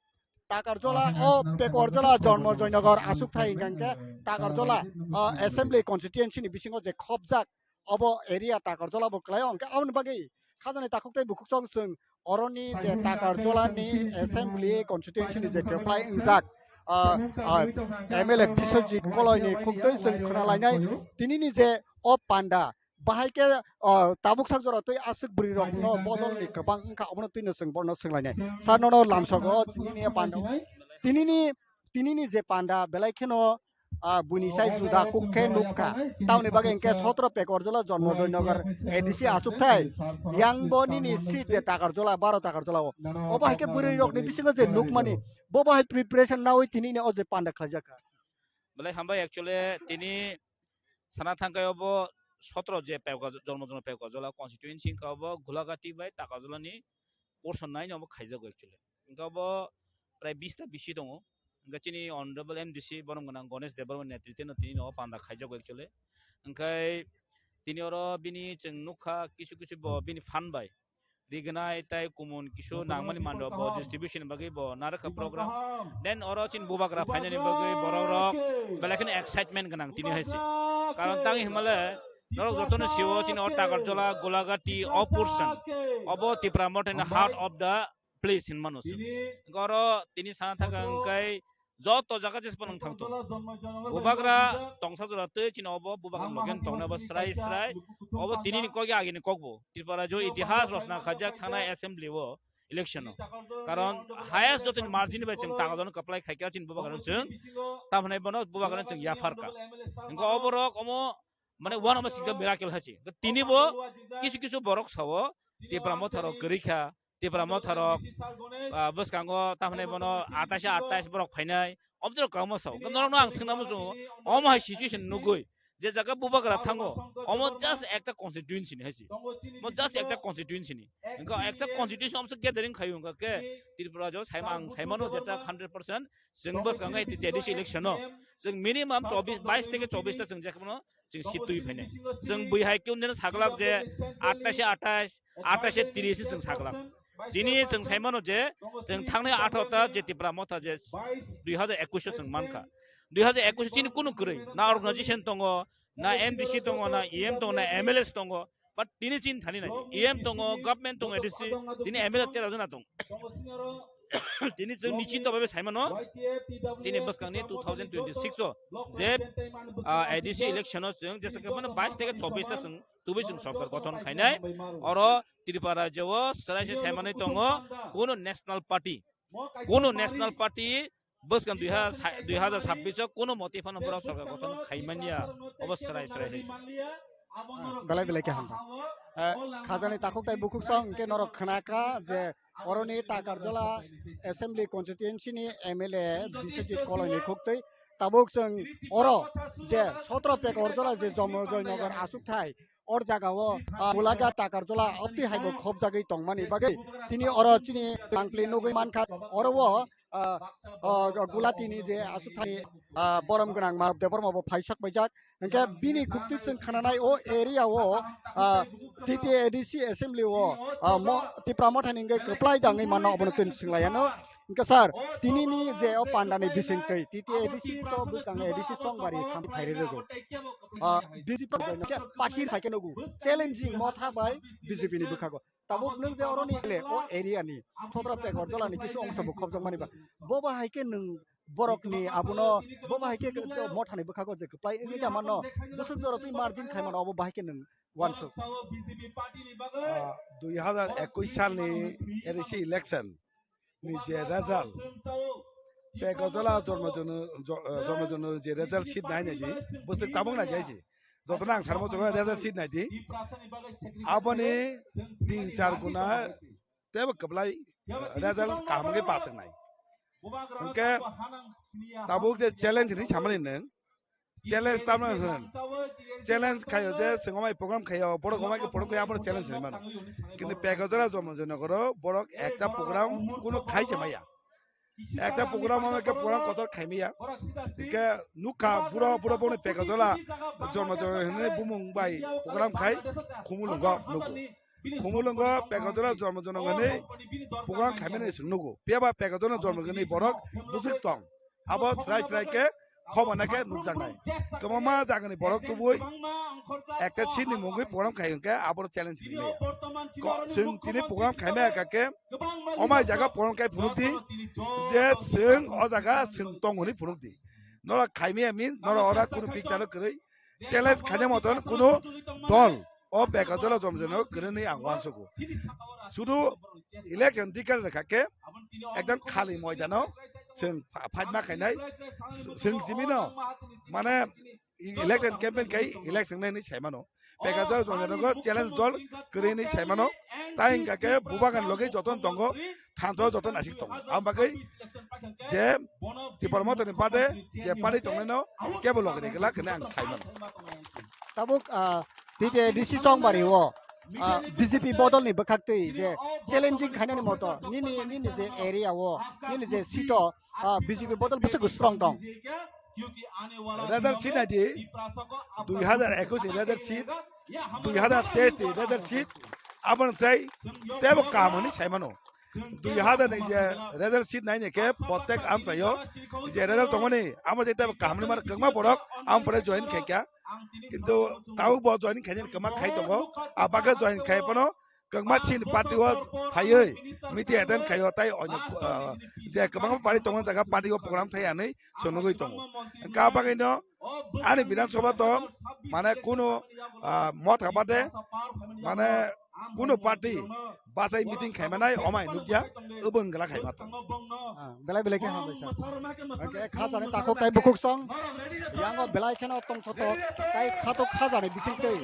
Takarjola, o Pekorjola Jonmo Joynagar achukthai hwnkha hwnkhe Takarjola, ah, assembly constituency ni bisingo je khopjak, obo area Takarjola bo kwlaio, hwnkhe aboni bagwi khajani takhuk tei bukhuk song chwng oroni je Takarjolani assembly constituency ni je kwplai wngjak, ah, ah, M L A Biswajit Koloini khuktwi chwng khwnalainai tinini je o panda bahai khe, ah, tabuk sak jora twi aswk bwrwi rokno bodolni kwbang wngkha, obono twino chwng bono swnglainai. Sir, nono lamsogo tinini panda o, tinini, tinini je panda belai kheno ah, buini sai juda kuk khe nuk kha. Tamoni bagwi hwnkhe sotro Pekorjola Jonmo Joynagar A D C achukthai. Yang bo nini seat je Takarjola, baro Takarjola o. Obo hai khe bwrwi rokni bisingo je nukmani, bo bo hai preparation nawi tini ni o je panda khlaijak kha. Belai hambai, actually tini sana thangkai obo sotro je Pekor-, Jonmo Joynagar Pekorjola constituency wngkha obo Gulagati bai Takarjola ni portion nine obo khaijago actually. Hwnkhe obo prai bis ta bisi tongo. Hwnkhe chini honorable M D C borom gwnang Ganesh Debbarma ni netrite no tini no panda khaijago actually. Hwnkhe tini oro bini chwng nukha kisu kisu bo bini phan bai rignai tai kumun kisu nangmani mando bo distribution bagwi bo narwkha program. Then oro chini bubagra phainani bagwi borok rok belai kheno excitement gwnang tini hai se. Karon tang hinmale norok jotono siwo chini o Takarjola, Gulagati, o portion. Obo Tipra Mothani heart of the place hinmano se. Hwnkhe oro tini sana thangkha hwnkhe joto jaga jesbo nang thangto. Bubagra tongsa jora twi chini obo bubagra logen tongnai bo srai srai. Obo tini ni kok ya agini kok bo. Tripura jo itihas rosna khajak thanai assembly o election o. Karon highest jotoni margin bai chwng Takarjola kwplai khaikha chini bubagra chwng. Tamhinai bono bubagra chwng yapharkha. Hwnkhe oborok omo mane one of the six miracle hai se. Tini bo kisu kisu borok sao Tipra Motha rok kwrwi kha, Tipra Motha rok, ah, bwskango tamhinai bono atais atais borok phainai, omjorok kangma sao. Norokno ang swngna muchungo, omo hai situation nugwi, je jaga bubagra thango, omo just ekta constituency ni hai se. Mo just ekta constituency ni. Hwnkhe ekta constituency omo se gathering khaio hwnkha khe Tripura jo saima ang saimano jeta hundred percent chwng bwskango A D C election o chwng minimum chobbish, bais theke chobbish ta chwng jekhuno chwng seat twi phainai. Chwng bui hai khe wngdeno saglak je atais atais, atais tris chwng saglak. Chini chwng saimano je chwng thangnai atharo ta je Tipra Motha je dui hazar ekush o chwng mankha. Dui hazar ekush o chini kunu kwrwi na organization tongo, na M D C tongo, na E M tongo, na M L A tongo. But tini chini thani nai, E M tongo, government tongo, A D C, tini M L A tera jona tongo. Tini chwng nischinto bhabe saimano, chini bwskangni two thousand twenty-six o je, ah, A D C election o chwng jesa khe mano bais theke chobbish ta chwng tubui chwng sorkar gothon khainai. Oro Tripura rajyo o chwrai se saimanwi tongo, kuno national party, kuno national party bwskang dui hajar, dui hajar sabbish o kuno moti phano borok sorkar gothon khaimanya, obo chwrai chwrai hai. Belai belai khe hambai. Eh, khajani takhuk tai bukhuk song hwnkhe norok khwnakha je oroni Takarjola Assembly Constituency ni M L A Biswajit Koloini khuktwi tabuk chwng oro je sotro Pekarjala je Jomojoynagar achukthai, or jagao, ah, Gulaga Takarjala obtwi haibo khobjagwi tongmani bagwi tini oro chini tangpli nugwi mankha, oro o, ah, ah, Gulatini je achukthai, ah, borom gwnang Manab Debbarma bo phaisak paijak. Hingke bini kukti chwng khananai o area o, ah, T T A D C assembly o, ah, mo-, Tipra Mothani hingke kwplai dangwi mano obono twi swnglaiyano. Hingke sir, tinini je o pandani bisingtwi T T A D C to bwskang A D C Songbari samthairi rwgo. Ah, B J P ke pakir phaikhe nugu challenging Motha bai B J P ni bwkhago. Tabuk nwng je oroni le o area ni sotro Pekarjala ni kisu ongso bo khobjak mani ba. Bo ba hai khe nwng borok ni abono bo ba hai khe Mothani bwkhago je kwplai wngwi da mano. Bwswk jora twi margin khai mano obo ba hai khe nwng wansuk. Ah, dui hazar ekush salni A D C election ni je result, Pekarjala Jomojoynagar, Jo-, eh, Jomojoynagar je result sheet nai nai di, bwswk tabuk nai di hai se. Jotono ang sarmo chukha result sheet nai di. Aboni tin char guna tebo kwplai, eh, result kaham khe pass wngnai. Hwnkhe tabuk je challenge hinwi samani nwng, challenge tamo hwn. Challenge khaio je chwng omai program khaio, borok omai khe program khaio, abono challenge hinwi mano. Kintu Pekarjala Jomojoynagaro borok ekta program kuno khai se maya. Ekta program omai khe program kotor khai maya. Hwnkhe nukha buro, buro boni Pekarjala Jomojoynagar hinwi bumung bai program khai Khumulwngo nugo. Khumulwngo Pekarjala Jomojoynagani program khaimani chwng nugo. Phiya ba Pekarjala Jomojoynagani borok bwswk tong. Abo chwrai chwrai khe khobor nai khe nukjaknai. Kwbangma jagani borok tubui ekta seat ni mungwi program khai hwnkhe abo challenge hinwi maya. Ko-, chwng tini program khai maya kha khe omai jaga program khai phunuk di je chwng o jaga chwng tong hwnwi phunuk di. Norok khai maya means norok ora kunu picture no kwrwi challenge khaina moton kunu dol o Pekarjala Jomojoynagano kwrwngni ang uansugo. Sudu election dikar rwkha khe ekdam khali moidano chwng pha-, phaima khainai, chwng simino mane election campaign khai election nai hinwi saimano. Pekarjala Jomojoynago challenge dol kwrwi hinwi saimano. Tai hwnkha khe bubagan logi joton tongo, thansa joton asik tongo. Ang bagwi je Tipra Mothani party, je party tongnaino kebo logini glak hwnwi ang saimano. Tabuk, ah, T T A D C Songbari o, ah, B J P bodolni bwkhaktwi je challenging khainani moto nini, nini je area o, nini je seat o, ah, B J P bodol bwswk strong tong. Result sheet nai di, dui hazar ekush ni result sheet, dui hazar teis ni result sheet, aboni chai tebo kaham hwnwi saimano. Dui hazar ni je result sheet nai ni khe protek amchaio je result tongmani amo je tebo kaham ni mar kwbangma borok amo pore join khai kha. Kintu tabuk bo join khainani kwma khai tongo. A bagwi join khai phano kwbangma chini party o phaiwi meeting attend khaio tai onyo, ah, je kwbangma party tongo jaga party o program thai anwi chwng nugwi tongo. Hwnkhe a bagwino ani Bidhan Sabha to mane kunu, ah, Motha party mane kunu party bachai meeting khaimanai omai nukya obo wngla khaima to. Ah, belai belai khe hambai sir. Hwnkhe khajani takhuk tai bukhuk song yango belai kheno tongthotok tai khatok khajani bisingtwi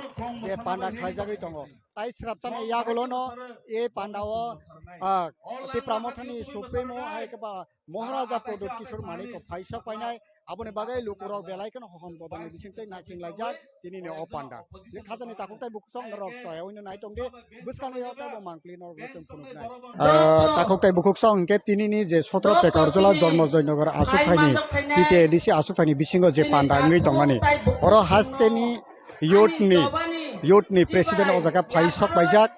je panda khlaijagwi tongo. Tai srapchani yagulono e pandao, ah, Tipra Mothani Supremo hai khe ba Maharaja Pradyut Kishore Manik phai sok painai, aboni bagwi lukurok belai kheno hohom dodani bisingtwi naising laijak tinini o panda. Je khajani takhuk tai bukhuk song norok choya wino nai tongdi, bwskangni o tabo mangpli norok chwng phunuknai. Ah, takhuk tai bukhuk song hwnkhe tinini je sotro Pekarjala Jomojoynagar aswk thaini, T T A D C aswk thaini bisingo je panda wngwi tongmani. Oro hasteni youth ni, youth ni president o jaga phai sok paijak.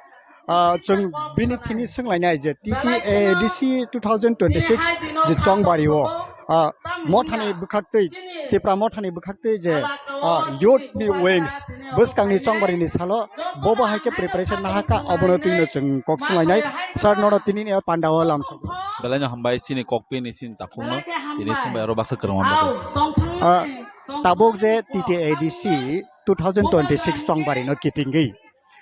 Ah, chwng bini thini swnglainai je T T A D C two thousand twenty-six je chongbari o, ah, Mothani bwkhaktwi, Tipra Mothani bwkhaktwi je, ah, youth ni wings bwskangni chongbari ni salo bobo hai khe preparation nahaka, obono twino chwng kok swnglainai. Sir, nono tini ni panda o lamsok. Belai no hambai chini kokpi ni chini takhukno, tini swngbai aro basa kwrwngma bagwi. Ah, tabuk je T T A D C two thousand twenty-six chongbari no kitingwi.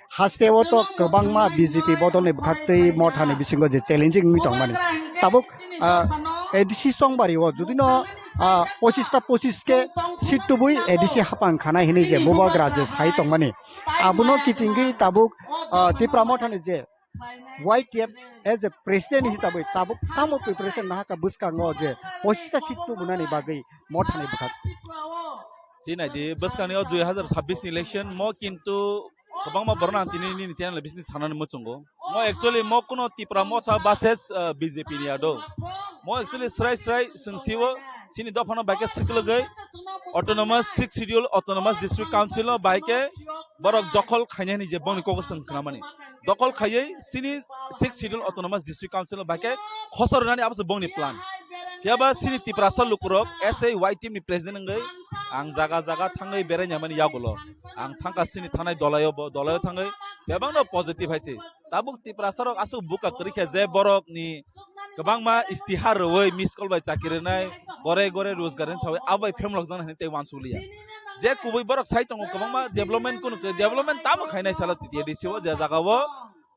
Haste o to kwbangma B J P bodolni bwkhaktwi Mothani bisingo je challenging wngwi tongmani. Tabuk, ah, A D C chongbari o judino, ah, pochis ta pochis khe seat tubui A D C hapang khanai hinwi je bubagra je sai tongmani. Abono kitingwi tabuk, ah, Tipra Mothani je Y T F as a president hisabwi tabuk tamo preparation nahaka bwskango je pochista seat tubunani bagwi mothani bwkhak. Chini di bwskangni o dui hazar sabbish ni election mo kintu kwbangma borok ang tini nini channel bisni sanani muchungo. Mo actually mo kuno Tipra Motha versus, uh, B J P ni ado. Mo actually srai srai sengsiwo sini dophano baike siklogoi autonomous sixth schedule autonomous district council o baike borok dokhol khainani je boni koko seng khnamani. Dokhol khaiwi sini sixth schedule autonomous district council o baike khosor rwnani abo se bongni plan. Phiya ba sini Tiprasa lukurok S A Y T ni president wngwi ang jaga jaga thangwi berai nyamani yagulo. Ang thangka sini thanai dolaio bo dolaio thangwi bebakno positive hai se. Tabuk Tiprasa rok aswk buka kwrwi khe je borok ni kwbangma istihar rwwi miss call bai chakri rwnai gore gore rojgar ni sawi abo bai phemlok jana hinwi tei uansukliya. Je kubui borok sai tongo kwbangma development kunu khe development tamo khainai salo T T A D C o je jaga o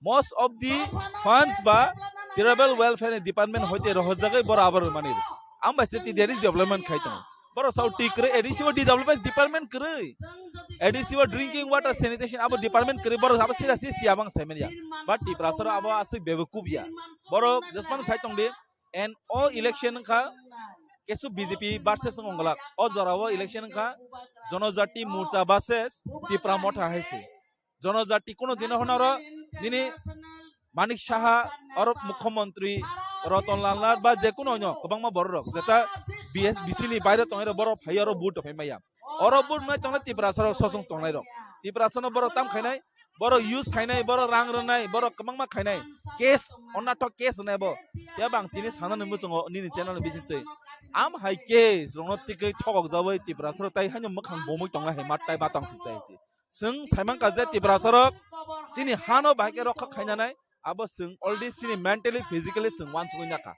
most of the funds ba tribal welfare ni department hoite rohorjagwi borok abo rwmani. Ang bai se T D R development khai tongo. Borok sao ti kwrwi A D C o development department kwrwi. A D C o drinking water sanitation abo department kwrwi borok abo sira si siya bang saimanya. But Tiprasa rok abo aswk bebekuk ya. Borok jesmano sai tong di. And o election wngkha kesu B J P versus wng onglak. O jora o election wngkha Jonojati Morcha versus Tipra Motha hai se. Jonojati kuno dino hwnaro nini Manik Saha oro Mukhyamantri Ratan Lal Nath ba je kuno onyo kwbangma borok rok jeta B S B C ni baire tongwi rok borok phai oro vote phai maya. Oro vote nai tongnai Tiprasa rok sosong tongnai rok. Tiprasa no borok tam khainai, borok use khainai, borok rang rwnai, borok kwbangma khainai. Case, onnathok case rwnai bo. Phiya bang tini sanani muchungo nini channel ni bising twi. Am hai case rokno tikwi thokok jawi Tiprasa rok tai haino mwkhang bomwi tongnai hai mat tai batang sik tai se. Chwng saimankha je Tiprasa rok chini hano bahai khe rokha khainanai, abo chwng already chini mentally, physically chwng uansugwi nakha.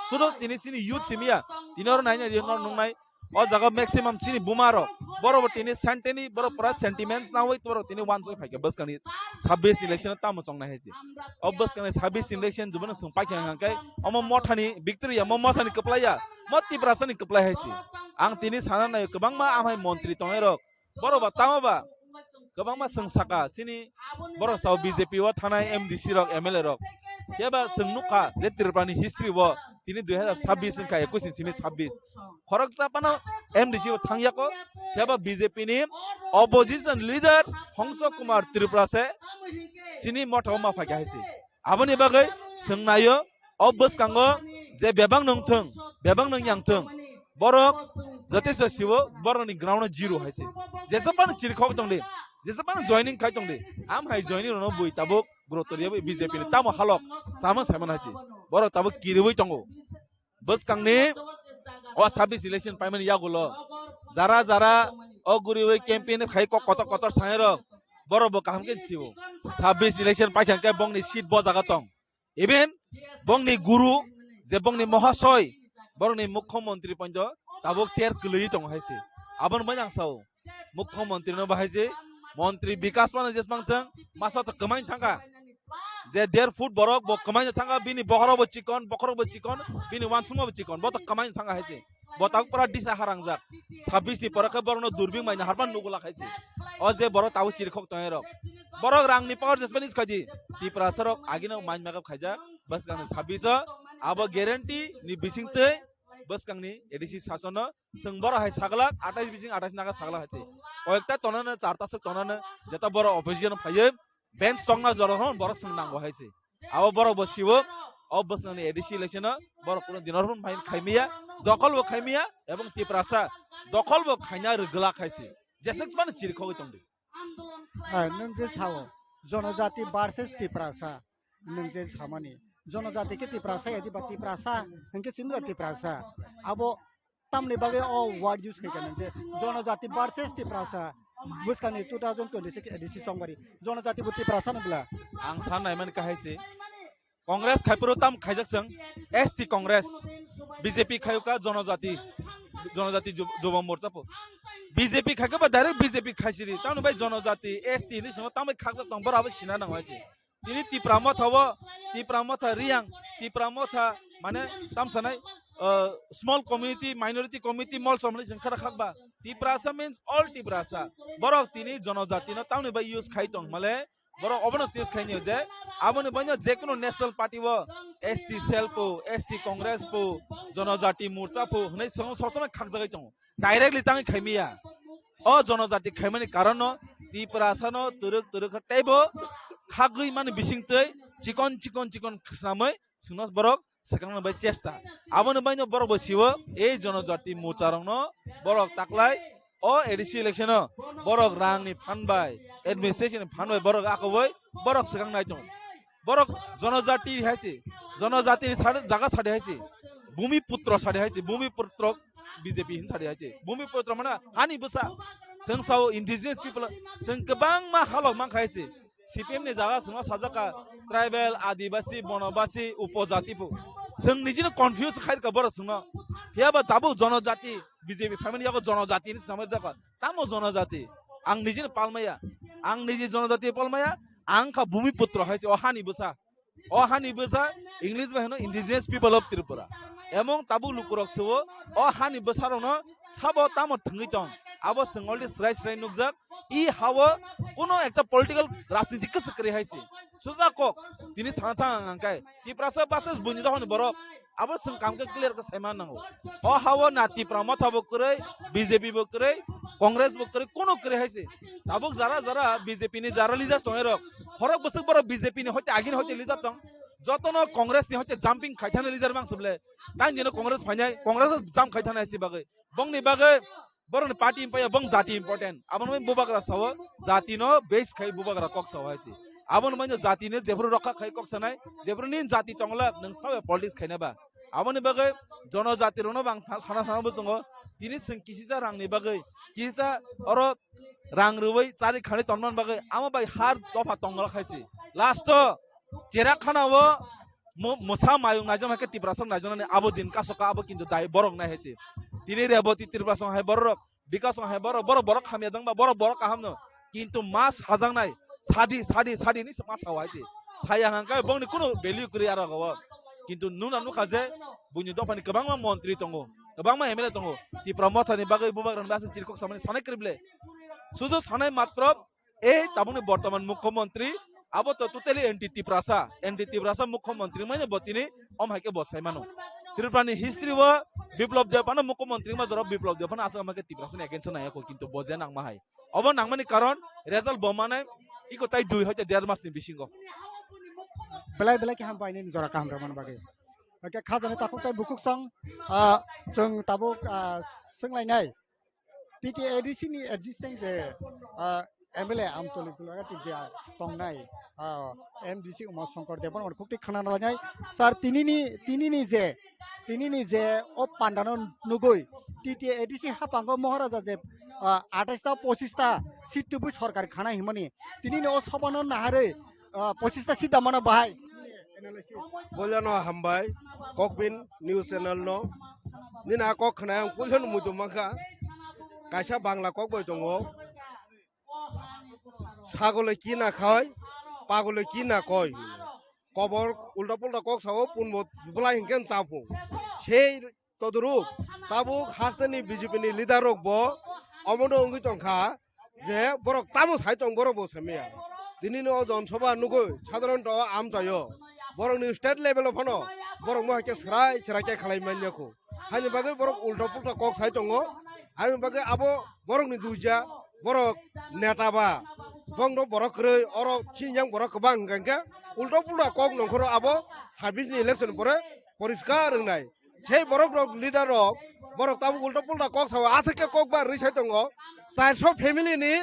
Sudu tini chini youth simiya, tini oro naina ri nor nungnai, o jaga maximum chini buma rok, borok bo tini senteni, borok pura sentiments nawi borok tini uansugwi phaikha bwskangni sabbish election tamo chongnai hai se. O bwskangni sabbish election jubano chwng paikha hwnkhe omo mothani victory ya, omo mothani kwplai ya, mo Tiprasani kwplai hai se. Ang tini sana nai kwbangma amhai montri tongnai rok, borok ba tamo ba kwbangma chwng saka chini borok sao B J P o thanai M D C rok, M L A rok. Phiya ba chwng nukha je Tripura ni history o tini dui hazar sabbish wngkha, ekush ni simi sabbish. Khoroksa phano M D C o thangyako, phiya ba B J P ni opposition leader Hongso Kumar Tripura se chini motha o ma phaikha hai se. Aboni bagwi chwng naio, o bwskango je bebak nung thung, bebak nung yang thung, borok jotesto siwo, borokni ground o zero hai se. Jesa phano chirikhok tong di, jesa phano joining khai tong di, am hai joining rokno bui tabuk gurutor yawi B J P ni tamo halok, sama saiman hai se. Borok tabuk kiriwi tongo. Bwskangni o sabbish election paimani yagulo jara jara o guriwi campaign khai kok kotor kotor sanai rok, borok bo kaham khe sio. Sabbish election paikha khe bongni seat bo jaga tong. Even bongni guru je bongni mohasoi borokni mukhyamantri pointo tabuk chair kwlwi tongo hai se. Aboni bai ang sao. Mukhyamantri no bahai se, montri bikas mano jesmang thang, masa to kwmai thangkha. Je der foot borok bo kwmai thangkha, bini bokhorok bo chikon, bokhorok bo chikon, bini wansukma bo chikon, bo to kwmai thangkha hai se. Bo tabuk pura disa harangjak. Sabbish ni pore khe borokno durbing maina harpan nugulak hai se. O je borok tabuk chirikhok tongnai rok. Borok rangni power jesmani khadi. Tiprasa rok agino mind makeup khaijak. Bwskangni sabbish o abo guarantee ni bisingtwi bwskangni A D C sasono chwng borok hai saglak, atais bising atais naga saglak hai se. Koyekta tonano, charta swk tonano, jeta borok opposition phaiwi bench tongna jora hwn borok chwng nango hai se. Abo borok bo siwo, o bwskangni A D C election o borok kuno dinor hwn phai khaimiya, dokol bo khaimiya, ebong Tiprasa dokol bo khaina rwgwlak hai se. Jeswk mano chirikhogwi tongdi. Hai, nwng je sao, Jonojati versus Tiprasa, nwng je samani, Jonojati khe Tiprasa ya diba Tiprasa, hwnkhe chini da Tiprasa. Abo tamni bagwi o word use khaikha nwng je Jonojati versus Tiprasa, bwskangni two thousand twenty-six A D C chongbari, Jonojati bo Tiprasa no bwla. Ang san naimani kahai se, Congress khai phuru tam khaijak chwng, S T Congress, B J P khaiyuka Jonojati, Jonojati Ju-, Jubo Morcha po. B J P khaikhe ba direct B J P khaisiri, tamni bai Jonojati, S T hinwi swngo, tambai khakjak tong, borok abo sina nango hai se. Tini Tipra Motha o, Tipra Motha Riyang, Tipra Motha mane tam sanai, uh, small community, minority community, mol somni sengkhara khakba. Tiprasa means all Tiprasa. Borok tini Jonojati no tamni bai use khai tong male, Borok obono test khainio je aboni baino je kuno national party o S T cell po, S T Congress po, Jonojati Morcha po hwnwi sob somoi khakjagwi tongo. Directly tangwi khaimiya. O Jonojati khaimani karonno Tiprasano twrwk twrwk kha teibo khagwi mani bisingtwi chikon chikon chikon khwsnamwi chwngno borok swkangna bai chesta. Aboni baino borok bo siwo ei Jonojati Morcha rokno borok taklai o A D C election o borok rangni phan bai, administration ni phan bai borok akoboi borok swkang nai tongo. Borok Jonojati hai se, Jonojati ni sade, jaga sade hai se, Bhumi Putro sade hai se, Bhumi Putro B J P hin sade hai se. Bhumi Putro mana hani bwsa, chwng sao indigenous people, chwng kwbangma halok mankha hai se. C P M ni jaga chwngno sajak kha tribal, adibasi, bonobasi, upojati bo. Chwng nijino confuse khai rwkha borok chwngno. Phiya ba tabuk Jonojati, B J P phaimani yago Jonojati hinwi swnamwi rwjak kha. Tamo Jonojati? Ang nijino palmaya. Ang niji Jonojati palmaya. Ang kha Bhumi Putro hai se o hani bwsa. O hani bwsa English bai hino Indigenous People of Tripura. Emong tabuk lukurok suo o hani bwsarokno sabo tamo thwngwi tong. Abo chwng already srai srai nukjak. I hao kuno ekta political rajniti kwchwk kwrwi hai se. Suja kok tini sana thang ang angkai. Tiprasa versus buini dohani borok. Abo chwng kam khe clear khe sai man nango. O hao na Tipra Motha bo kwrwi, B J P bo kwrwi, Congress bo kwrwi, kuno kwrwi hai se. Tabuk jara jara B J P ni jara leaders tongnai rok. Horok bwswk borok B J P ni hoite agini hoite leader tong. Jotono Congress ni hoite jumping khai thani leader mang suble. Tang dino Congress phainai, Congress jump khai thani hai se bagwi. Bongni bagwi borokni party impaya bong jati important. Abono bai bubagra sao jati no base khai bubagra kok sao hai se. Abono bai jati no jephuru rokha khai kok sanai, jephuru nin jati tongla nwng sao politics khaina ba. Aboni bagwi Jonojati rokno bang tha-, sana sana bo chwngo. Tini chwng kisisa rangni bagwi, kisa oro rang rwui chari khani tonman bagwi amo bai har dopha tongla khai se. Last o Cherakhana o mo-, mosa mayung naijak hai khe Tiprasa naijak nani abo din kasoka abo kintu dai borok nai hai se. Tini Reboti Tiprasa hai borok, Bikas hai borok, borok borok hamya dangba, borok borok kaham no. Kintu mas hajaknai sadi, sadi, sadi ni mas hawai se. Saya hangkai bongni kuno value kwrwi aro go. Kintu nuna nukha je buini dophani kwbangma montri tongo, kwbangma M L A tongo. Tipra Mothani bagwi bubagrang basa chirkok samani sanai kwrwi ble. Sudu sanai matro ei tabukni bortoman mukhyamantri abo to totally anti Tiprasa, anti Tiprasa mukhyamantri manya bo tini om hai khe bo sai mano. Tripura ni history o Biplab Deb ano mukhyamantri ma jora Biplab Deb ano aswk ama khe Tiprasa ni against o nai ya kho kintu bo je nangma hai. Obo nangmani karon result bo manai iko tai dui hoite der mas ni bisingo. Belai belai khe hambai nini jora kaham rwmani bagwi. Hake khajani takhuk tai bukhuk song, ah, chwng tabuk, ah, swnglainai. T T A D C ni existing je, ah, M L A Amtoli Gulagati je tongnai, ah, M D C Uma Shankar Debbarma khukti khana lainai. Sir, tinini, tinini je, tinini je o pandano nugui T T A D C hapango Maharaja je, ah, atais ta pochis ta seat tubu sorkar khana himani. Tinini o sobano naharwi, ah, pochis ta seat damano bahai. Boilano hambai, Kokbin News Channel no. Nini a kok khwnai ang puilano muitu mankha. Kaisa Bangla kok bai tongo. Sagole ki na khai, pagole ki na koi. Kobor ulta pulta kok sao punbo bulai hinkhe chapu. Sei Todrup, tabuk hasteni B J P ni leader rok bo omono wngwi tongkha je borok tamo sai tong borok bo samiya. Tini no Jon Sabha nugui sadharon to amchaio. Borok ni state level o phano borok mo hai khe srai srai khe khalai manya kho. Haini bagwi borok ulta pulta kok sai tongo. Haini bagwi abo borok ni duija borok neta ba bongno borok kwrwi oro chini yang borok kwbang hwnkha khe ulta pulta kok nongkhoro abo sabis ni election pore poriskar wngnai. Sei borok rok leader rok borok tabuk ulta pulta kok sao aswk khe kok ba rwi sai tongo. Charso family ni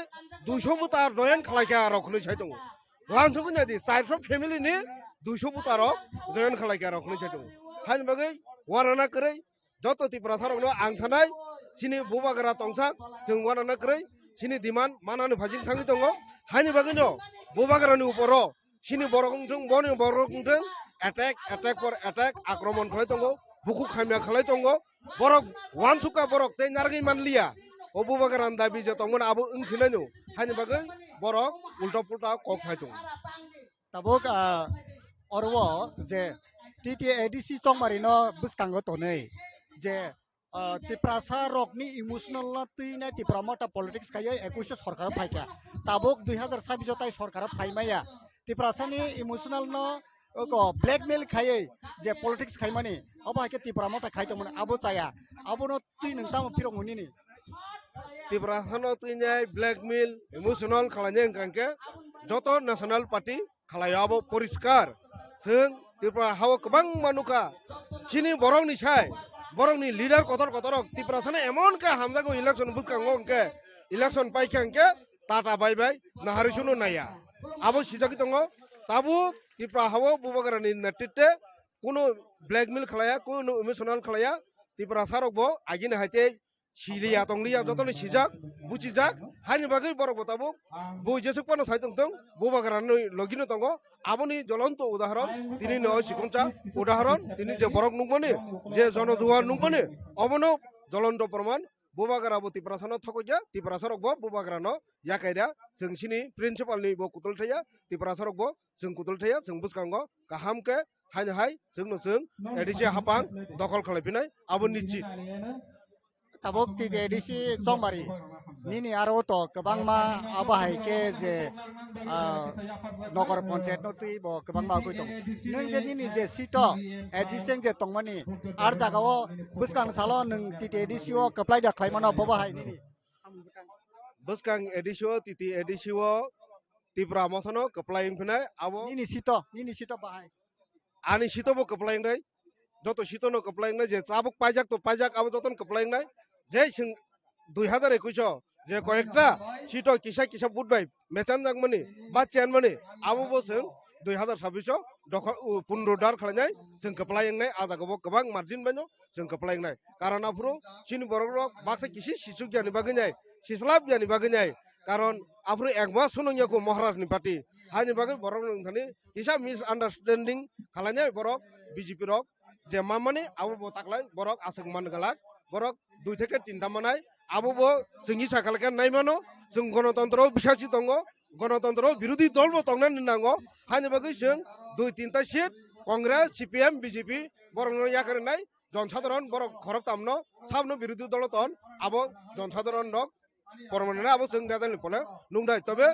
duiso buta join khlai kha rok hwnwi sai tongo. Wansugwi nai di charso family ni duiso buta rok join khlai kha rok hwnwi sai tongo. Haini bagwi warana kwrwi joto Tiprasa rokno ang sanai chini bubagra tongsa chwng warana kwrwi chini demand manani phajing thangwi tongo. Haini bagwino bubagrani uporo chini borok wngthung, boni borok wngthung, attack, attack for attack, akromon khlai tongo, bukhuk hamya khlai tongo, borok wansukha borok tei narwgwi manliya, o bubagrani dabi je tongmani abo wng sinaino, haini bagwi borok ulta pulta kok khai tongo. Tabuk, ah, oro je T T A D C chongmari no bwskango tonwi je ah, Tiprasa rokni emotional no twinai Tipra Motha politics khaiwi ekuisho sorkaro phaikha. Tabuk dui hazar sabbish o tai sorkaro phaimaya. Tiprasani emotional no oko blackmail khaiwi je politics khaimani, obo hai khe Tipra Motha khai tongmani abo chaya. Abono twi nwng tamo phirok nini? Tiprasano twinai blackmail, emotional khlainai wngkha hwnkhe joto national party khlaio abo poriskar. Chwng Tripura hao kwbangma nukha, chini borokni sai, borokni leader kotor kotorrok Tiprasano emon khe hamjago election bwskango hwnkhe, election paikha hwnkhe tata bai bai naharwi sunu naiya. Abo sijagwi tongo, tabuk Tripura hao Bubagrani netritwe kunu blackmail khlaiya, kunu emotional khlaiya, Tiprasarokbo agini hai tei siliya tongliya jotoni sijak, buchijak, haini bagwi borok bo tabuk bui jesuk phano sai tongthung, Bubagrani logino tongo. Aboni jolonto udahoron, tini no sikonsa udahoron, tini je borok nukmani, je jonojuwar nukmani, obono jolonto proman, Bubagra bo Tiprasano thokokya, Tiprasarokbo Bubagrano yakaira, chwng chini principal ni bo kutul thaya, Tiprasarokbo chwng kutul thaya, chwng bwskango kaham khe haino hai chwngno chwng A D C hapang dokhol khlai phinai, abo nischit. Tabuk T T A D C Chongmari, nini aro to kwbangma abo hai khe je, ah, Nogor Panchayat no twi bo kwbangma agwi tong. Nwng je nini je seat o A D C wng je tongmani, ar jaga o bwskang salo nwng T T A D C o kwplai da khlai mano, bobo hai nini? Bwskang A D C o, T T A D C o Tipra Motha no kwplai wng phinai, abo nini seat o, nini seat o bahai. Ani seat o bo kwplai wngnai, joto seat o no kwplai wngnai, je chabuk paijak to paijak, abo joto no kwplai wngnai. Je chwng dui hazar ekush o je koyekta seat o kisa kisa vote bai mechanjakmani ba chenmani, abo bo chwng dui hazar sabbish o dokhol, u, punro dar khlainai, chwng kwplai wngnai, a jaga bo kwbang margin bai no chwng kwplai wngnai. Karon aphuru chini borok rok baksa kisi sichuk yani bagwi nai, sislap yani bagwi nai, karon aphuru ekma sunung yaku Maharaj ni party. Haini bagwi borok rok thani kisa misunderstanding khalainai borok B J P rok, je mamani abo bo taklai borok aswk man galak, borok dui theke tinta manai, abo bo chwngni sakal khe nai mano, chwng gonotontro bisasi tongo, gonotontro birodhi dol bo tongnani nango, haini bagwi chwng dui tinta seat Congress, C P M, B J P borok no yakarwi nai, jon sadharon borok khorok tamno sabno birodhi dolo ton, abo jon sadharon rok pormanani abo chwng rajani pole nung dai, tobe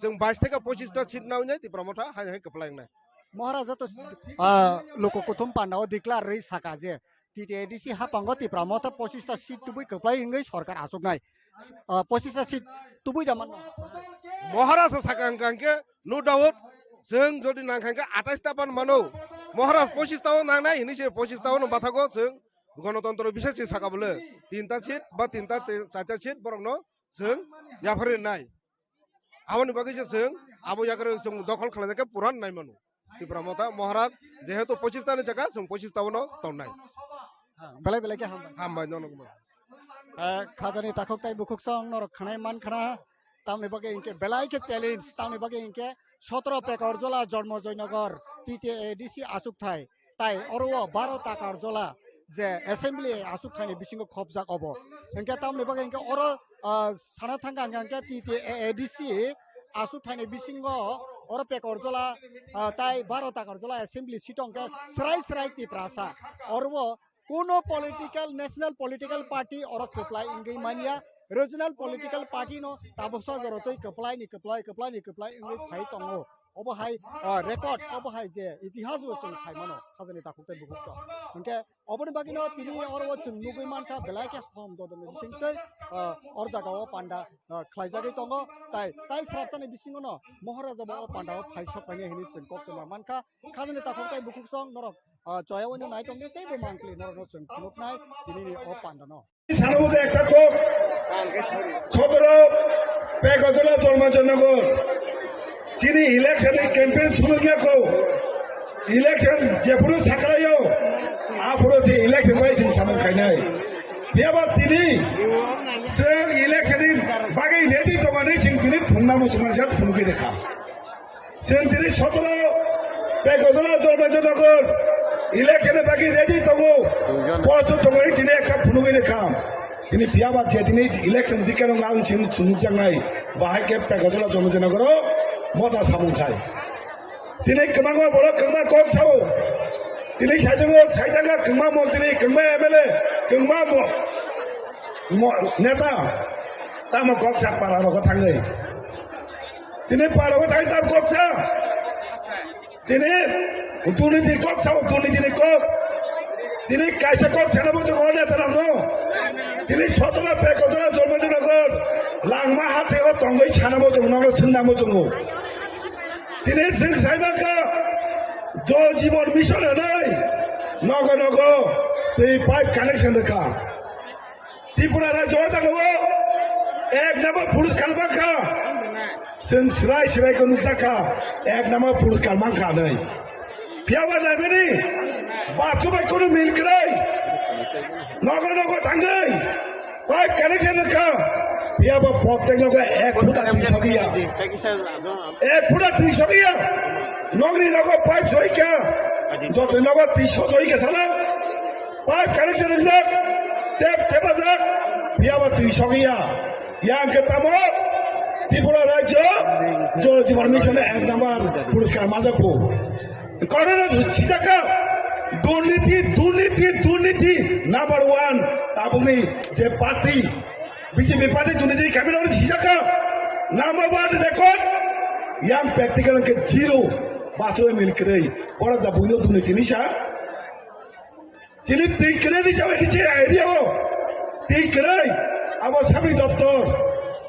chwng bais theke pochis ta seat nawi nai Tipra Motha hai hai kwplai wngnai. Maharaja to, ah, luku kuthum panda o declare rwi saka je T T A D C hapango Tipra Motha pochis ta seat tubui kwplai wngwi sorkar achuknai. Ah, pochis ta seat tubui da manna? Maharaja saka hwnkha hwnkhe no doubt, chwng jodi nangkha hwnkhe atais ta pan mano. Maharaj pochis ta o nangnai hinwi se pochis ta o no bathago chwng gonotontro bisasi saka bole tinta seat ba tinta te-, charta seat borokno chwng yapharwi nai. Aboni bagwi se chwng abo yakarwi chwng dokhol khlainai khe puran nai mano. Tipra Motha Maharaj jehetu pochis ta ni jaga chwng pochis ta o no tongnai. Ha, belai belai khe hambai. Hambai nono. Eh, khajani takhuk tai bukhuk song norok khanai man khana. Tamni bagwi hinkhe belai khe challenge, tamni bagwi hinkhe sotoro Pekorjola Jormo Joynagar T T A D C achukthai. Tai oro o baro Takarjola je assembly achukthaini bisingo khopjak obo. Hinkhe tamni bagwi hinkhe oro, ah, sana thangkha hinkhe T T A D C achukthaini bisingo oro Pekorjola, ah, tai baro Takarjola assembly seat o hinkhe srai srai Tiprasa. Oro o kuno political, national political party oro kwplai wngwi manya, regional political party no tabuksa jorotwi kwplai ni kwplai, kwplai ni kwplai wngwi phai tongo. Obo hai, ah, record, obo hai je itihas bo chwng sai mano, khajani takhuk tei bukhuk rok. Hinkhe oboni bagwino tini oro o chwng nugwi mankha, belai khe hom dodonni bisingtwi, ah, or jaga o panda, ah, khlaijagwi tongo. Tai, tai srapchani bisingo no Maharaja bo o panda o phai sok painai hinwi chwng kok tongma mankha. Khajani takhuk tei bukhuk song norok, ah, choya wino nai tongdi tei bo mangkli norok no chwng phunuknai tini ni o panda no. Sana bujai ekta kok. Sotoro Pekojola Jormajoynagar. Chini election ni campaign sunu ya ko. Election jepuru sakrayo. Apuro je election bai jin samung kainai. Biaba tini. Seng election ni bagai ready tongani ching tini phungna muchunga jat phunugwi dekha. Chwng tini sotoro Pekojola Jormajoynagar election ni bagwi ready tongo. Posto tongo tini ekta phunugwi ni kam. Tini phiya ba je tini election dikhe nang ang chini chunukjaknai. Bahai khe Pekojola Jormajoynagar o motha samung khai. Tini kwbangma borok kwbangma kok sao. Tini saijago, saijaka kwbangma montri, kwbangma M L A, kwbangma mo-, mo-, neta. Tamo kok sa para rogo thangwi. Tini para rogo thangwi tam kok sa. Tini durniti kok sa, durniti ni kok. Tini kaisa kok sana bo tongo neta rokno. Tini sotro bek kotora jormo jormo langma hati o tongwi sana bo tongo, nokno swnna bo tongo. Tini chwng saimaka Jal Jeevan Mission hwnwi nogo nogo twi pipe connection rwkha. Tripura rajyo o ek number puraskar mankha. Chwng swrai swrai khe nukjakha ek number puraskar mankha hwnwi. Phiya ba naimani bathroom bai kunu mil kwrwi. Nogo nogo thangwi pipe connection rwkha. Phiya ba protek nogo ek phuta twi sogwi ya. Ek phuta twi sogwi ya. Nokni nogo pipe sogwi kha. Joto nogo twi sogwi kha sala. Pipe connection rwjak. Tap tepajak. Phiya ba twi sogwi ya. Yang khe tamo Tripura rajyo Jal Jeevan Mission ek number puraskar manjakgo. Korona sijaka durniti, durniti, durniti number one. Tabukni je party, B J P party durniti kami rok sijaka number one record. Yang practical ke zero. Bathroom mil kwrwi. Borok da buino durniti nisa. Tini twi kwrwi ni jabai khe area o. Twi kwrwi abo sub doptor,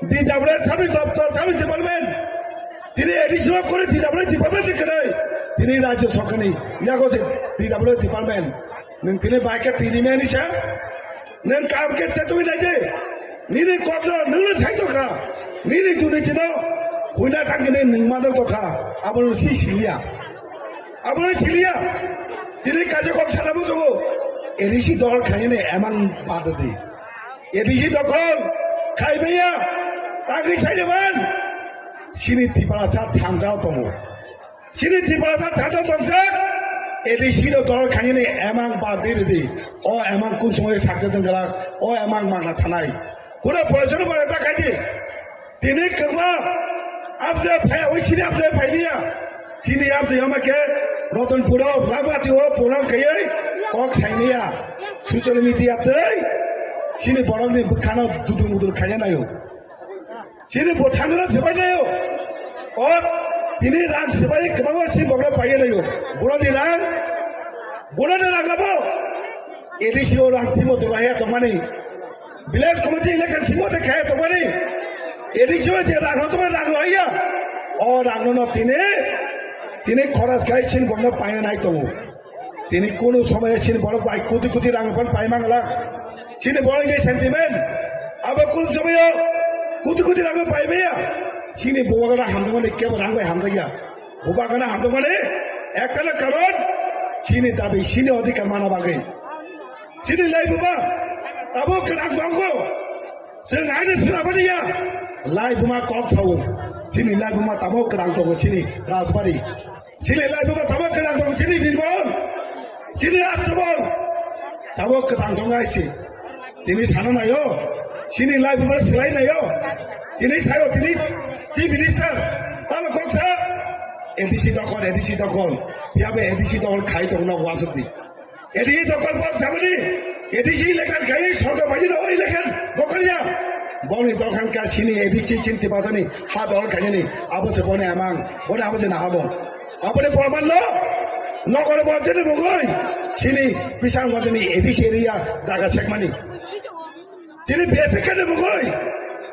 D W sub doptor, sub department. Tini A D C o kore D W department se kwrwi. Tini rajyo sorkarni yago se D W department. Nwng tini bai khe tini mani sa. Nwng kam khe tetwi nai de. Nini kokno nwngno thai tokha. Nini duni chino huina thangkhe nwng ma tokha. Abono si siliya. Abono siliya. Tini kaisa kok sana muchungo. A D C dokhol khainani emang badadi. A D C dokhol khaimaya. Tangwi sailaban. Sini Tiprasa thangjao tongo. Sini Tiprasa thangjao tongsa. A D C dokhol khainani emang badadi. O emang kun songoi sakjak jenggalak. O emang mangna thanai. Kuna proyojon ba ta khaidi. Tini kwbangma amjai phai, oi chini amjai phai niya. Chini amjai ama khe Ratanpur o, Rangmati o program khaiwi kok sai niya. Social media tei chini borokni bwkhano dudul mudul khaiya naio. Chini bo thangra sebai naio. O tini rang sebai kwbangma chini borok paiya naio. Borokni rang, borokni rang labo. A D C o rang timo to raya tongmani. Village committee election simo de kaya tongmani. A D C o je rang tongmani rang raya. O rang no tini, tini khoros khai chini borokno paiya nai tongo. Tini kunu somoyo chini borok bai kuti kuti rang phan pai mangla. Chini borok ni sentiment. Abo kun somoyo kuti kuti rang pai maya. Chini borok na hamjak mani kebo rang bai hamjak ya. Bubagra hamjakmani ekta karon chini dabi, chini odhikar mana bagwi. Chini laibuma tabuk kwrang tongo. Chwng aini swnamani ya. Laibuma kok sao. Chini laibuma tabuk kwrang tongo chini Rajbari. Chini laibuma tabuk kwrang tongo chini Birbhum. Chini Astabol. Tabuk kwrang tongo aisi. Tini sana naio, chini laibuma swlai naio. Tini sayo, tini Chief Minister, tamo kok sa, A D C dokhol, A D C dokhol. Phiya bo A D C dokhol khai tongno uansukdi. A D C dokhol bo sabani, A D C election khai sorkar bai no election dokhol ya. Boni dokhol ka chini A D C chini Tiprasani ha dokhol khainani, abo se boni amang, boni abo se nahamo. Aboni proman no, nokole bo jeni mungoi, chini bisang bo jeni A D C area jaga sekmani. Tini B S K ni mungoi,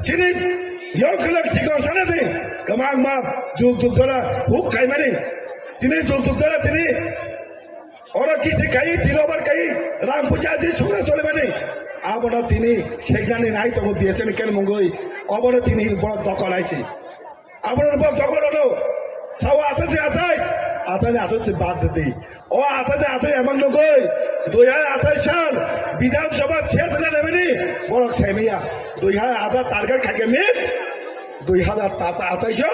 chini yong kwlak chikon sana de, kwbangma juk juk dora huk kaimani. Tini juk juk dora tini oro kisi kai, tini obar kai, rang puja di chunga solemani. Abono tini seknani nai tongo B S K ni mungoi, obono tini borok dokhol aisi. Abono bo dokhol ono. Sawa atai se atai. Atai atai se bad de. O atai se atai emang nugoi. Dui hajar atai sal Bidhan Sabha chair thana nebeni. Borok saimaya. Dui hajar atai target khaike min. Dui hajar atai so.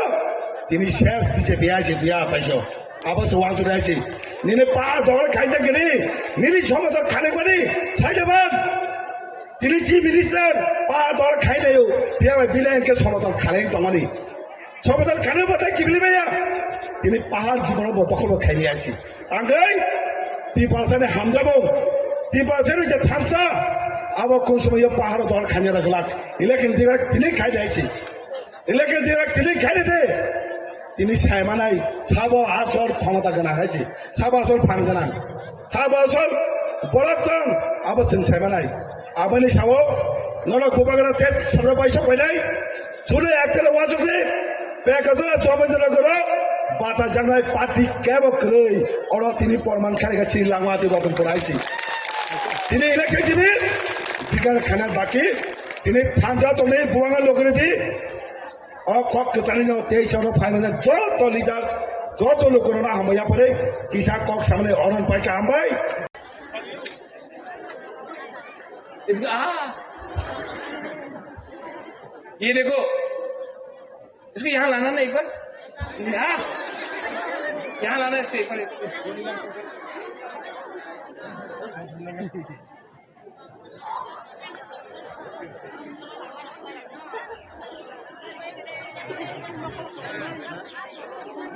Tini ses dise biya si dui hajar atai so. Abo se wangsu dai si. Nini pa dol khaike gini. Nini somotor khalik bani. Saide ban. Tini Chief Minister pa dol khainayo. Biya bai bilai ke somotor khalai tongani. Somotor kane bo tai kibili maya. Tini pahar jibono bo dokhol bo khaini aisi. Tangoi Tiprasani hamjabung, Tiprasani je thansa, abo kun somoyo paharo dol khanya rwglak. Election direct tini khai dai si. Election direct tini khai de. Tini saimanai, sabo asol khomota gwnang hai si. Sabo asol phan gwnang. Sabo asol borak tong, abo chwng saimanai. Aboni sao, norok bubagra tet sabra baisok painai. Sule ekdele wajukni, pekajora chobajora goro, bata jangnai party kebo kwrwi, oro tini porman kharika chini langma twi botong porai si. Tini election tini, bikan khana baki, tini thanja tongni buanga logri di, o kok kwchani no tei choro phaimana joto leaders, joto lukurona hambai yapare, kisa kok samne oron paika hambai. इसको, हाँ। ये देखो, इसको यहाँ लाना ना एक बार। हाँ। यहाँ लाना इसको एक बार।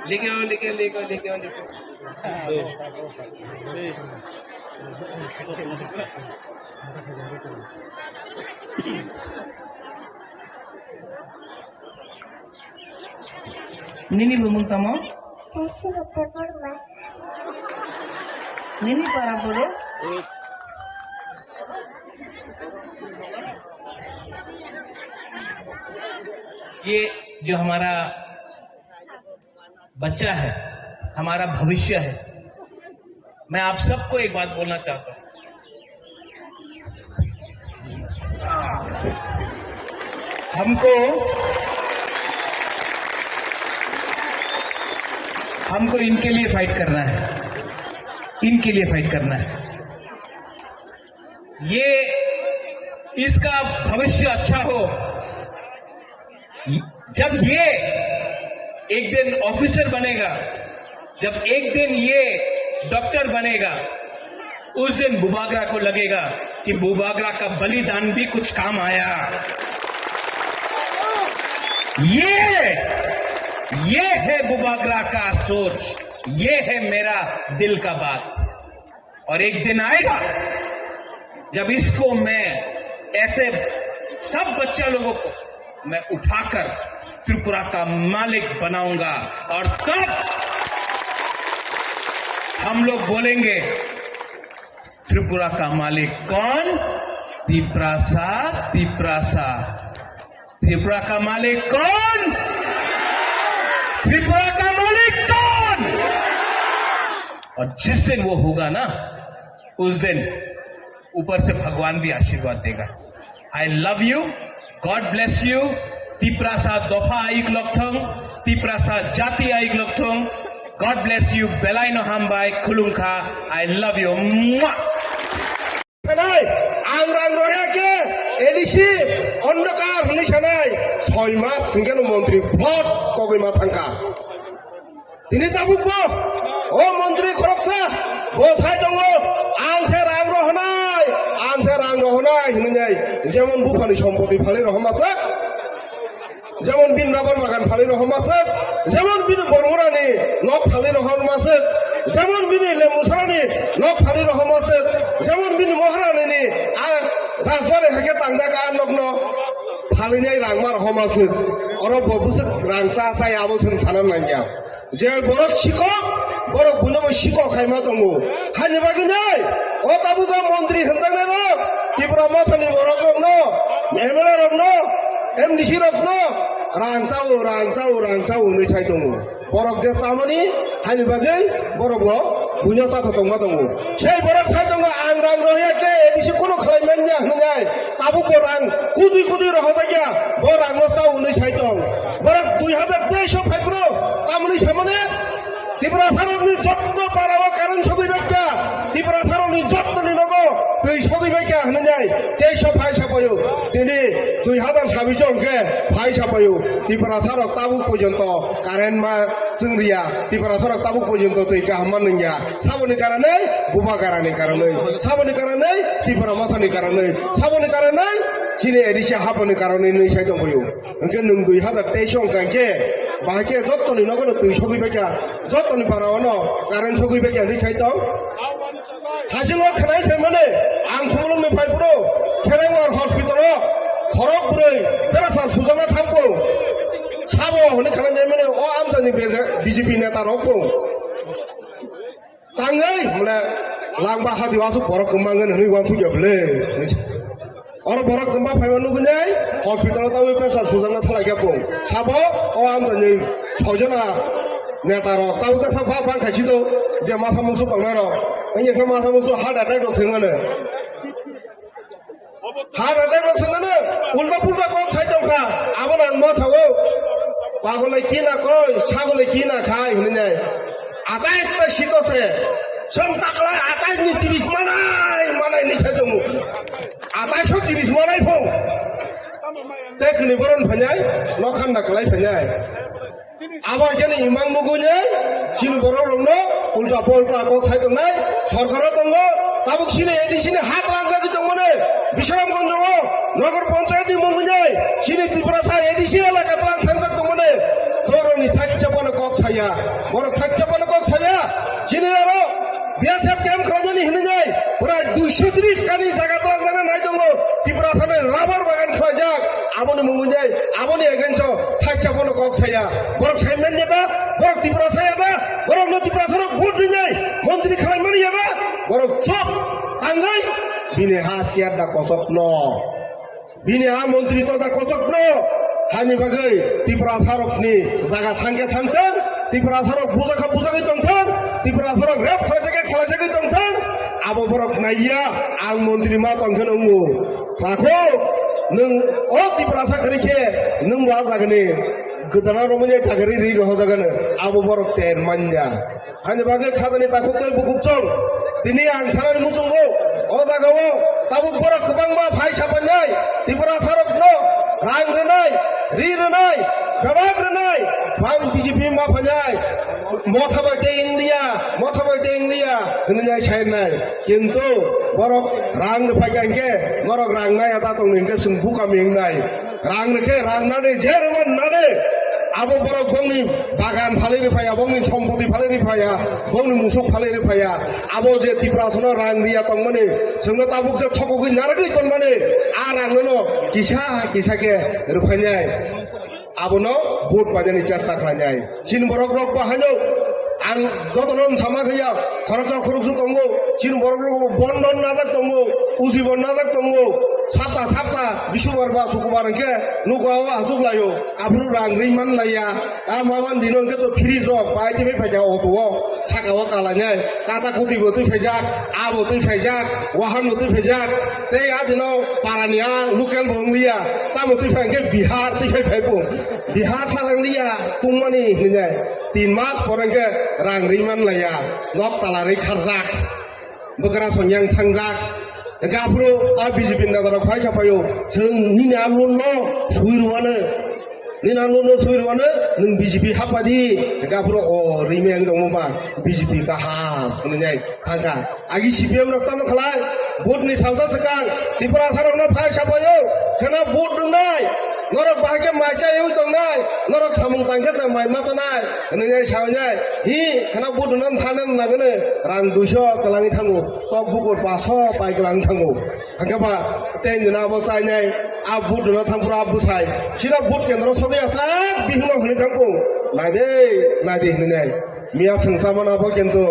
लेके आओ, लेके, लेके आओ, लेके आओ, लेके आओ। Nini bumung tamo? Sasha Debbarma. Nini para boro? ये जो हमारा बच्चा है, हमारा भविष्य है। मैं आप सबको एक बात बोलना चाहता हूँ, हमको, हमको इनके लिए फाइट करना है, इनके लिए फाइट करना है। ये, इसका भविष्य अच्छा हो। जब ये एक दिन ऑफिसर बनेगा, जब एक दिन ये डॉक्टर बनेगा, उस दिन बुबागरा को लगेगा कि बुबागरा का बलिदान भी कुछ काम आया। ये, ये है बुबागरा का सोच, ये है मेरा दिल का बात। और एक दिन आएगा जब इसको मैं, ऐसे सब बच्चा लोगों को मैं उठाकर त्रिपुरा का मालिक बनाऊंगा, और तब हम लोग बोलेंगे, त्रिपुरा का मालिक कौन? तिप्रासा, तिप्रासा। त्रिपुरा का मालिक कौन? त्रिपुरा का मालिक कौन? और जिस दिन वो होगा ना, उस दिन ऊपर से भगवान भी आशीर्वाद देगा। I love you, God bless you। Tiprasa dopha ayuk lokthong, Tiprasa jati ayuk lokthong। God bless you, belai no hambai, khulumkha, I love you। Mwah! Nai, ang rang roya ke, A D C, Andhakar hwnwi sanai, soi mas hwnkhe no montri bhot kogwi ma thangkha. Tini tabuk bo, o montri khoroksa, bo sai tongo, ang se rang rohonai, ang se rang rohonai hwnwi nai, jemon buphani sompoti phalwi rohoma sak. Jemon bini rubber bagan phalwi rohorma swk, jemon bini bormorani nok phalwi rohorma swk, jemon bini lembu sarani nok phalwi rohorma swk, jemon bini moharanini a rajbari hai khe tangjak a nokno phalwinai rangma rohorma swk. Oro bo bwswk rang cha chaya abo chwng sana nangya. Je borok sikok, borok buino bo sikok khaima tongo. Hani bagwi nai, o tabuk o montri hwnjaknai rok, Tipra Mothani borok rokno, M L A rokno, M D C rokno, rang chao, rang chao, rang chao hwnwi sai tongo. Borok je chamani, hani bagwi borok bo buino chatha tongma tongo. Sei borok sai tongo, ang rang rohya khe A D C kunu khlai manya hwnwi nai. Tabuk bo rang kudui kudui rohorjakya, bo rangno chao hwnwi sai tong. Borok dui hazar teis o phai phuru tamoni samani Tiprasarokni jotto para o current sogwi baikha, Tiprasarokni jottoni nogo twi sogwi baikha hwnwi nai teis o phai sapaio. Tini dui hazar sabis o hwnkhe phai sapaio. Tiprasarok tabuk porjonto current ma chwng riya, Tiprasarok tabuk porjonto twi kaham ma nungya. Saboni karonwi, bubagrani karonwi, saboni karonwi, Tipra Mothani karonwi, saboni karonwi chini A D C haponi karonwi hinwi sai tongphio. Hwnkhe nwng dui hazar teis o wngkha hinkhe, bahai khe jottoni nogono twi sogwi baikha, jottoni para ono current sogwi baikha hinwi sai tong. Haching o khwnai phaimani, ang Khumulwng ni phai phuru Kherengwar hospital o khorok bwrwi pressure sujana thangkung. Sabo hwnwi khwnai phaimani, o amchaini B J P neta rok bo. Tangwi hwnle langba hati wasuk borok kwmangwi hwnwi wansukya bwle. Oro borok kwma phaima nugwi nai hospital o tabwi pressure sujakna thalaikha bo. Sabo o amchaini soijona neta rok tabwi ta sakha bang khaisi do je masa musu tongnai rok. Wngya khe masa musu heart attack rok thwngmano. Heart attack rok thwngmano. Ulta pulta kok sai tongkha. Abono ang ma sao. Pagolai kina koi, sagolai kina khai hwnwi nai. Atais ta sito se. Song taklai atais ni tiris manai, manai ni sai tongo. Atais o tiris manai phung. Te kini boron phanyai, nokhan na kalai phanyai. Abo khe ni imang muguni, chini borok rokno ulta polta kok sai tongnai, sorkaro tongo, tabuk chini A D C ni ha tlang jagwi tongmani, Bisramganj o, Nagar Panchayat ni mungwi, chini Tiprasa A D C elaka tlang sangjak tongmani, borokni thakcha phano kok saya, borok thakcha phano kok saya, chini aro B S F camp khlainani hinwi nai, pura duiso tris kani jaga tlang jana nai tongo, Tiprasa ni rubber bagan khlaijak, aboni mungwi nai, aboni against o thakcha phano kok saya. Borok sai manya da, borok Tiprasa ya da, borok no Tiprasa rok vote rinai, montri khalai mani ya da, borok chop, tangwi, bini ha chair da kosok no. Bini ha montri to da kosok no. Hani bagwi Tiprasa rok ni jaga thangke thangthang, Tiprasa rok bujakha bujagwi tongthang, Tiprasa rok rep khlaijagwi khlaijagwi tongthang, abo borok naiya, ang montri ma tongkhe nungo. Sakho, nwng o Tiprasa kwrwi khe, nwng bo a jagani gwdana romwi nai thagari ri rohorjagano, abo borok ter manya. Ani bagwi khajani takhuk tei bukhuk chwng. Tini ang sanani muchungo, o jagao tabuk borok kwbangma phai sapainai, Tiprasa rokno rang rwnai, ri rwnai, bebak rwnai, bang B J P ma phainai, motha bai tei India, motha bai tei India, hwnwi nai sainai. Kintu borok rang rwphai kha hinkhe, norok rang nai ya ta tongni hinkhe chwng bukami wngnai. Rang rwkhe rang nani, je rwman nani. Abo borok bongni bagan phalwi rwphaiya, bongni sompoti phalwi rwphaiya, bongni musuk phalwi rwphaiya. Abo je Tiprasano rang riya tongmani, chwngno tabuk je thokogwi narwgwi tonmani, a rangno kisa kisa khe rwphainai. Abono vote painani chesta khlainai. Chini borok rok bo haino ang jotono wng sama khe ya, khoroksa khoroksa tongo. Chini borok rok bo bondon najak tongo, ujibon najak tongo. Sapta sapta, bisubar ba sukubar hwnkhe nugo o asuk laio. Aphuru rang ri man laiya. A maman dino hwnkhe to fridge rok bai tei phaikha auto o. Saka o kalainai. Kata kuti bo twi phaijak, a bo twi phaijak, wahan bo twi phaijak. Tei a dino parani a local bo wng liya. Tamo twi phai hwnkhe Bihar twi phai phai bo. Bihar sarang liya tungmani hinwi nai tin mas pore hwnkhe rang ri man laiya, nok tala ri kharjak, bwkra songyang thangjak. Hwnkhe aphuru a B J P ni neta rok phai sa phaio, "Chwng nini a loan no sui rwano, nini a loan no sui rwano, nwng B J P hapadi." Hwnkhe aphuru o ri meng tongmo ba B J P kaham hinwi nai. Thangkha. Agi C P M rok tamo khlai, vote ni salsa swkang, Tiprasa rokno phai sapaio, kheno vote rwnai, norok bahai khe mai chaiwi tongnai, norok samung tangkhe se mai ma tonai, hwnwi nai sawi nai, hi, kheno vote rwna thangna nangani, rang duiso kwlangwi thango, tok bukur paso pai kwlangwi thango. Hwnkhe ba, tei nini abo chainai, a vote rwna thangphuru a bwsai, sida vote kendro sodi asa, bihikno hwnwi thangkung, nai de, nai de hwnwi nai. Miya swng chamani abo kento,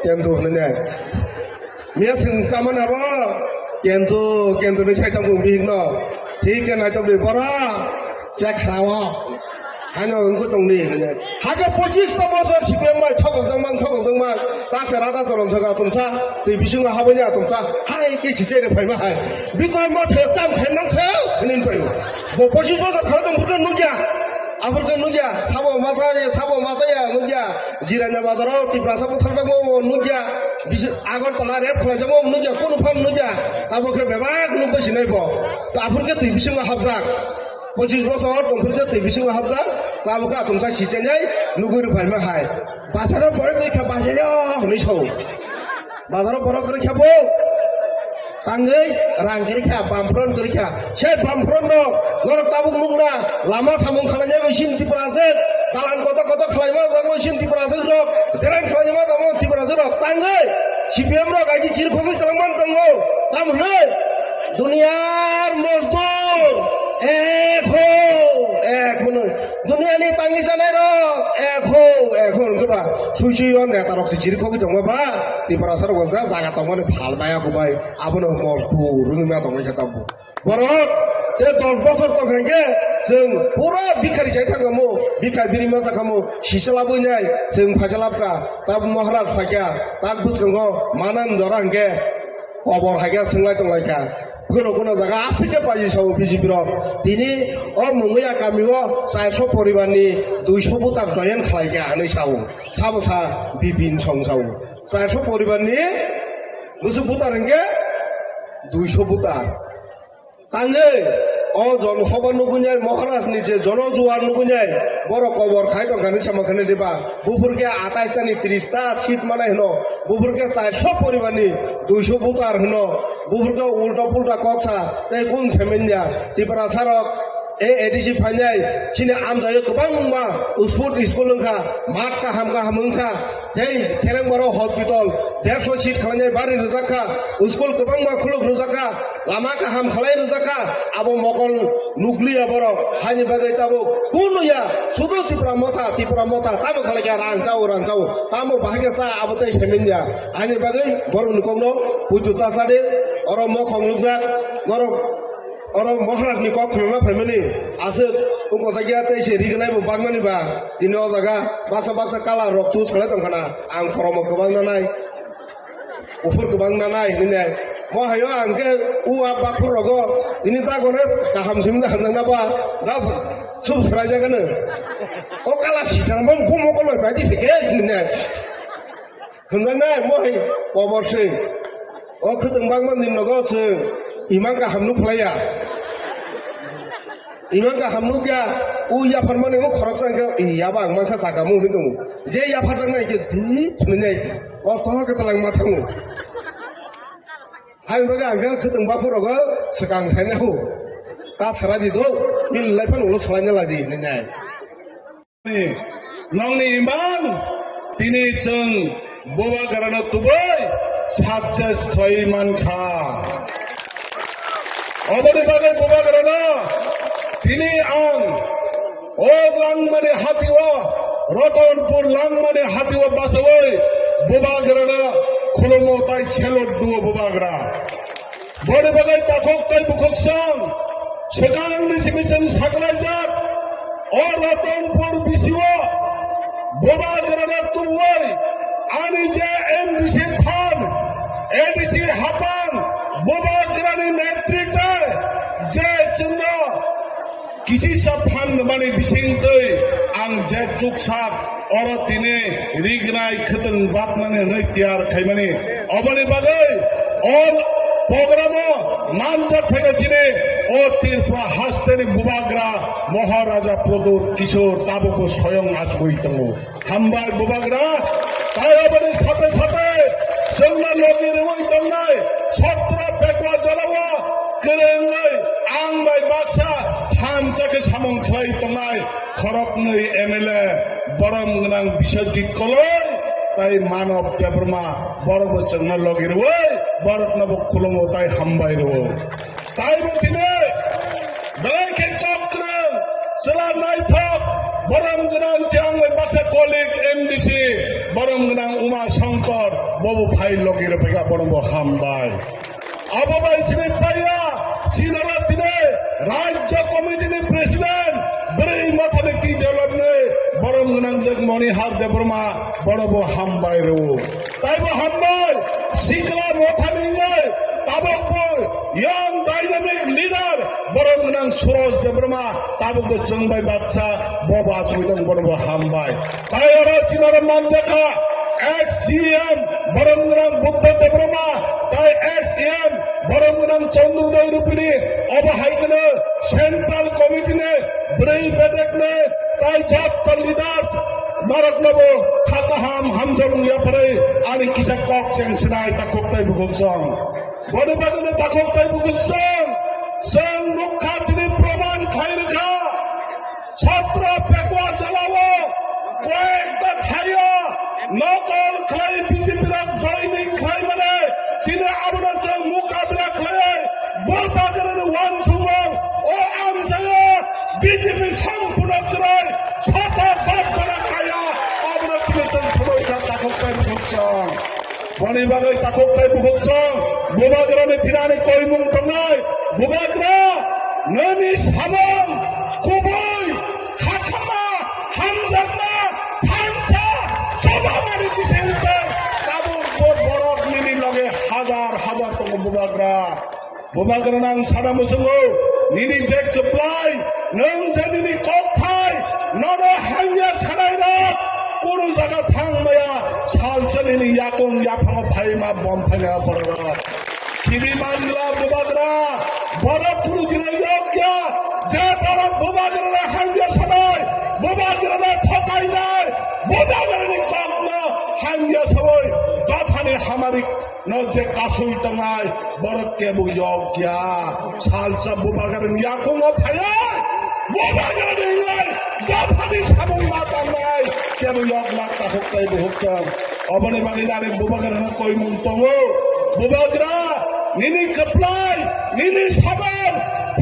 kento hwnwi nai. Miya swng chamani abo kento, kento ni sai tongo bihikno. Thik khe naitok di bora, chek khrao. Haino wngkhe tongdi hwnwi. Hakhe pochis ta bosor C P M bai thokjak mang, thokjak mang. Ta se rada choron jaga atumsa, twi bisingo habani atumsa. Hai khe si chere phaima hai. Bikoi mo thek tam khe nang khe, hwnwi phaio. Bo pochis bosor khe tong buto nukya. Aphuru khe nukya, sabo ma taya, sabo ma taya nukya. Jiranya bazaro Tiprasa butharjakma bo nukya, bisi Agartala rep khlaijakma bo nukya, kunu phano nukya. Abo khe bebak nukbai sinai bo. To aphuru khe twi bisingo hapjak. Pochis bosor tongphuru khe twi bisingo hapjak. To abo khe atumsa sichenai nugwi rwphaima hai. Bazaro borok twi kha bajaio hwnwi sao. Bazaro borok kwrwi kha bo. Tangwi rang kwrwi kha, bamphron kwrwi kha. Se bamphron rok norok tabuk nukna lama samung khlainai bai sin Tiprasa. Kalan kotor kotor khlaima bai sin Tiprasa rok. Derang khlaima bai sin Tiprasa rok. Tangwi C P M rok aji chir khogwi chalangman tongo. Tamo hwnwi? Duniyar mozdur. Ek ho, ek hwnwi. Duniyani tangwi chanai rok. Ek ho, ek ho hwnwi ba. Sui sui o neta rok se chir khogwi tongo ba. Tiprasa rok ja jaga tongmani phal maya kubai. Abono mozdur wngwi ma tongwi kha tabuk. Borok te dos bosor tong khe chwng pura bikhari sai thangkhamu, bikha birima jakhamu, sichalabwi nai chwng phaisalabkha, tab Maharaj phaikha, tak bwskango manan jora hwnkhe kobor haikha, swngwlai tonglaikha. Kuno kuno jaga aswk khe paji sao B J P rok. Tini o Mungoya kami o chairso poribar ni duiso butar join khlaikha hinwi sao. Sabo sa Bipin Song sao. Chairso poribar ni bwswk butar hwnkhe duiso butar. Tangwi o Jon Sabha nugwi nai, Maharaj ni je Jono Juar nugwi nai, borok kobor khai tong kha hinwi sama khe nai diba? Buphur khe atais ta ni tris ta seat manai hwno, buphur khe chairso poribar ni duiso voter hwno, buphur khe ulta pulta kok sa, tei kun se manya. Tiprasa rok A D C phainai, chini amchaio kwbangma sport school wngkha, math kaham kaham wngkha, tei Kherengbarok hospital derso seat khlainai bari rwjak kha, school kwbangma khuluk rwjak kha. Lama kaham khlai rwjakha, abo mokol nukliya borok. Haini bagwi tabuk kunuya, sudu Tipra Motha, Tipra Motha, tamo khlaikha rang chao, rang chao. Tamo bahai khe cha abo tei semin ya. Haini bagwi borokni kokno puitu ta chadi, oro mokhong nukjak, norok oro Maharaj ni kok khuluma phaimani. Aswk wngkha khe tei se rignai bo bangmani ba. Tini o jaga baksa baksa kalar rok tus khlai tongkhana. Ang khoromo kwbang nanai. Uphur kwbang nanai hinwi nai. Mo hayo ang khe u a baphur rogo tini ta gone kaham simi da hamjak na ba da sub srai jaga no. O kala sitang bom gumo ko loi bai di ke hinwi nai. Hamjak nai mo hai kobor se. O khwtwng bangma ni nogo se imang kaham nuk khlaiya. Imang kaham nuk ya, u yapharmani u khoroksa hwnkhe, "I yaba ang mankha chakamu," hinwi tongo. Je yapharjaknai hwnkhe, "Di," hinwi nai, o tohor khe twlang ma thango. Haini bagwi ang khe khwtwng baphur rogo swkang saina hu. Ta sara di do, bini lai phano ulo swlaina lai di, hinwi nai. Nongni imang tini chwng bubagrano tubui success khlai mankha. Oboni bagwi bubagrano tini ang o langmani hatio, Ratanpur langmani hatio bachaui bubagrano khulumo tai salute duo bubagra. Boni bagwi takhuk tai bukhuk song swkangni simi chwng saklaijak. O Ratanpur bisio bubagrano tubui ani je M D C phan, A D C hapang bubagrani netritwe je chwngno kisisa phan rwmani bisingtwi ang je chuksak oro tini rignai khwtwng bakmani hwnwi tiyar khaimani. Oboni bagwi o programo manjak phaikha chini o Tripura hasteni bubagra Maharaja Pradyut Kishore tabukbo soyong achugwi tongo. Hambai bubagra, tai aboni sate sate chwngno logi rwui tongnai Chhatra Pekwa jorao kwrwngwi ang bai baksa thansa khe samung khlai tongnai khoroknwi M L A borom gwnang Biswajit Koloi tai Manob Debbarma borokbo chwngno logi rwui boroknobo khulumo tai hambai rwo. Taibo tini belai khe kok kwrwng, chwla naithok, borom gwnang chang bai baksa colleague M D C, borom gwnang Uma Shankar, bobo phai logi rwphaikha, bonobo hambai. Abo bai sini paiya, chinara tini Rajya Committee ni President, bwrwi mathani ki development, borom gwnang jak Monihar Debbarma, bonobo hambai rwo. Taibo hambai, sikla mothani wngwi, tabukbo young dynamic leader, borom gwnang Suraj Debbarma, tabukbo chwng bai baksa, bo ba chwng tong bono bo hambai. Tai oro chinaro manjakha, ex C M, borom gwnang Buddha Debbarma, tai ex M, borom gwnang Chandrodaya Rupini, obo hai kheno Central Committee ni bwrwi bedek ni, tai jat leaders, Noroknobo kha kaham hamjakmung yapharwi ani kisa kok cheng sinai takhuk tai bukhuk song. Boni bagwino takhuk tai bukhuk song. Chwng nukha tini proman khai rwkha. Chhatra Pekwa jalao koyekta thaio nokol khlai B J P rok joining khlaima Ang sumang, o ang saya, B J P sampurna chwrai, sata bab jana kaya, abra tini tang khuloi kha takhuk tai bukhuk chwng. Boni bagwi takhuk tai bukhuk chwng, Bubagrani thwinani koimung tongnai, Bubagra, nini samung, kubui, khakhama, hamjakma, thansa, chobamani bisingtwi, tabuk bo borok nini loge hajar hajar tongo Bubagra. Bubagrano ang sana muchungo, nini je kwplai, nwng je nini kokthai, nono hamya sanairok, kunu jaga thang maya, salsa nini yakung yaphango phaima bom phaina borok. Khibi manla Bubagra, borok kunu jina yokya, je borok Bubagrano hamya sanai, Bubagrano thokainai, Bubagrani kokno hamya sawi, dophani hamari no je kasui tongnai, borok kebo yokya. Salsa Bubagrani yakungo phaiya, Bubagrani hinglai, dophani samung ma tangnai, kebo yok lak takhuk tai buhuk tong. Oboni bagwi nani Bubagrano koimung tongo. Bubagra, nini kwplai, nini sabar,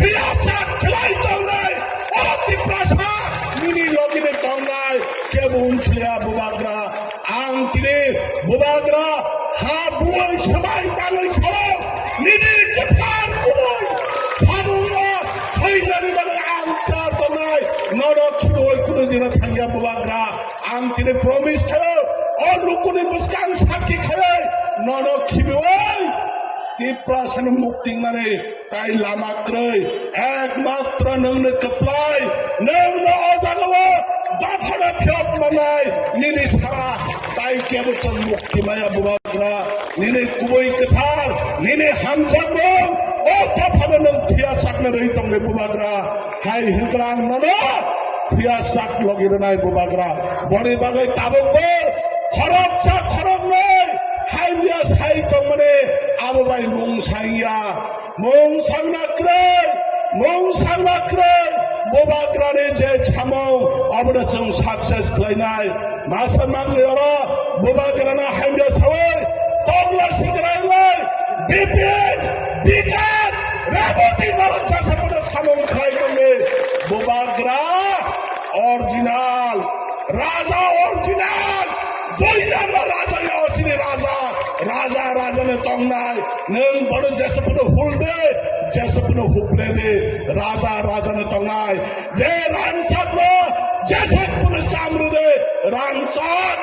phiya sak khlai tongnai, o Tiprasa, nini logini tongnai, kebo wngkhlya Bubagra. Ang tini Bubagra ha buai swbai tangwi sao, nini kwthar kubui samungo thwinani bagwi ang tiyar tongnai, nono khibui kunu dino thangya Bubagra. Ang tini promise khaio, o lukuni bwskang sakhi khaioi, nono khibiui Tiprasano mukti wngnani tai lama kwrwi, ekmatro nwngno kwplai, nwngno o jagao dophano phiyok manai, nini sara tai kebo chwng mukti maya Bubagra, nini kubui kwthar, nini hamjakmung, o dophano nwng phiya sakna rwi tongdi Bubagra, hai hwnkhe ang nono phiya sak logi rwnai Bubagra, boni bagwi tabukbo khoroksa khoroknwi hamya sai tongmani abo bai mung sangya. Mung sangna kwrwi, mung sangna kwrwi, Bubagrani je samung, obono chwng success khlainai. Masa manwi oro Bubagrano hamya sawi, tongla sigrailai, B P N, Bikas, Reboti norok jasa pono samung khlai tongdi. Bubagra original. Raja original, dui number raja ya, o chini raja, raja, raja ni tongnai, nwng bono jesa pono hul de, jesa pono hupre de, raja, raja ni tongnai, je rangchak no, jesa pono chamru de, rangchak,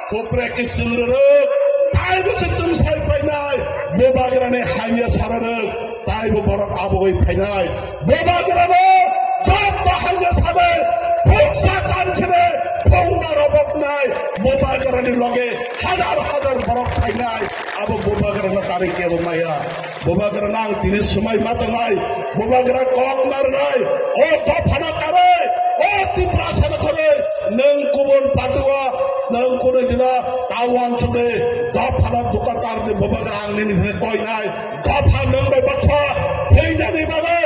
hupre ke sumru ruk, tai bo se chum sai painai, Bubagrani hamya sara ruk, tai bo borok abogoi painai. Bubagrano joto hamya sade, phungsa tanside, phungba roboknai, Bubagrani loge hajar hajar borok phainai, abo Bubagrano karwi kebo maya. Bubagrano ang tini swmai ma tongnai, Bubagra kok narnai, o dophano karwi, o Tiprasano karwi, nwng kubun party o, nwng kunu dino ta wansukdi, dophano dukatar di Bubagra ang nini hwnwi koinai. Dopha nwng bai baksa thwinani bagwi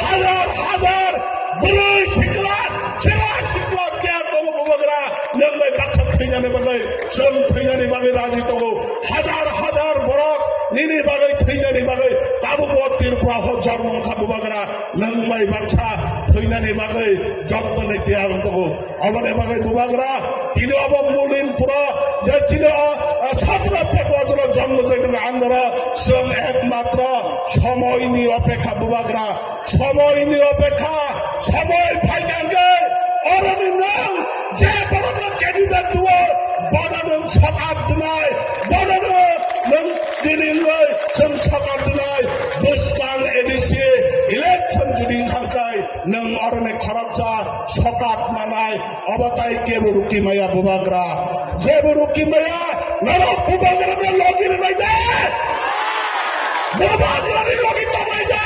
hajar hajar bwrwi sikla, chwla sikla kya tongo Bubagra nwng bai baksa thwinani bagwi, chwng thwinani bagwi raji tongo. Hajar hajar borok nini bagwi thwinani bagwi tabukbo Tripura o jormo wngkha Bubagra nwng bai baksa thwinani bagwi jottoni tiyar tongo. Oboni bagwi Bubagra, tini obo Mulinpuro je chini o, o, chhatro pekwa jora jonmo jaitwkha andoro, chwng ekmatro somoini opekha Bubagra, somoini opekha, somoi phaikha hwnkhe oroni nwng je borokno candidate duo, bono nwng sokat dwnai, bono nwng tini nwng chwng sokat dwnai, bwskang A D C election jodi wngkha hwnkhe nwng oroni khoroksa sokat manai, obo tai kebo ruki maya Bubagra. Kebo ruki maya, norok Bubagrano logi rwnai de. Bubagrani logi tongnai de.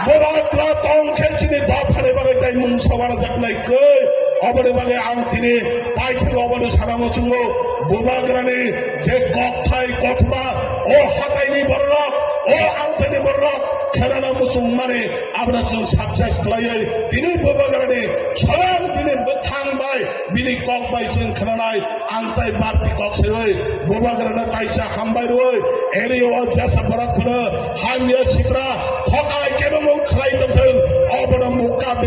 Bubagra tong khe chini dophani bagwi tai mungsa wanajaknai kwrwi. Oboni bagwi ang tini tai thwgo obono sana muchungo. Bubagrani je kokthai kothoma, o hataini bororok, o angthaini bororok khenana muchungmani, abono chwng success khlaiwi tini Bubagrani swrang bini bwkhang bai, bini kok bai chwng khnanai, ang tai barti kok sewi Bubagrano kaisa hambai rwi, area o jesa borok phano hamya sitra thokai kebo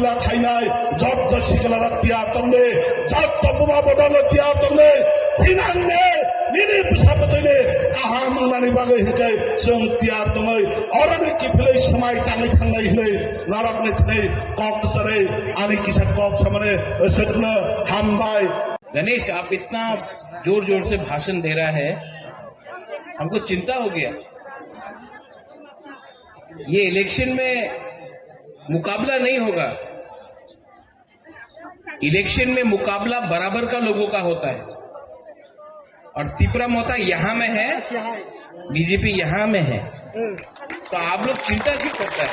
Sikla thainai, jotto sikla rok tiyar tongdi, jotto buma bodol tiyar tongdi, thinangni, nini bwsa bwtwini kaham wngnani bagwi hwnkhe chwng tiyar tongwi, oroni kiphilwi swmai tangwi thangnai hwnwi norokni thani kok kwcharwi ani kisa kok samani swkno hambai. Ganesh, आप इतना जोर जोर से भाषण दे रहा है, हमको चिंता हो गया। ये इलेक्शन में मुकाबला नहीं होगा, इलेक्शन में मुकाबला बराबर का लोगों का होता है। और तिपरा मोता यहाँ में है, बीजेपी यहाँ में है, तो आप लोग चिंता क्यों करता है?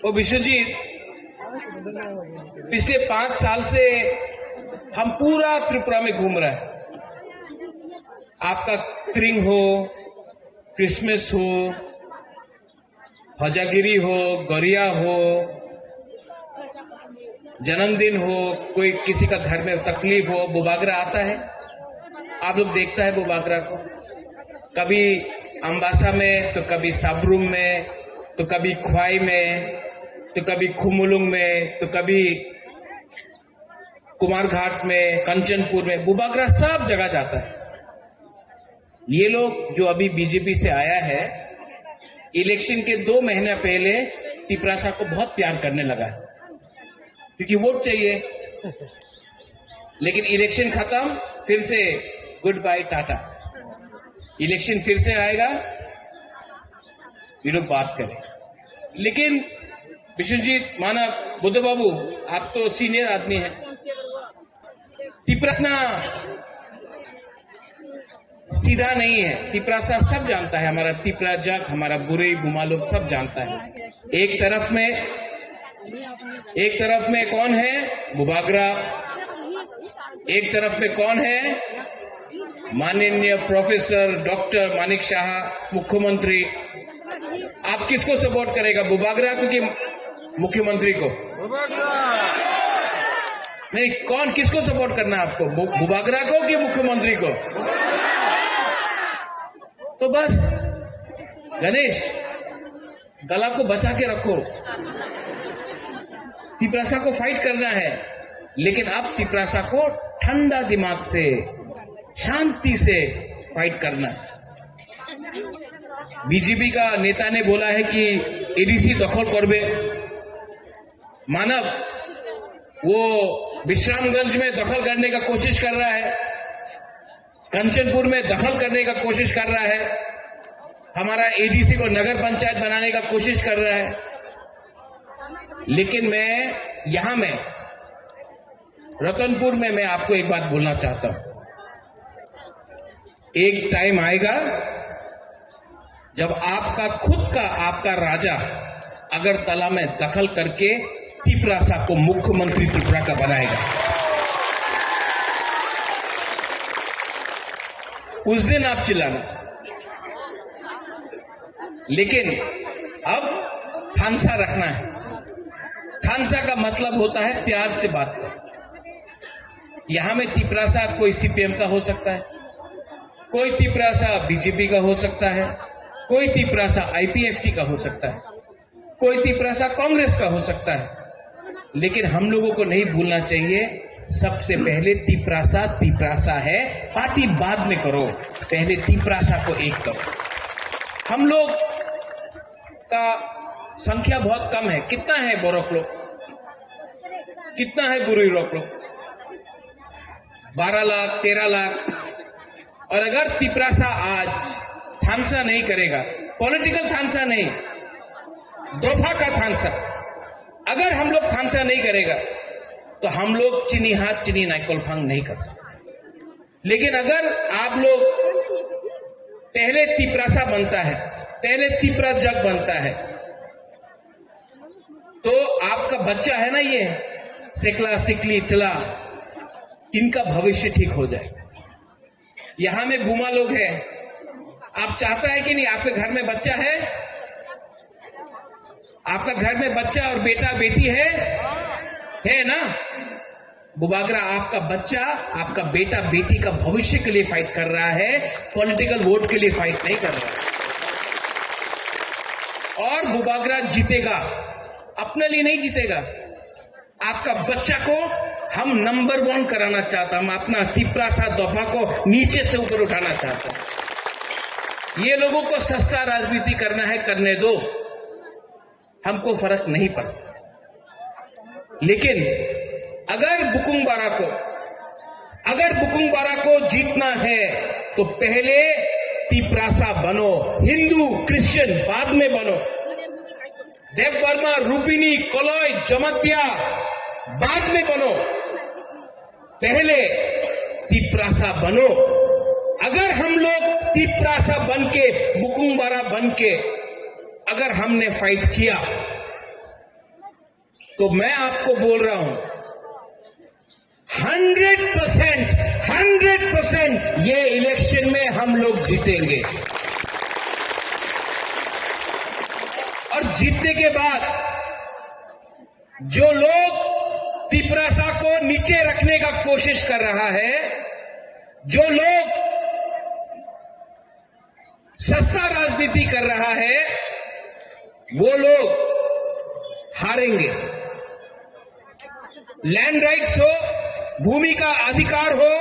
ओ विश्वजीत, पिछले पांच साल से हम पूरा त्रिपुरा में घूम रहे हैं। आपका त्रिंग हो, क्रिसमस हो, हजागिरी हो, गरिया हो, जन्मदिन हो, कोई किसी का घर में तकलीफ हो, बुबागरा आता है, आप लोग देखता है बुबागरा को। कभी अम्बासा में, तो कभी सबरूम में, तो कभी ख्वाई में, तो कभी खुमुलुंग में, तो कभी कुमारघाट में, कंचनपुर में, बुबागरा सब जगह जाता है। ये लोग जो अभी बीजेपी से आया है, इलेक्शन के दो महीना पहले तिपरासा को बहुत प्यार करने लगा है, क्योंकि वोट चाहिए। लेकिन इलेक्शन खत्म, फिर से गुड बाय टाटा। इलेक्शन फिर से आएगा, ये लोग बात करें। लेकिन विष्णुजीत, मानव, बुद्ध बाबू, आप तो सीनियर आदमी हैं। तिपरा इतना सीधा नहीं है, तिपरासा सब जानता है, हमारा तिपरा जग, हमारा बुरे बुमा लोग सब जानता है। एक तरफ में, एक तरफ में कौन है? बुबागरा। एक तरफ में कौन है? माननीय प्रोफेसर डॉक्टर मानिक साहा, मुख्यमंत्री। आप किसको सपोर्ट करेगा, बुबागरा को कि मुख्यमंत्री को? नहीं, कौन, किसको सपोर्ट करना है आपको, बु-, बुबागरा को कि मुख्यमंत्री को? तो बस गणेश, गला को बचा के रखो। तिपरासा को फाइट करना है, लेकिन आप तिपरासा को ठंडा दिमाग से, शांति से फाइट करना। बीजेपी का नेता ने बोला है कि एडीसी दखल करबे। मानव, वो विश्रामगंज में दखल करने का कोशिश कर रहा है, कंचनपुर में दखल करने का कोशिश कर रहा है, हमारा एडीसी को नगर पंचायत बनाने का कोशिश कर रहा है। लेकिन मैं यहां में, रतनपुर में, मैं आपको एक बात बोलना चाहता हूं। एक टाइम आएगा जब आपका खुद का, आपका राजा अगरतला में दखल करके तिपरासा को मुख्यमंत्री तिपरा का बनाएगा। उस दिन आप चिल्लाना। लेकिन अब थानसा रखना है। थानसा का मतलब होता है प्यार से बात करना। यहां में तिपरासा कोई सीपीएम का हो सकता है, कोई तिपरासा बीजेपी का हो सकता है, कोई तिपरासा आईपीएफटी का हो सकता है, कोई तिपरासा कांग्रेस का हो सकता है, लेकिन हम लोगों को नहीं भूलना चाहिए, सबसे पहले तिपरासा तिपरासा है। पार्टी बाद में करो, पहले तिपरासा को एक करो। हम लोग का संख्या बहुत कम है। कितना है बोरक लोग, कितना है बुरुई लोग? बारह लाख, तेरह लाख। और अगर तिपरासा आज थानसा नहीं करेगा, पॉलिटिकल थानसा नहीं, दोफा का थानसा, अगर हम लोग थानसा नहीं करेगा, तो हम लोग चीनी हाथ चीनी नाइकोल फांग नहीं कर सकते। लेकिन अगर आप लोग पहले तिपरासा बनता है, पहले तिपरा जग बनता है, तो आपका बच्चा है ना, ये सिकला सिकली चला, इनका भविष्य ठीक हो जाएगा। यहां में बुमा लोग हैं, आप चाहता है कि नहीं? आपके घर में बच्चा है, आपका घर में बच्चा और बेटा बेटी है, है ना? बुबागरा, आपका बच्चा, आपका बेटा बेटी का भविष्य के लिए फाइट कर रहा है, पॉलिटिकल वोट के लिए फाइट नहीं कर रहा है। और बुबागरा जीतेगा, अपने लिए नहीं जीतेगा। आपका बच्चा को हम नंबर वन कराना चाहता, हम अपना तिपरासा दोफा को नीचे से ऊपर उठाना चाहता। ये लोगों को सस्ता राजनीति करना है, करने दो, हमको फर्क नहीं पड़ता। लेकिन अगर बुकुंग बारा को, अगर बुकुंग बारा को जीतना है तो पहले तिपरासा बनो, हिंदू क्रिश्चियन बाद में बनो, देव वर्मा, रूपिनी, कलय, जमातिया बाद में बनो, पहले तिपरासा बनो। अगर हम लोग तिपरासा बन के, बुकुंग बारा बन के अगर हमने फाइट किया तो मैं आपको बोल रहा हूं, हंड्रेड परसेंट, हंड्रेड परसेंट ये इलेक्शन में हम लोग जीतेंगे। और जीतने के बाद जो लोग तिपरासा को नीचे रखने का कोशिश कर रहा है, जो लोग सस्ता राजनीति कर रहा है, वो लोग हारेंगे। लैंड राइट्स हो, भूमि का अधिकार हो,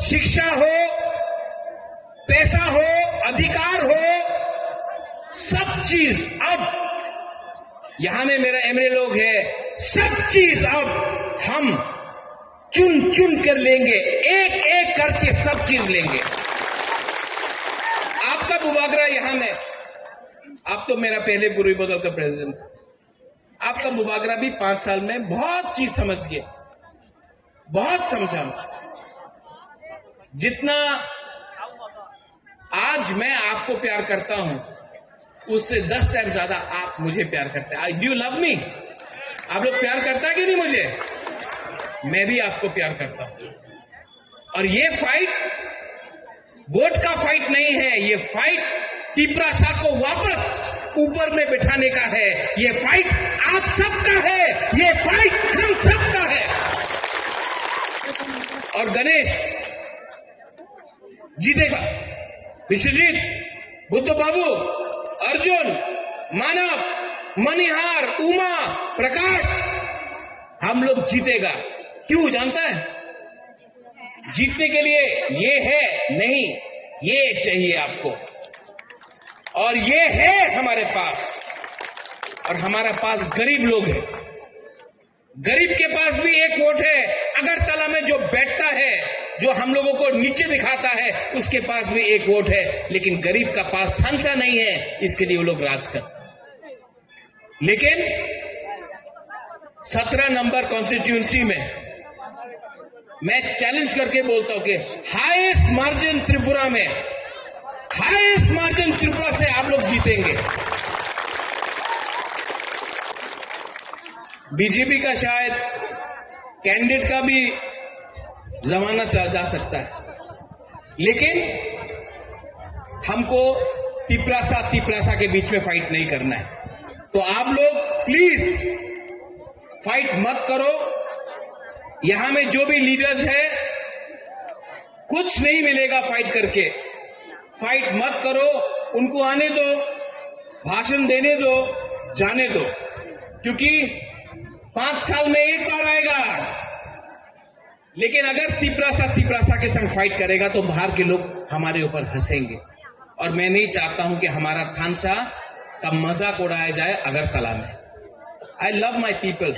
शिक्षा हो, पैसा हो, अधिकार हो, सब चीज अब यहां में मेरा एमएलए लोग है, सब चीज अब हम चुन चुन कर लेंगे, एक एक करके सब चीज लेंगे। आपका बुबागरा यहां में, आप तो मेरा पहले बुरी बगल का प्रेसिडेंट, आपका बुबागरा भी पांच साल में बहुत चीज समझ गए, बहुत समझा। जितना आज मैं आपको प्यार करता हूं, उससे दस टाइम ज्यादा आप मुझे प्यार करते हैं। Do you love me? आप लोग प्यार करता है कि नहीं मुझे? मैं भी आपको प्यार करता हूं। और ये फाइट वोट का फाइट नहीं है, ये फाइट तिपरासा को वापस ऊपर में बिठाने का है। ये फाइट आप सबका है, ये फाइट हम सबका है। और गणेश जीतेगा। विश्वजीत, बुद्ध बाबू, अर्जुन, मानव, मणिहार, उमा, प्रकाश, हम लोग जीतेगा। क्यों जानता है? जीतने के लिए ये है नहीं, ये चाहिए आपको। और ये है हमारे पास। और हमारा पास गरीब लोग हैं। गरीब के पास भी एक वोट है। अगरतला में जो बैठता है, जो हम लोगों को नीचे दिखाता है, उसके पास भी एक वोट है। लेकिन गरीब का पास थानसा नहीं है, इसके लिए वो लोग राज करते हैं। लेकिन सत्रह नंबर कॉन्स्टिट्यूएंसी में मैं चैलेंज करके बोलता हूं कि हाईएस्ट मार्जिन त्रिपुरा में, हाईएस्ट मार्जिन त्रिपुरा से आप लोग जीतेंगे। बीजेपी का शायद कैंडिडेट का भी जमाना जा, जा सकता है, लेकिन हमको तिपरासा तिपरासा के बीच में फाइट नहीं करना है। तो आप लोग प्लीज फाइट मत करो। यहां में जो भी लीडर्स है, कुछ नहीं मिलेगा फाइट करके। फाइट मत करो, उनको आने दो, भाषण देने दो, जाने दो, क्योंकि पांच साल में एक बार आएगा। लेकिन अगर तिपरासा तिपरासा के संग फाइट करेगा तो बाहर के लोग हमारे ऊपर हंसेंगे। और मैं नहीं चाहता हूं कि हमारा थानसा का मजाक उड़ाया जाए अगरतला में। आई लव माई पीपल,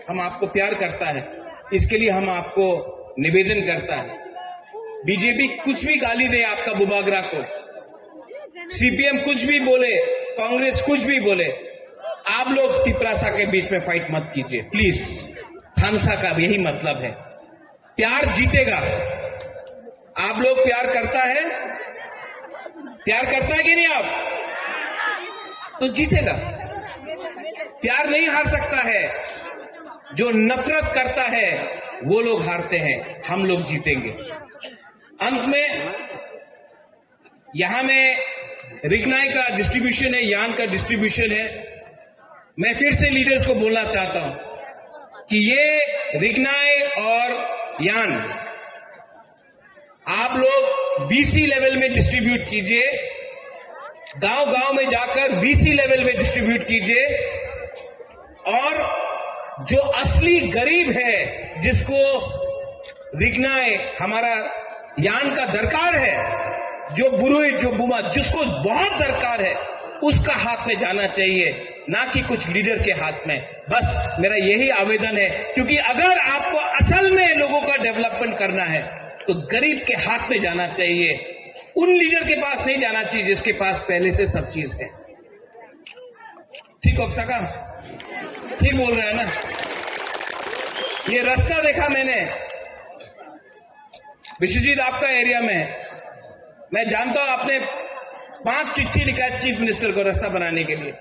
हम आपको प्यार करता है, इसके लिए हम आपको निवेदन करता है। बीजेपी कुछ भी गाली दे आपका बुबागरा को, सीपीएम कुछ भी बोले, कांग्रेस कुछ भी बोले, आप लोग तिपरासा के बीच में फाइट मत कीजिए प्लीज। थानसा का यही मतलब है, प्यार जीतेगा। आप लोग प्यार करता है, प्यार करता है कि नहीं आप? तो जीतेगा। प्यार नहीं हार सकता है, जो नफरत करता है वो लोग हारते हैं, हम लोग जीतेंगे। अंत में यहां में रिगनाई का डिस्ट्रीब्यूशन है, यान का डिस्ट्रीब्यूशन है। मैं फिर से लीडर्स को बोलना चाहता हूं कि ये रिगनाई और यान आप लोग बीसी लेवल में डिस्ट्रीब्यूट कीजिए। गांव गांव में जाकर वीसी लेवल में डिस्ट्रीब्यूट कीजिए और जो असली गरीब है, जिसको रिगनाए हमारा यान का दरकार है, जो बुरुई, जो बुमा, जिसको बहुत दरकार है, उसका हाथ में जाना चाहिए, ना कि कुछ लीडर के हाथ में। बस मेरा यही आवेदन है, क्योंकि अगर आपको असल में लोगों का डेवलपमेंट करना है, तो गरीब के हाथ में जाना चाहिए, उन लीडर के पास नहीं जाना चाहिए जिसके पास पहले से सब चीज है। ठीक हो सका? ठीक बोल रहे हैं ना? ये रास्ता देखा मैंने, विश्वजीत, आपका एरिया में, मैं जानता हूं, आपने पांच चिट्ठी लिखा है चीफ मिनिस्टर को रास्ता बनाने के लिए।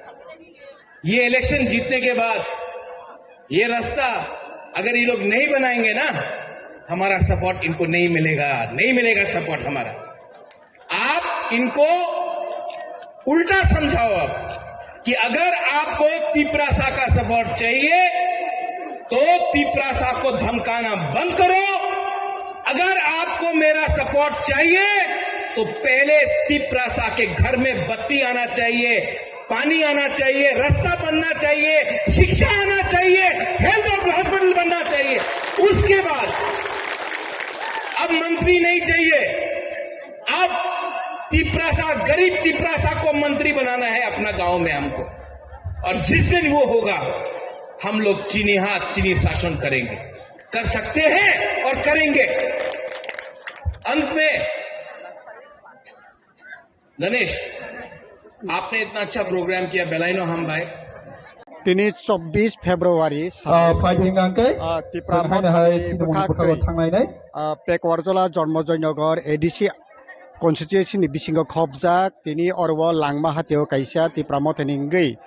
ये इलेक्शन जीतने के बाद ये रास्ता अगर ये लोग नहीं बनाएंगे ना, हमारा सपोर्ट इनको नहीं मिलेगा, नहीं मिलेगा सपोर्ट हमारा। आप इनको उल्टा समझाओ आप कि अगर आपको तिपरासा का सपोर्ट चाहिए तो तिपरासा को धमकाना बंद करो। अगर आपको मेरा सपोर्ट चाहिए तो पहले तिपरासा के घर में बत्ती आना चाहिए, पानी आना चाहिए, रास्ता बनना चाहिए, शिक्षा आना चाहिए, हेल्थ और हॉस्पिटल बनना चाहिए। उसके बाद अब मंत्री नहीं चाहिए, अब तिपरासा, गरीब तिपरासा को मंत्री बनाना है अपना गांव में हमको। और जिस दिन वो होगा, हम लोग चीनी हाथ, चीनी शासन करेंगे, कर सकते हैं और करेंगे। अंत में गणेश, आपने इतना अच्छा प्रोग्राम किया, बेलाइनो हम भाई। Tini chobbish February, ah, sal, phaidi hingkha khe, ah, Tipra chwng haino Mothani hai Chini Moni bwkhak bwkhago twi, thanglainai. Ah, Pekwarjola Jonmojoynagar A D C constituency ni bisingo khopjak, tini oro o Langma hatio kaisa Tipra Mothani wngwi,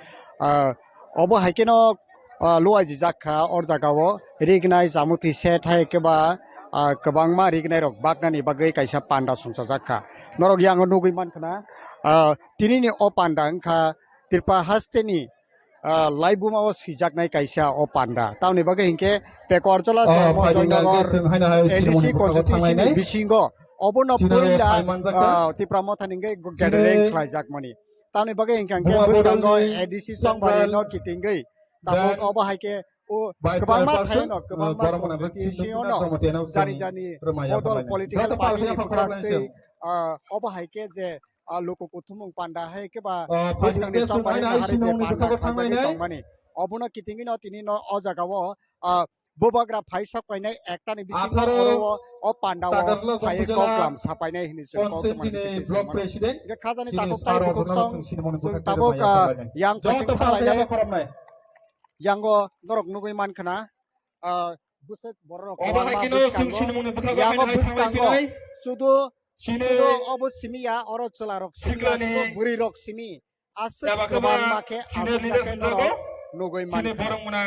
ah, obo hai kheno, ah, luaijijak kha, or jagao rignai chamwi twi set hai khe ba, ah, kwbangma rignai rok baknani bagwi kaisa panda songchajak kha. Norok yango nugwi mankha na, ah, tinini o panda wngkha Tripura hasteni, ah, laibuma o swijaknai kaisa o panda. Tamoni bagwi hinkhe Pekwarjola, oh, Jonmojoynagar A D C constituency ni bisingo obono puila, ah, Tipra Mothani wngwi gathering khlaijakmani. Tamoni bagwi hinkhe bwskango A D C Chongbari no kitingwi tabuk obo hai khe o kwbangma thaino, kwbangma constituency o no jani jani bodol political party ni bwkhak twi, ah, obo hai khe je, ah, luku kuthumung panda hai khe ba bwskangni Chongbari no hari je panda khlaijagwi tongmani, obono kitingwi no tini no o jaga o, ah, bubagra phai sok painai ektani bisingo oro o, o panda o phai kok lam sapainai hinwi chwng kok tongmani. Hingkhe khajani takhuk tai bukhuk song chwng tabuk, ah, yang kwchwng thanglainai. Yango norok nugwi mankha na, ah, bwswk bororok kwbangma bwskango, yango bwskango sudu, sudu obo simi ya, oro chwlarok simi ya, sudu bwrwirok simi. Aswk kwbangma khe aswk khe norok nugwi mankha.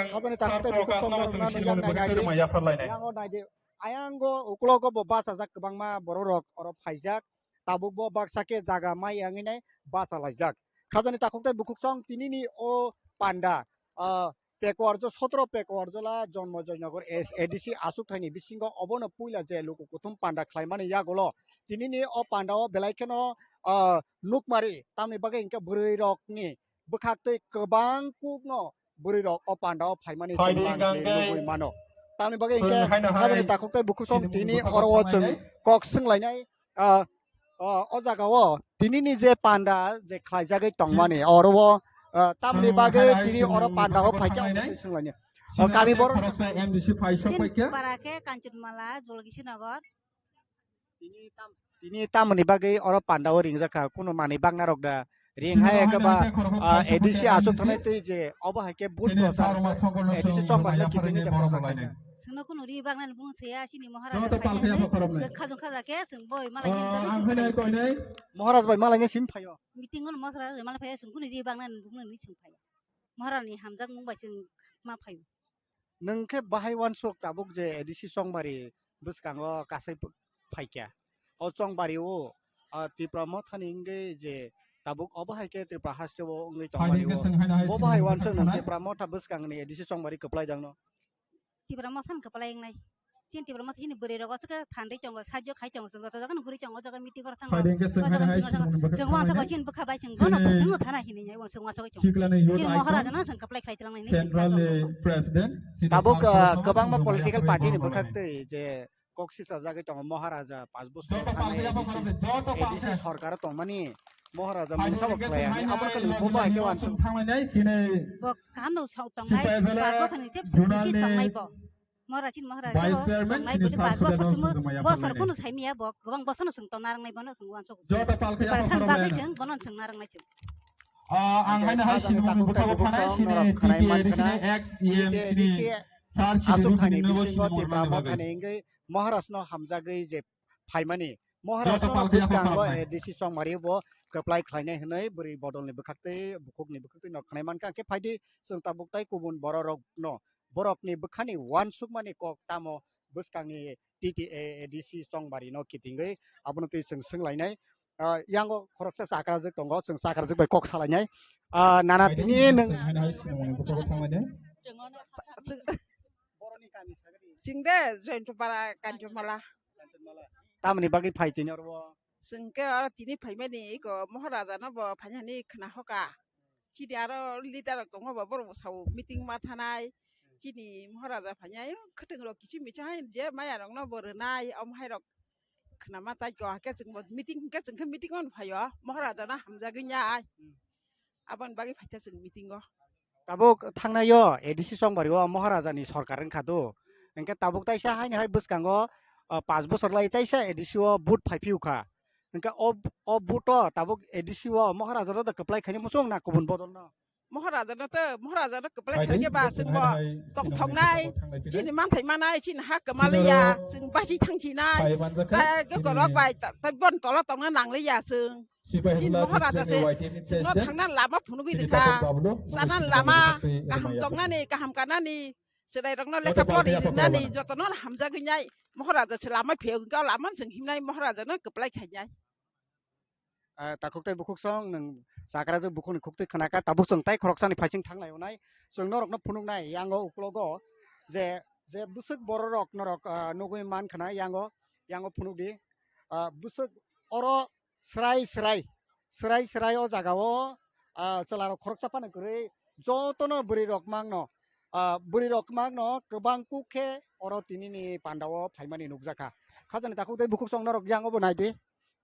Khajani takhuk tai bukhuk song norok nugwi mankha. Yango naidi, ayango uklogo bo bachajak kwbangma bororok oro phaijak. Tabuk bo baksa khe jaga mai yangwi nai bachalaijak. Khajani takhuk tai bukhuk song tinini o panda, ah, Pekwarjo-, sotro Pekwarjola Jonmojoynagar A D C achukthai ni bisingo obono puila je luku kuthum panda khlaimani yagulo tinini o panda o belai kheno, ah, nukmari, tamni bagwi hinkhe bwrwi rokni bwkhak twi kwbang kukno bwrwi rok o panda o phaimani chwng nugwi mano. Tamni bagwi hinkhe khajani takhuk tai bukhuk song tini oro o chwng kok swnglainai, ah, o, o jaga o tinini je panda je khlaijagwi tongmani oro o, ah, tamni bagwi tini oro panda o phaikha omo twi swnglainai. O kami borok M D C phai sok paikha. Para khe Kanchanmala, Jolkishinagar. Tini tam-, tini tamoni bagwi oro panda o ringjak kha, kunu manwi bakna rok da ring hai khe ba, ah, A D C achuk thangwi twi je obo hai khe vote prochar A D C Chongbari no kitingwi je prochar khainai. Chwngno kunu ri baknani bung se ya, chini Maharaj bai khainai. Chwng khajong khaja khe chwng boi malai khe. Maharaj bai malai khe sim phaio. Meeting o Maharaj bai malai phaio, chwng kunu ri baknani bung nani chwng phaio. Maharaj ni hamjakmung bai chwng ma phaio. Nwng khe bahai uansuk tabuk je A D C Chongbari bwskango kasai ph-, phaikha. O Chongbari o, ah, Tipra Mothani wngwi je tabuk obo hai khe Tripura haste o wngwi tongmani o. Bo bahai uansuk nwng Tipra Motha bwskangni A D C Chongbari kwplai jakno. Tipra Mothani kwplai wngnai. Chini Tipra Motha chini bwrwi rok aswk khe phan rwi tongo, sajyo khai tongo, chwng joto jaga no guri tongo, o jaga meeting oro thangna. Phaidi hwnkhe chwng Uansukha haino hai chwng uansukha sini chwng uansukha bwkha bai chwng bono thangwi thana hinwi uansukha. Chini youth Maharaja no chwng kwplai khlai twlang nai hinwi chwng Central ni President, Tabuk, ah, kwbangma political party ni bwkhak twi je kok sisa jagwi tongo Maharaja, panch bosor thangwi A D C, A D C sorkar tongmani Maharaja mungsa bo khlai ya, abo khe bo bai khe uansuk. Bo kaham no sok tongnai, panch bosor ni tep suk si tongnai bo. Maharaja chini Maharaja tongnai bwtwi panch bosor chwng bosor kunu saimiya bo, kwbang bosor no chwng tong narwknai bono chwng uansuk. Preparation bagwi chwng bono chwng narwknai chwng. Ah, ang haino hai sinimung ni bwkhago thanai, chini T T A D C ni ex E M chini Sir Sibiru Aswk thani bisingo Tipra Mothani wngwi Maharaj no hamjagwi je phaimani. Maharaj no bwskango A D C chongmari bo kwplai khlainai hwnwi bwrwi bodol ni bwkhaktwi bukhuk ni bwkhaktwi no khnai mankha. Hwnkhe phaidi chwng tabuk tai kubun borok rok no borok ni bwkhani uansukmani kok tamo bwskangni T T A A D C chongmari no kitingwi abono twi chwng swnglainai. Ah, yango khoroksa chakrajwk tongo, chwng chakrajwk bai kok salainai. Ah, nana tini nwng Chwng de Joyantapara Kanchomala. Tamni bagwi phai tini oro? Chwng khe oro tini phaimani eko Maharaja no bo phainani khna hoka. Chini aro leader rok tongo bo, borok bo sao meeting ma thanai. Chini Maharaja phainai, khwtwng rok kiching miching hai je maya rok no bo rwnai, omo hai rok khna ma tai kha khe chwng bo meeting hwnkhe chwng khe meeting o no phaio, Maharaja no hamjagwi nai. Aboni bagwi phaikha chwng meeting o. Tabuk thangnaio A D C chongmari o Maharaja ni sorkar wngkha do. Hwnkhe tabuk taisa haini hai bwskango, ah, panch bosor lai taisa A D C o vote phai phiu kha. Hwnkhe o, o vote o tabuk A D C o Maharaja no da kwplai khaini muchung na kubun bodol no? Maharaja no to, Maharaja no kwplai khaini ba chwng bo tongthoknai, chini manthai manai, chini ha kwmaliya, chwng basi thangchinai. Ta gorok bai ta, ta bon tola tongna nangliya chwng. Chini Maharaja se chwngno thangna lama phunugwi rwkha, chana lama kaham tongnani, kaham kanani, chwrairokno lekha pori rwnani jotono hamjagwi nai Maharaja se lama phiyogwi kha, lama chwng himnai Maharaja no kwplai khainai. Ah, takhuk tei bukhuk song nwng chakrajwk bukhukni khuktwi khnakha, tabuk chwng tai khoroksani phaising thanglai unai, chwng norokno phunuknai yango uklogo je, je bwswk bororok norok, ah, nugwi man khna yango, yango phunukdi. Ah, bwswk oro Srai srai, srai srai o jaga o, ah, chwla rok khoroksa phano kwrwi, jotono bwrwi rok mangno, ah, bwrwi rok mangno kwbang kuk khe oro tini ni panda o phaimani nukjakha. Khajani takhuk tei bukhuk song norok yang obo naidi,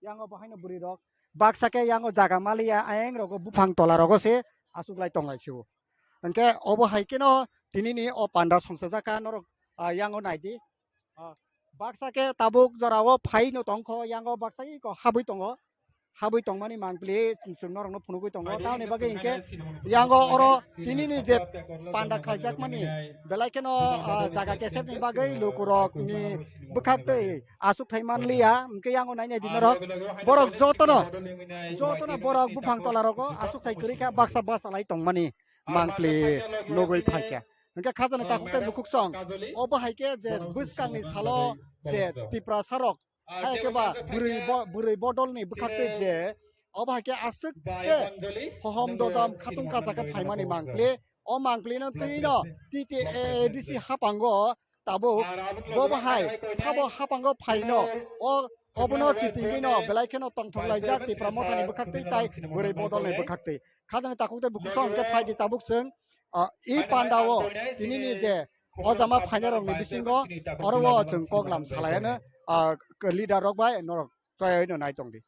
yang obo haino bwrwi rok baksa khe yang o jaga maliya, ayang rogo buphang tola rogo se achuklai tonglai sio. Hwnkhe obo hai kheno tini ni o panda songchajakha norok, ah, yang o naidi. Ah, baksa khe tabuk jorao phaino tongkho, yango baksa iko habwi tongo. Habwi tongmani mangpili chwng norokno phunugwi tongo. Tamoni bagwi hinkhe yango oro tinini je panda khlaijakmani belai kheno, ah, jaga kesepni bagwi lukurokni bwkhaktwi achuk thai manliya. Hinkhe yango nainai di norok, borok jotono, jotono borok buphang tola rogo achuk thai kwrwi kha, baksa bachalai tongmani mangpili nugwi phaikha. Hwnkhe khajani takhuk tei bukhuk song. Obo hai khe je bwskangni salo je Tiprasa rok, hai khe ba bwrwi bo-, bwrwi bodolni bwkhaktwi je, obo hai khe aswk khe hohom dodom khatung kacha khe phaimani mangpli. O mangplino twino T T A A D C haphango tabuk bo bahai sabo haphango phaino o obono kitingwino belai kheno tongthok laijak Tipra Mothani bwkhaktwi tai bwrwi bodolni bwkhaktwi. Khajani takhuk tei bukhuk song hwnkhe phaidi tabuk chwng, ah, i panda o tinini je o jama phainai rokni bisingo oro o chwng koklam salaiano, ah, leader rok bai norok choyaino nai tongdi.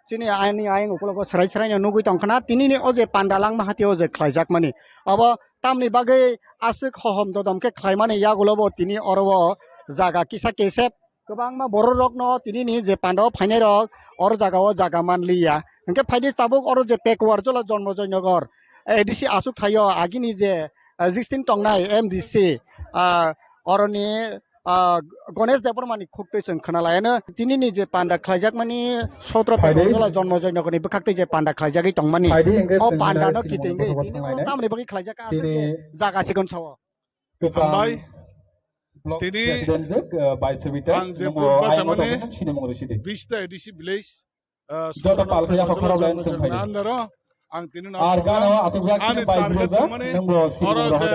Chini ani ayang ukologo srai srai no nugwi tongkhna tinini o je panda langma hati o je khlaijakmani. Abo tamni bagwi aswk hohom dodom khe khlaimani yagulo bo tini oro o jaga kisa kesep kwbangma borok rokno tinini je panda o phainai rok oro jaga o jaga manliya. Hwnkhe phaidi tabuk oro je Pekuwar Jola Jonmo Joynagar A D C achuk thaio agini je, ah, sixteen tongnai M D C, ah, oroni, ah, Ganesh Debbarmani khuktwi chwng khwnalaiano tinini je panda khlaijakmani sotro Pekuwar Jola Jonmo Joynagarni bwkhaktwi je panda khlaijagwi tongmani o pandano kitingwi tini tamni bagwi khlaijak jaga sikon sao. Hambai. Tini ang je bubasamani Bista A D C village, ah, joto palkhe yaphak khorok lai nung tongphai. Andaro ang tini no ani target tongmani oro je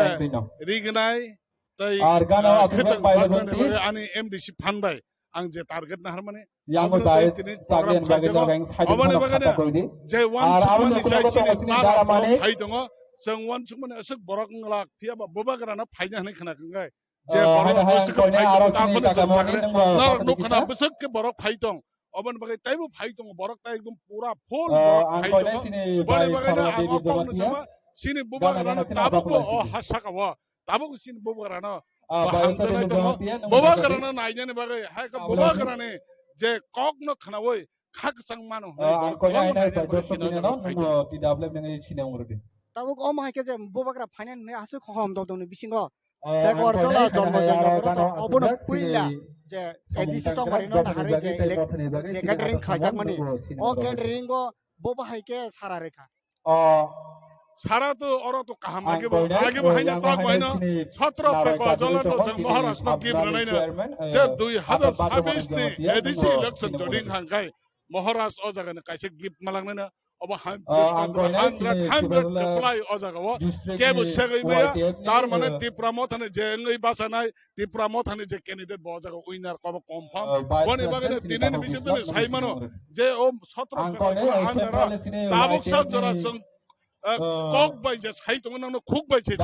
rignai tei, Ar gana ah, o khwtang aswk bai bajani bagwi ani M D C phan bai ang je target naharmani, Yang obono bai tei tini program khaijak o. Oboni bagwi no je wansukmani sai chini para borok phai tongo, chwng wansukmani aswk borok wng glak, phiya ba bubagra no phaina hwnwi khna khe je borok no bwswk phai tongo, abono chwng sakha. Norok nukha na bwswk khe borok phai tong, oboni bagwi teibo phai tongo, borok tai ekdom pura full borok phai tongo. Oboni bagwi no ang o kokno sama chini bubagra no tabuk bo o ha saka o tabuk chini bubagra no hamjaknai tongo. Bubagra no nainani bagwi hai khe bubagra ni je kok no khnaui kha kwchang mano hwnwi borok no nainani bagwi hino jagao phai tongo. Tabuk omo hai khe je bubagra phainani hwnwi aswk hohom dodong ni bisingo Tekwar Jola Jonmo Joy Nogoro to obono puila je A D C tongmani no naharwi je elek-, je gathering khlaijakmani. O gathering o bo bahai khe sara rwkha. O sara to oro to kaham age bo, age bo haino tak bo haino sotro Tekwar Jola to jang Maharaj no gift rwnaino je dui hazar sabis ni A D C election jodi hangkai Maharaj o jaga ni kaisa gift malangnai no. Obo hundred hundred khe plai o jaga o kebo segwi maya, tar mane Tipra Motha ni je wngwi bachanai, Tipra Motha ni je candidate bo o jaga winner kobo confirm. Boni bagwi no tini ni bising tini sai mano je o sotro tabuk sa jora chwng, eh, kok bai je sai tongo nang no khuk bai je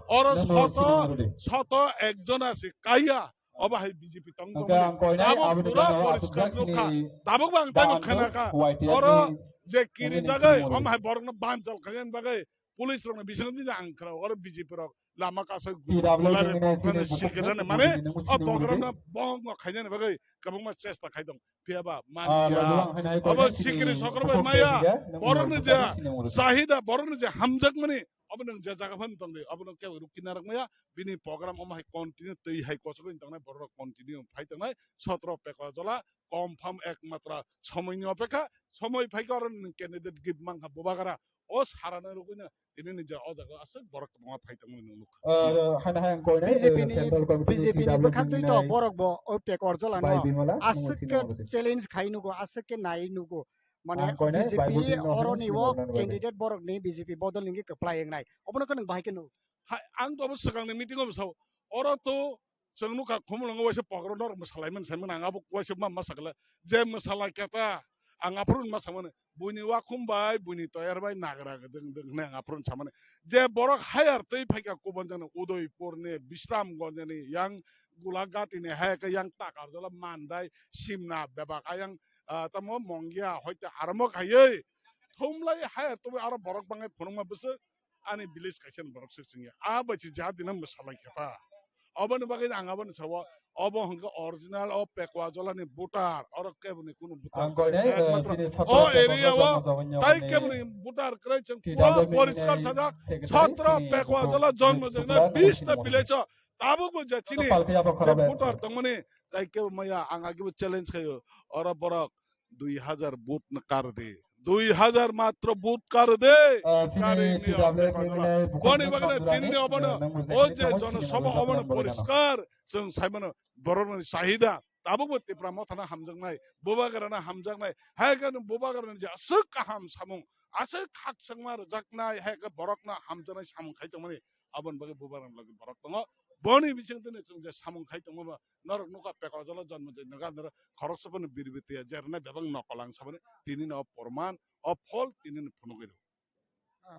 oro soto soto ekjona se kaiya. Obo hai B J P tong tong. Tabuk pura poriskar nukha. Tabuk bang tabuk khanaka. Oro je kiri jagai, omo hai borokno banchal khainani bagwi police rokno bising di ang khna oro B J P rok lama kasa gulai rok rokno sikirani mane o program no bong khainani bagwi kwbangma chesta khai tong. Phiya ba man ya. Obo sikiri sokro bai maya. Borokni je chahida, borokni je hamjakmani, obo nwng je jaga phano tong di, obo nwng kebo rukina rok maya. Bini program omo hai continue twi hai kochogwi tongnai, borok rok continue phai tongnai. Sotro Tekwar Jola confirm ekmatra somoi ni opekha, somoi phaikha oro nwng candidate gift mankha bubagra. O sarana rugwino tini ni je o jaga aswk borok kwbangma phai tongmani nwng nukha. Oro haino hai ang koinai, B J P ni, central committee B J P ni bwkhak twi to borok bo o Tekwar Jola no aswk khe challenge khai nugo, aswk khe nai nugo. Mane B J P oro ni o candidate borok ni B J P bodol ni kwplai wngnai. Obono khe nwng bahai khe nuk. Hai, ang to obo swkang ni meeting o bo sao. Oro to Chwng nukha Khumulwngo waisa pokro norok mwsalaimani saimano ang abo waisa ma masa kle je mwsalai khe ta ang aphuru ma samani buini wakhum bai buini toyar bai nagra gdwng gdwng hwnwi ang aphuru samani je borok hayar twi phaikha kubun jani Udaipurni Bisramganjni yang Gulaghatini hai khe yang Takarjala Mandai Simna bebak ayang ah, tamo Mongia hoite aramo khaiwi thumlai hayar twi aro borok bangwi phunukma bwswk ani village kaisa ni borok se chwngya. A bai se ja dina mwsalai khe ta. Oboni bagwi ang aboni sawo, obo hwnkhe original o Pekwa Jolani voter, oro keboni kunu voter kwrwi. Ekmatro o area o tai keboni voter kwrwi chwng pura poriskar sajak. Sotro Pekwa Jola jonmo jwngna bis ta village o tabukbo je chini voter tongmani tai kebo maya ang agibo challenge khaio. Oro borok dui hazar vote no kar de. Dui hazar matro vote kar de. Kari ni o Pekwa Jola. Boni bagwi tini ni obono o je jonosabha obono poriskar chwng saimano borok ni chahida tabukbo Tipra Motha no hamjaknai, Bubagra no hamjaknai, hai khe Bubagra ni je aswk kaham samung, aswk khakchangma rwjaknai, hai khe borok no hamjaknai samung khai tongmani. Aboni bagwi bubagrang logi borok tongo. Boni bising tini chwng je samung khai tongma ba norok nukha Pekwa Jala jonmo je naga norok khoroksa phano biribitiya jerna bebak nokol ang sabani tini no porman o phol tini no phunugwi rw.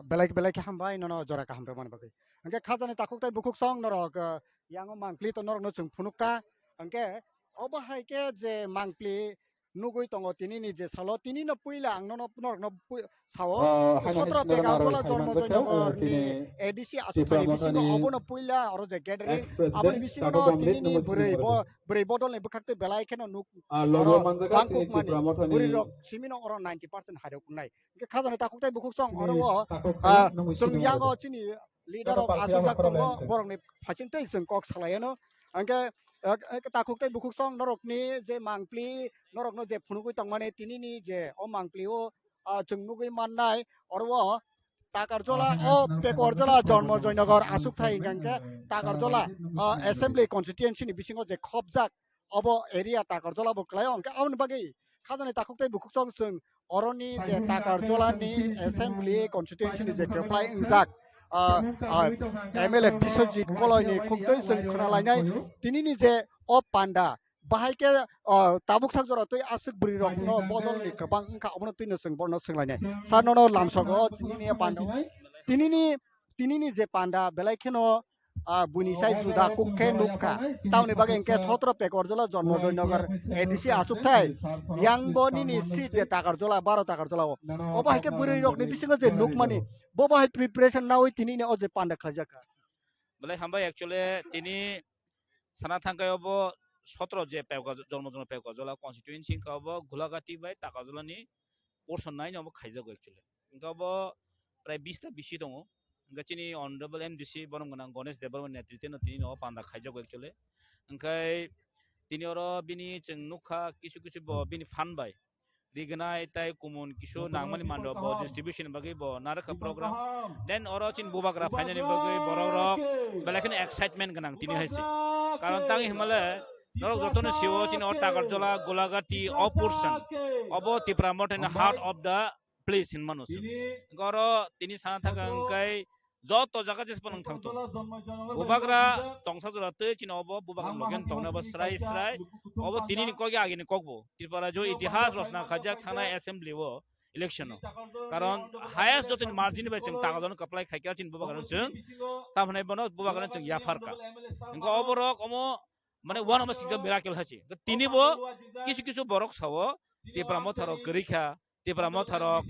Belai belai khe hambai nono jora kaham rwmani bagwi. Hwnkhe khajani takhuk tai bukhuk song norok, ah, yango mangpli to norok no chwng phunukha. Hwnkhe obo hai khe je mangpli nugwi tongo tini ni je salo, tini no puila ang nono norok no pui-, sao. Sotro Pekwa Jala jonmo Joynagar ni A D C aswk thani bisingo obono puila oro je gathering aboni bisingo no tini ni bwrwi bo-, bwrwi bodol ni bwkhak twi belai kheno nuk oro bangkuk mani bwrwi rok simi no oro ninety percent hai rok wngnai. Hwnkhe khajani takhuk tai bukhuk song oro o, ah, chwng yango chini leader rok achukjak tongo, borokni phaising tei chwng kok salai ano. Hwnkhe, ah, takhuk tai bukhuk song norokni je mangpli, norokno je phunugwi tongmani tinini je o mangpli o, ah, chwng nugwi mannai, oro o Takarjola o Pekorjola Jonmo Joynagar achukthai hwnkha hwnkhe Takarjola, ah, assembly constituency ni bisingo je khopjak obo area Takarjola bo kwlaio, hwnkhe aboni bagwi khajani takhuk tei bukhuk song chwng oroni je Takarjola ni assembly constituency ni je kwplai wngjak, ah, ah, M L A Biswajit Koloini khuktwi chwng khwnalainai. Tinini je o panda, bahai khe, ah, tabuk sak jora twi aswk bwrwi rokno bodolni kwbang wngkha, obono twino chwng bono swnglainai. Sir, nono lamsogo tinini panda, tinini, tinini je panda belai kheno, ah, buini sai juda kuk khe nukha. Tamoni bagwi hwnkhe sotro Pekorjala Jonmojoynagar A D C achukthai, yang bo nini seat je Takarjala, baro Takarjala o. Obo hai khe bwrwi rokni bisingo je nukmani, bo bahai preparation nawi tinini o je panda khlaijak kha. Belai hambai, actually tini sana thangkai obo sotro je Pekwa-, Jonmojoynagar Pekorjala constituency wngkha, obo Gulagati bai Takarjala ni portion nine obo khaijago actually. Hingke obo prai bish ta bisi tongo. Hingke chini honorable M D C borom gwnang Ganesh Debbarma ni netrite no tini no panda khaijago actually. Hingke tini oro bini chwng nukha kisu kisu bo bini phan bai rignai tai kumun kisu nangmani mando bo distribution bagwi bo narwkha program. Then oro chini bubagra phainani bagwi borok rok belai kheno excitement gwnang tini hai se. Karon tang himale norok jotono siwo chini o Takarjala, Gulagati, o portion. Obo Tipra Motha ni heart of the place hinmano se. Hingke oro tini sana thangka hingkai joto jaga jesbo nang thangto. Bubagra tongsa jora tei chini obo bubagra logen tongna bo srai srai. Obo tini ni kok ya agini kok bo. Tripura jo itihas rosna khajak thana assembly o election o. Karon highest jotoni margin bai chwng Takarjala kwplai khaikha chini bubagra chwng. Tamhwnai bono bubagra chwng yapharka. Hingke oborok omo mane one of the six miracle hai se. Tini bo kisu kisu borok sao Tipra Motha rok kwrwi kha, Tipra Motha rok,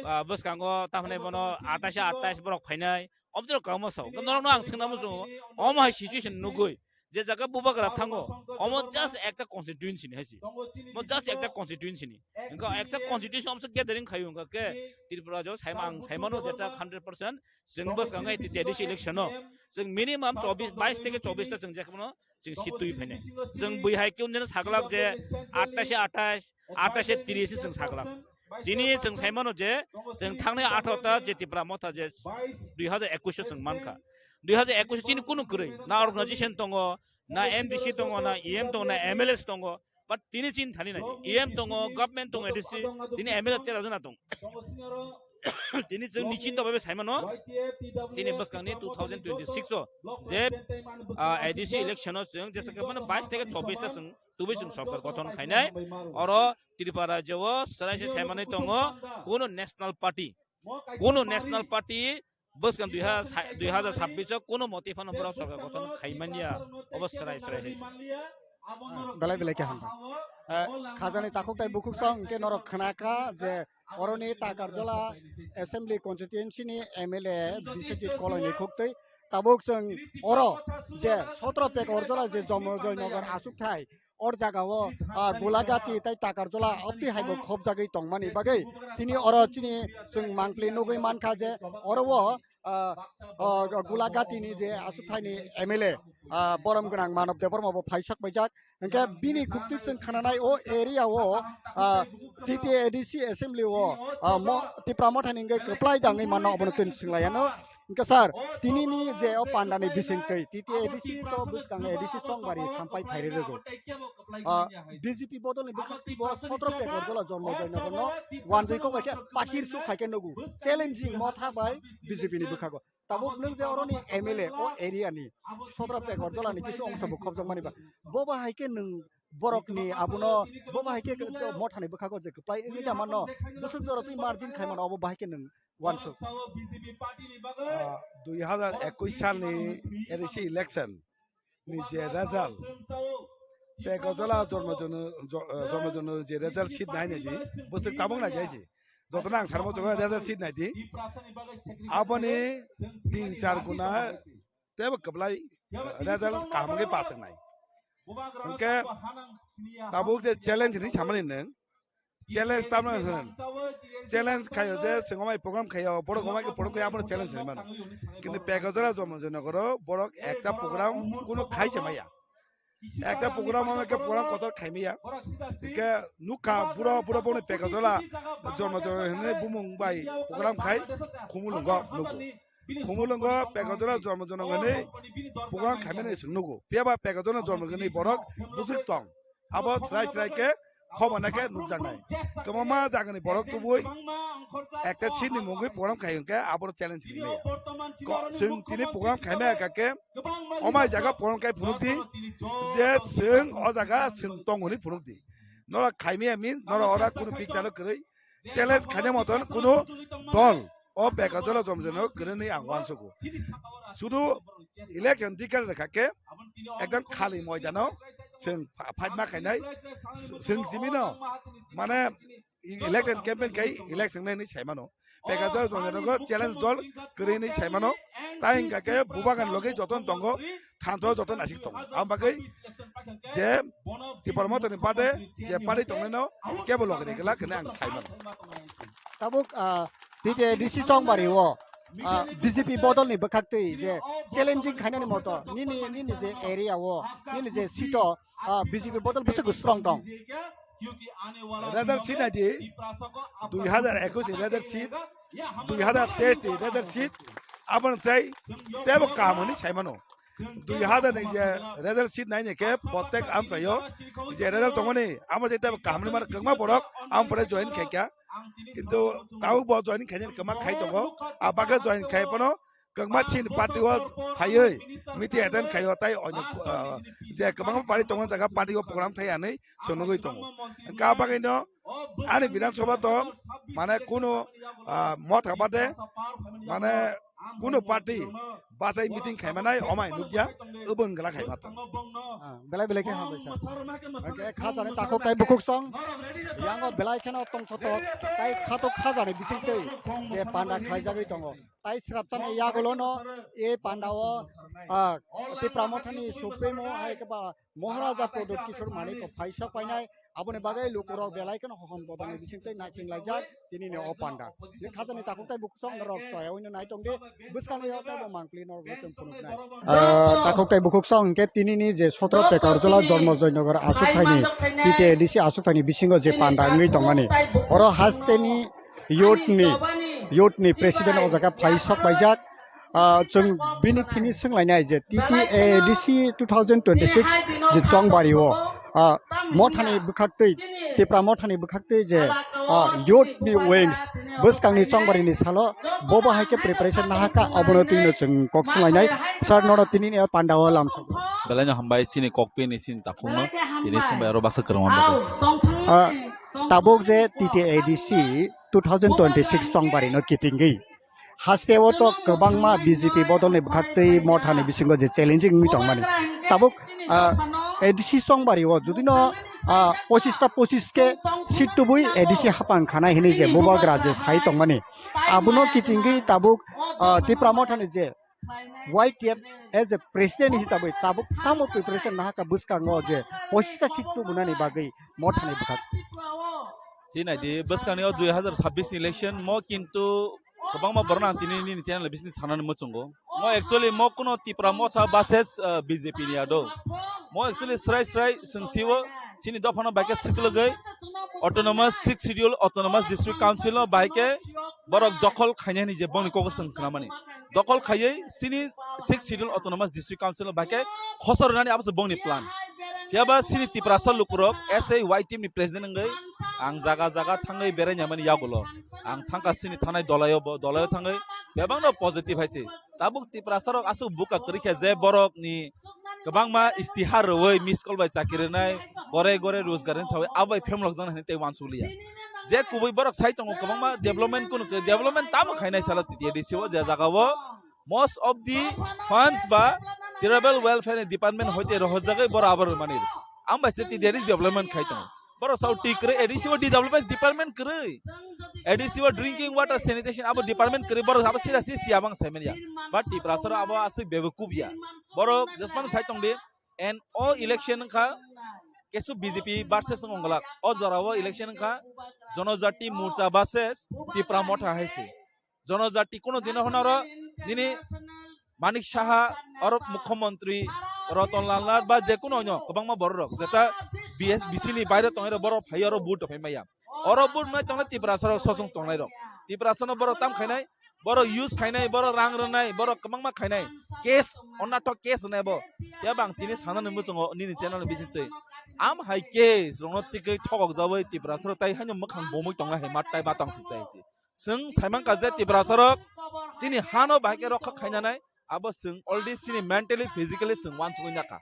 ah, bwskango tamhwnai bono atais atais borok phainai. Omjorok kamo sao. Norokno ang swngna muchungo. Omo hai situation nugui. Je jaga bubagra thango. Omo just ekta constituency ni hai se. Mo just ekta constituency ni. Hingke ekta constituency omsa gathering khayu hingke Tripura jo saima ang saimano jeta hundred percent. Chwng bwskango A D C election o. Chwng minimum chobbish, bais theke chobbish ta chwng jekhmano chwng seat twi phainai. Chwng bui hai khe unjeno saglak je atais atais, atais tris chwng saglak. Chini chwng saimano je chwng thangnai atharo ta je Tipra Motha je dui hazar ekush o chwng mankha. Dui hazar ekush o chini kunu kwrwi na organization tongo, na M D C tongo, na E M tongo, na M L As tongo. But tini chini thani nai, E M tongo, government tongo, A D C, tini M L A tera jona tong. Tini chwng nichito bai saimano, chini bwskangni two thousand twenty-six o je, ah, A D C election o chwng jesa khe mano bais theke chobbish ta chwng tubui chwng sorkar gothon khainai. Oro Tripura rajyo o chwrai se saimanwi tongo, kuno national party, kuno national party bwskang dui hajar, dui hajar sabbish o kuno moti phano borok sorkar gothon khaimanya, obo chwrai chwrai hai. Belai belai khe hambai. Eh, khajani takhuk tai bukhuk song hwnkhe norok khnakha je oroni Takarjala Assembly Constituency ni M L A Biswajit Koloini khuktwi tabuk chwng oro je sotro Pekorjala je Jonmojoynagar achukthai or jagao, ah, Gulagati tai Takarjala obti haibo khobjagwi tongmani bagwi tini oro chini chwng mangpli nugwi mankha je oro o, ah, ah, Gulagati ni je achukthai ni M L A, ah, borom gwnang Manav Debbarma bo phai sok paijak. Hingke bini khukti chwng khananai o area o, ah, T T A D C assembly o, ah, mo, Tipra Mothani hingke kwplai dangwi mano obono twi swnglaiyano. Hingke sir, tinini je o pandani bisingtwi T T A D C to bwskang A D C Songbari sampai phairi rwgo. Ah, B J P bodolni bwkhak bo sotro Pekorjala Jonmojoynagar no wanjwi kok bai khe pakhir suk hai khe nugo. Challenging Motha bai B J P ni bwkhago. Tabuk nwng je oroni M L A o area ni sotro Pekorjala ni kisu ongsa bo khobjak mani ba. Bo ba hai khe nwng borok ni abono bo ba hai khe Motha ni bwkhago je kwplai wngwi da mano. Bwswk jora twi margin khai mano obo ba hai khe nwng wansuk. Ah, dui hajar ekush salni A D C election ni je result, Pekorjala Jonmojoynagar, Jo-, eh, Jonmojoynagar je result sheet nai nai di, bwswk tabuk nai di hai se. Jotono ang sarmo chukha result sheet nai di. Aboni tin char guna tebo kwplai, eh, result kaham khe paswk nai. Hwnkhe tabuk je challenge hinwi samani nwng, challenge tamo hwn. Challenge khayo je chwng omai program khayo, borok omai khe program khayo, abono challenge hinwi mano. Kintu Pekorjala Jonmojoynagaro borok ekta program kuno khai se maya. Ekta program omai khe program kotor khai maya. Hwnkhe nukha buro, buro boni Pekorjala Jonmojoynagar hinwi bumung bai program khai Khumulwngo nugo. Khumulwngo Pekorjala Jonmojoynagar hinwi program khai mani se nugo. Phiya ba Pekorjala Jonmojoynagar hinwi borok bwswk tong. Abo chwrai chwrai khe khobor naikhe nukjaknai. Kwbangma jagani borok tubui ekta seat ni mungwi program khai hwnkhe aboro challenge hinwi maya. Ko-, chwng tini program khaimaya kha khe omai jaga program khai phunukdi je chwng o jaga chwng tong hwnwi phunukdi. Norok khaimaya means norok ora kunu picture no kwrwi challenge khaina moton kunu dol o beka jolo jom jeno kwrwini ang uansugo. Sudu election dikar rekha khe ekdam khali moidano chwng pha-, phaima khainai chwng simino mane election campaign khai election nai hinwi saimano. Beka jolo jom jeno challenge dol kwrwini saimano. Tai hwnkha khe bubagan logi joton tongo, thansa joton asik tongo. Ang bagwi je Tipra Motha ni bade je party tongnaino kebo logi ni glak hwnwi ang saimano. Tabuk, ah, T T A D C Chongbari o, ah, B J P bodol ni bwkhak twi je challenging khainani moto nini, nini je area o, nini je seat o, ah, B J P bodol bwswk strong tong? Result sheet naidi, dui hazar ekush ni result sheet, dui hazar teis ni result sheet, aboni chai tebo kaham hwnwi saimano. Dui hazar ni je result sheet naini khe protek amchaio je result tongmani amo je tebo kaham ni mar kwbangma borok am pore join khaikha. Kintu tabuk bo join khainani kwma khai tongo. A bagwi join khai phano kwbangma chini party o phaiwi meeting attend khaio tai onyo, ah, je kwbangma party tongo jaga party o program thai anwi chwnugwi tongo. Hwnkha bagwino ani Bidhan Sabha to mane kunu, ah, motha bade mane kunu party bachai meeting khaimanai omai nukya, obo wngla khaima tong. Ah, belai belai khe hambai sir. Hwnkhe khajani takhuk tai bukhuk song yango belai kheno tongthotok tai khato khajani bisingtwi je panda khlaijagwi tongo. Tai srapchani yagulono e panda o, ah, Tipra Mothani Supremo hai khe ba Maharaja Pradyot Kishore Manik phai sok painai. Aboni bagwi lukurok belai kheno hohom dodoni bisingtwi naising laijak tinini o panda. Je khajani takhuk tai bukhuk song norok choya oino nai tongdi, bwskangni o teibo mangpli norok chwng phunuknai. Ah, takhuk tai bukhuk song hwnkhe tinini je sotro Pekarjola Jormo Joynagar aswk thaini T T A D C aswk thaini bisingo je panda wngwi tongmani. Oro hasteni youth ni, youth ni president o jaga phai sok paijak. Ah, chwng bini thini swnglainai je T T A D C two thousand twenty-six je Chongbari o, ah, mothani bwkhaktwi, Tipra mothani bwkhaktwi je, ah, youth ni wings bwskangni Chongbari ni salo bobo hai khe preparation nahaka, abono twino chwng kok swnglainai. Sir, nono tini ni panda o lamsok. Belai no hambai chini kok pini chini takhuk no tini swngbai aro basa kwrwng. Ah, tabuk je T T A D C two thousand twenty-six Chongbari no kitingwi. Haste o to kwbangma B J P bodol ni bwkhaktwi mothani bisingo je challenging wngwi tongmani. Tabuk, ah, A D C Chongbari o jodi no, ah, pochis ta pochis khe seat tubui A D C hapang khanai hinwi je bubagra je sai tongmani. Abono kitingwi tabuk, ah, Tipra mothani je Y T F as a president hisabwi tabuk tamo preparation nahaka bwskango je pochis ta seat tubunani bagwi mothani bwkhak. Chini di bwskangni o dui hazar sabbish ni election mo kintu kwbangma borok ang tini nini channel bisini sanani muchungo. Mo actually mo kuno Tipra motha versus, uh, B J P ni ado. Mo actually srai srai sengsiwo sini dophano baikhe siklogwi autonomous sixth schedule autonomous district council no baikhe borok dokhol khainani je boni kok seng khnamani. Dokhol khaiwi sini sixth schedule autonomous district council no baikhe khosor rwnani abo se bongni plan. Phiya ba sini Tiprasa lukurok S A Y T ni president wngwi ang jaga jaga thangwi berai nyamani yagulo. Ang thangka sini thanai dolayo bo, dolayo thangwi bebakno positive hai se. Tabuk Tiprasa rok aswk buka kwrwi khe je borok ni kwbangma istihar rwui miss call bai chakri rwnai, gore gore rojgar ni sawi abo bai phemlok jana hinwi tei uansuk liya. Je kubui borok sai tongo kwbangma development kunu khe development tamo khainai salo T T A D C o je jaga o most of the funds ba tribal welfare ni department hoite rohorjagwi borok abo rwmani. Ang bai se T T A D C development khai tongo. Borok sao ti kwrwi A D C o development department kwrwi. A D C o drinking water sanitation abo department kwrwi borok abo sida si siya bang saimanya. But Tiprasa rok abo aswk bebekuk ya. Borok jesmano sai tongdi. And o election wngkha kesu B J P versus wng onglak. O jora o election wngkha Jonojati Morcha versus Tipra Motha hai se. Jonojati kuno dino hwnaro nini Manik Saha oro mukhyamantri Ratan Lal Nath ba je kuno onyo kwbangma borok rok jeta B S B C ni baire tongwi rok borok phai oro vote phai maya. Oro vote nai tongnai Tiprasa rok sosong tongnai rok. Tiprasa no borok tam khainai, borok use khainai, borok rang rwnai, borok kwbangma khainai. Case, onnathok case hwnai bo. Ya bang tini sanani muchungo nini channel ni bisingtwi. Am hai ke rokno tikwi thokok jawi Tiprasa rok tai haino mwkhang bomwi tongnai hai mat tai matang sik tai se. Chwng saiman ka je Tiprasa rok chini hano bahai khe rokha khainanai, abo chwng already chini mentally, physically chwng wansugwi nakha.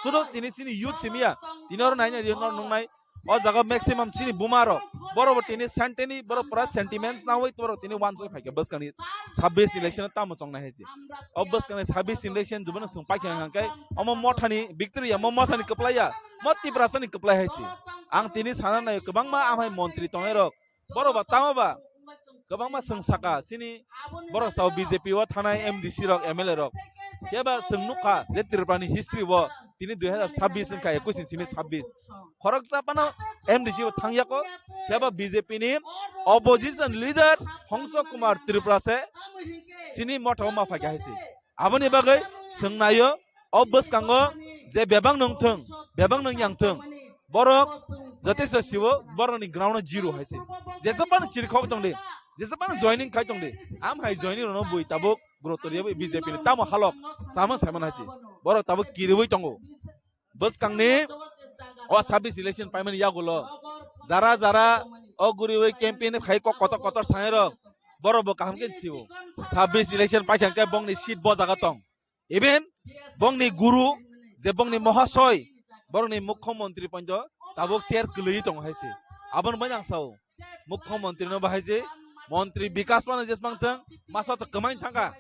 Sudo tini chini youth simiya, tini oro naina ri nor nungnai, o jaga maximum chini buma rok, borok bo tini senteni, borok pura sentiments nawi borok tini wansugwi phaikha bwskangni sabbish election tamo chongnai hai se. O bwskangni sabbish election jubano chwng paikha hwnkhe omo mothani victory ya, mo mothani kwplai ya, mo Tiprasani kwplai hai se. Ang tini sana nai kwbangma amhai montri tongnai rok, borok ba tamo ba kwbangma chwng saka chini borok sao B J P o thanai M D C rok, M L A rok. Phiya ba chwng nukha je Tripura ni history o tini dui hazar sabbish wngkha, ekwis ni simi sabbish. Khoroksa phano M D C o thangyako, phiya ba B J P ni opposition leader Hongso Kumar Tripura se chini motha o ma phaikha hai se. Aboni bagwi chwng naio, o bwskango je bebak nung thung, bebak nung yang thung, borok jotesto siwo, borokni ground o zero hai se. Jesa phano chirikhok tong di, jesa phano joining khai tong di, am hai joining rokno bui tabuk gurutor yawi B J P ni tamo halok sama saiman hai se. Borok tabuk kiriwi tongo. Bwskangni o sabbish election paimani yagulo jara jara o guriwi campaign khai kok kotor kotor sanai rok, borok bo kaham khe sio. Sabbish election paikha khe bongni seat bo jaga tong. Even bongni guru, je bongni mohasoi, borokni mukhyamantri pointo tabuk chair kwlwi tongo hai se. Aboni bai ang sao. Mukhyamantri no bahai se, montri bikas mano jesmang thang, masa to kwmai thangkha.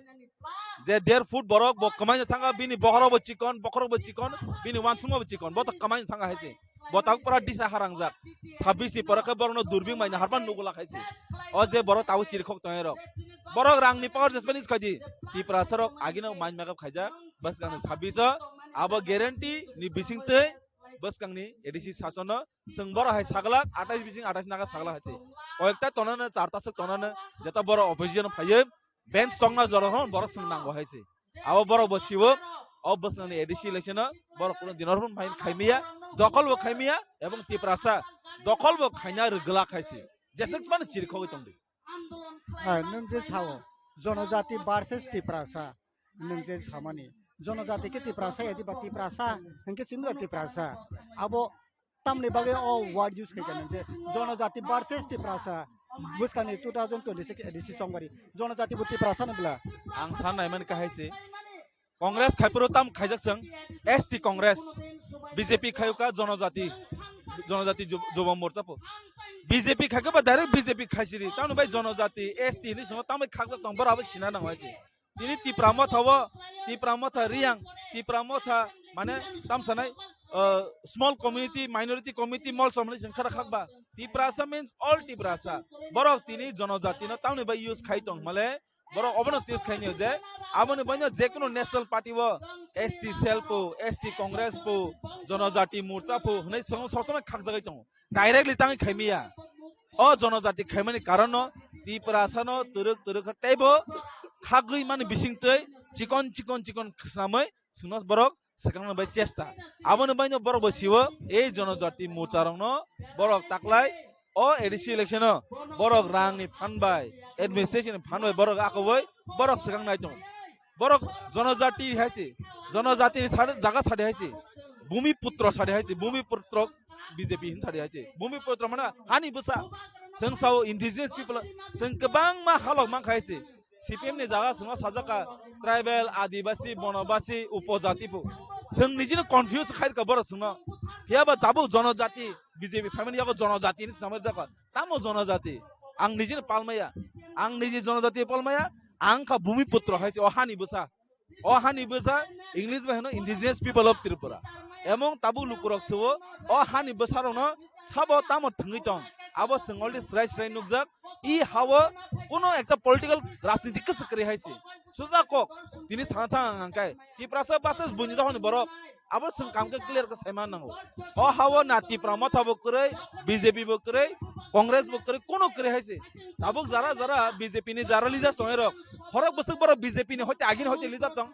Je der foot borok bo kwmai thangkha, bini bokhorok bo chikon, bokhorok bo chikon, bini wansukma bo chikon, bo to kwmai thangkha hai se. Bo tak pura disa harangjak. Sabbish ni pore khe borokno durbing maina harpan nugula khai se. O je borok tabuk chirikhok tongnai rok. Borok rangni power jesmani khaidi. Tiprasa rok agino main makeup khaijak. Bwskangni sabbish o abo guarantee ni bisingtwi bwskangni A D C sasono chwng borok hai saglak, atais bising atais naga saglak hai se. Koyekta tonano, charta swk tonano, jeta borok opposition phaiwi bench tongna jora hwn borok chwng nango hai se. Abo borok bo siwo, o bwskangni A D C election o borok kuno dinor hwn phai khaimiya, dokhol bo khaimiya, ebong Tiprasa dokhol bo khaina rwgwlak hai se. Jeswk phano chirikhogwi tongdi. Hai, nwng je sao, Jonojati versus Tiprasa, nwng je samani, Jonojati khe Tiprasa ya diba Tiprasa, hwnkhe chini Tiprasa. Abo tamni bagwi o word use khaikha nwng je Jonojati versus Tiprasa, bwskangni two thousand twenty-six A D C chongbari, Jonojati bo Tiprasa no bwla. Ang san naimani kahai se, Congress khai phuru tam khaijak chwng, S T Congress, B J P khai kha Jonojati, Jonojati Ju-, Jubo Morcha po. B J P khai kha ba direct B J P khai siri. Tamni bai Jonojati, S T hinwi swngo, tambai khakjak tong, borok abo sina nango hai se. Tini Tipra Motha o, Tipra Motha Riyang, Tipra Motha mane tam sanai, uh, small community, minority community, mol somani sing khara khakba. Tiprasa means all Tiprasa. Borok tini Jonojati no tamni bai use khai tong male, borok obono test khainio je aboni baino je kunu national party o S T cell po, S T Congress po, Jonojati Morcha po hwnwi song-, sob somoi khakjagwi tongo. Directly tangwi khaimiya. O Jonojati khaimani karonno Tiprasano twrwk twrwk kha teibo khagwi mani bisingtwi chikon chikon chikon khwnamwi chwngno borok swkangna bai chesta. Aboni baino borok bo siwo, ei Jonojati Morcha rokno borok taklai o A D C election o borok rangni phan bai, administration ni phan bai borok akoboi borok swkang nai tongo. Borok Jonojati hai se, Jonojati ni sade, jaga sade hai se, Bhumi Putro sade hai se, Bhumi Putro B J P hin sade hai se, Bhumi Putro mana hani bwsa, chwng sao indigenous people, chwng kwbangma halok mankha hai se. C P M ni jaga swngo sajak kha tribal, adibasi, bonobasi, upojati phu. Chwng nijino confuse khai rwkha borok chwngno. Phiya ba tabuk Jonojati, B J P phaimani yago Jonojati hinwi swnamwi jak kha. Tamo Jonojati? Ang nijino palmaya. Ang niji Jonojati palmaya. Ang kha Bhumi Putro hai se, o hani bwsa. O hani bwsa English bai hino Indigenous People of Tripura. Emong tabuk lukurok suo, o hani bwsarokno sabo tamo thwngwi tong. Abo chwng already srai srai nukjak. I hao kuno ekta political rajniti kwchwk kwrwi hai se. Suja kok, tini sana thang ang angkai. Tiprasa versus buini dohoni borok. Abo chwng kam khe clear khe saima nango. O hao na Tipra Motha bo kwrwi, B J P bo kwrwi, Congress bo kwrwi, kuno kwrwi hai se. Tabuk jara jara B J P ni jara leaders tongnai rok. Horok bwswk borok B J P ni hoite agini hoite leader tong.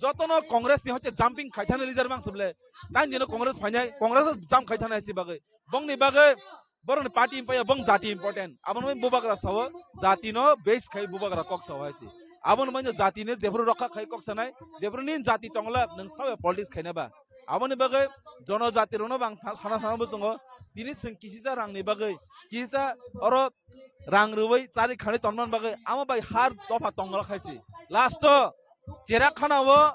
Jotono Congress ni hoite jumping khai thani leader mang suble. Tang dino Congress phainai, Congress jump khai thani hai se bagwi. Bongni bagwi borokni party impaya, bong jati important. Abono bubagra sao, jati no base khai bubagra kok sao hai se. Abono bai jati no jephuru rokha khai kok sanai, jephuru nin jati tongla nwng sao politics khaina ba. Aboni bagwi jonojati rokno bang tha-, sana sana bo chwngo. Tini chwng kisisa rangni bagwi, kisa oro rang rwui chari khani tonmani bagwi amo bai har dopha tongmala khaisi. Last o chera khana o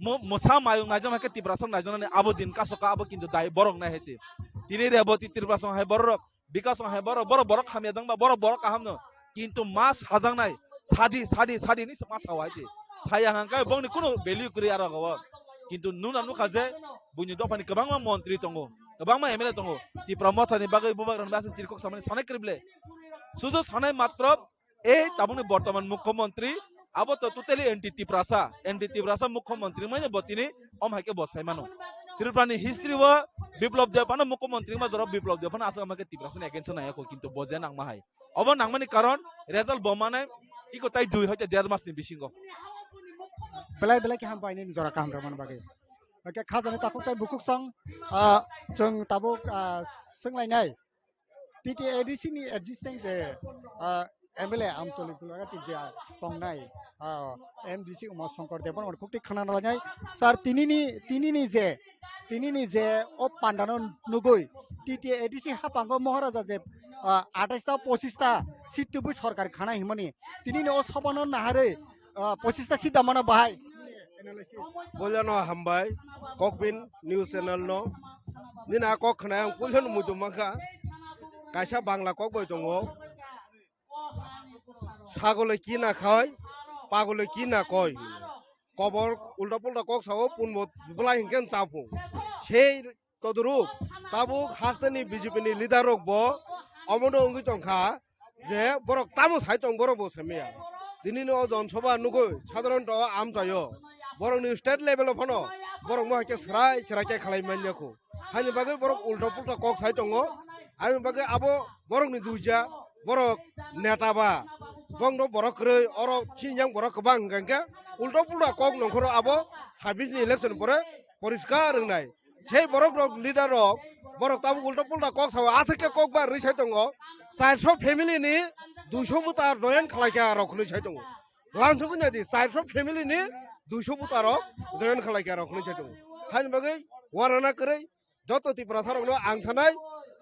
mo-, mosa mayung naijak hai khe Tiprasa naijak nani abo din kaso ka abo kintu dai borok nai hai se. Tini Reboti Tiprasa hai borok Bikash hai borok, borok, borok hamya dangba, borok, borok kaham no. Kintu mas hajaknai, sadi, sadi, sadi ni mas hawa hai se. Saya hangkai bongni kuno value kwrwi aro go. Kintu nuna nukha je buini dophani kwbangma montri tongo, kwbangma M L A tongo. Tipra mothani bagwi bubagrani basa chirkok samani sanai kwrwi ble. Sudu sanai matro ei tabukni bortoman mukhyamantri abo to totally anti Tiprasa, anti Tiprasa mukhyamantri manya bo tini om hai khe bo sai mano. Tripura ni history o Biplab Deb ano mukhyamantri ma jora Biplab Deb ano aswk ama khe Tiprasa ni against o nai ako kintu bo je nangma hai. Obo nangmani karon result bo mane iko tai dui hoite der mas ni bisingo. Belai belai khe hambai nini jora kaham rwmani bagwi. Oke, khajani takhuk tai bukhuk song, ah, chwng tabuk, ah, swnglainai. T T A D C ni existing je, ah, M L A Amtoli Gulagati je tongnai, ah, M D C Uma Shankar Debbarma khukti khana lainai. Sir, tinini, tinini je, tinini je o pandano nugui T T A D C hapango Maharaja je, ah, atais ta pochis ta seat tubui sorkar khana himani. Tinini o sobano naharwi, ah, pochis ta seat damana bahai. Boilano hambai, Kokbin News Channel no. Nini a kok khwnai ang puilano muitu mankha. Kaisa Bangla kok bai tongo. Sagole ki na khai, pagole ki na koi. Kobor ulta pulta kok sao punbo bulai hinkhe chapu. Sei Todoruk, tabuk hasteni B J P ni leader rok bo omono wngwi tongkha je borok tamo sai tong borok bo saimaya. Tinini o Jon Sabha nugui sadharon to amchaio. Borokni state level o phano borok mo hai khe srai srai khe khalai manya kho. Haini bagwi borok ulta pulta kok sai tongo. Haini bagwi abo borokni duija borok neta ba bongno borok kwrwi oro chini yang borok kwbang hwnkha khe ulta pulta kok nongkhoro abo sabis ni election pore poriskar wngnai. Sei borok rok leader rok borok tabuk ulta pulta kok sao aswk khe kok ba rwi sai tongo. Charso family ni duiso buta join khlai kha rok hwnwi sai tongo. Lansukgwi nai di, charso family ni duiso buta rok join khlai kha rok hwnwi sai tongo. Haini bagwi uanana kwrwi joto Tiprasa rokno ang sanai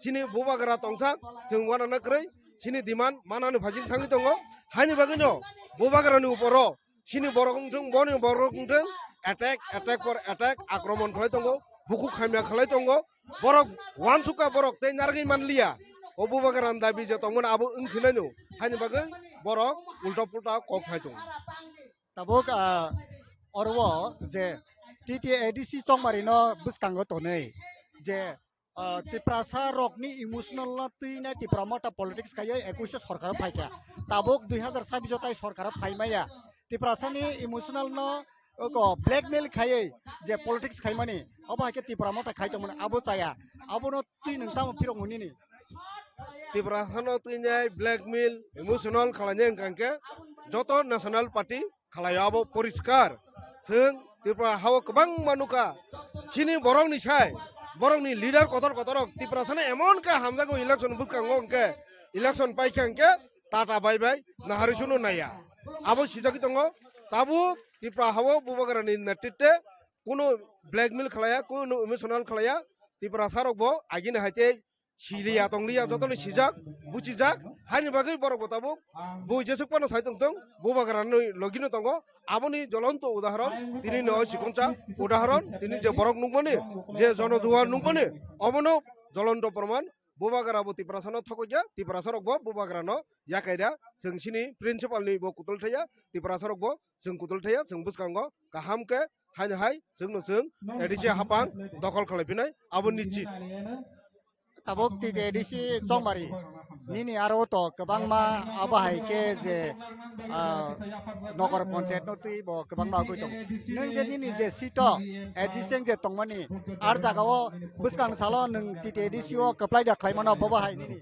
chini bubagra tongsa chwng uanana kwrwi chini demand manani phasing thangwi tongo. Haini bagwino bubagra ni uporo chini borok wngthung, boni borok wngthung, attack, attack for attack, akromon khlai tongo, bukhuk hamya khlai tongo, borok uansukha borok tei narwgwi manliya, o bubagrani dabi je tongmani abo wng sinaino, haini bagwi borok ulta pulta kok khai tongo. Tabuk, ah, oro je T T A D C chongmari no bwskango tonwi je ah, Tiprasa rokni emotional no twinai Tipra Motha politics khaiwi ekuish sorkar o phaikha. Tabuk dui hazar sabbish o tai sorkar o phaimaya. Tiprasa ni emotional no oko blackmail khaiwi je politics khaimani, obo hai khe Tipra Motha khai tongmani abo chaya. Abono twi nwng tamo phirok nini? Tiprasa no twinai blackmail, emotional khlainai wngkha hwnkhe joto national party khlai abo poriskar. Chwng Tripura hao kwbangma nukha. Chini borokni sai, borokni leader kotor kotorok Tiprasano emon khe hamjago election bwskango hwnkhe, election paikha hwnkhe tata bai bai naharwi sunu naiya. Abo sijagwi tongo. Tabuk Tripura hao bubagrani netritwe kunu blackmail khlaiya, kunu emotional khlaiya. Tiprasa rokbo agini hai tei siliya tongliya, jotono sijak, buchijak, haini bagwi borok bo tabuk bui jesuk phano sai tongthung, bubagrani logino tongo. Aboni jolonto udahoron tini no sikonsa udahoron, tini je borok nukmani, je jonoduar nukmani, obono jolonto proman. Bubagra bo Tiprasano thokokya, Tiprasa rokbo bubagrano yakaira, chwng chini principal ni bo kutul thaya, Tiprasa rokbo chwng kutul thaya, chwng bwskango kaham khe haino hai chwngno chwng A D C hapang dokhol khlai phinai, abo nischit. Tabuk T T A D C chongmari. Nini aro to kwbangma abo hai khe je, ah, nogor panchayat no twi bo kwbangma agui tong. Nwng je nini je seat o, A D C je tongmani, ar jaga o bwskang salo nwng T T A D C o kwplai da khlai mano bobo hai nini.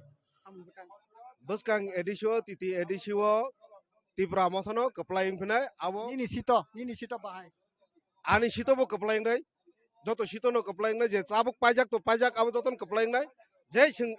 Bwskang A D C o, T T A D C o Tipra Mothano kwplai wng phinai abo. Nini seat o, nini seat o bahai. Ani seat o bo kwplai wngnai, joto seat o no kwplai wngnai, je tabuk paijak to paijak, abo jotono kwplai wngnai. Je chwng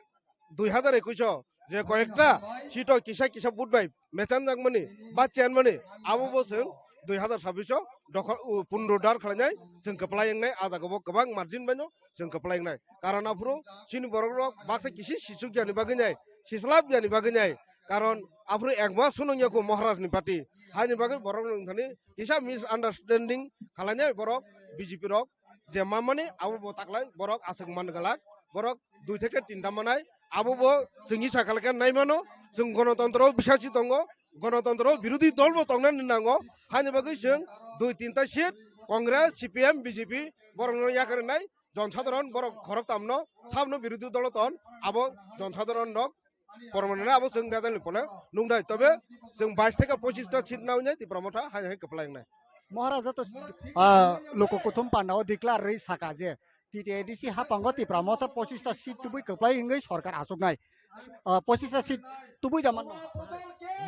dui hazar ekush o je koyekta seat o kisa kisa vote bai mechanjakmani ba chenmani, abo bo chwng dui hazar sabbish o dokhol, u, punro dar khlainai, chwng kwplai wngnai, a jaga bo kwbang margin baino chwng kwplai wngnai. Karon aphuru chini borok rok baksa kisi sichuk yani bagwi nai, sislap yani bagwi nai. Karon aphuru ekma sunung yaku Maharaj ni party. Haini bagwi borok rok thani kisa misunderstanding khlainai borok B J P rok. Je mamani abo bo taklai borok aswk man galak, borok dui theke tinta manai, abo bo chwngni sakal khe nai mano, chwng gonotontro bisasi tongo, gonotontro birodhi dol bo tongnani nango, haini bagwi chwng dui tinta seat Congress, C P M, B J P borokno yakarwi nai, jon sadharon borok khorok tamno sabno birodhi dolo ton, abo jon sadharon rok Pormani abo chwng rajani pole nung dai, tobe chwng bais theke pochis ta seat nawi nai Tipra Motha hai hai kwplai wngnai. Maharaja to, ah, loko kuthum panda o declare rwi saka je T T A D C hapango Tipra Motha pochis ta seat tubui kwplai wngwi sorkar achuknai. Ah, pochis ta seat tubui da man.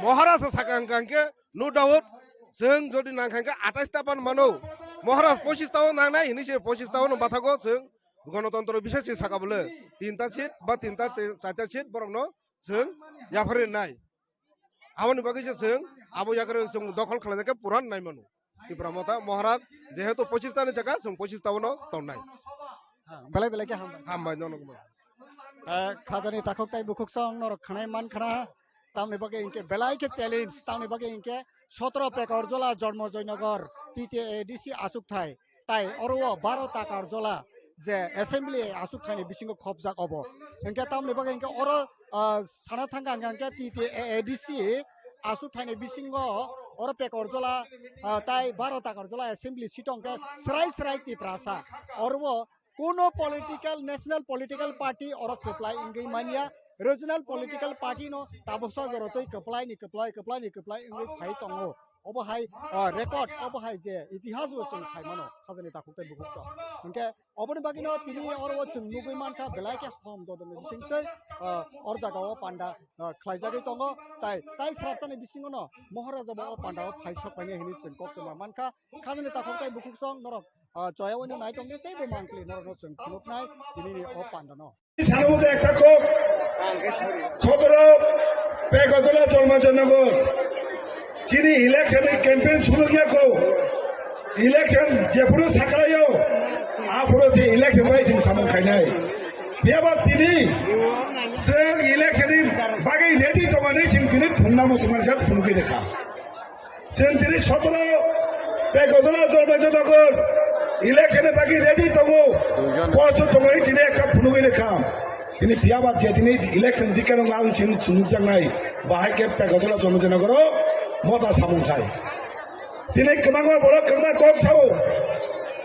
Maharaja saka hwnkha hwnkhe no doubt chwng jodi nang kha hwnkhe atais ta pan mano. Maharaj pochis ta o nangnai hinwi se pochis ta o no bathago chwng gonotontro bisasi saka bole tinta seat ba tinta te-, charta seat borokno chwng yapharwi nai. Aboni bagwi se chwng abo yakarwi chwng dokhol khlainai khe puran nai mano. Tipra Motha Maharaj jehetu pochis ta ni jaga chwng pochis ta o no tongnai. Ha, belai belai khe hambai. Hambai nono. Eh, khajani takhuk tai bukhuk song norok khanai man khana. Tamni bagwi hinkhe belai khe challenge, tamni bagwi hinkhe sotro Pekorjola Jormo Joynagar T T A D C achukthai. Tai oro o baro Takarjola je assembly achukthai ni bisingo khopjak obo. Hinkhe tamni bagwi hinkhe oro, ah, sana thangkha hinkhe T T A D C achukthai ni bisingo oro Pekorjola, ah, tai baro Takarjola assembly seat hinkhe srai srai Tiprasa. Oro o kuno political, national political party oro kwplai wngwi manya, regional political party no tabuksa jorotwi kwplai ni kwplai, kwplai ni kwplai wngwi phai tongo. Obo hai, ah, record, obo hai je itihas bo chwng sai mano, khajani takhuk tai bukhuk to. Hinkhe oboni bagwi no tini oro o chwng nugwi mankha belai khe hom dodon ni bisingtwi, ah, or jaga o panda, ah, khlaijagwi tongo. Tai, tai srapchani bisingo no Maharaja bo o panda o phai sok painai hinwi chwng kok tongma mankha. Khajani takhuk tai bukhuk song norok, ah, choya wino nai tongdi tei bo mangkli norokno chwng phunuknai tinini o pandano. Salo je ekta kok, sotoro Pekojola Jormo Joynagar. Chini election ni campaign sulu ya ko. Election jephuru sakrayo, aphuru je election bai sing samung khainai. Biyaba tini, chwng election ni bagwi ready tongani chwng tini phungnamo tongmani sak phunugwi rekha. Chwng tini sotoro Pekojola Jormo Joynagar election ni bagwi ready tongo. Posto tongo tini ekta phunugwi ni kam. Tini phiya ba je tini election dikhe no ang chini chunukjaknai. Bahai khe Pekojola Jormo Joynagar o motha samung khai. Tini kwbangma borok kwbangma kok sao.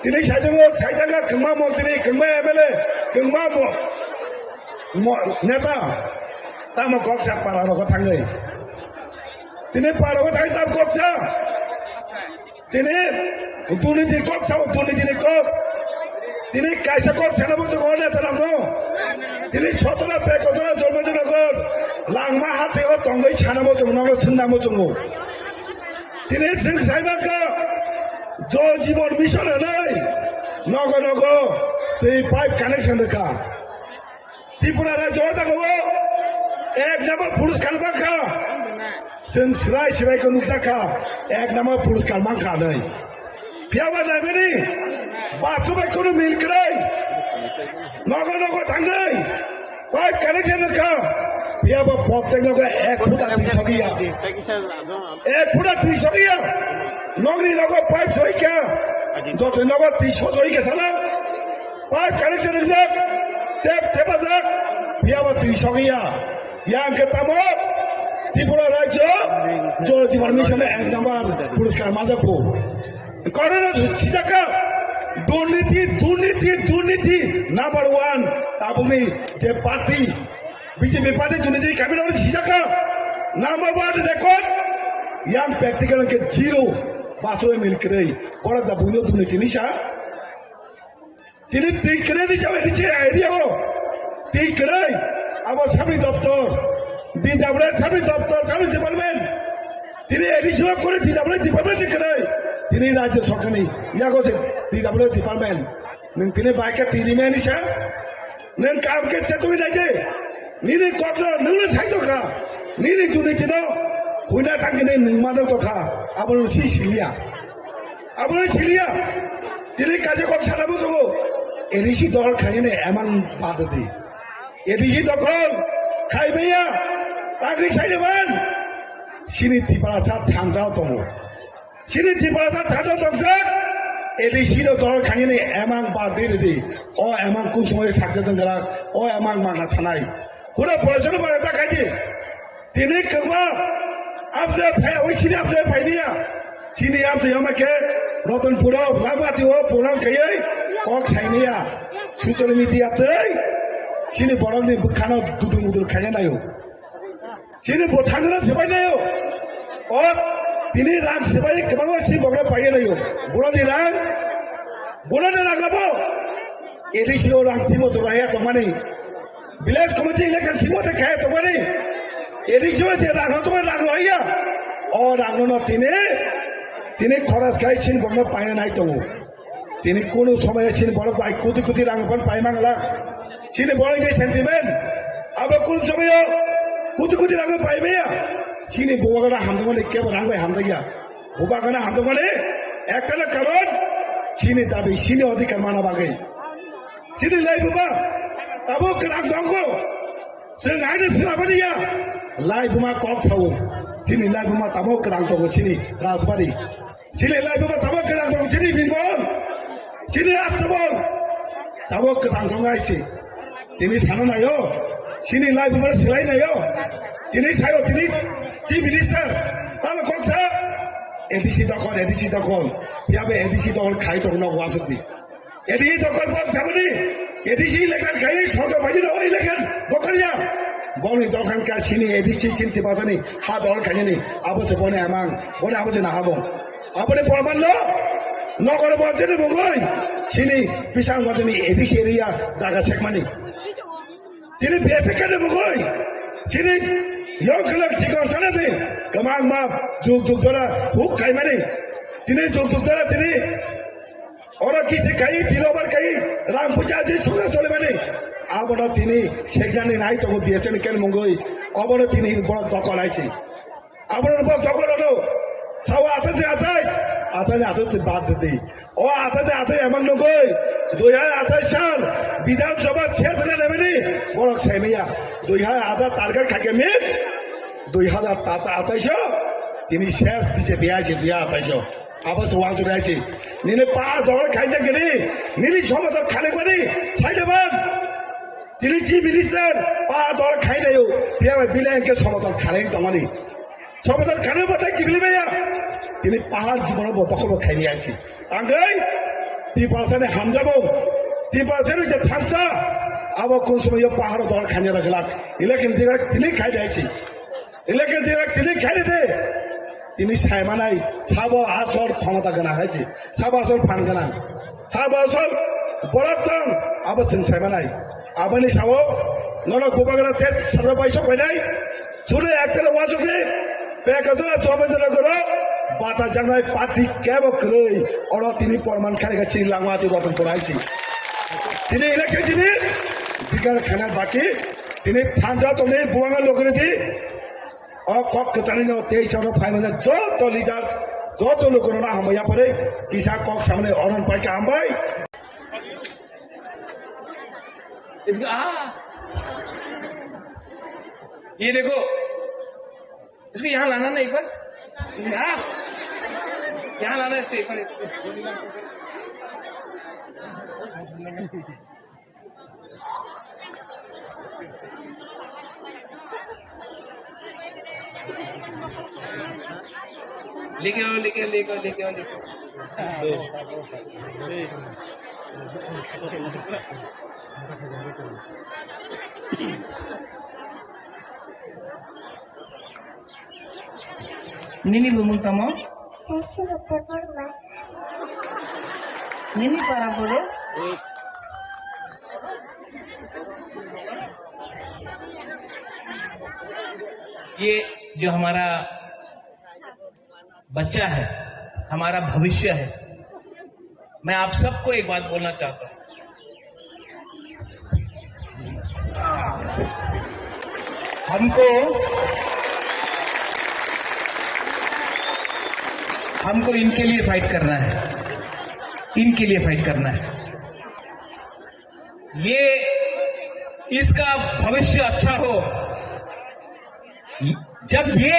Tini saitongo saitanga kwbangma montri, kwbangma M L A, kwbangma mo-, mo-, neta. Tamo kok sa para rogo thangwi. Tini para rogo thangwi tam kok sa. Tini durniti kok sao, durniti ni kok. Tini kaisa kok sana bo tongo neta ramo. Tini sotoro Pekojola Jormo Joynagar langma hati o tongwi sana bo tongo, nogo sunda bo tongo. Tini chwng saimangkha Jal Jeevan Mission hinwi nogo nogo twi pipe connection rwkha. Tripura rajyo o jaga o ek number puraskar mankha. Chwng srai srai khe nukjakha ek number puraskar mankha hinwi. Phiya ba naibani bathroom bai kunu mil kwrwi. Nogo nogo thangwi pipe connection rwkha. Phiya ba protek nogo ek phuta twi sokya. Ek phuta twi sokya. Nogni nogo pipe sokya. Joto nogo twi sokya sana. Pipe connection rijak. Tep tepajak. Phiya ba twi sokya. Yang khe tamo Tripura rajyo Jal Jeevan Mission ek number puraskar majak po. Korona sijaka durniti, durniti, durniti number one. Tabukni je party, B J P party durniti kami rok sijaka number one record. Yang practical ke zero. Baso mil kre. Kora da bunyo durniti nisa. Tini twi kwrwi ni jaga ni se area o. Twi kwrwi. Abo sami doptor. D W sami doptor, sami department. Tini additional kore D W department ni kwrwi. Tini rajya sarkar ni yago se D W department. Nwng tini bai khe tini mani sa. Nwng kam khe chetwi nai de. Nini kokno nwngno sai tokha. Nini tuni tino. Huina thangkhe nwng mano tokha. Abo nwng si siliya. Abo siliya, tini kaje kok sana bo tongo. A D C dol khainani emang badodi. A D C dokol khaimaya, tagwi sailaban. Sini Tiprasa thangjao tongo. Sini Tiprasa thangjao tongjak. A D C no dol khainani emang badodi. O emang kun somoy sakjak jenggalak. O emang mangna thanai. Hura proyojon bai ta khaidi. Tini kwbang amjai phai, oi chini amjai phai niya. Chini amjai yama khe Ratanpura o, Rangmati o program khaiwi kok khai niya. Social media tei chini borokni bwkhano dudul mudul khaina naio. Chini bo thangna sibai naio. O tini rang sibai kwbangma chini borok pai naio. Borokni rang, borokni rang abo. A D C o rang timo to raya tongmani. Village committee election thimo te kaya tongmani. A D C o je rang no tongmani rang no ya. O rang no no tini, tini khoros kai chin borok no paya nai tongo. Tini kunu somoy chin borok bai kuti kuti rang pon pai mangla. Chini borok je sentiment. Abo kun somoy kuti kuti rang pai maya. Chini bubagra hamdamani kebo rang bai hamdaya. Bubagra hamdamani ekta na karon chini dabi, chini odhikar mana bagwi. Chini lai buba, tabo kwrang tongo. Chwng haino swrabani ya. Lai buma kok sao. Chini lai buma tamo kwrang tongo chini Rajbari. Chini lai buma tamo kwrang tongo chini Birbal. Chini Astabal. Tamo kwrang tongo ai si. Tini sana nayo. Chini lai buma selai nayo. Tini sayo tini Chief Minister. Tamo kok sa. A D C dokol, A D C dokol. Yabe A D C dokol khai tong no wansuk di. A D C dokol bok sabani, A D C election khai, sorkar bhaji na o election dokol ya. Boni dokhan ka chini A D C chinti bajani, ha dol khaini, abo se boni amang, boni abo se na habo. Aboni porman lo, nokol bajani bogoi, chini pisang bajani A D C area jaga sekmani. Tini B F K ni bogoi, chini yong kelak chikon sana de, kamang ma, juk juk dora, huk kaimani. Tini juk juk dora, tini Oro kisti kai, tilobar kai, rang puja aji sunga solemani. Abono tini segnani nai tongo B S N kel mungoi. Obono tini borok dokol aisi. Abono borok dokol ono. Sawa atai atai, atai atai bad di. O atai atai emang nungoi. Dui hajar atai sal Bidhan Sabha sesna nemani borok saimaya. Dui hajar atai target khake min. Dui hajar atai so tini ses B J P aisi dui hajar atai so. Abo se wansuk hai se. Nini pa dogor khaijak gini. Nini somotor khalik bani. Saidaban. Tini Chief Minister pa dogor khainayo. Piya bai bilai engke somotor khalai tongmani. Somotor khalai batai kibili baya. Tini pahar jibon bo dokol bo khaini aisi. Tangkai. Tiprasani hamjabo. Tiprasani je thansa. Abo kun somoyo pahar dogor khaina ragilak. Election diga tini khai dai si. Election diga tini khai de. Tini saimanai sabo asol khomota gana hai si. Sabo asol phan gana. Sabo asol borok tong abo chwng saimanai. Aboni sao nono bubagra tet sarba baisok painai. Suri ektere wajukni pekadura chobendra goro bata jangnai party kebo kwrwi. Oro tini porman khanika chini langma twi botong poraisi. Tini election tini dikar khana baki tini thanja tongni buanga logri di. O kok kwchani no tei soro phaimani joto leader joto lukurona hambai yapare kisa kok samani oron paika hambai. इसको हाँ, ये देखो, इसको यहाँ लाना ना एक बार। हाँ, यहाँ लाना इसको एक बार। लेके आओ, लेके आओ, लेके आओ, लेके आओ, लेके आओ। Nini bumung tamo? Nini para boro? ये जो हमारा बच्चा है, हमारा भविष्य है, मैं आप सबको एक बात बोलना चाहता हूँ। हमको हमको इनके लिए फाइट करना है, इनके लिए फाइट करना है। ये, इसका भविष्य अच्छा हो। जब ये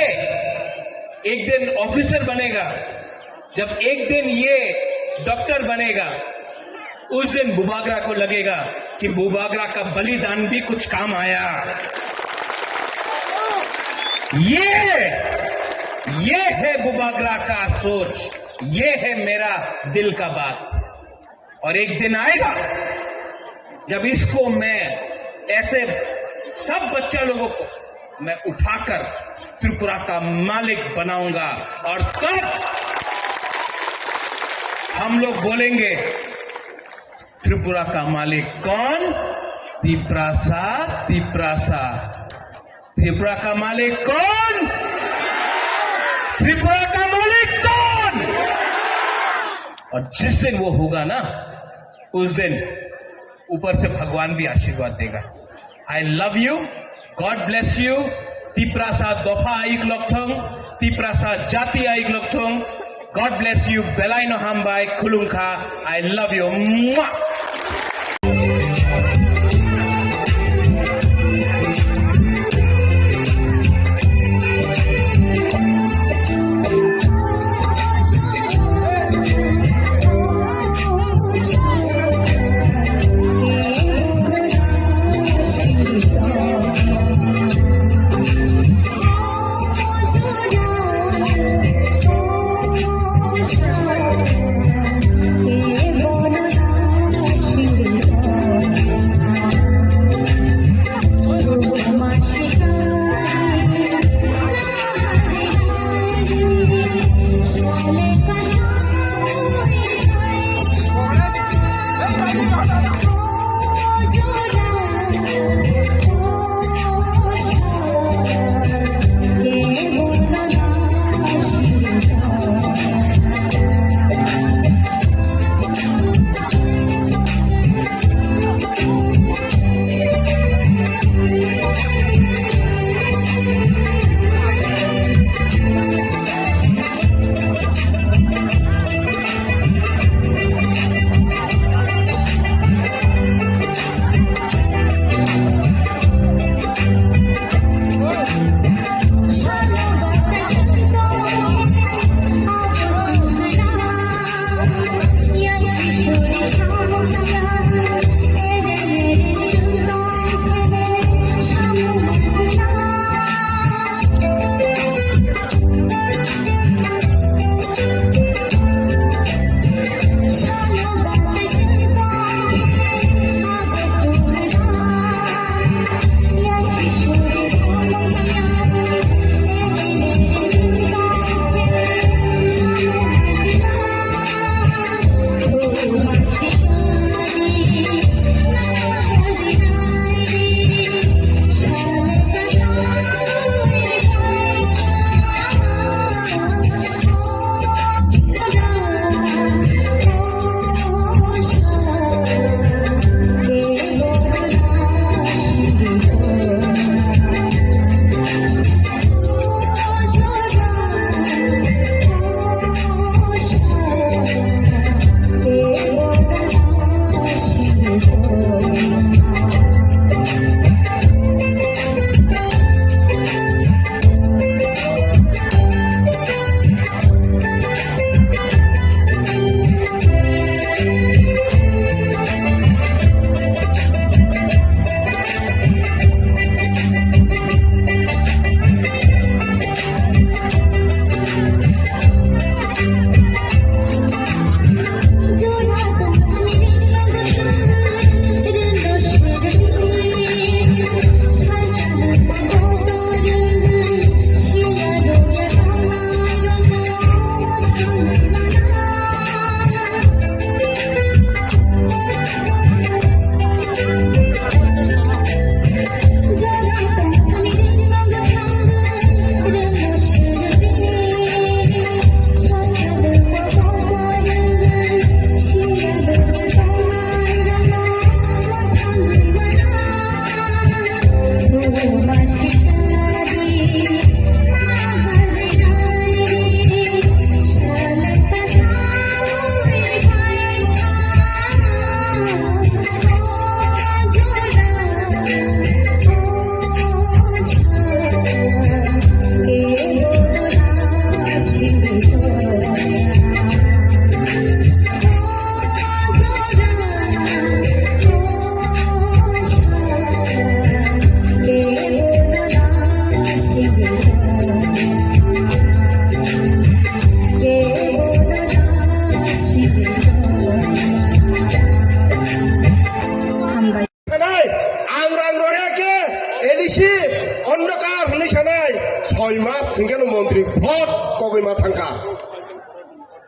एक दिन ऑफिसर बनेगा, जब एक दिन ये डॉक्टर बनेगा, उस दिन बुबागरा को लगेगा कि बुबागरा का बलिदान भी कुछ काम आया। ये, ये है बुबागरा का सोच, ये है मेरा दिल का बात। और एक दिन आएगा जब इसको मैं, ऐसे सब बच्चा लोगों को मैं उठाकर त्रिपुरा का मालिक बनाऊंगा और तब हम लोग बोलेंगे, त्रिपुरा का मालिक कौन? तिप्रासा, तिप्रासा। त्रिपुरा का मालिक कौन? त्रिपुरा का मालिक कौन? और जिस दिन वो होगा ना, उस दिन ऊपर से भगवान भी आशीर्वाद देगा। I love you, God bless you. Tiprasa dopha aik lokthong, Tiprasa jati aik lokthong. God bless you. Belai no hambai, khulumkha. I love you. Mwah!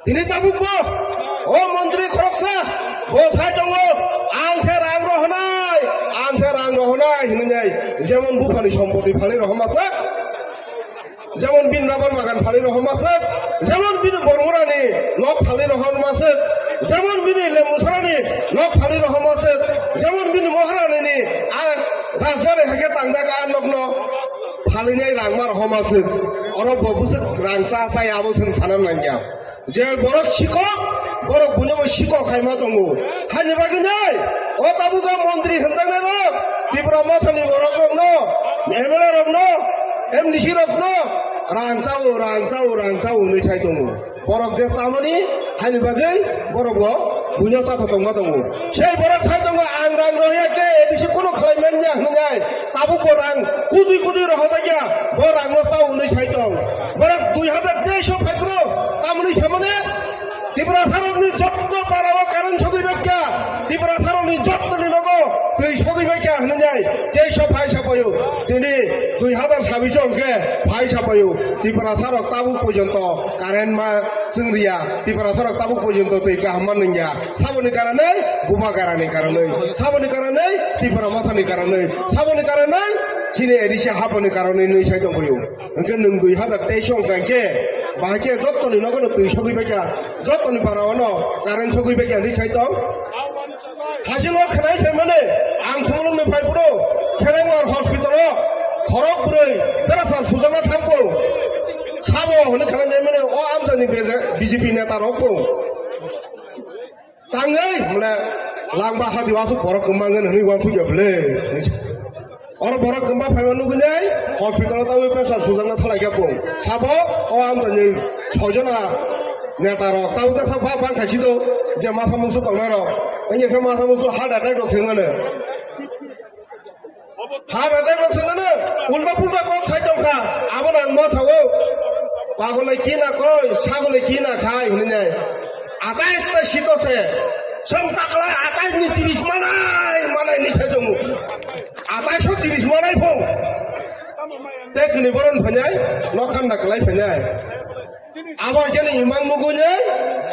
Tini tabuk bo o montri khoroksa bo sai tongo, "Ang se rang rohonai, ang se rang rohonai," hinwi nai. Jemon buphani sompoti phalwi rohorma sak, jemon bini rabar bagan phalwi rohorma sak, jemon bini bormurani nok phalwi rohorma sak, jemon bini lembu sarani nok phalwi rohorma sak, jemon bini moharanini a rajbari hai khe tangjak a nokno phalwi nai rangma rohorma sak. Oro bo bwswk rang cha chaya abo chwng sana nangya. Je borok sikok, borok buino bo sikok khaima tongo. Hani bagwi nai, o tabuk o montri hwnjaknai rok, Tipra Mothani borok rokno, M L A rokno, M D C rokno, rang chao, rang chao, rang chao hwnwi sai tongo. Borok je chamani, hani bagwi borok bo buino chatha tongma tongo. Sei borok sai tongo, "Ang rang rohya khe A D C kunu khlai manya," hwnwi nai. Tabuk bo rang kudui kudui rohorjakya, bo rangno chao hwnwi sai tong. Borok dui hazar teis o phai phuru tamoni samane Tiprasarokni jotto parao current sogwi baikha, Tiprasarokni jottoni nogo twi sogwi baikha hwnwi nai teis o phai sapaio. Tini dui hazar sabis o hwnkhe phai sapaio. Tiprasarok tabuk porjonto current ma chwng riya, Tiprasarok tabuk porjonto twi kaham ma nungya. Saboni karonwi, bubagrani karonwi, saboni karonwi, Tipra Mothani karonwi, saboni karonwi, chini A D C haponi karonwi nwi sai tongphio. Hwnkhe nwng dui hazar teis wngkha hwnkhe, bahai khe jottoni nogono twi sogwi baikha, jottoni para ono current sogwi baikha hinwi sai tong. Hachino khwnai phaimani, ang Khumulwngni phai phuru, Kherengwar hospital o khorok bwrwi berasal sujakna thangkho. Sabo hwnwi khlai naimani o amchaini B J P neta rokbo. Tangwi, mane, langba hadi wasuk borok kwmangwi hwnwi wansukya bwle. Oro borok kwma phaima nugwi nai, hospital o tangwi pressure sujakna thalai kha bung. Sabo, o amchaini sojona neta rok, tangwi ta sak ba bang khaisi do, je masa musu tongnai rok. Wngya khe masa musu heart attack rok thwngmano. Ha, bedai rok thwngmano, ulta pulta kok sai tongkha, abono ang ma sao, pagolai ki na koi, sagolai ki na khai, hwnwi nai. Atais ta sito se, chwng taklai atais ni tiris manai, manai ni sai tongo. Atais o tiris manai pho. Te kini boron phainai, nokhan na klai phainai. Abo haikhe ni imang mugwini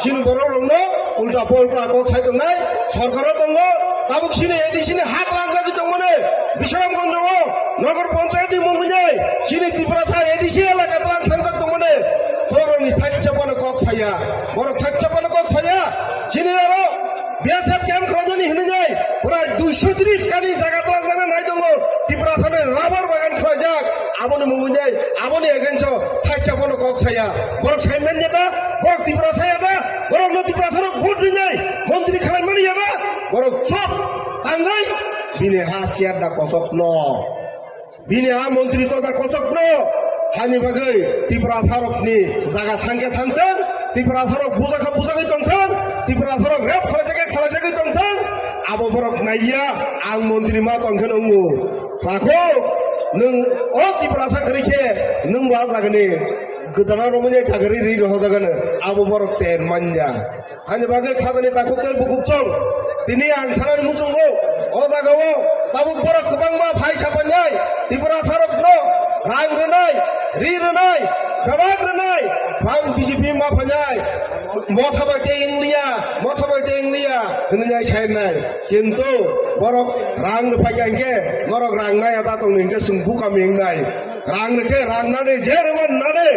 chini borok rokno ulta polta kok sai tongnai sorkar o tongo. Tabuk chini A D C ni hak langjagwi tongmani Bisramganj o Nagar Panchayat ni mungwini chini Tiprasa A D C elaka tlang thangjak tongmani borokni thakcha phano kok saya, borok thakcha phano kok saya. Chini aro B S F camp khlaijani hinwi nai, pura duiso tris kani jaga tlangjana nai tongo, Tiprasa ni rubber bagan khlaijak, aboni mungwi nai, aboni against o thaikya bono kok saya, borok saiman ya da, borok Tiprasa ya da, borok no Tiprasa rok vote rinai, montri khlaimani ya da, borok chop, tangai, bini ha chair da kosok no. Bini a montri toja kochokno hani bagwi Tiprasarokni jaga thangkhe thangthang, Tiprasarok bujakha bujagwi tongthang, Tiprasarok rep khlaijagwi khlaijagwi tongthang, abo borok naiya, ang montri ma tongkhe nwngo. Sakho, nwng o Tiprasa kwrwi khe nwng bo a jagani gwdana romwi nai thagri ri rohorjagano, abo borok ter manya. Ani bagwi khadani takhuk tei bukhuk chong. Tini ang sanani muchungo, o jagao tabuk borok kwbangma phai sapanai, Tiprasarokno rang rwnai, ri rwnai, bebak rwnai, bang B J P ma phainai, motha bai tei wngliya, motha bai tei wngliya, hwnwi nai sainai. Kintu borok rang rwphai kha hinkhe, norok rang nai ya ta tongni hinkhe chwng buka meng nai. Rang rwkhe rang nani, je rwman nani.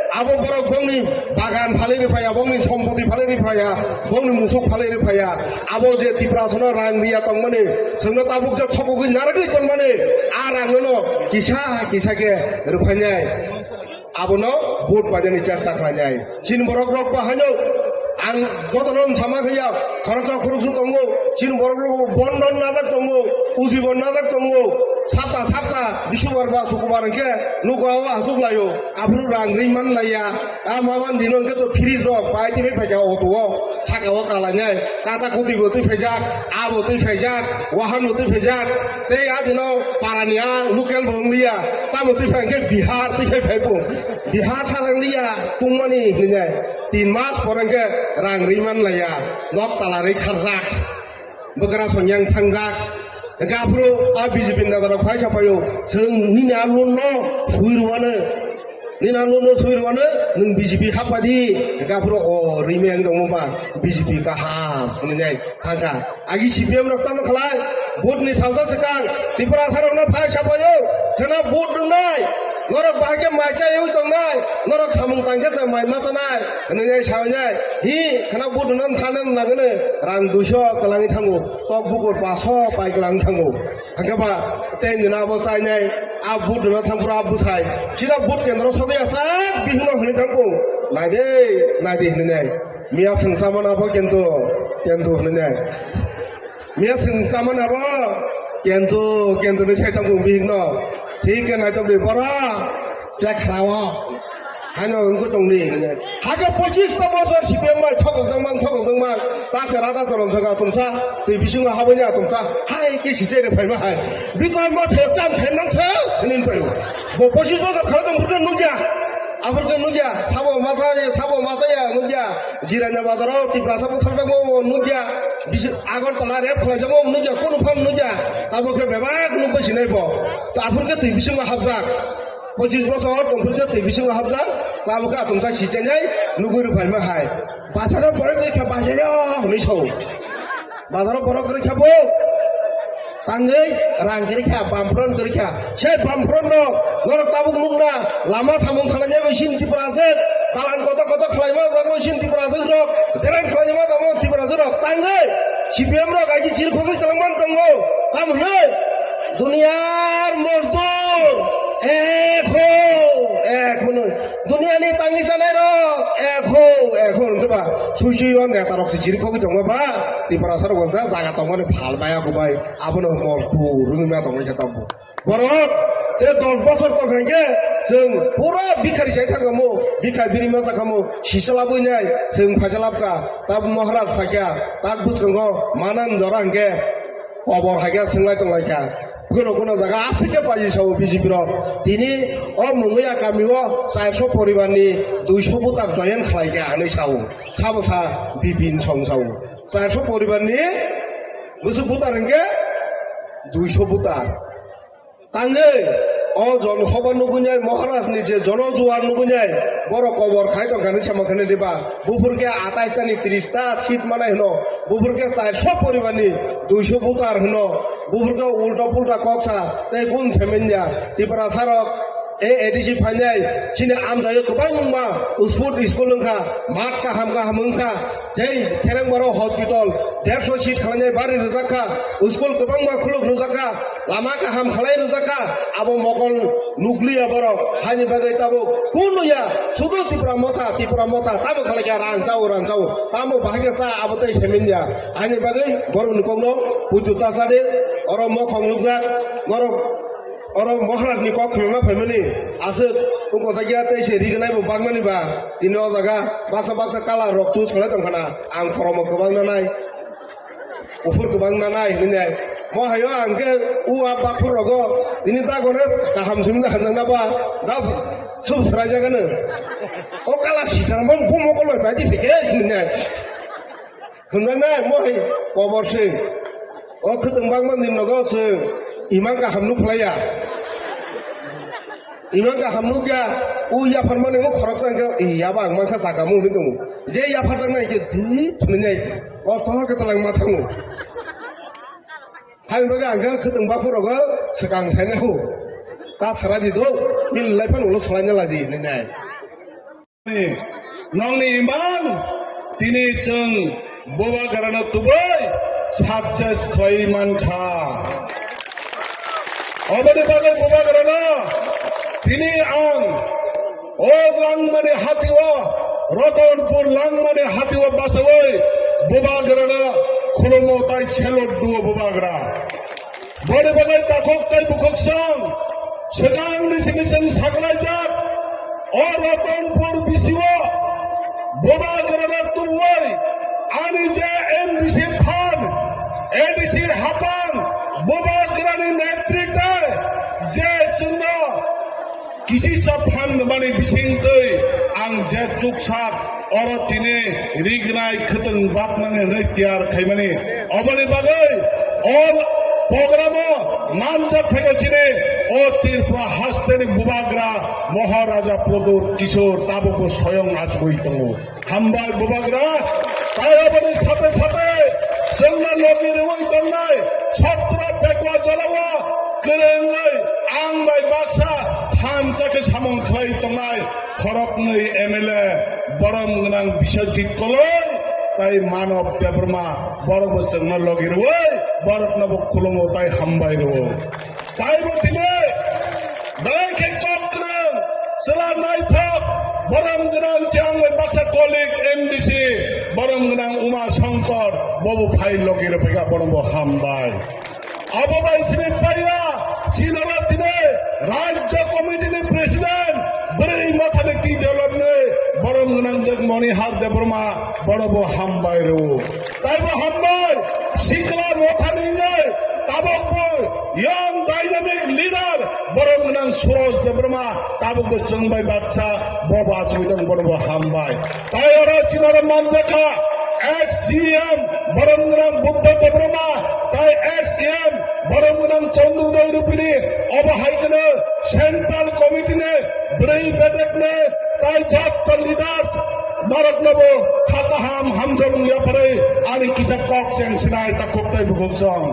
Abo borok bongni bagan phalwi rwphaiya, bongni sompoti phalwi rwphaiya, bongni musuk phalwi rwphaiya. Abo je Tiprasano rang riya tongmani, chwngno tabuk je thokogwi narwgwi tongmani, a rangno kisa kisa khe rwphainai. Abono vote painani chesta khlainai. Chini borok rok bo haino ang jotono sama khaya, khoroksa khoroksa tongo, chini borok rok bondon najak tongo, ujibon najak tongo, sapta sapta, bisubar ba sukubar hwnkhe nugo o asuk laio, aphuru rang ri man laiya, a maman dino hwnkhe to fridge rok bai tini phaikha auto o, saka o kalainai, kata kuti bo twi phaijak, abo twi phaijak, wahan bo twi phaijak, tei a dino parani a local bo wngliya, tamo twi phai hwnkhe Bihar twi phai phai bo. Bihar sarang liya tungmani hinai tin mas pore hwnkhe rang ri man laiya, nok tala ri kharjak, bwkra sonyang thangjak. Hwnkhe aphuru a B J P ni neta rok phai sapaio, chwng nini a loan no sui rwmano. Nini ang nono sui rwano, nwng B J P hapadi, gaphuro o rimi ang tongmo ba, B J P kaham, hwnwi nai thangkha. Agi C P M rok tamo khlai, vote ni salsa swkang, Tiprasa rokno phai sapaio, khena vote rwnai, norok bahai khe mai chaiwi tongnai, norok samung tangkhe cha mai ma tanai, hwnwi nai sawi nai, hi, khena vote rwna thangna nangani, rang duiso kwlangwi thango, tok bukur paso pai kwlangwi thango. Hwnkhe ba tei nini abo chainai a vote rwna thangphuru a bwthai. Chini vote kendro sogwi aswk bihikno hwnwi thangkung. Nai de, nai de hwnwi nai. Miya swng chamani abo kento, kento hwnwi nai. Miya swng chamani abo kento, kento hwnwi sai thangkung bihikno. Thik khe naitok de bora. Chekhrao. Haino wngkhe tongdi. Hakhe pochis ta bosor C P M bai thokjak man, thokjak man. Ta se rada choron thaka tongsa. Twi bisingo habani a tongsa. Hai ke si chere phaima hai. Bikor ma thok tam phaimang thok. Sinin phaio. Bo pochis bosor khala tong phuru nukya. Aphuru nukya. Sabo mata, sabo mata ya nukya. Jiranya bazaro Tiprasa butharjakma nukya. Bisi Agartala rep khlaijamo nukya. Kono phan nukya. Abo khe bebak nukbai sinai bo. Ta aphuru twi bisingo habjak. Pochis bosor tongphuru khe twi bisingo habjak, tabuk khe atongsa sichenai nugwi rwphaima hai. Bazaro borok rwkha bajaio hwnwi sao. Bazaro borok rwkha bo. Tangwi rang kwrwikha, bamphron kwrwikha. Se bamphron rok norok tabuk nukna lama samung khlainai bai sini Tiprasa. Dalan kotor kotor khlaima bai sini Tiprasa rok. Beran khlaima bai Tiprasa rok. Tangwi C P M rok aji chir khogwi chalangman tongo. Tamo hwnwi. Duniyar mozdur, ek ho, ek hwnwi. Duniyani tangwi chanairok, ek ho, ek ho hwnkhe ba, sui sui o netarok se chiri khogwi tongma ba, Tiprasa rok wansa jaga tongmani phal maya kubai, abono mozdur wngwi ma tongwi khe tongo. Borok, te dos bosor tong khe chwng pura bikhari sai thangkhamu, bikha biri ma chakhamu, sisa labwi nai, chwng phaisa labkha, tab Maharaj phaikha, tak bwskango manan jora hwnkhe, Kobor hai khe swnglai tonglaikha. Kuno kuno jaga aswk khe paji sao B J P rok. Tini o Mungwiya kami o charsho poribar ni duisho butar join khlaikha hinwi sao. Sabo sa Bipin song sao. Charsho poribar ni bwswk butar hinkhe duisho butar. Tangwi o Jon Sabha nugwi nai Maharaj ni je Jono Juar nugwi nai borok kobor khai tongkha hinwi sama khe nini ba. Buphur khe atais ta ni tris ta seat manai hwno. Buphur khe charsho poribar ni duisho voter hwno. Buphur khe ulta pulta kok sa tei kun se manya. Tiprasa rok A D C phainai chini amchaio kwbangma sport school wngkha, math kaham kaham wngkha. Tei Kherengbarok hospital dersho seat khlainai bari rwjak kha, school kwbangma khuluk rwjak kha. Lama kaham khlai rwjak kha, abo mokol nukliya borok. Haini bagwi tabuk kunuya, sudu Tipra Motha, Tipra Motha, tamo khlai kha rang chao, rang chao. Tamo bahai khe cha abo tei semin ya. Haini bagwi borokni kokno puitu ta cha de, oro mokhong nukjak, norok oro Maharaj ni kok khulukna phaimani. Aswk wngkha khe tei se rignai bo bakmani ba. Tini o jaga baksa baksa colour rok choose khlai tongkhana, ang khorokmo kwbang nanai. Kuphur kwbang nanai hinwi nai. Mo hayo ang khe u a bakhor rogo tini dagore kaham simi da hanjak na ba. Da sub srai jaga no. O kala sitar mo bumo ko loi bai di phike hinwi nai. Hanjak nai mo hai kobor se. O khwtwng bangma ni nogo se imang kaham nuk khlaiya. Imang kaham nuk ya. U yaphar mani mo khorok chang khe, "Ih, yaba ang mankha saka mo," hinwi tongo. Je yaphar chang nai khe, "Dui," hinwi nai. Ortho khe talang ma thango. Hai bagwi ang khe khwtwng bakhor rogo swkang saina ho. Ta sara di do, bil lai phano ulo salaina ladi hinwi nai. Nongni imang tini chwng Bubagrano tubui success khlai mankha. Oboni bagwi Bubagrano tini ang o langmani hatio, Ratanpur langmani hatio basawi Bubagrano khulumo tai salute duo Bubagra. Boni bagwi takhuk tai bukhuk song swkangni simi chwng sakhlaijak. O Ratanpur bisio Bubagrano tubui ani je M D C phan, A D C haphang, Bubagrani netritwe je chwngno kisisa phan rwmani bisingtwi ang je chuksak oro tini rignai khwtwng bakmani hwnwi tiyar khaimani. Oboni bagwi o Program o manjak phaikha chini o Tripura hasteni bubagra Maharaja Pradyut Kishore tabukbo soyong achugwi tongo. Hambai bubagra, tai aboni sate sate chwngno logi rwui tongnai Chhattisgarh Bekwa Jolao kwrwngwi ang bai baksa thansa khe samung khlai tongnai khoroknwi M L A borom gwnang Biswajit Koloi tai Manob Debbarma, borokbo chwngno logi rwui borokno bo khulumo tai hambai rwo. Taibo tini belai khe kok kwrwng, chwla naithok, borom gwnang chang bai baksa colleague M D C, borom gwnang Uma Shankar, bobo phai logi rwphaikha, bono bo hambai. Abo bai sini paiya, chinaro tini Rajya Committee ni President, bwrwi mothani T J Lobni, borom gwnang jak Monihar Debbarma, bono bo hambai rwo. Taibo hambai, sikla mothani nai, tabok bo young dynamic leader, borom gwnang Suraj Debbarma, tabok bo chwng bai baksa, bo bo achugwi tong, bono bo hambai. Tai oro chinaro manjakha, ex C M, borom gwnang Buddha Debbarma, tai ex M, borom gwnang Chandrodaya Rupini, obo hai kheno Central Committee ni, bwrwi bedek ni, tai jotto leaders, Norokno bo kha kaham hamjakmung yapharwi ani kisa kok cheng sinai takhuk tai bukhuk chwng.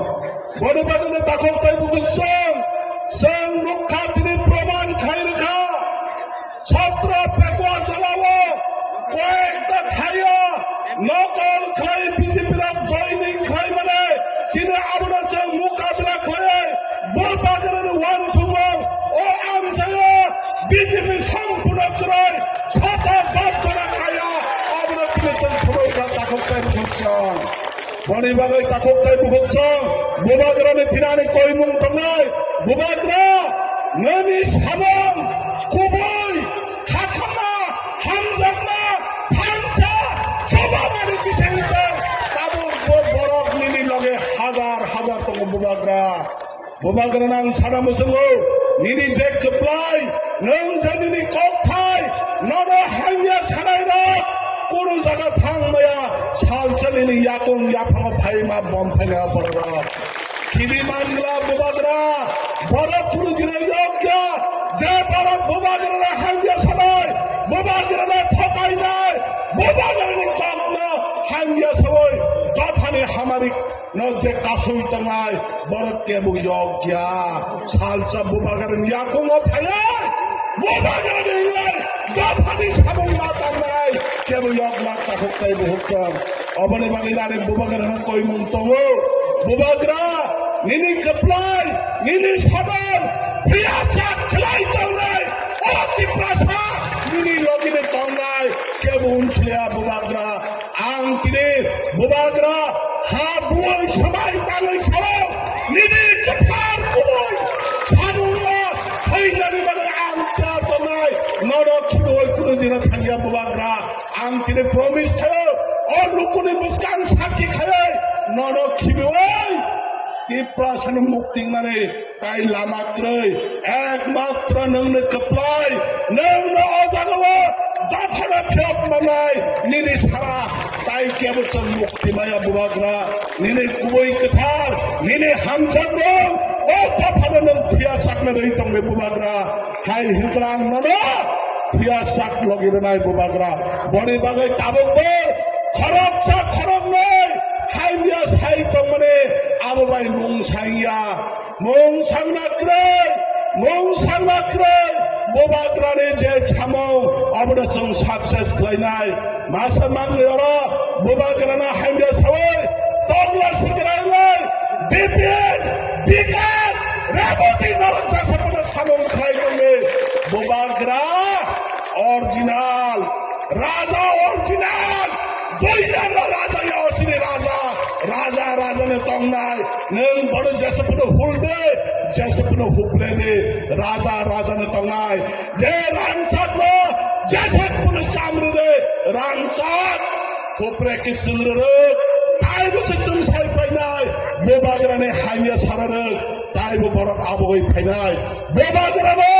Boni bagwino takhuk tai bukhuk chwng. Chwng nukha tini proman khai rwkha. Chatra Pekwa Jolao koyekta thaio nokol khlai B J P rok joining khlai mane tini abono chwng mukabila khlai Bubagrani uansukmung o amchaio B J P sampurno chwrai sata bachara kaya, abono tini chwng phunukna takhuk tai bukhuk chwng. Boni bagwi takhuk tai bukhuk chwng, Bubagrani thinani koimung tongnai, Bubagra, nini samung kubui, khakhamma, hamjakma, thansa, chubamani bisingtwi tabuk bo borok nini loge hajar hajar tongo Bubagra. Bubagrano ang sana muchungo, nini je kwplai, nwng je nini kokthai, nono hamya sanairok, kunu jaga thang maya, salsa nini yakung yaphango phaima bom phaina bororok. Khibi mangla Bubagra, borok kunu dino yokya, je borok Bubagrano hamya sanai, Bubagrano thokainai, Bubagrani kokno hamya sawi, dophani hamari no je kasui tongnai, borok kebo yokya. Salsa Bubagrani yakungo phaiwi, Bubagrani wngwi dophani samung ma tangnai, kebo yok ma takhuk tai bukhuk tong. Oboni bagwi nani Bubagrano koimung tongo. Bubagra, nini kwplai, nini samung, phiya chak khlai tongnai, o Tiprasa, nini logini tongnai, kebo unsliya Bubagra. Ang tini Bubagra ha buai swbai tangwi sao, nini kwthar kubui samungo thwinani bagwi ang tiyar tongnai, nono khibiui kunu dino thangya Bubagra. Ang tini promise khaio, o lukuni bwskang sakhi khaiwi nono khibiui Tiprasano mukti wngnani tai lama kwrwi, ekmatro nwngno kwplai, nwngno o jagao dophano phiyok manai, nini sara tai kebo chwng mukti maya Bubagra, nini kubui kwthar, nini hamjakmung, o dophano nwng phiya sakna rwi tongdi Bubagra, hai hinkhe ang nono phiya sak logi rwnai Bubagra, boni bagwi tabukbo khoroksa khoroknwi hamya sai tongmani abo bai mung sangya. Mung sangna kwrwi, mung sangna kwrwi, Bubagrani je samung, obono chwng success khlainai. Masa manwi oro Bubagrano hamya sawi, tongla sikiraiwi, B P N, Bikas, Reboti norok jasa pada samung khlai tongwi. Bubagra original. Raja original, doinano raja ya osini raja, raja raja ni tongnai, nwng bono jesapno hulde, jesapno huprede, raja raja ni tongnai, je rangchakno jesapno chamrede, rangchak, hupre ki chwlrwrwk, taibo se chwng sai painai, Bubagrani hamya sararwk, taibo borok abogoi phainai. Bubagrano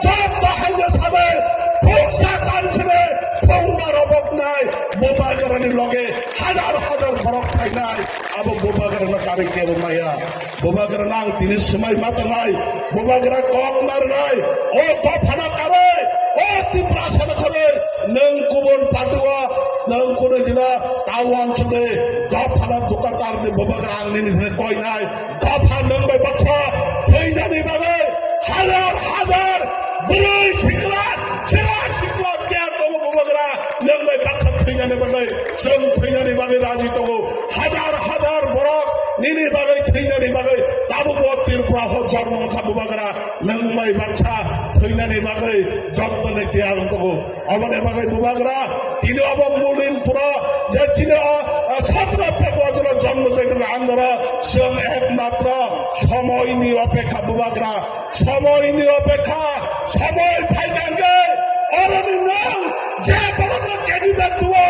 jotto hamya sade, phungsa tanside, Thongba roboknai, Bubagrani loge hajar hajar borok phainai, abo Bubagrano karwi kebo maya. Bubagrano ang tini swmai ma tongnai, Bubagra kok narwnai, o dophano karwi, o Tiprasano karwi, nwng kubun party-o, nwng kunu dina ta uansukdi, dophano dukatardi Bubagra ang nini thani koinai, dopha nwng bai baksa thwinani bagwi hajar hajar bwrwi sikla, chwla sikla tiyar tongo Bubagra, nwng bai baksa thwinani bagwi, chwng thwinani bagwi raji tongo. Hajar hajar borok nini bagwi thwinani bagwi tabukbo Tripura o jormo wngkha Bubagra, nwng bai baksa thwinani bagwi jottoni tiyar tongo. Oboni bagwi Bubagra tini obo Mulinpuro je chini o, o, sotro February jormo jaitwkha andoro chwng ekmatro somoini opekha Bubagra, somoini opekha, somoi phaikha hwnkhe oroni nwng je borokno candidate tuo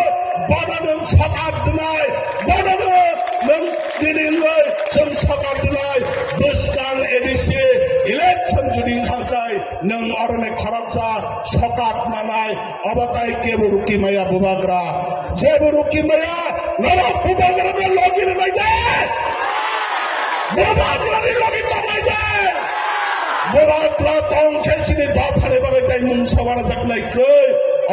bono nwng sokat dwnai, bono nwng nini wngwi chwng sokat dwnai, bwskang A D C election jodi wngkha hwnkhe nwng oroni khoroksa sokat manai, obo tai kebo rukimaya Bubagra. Jebo rukimaya, norok Bubagrano logi rwnai de. Bubagrani logi tongnai de. Bubagra tong khe chini dophani bagwi tai mungsa wanajaknai kwrwi.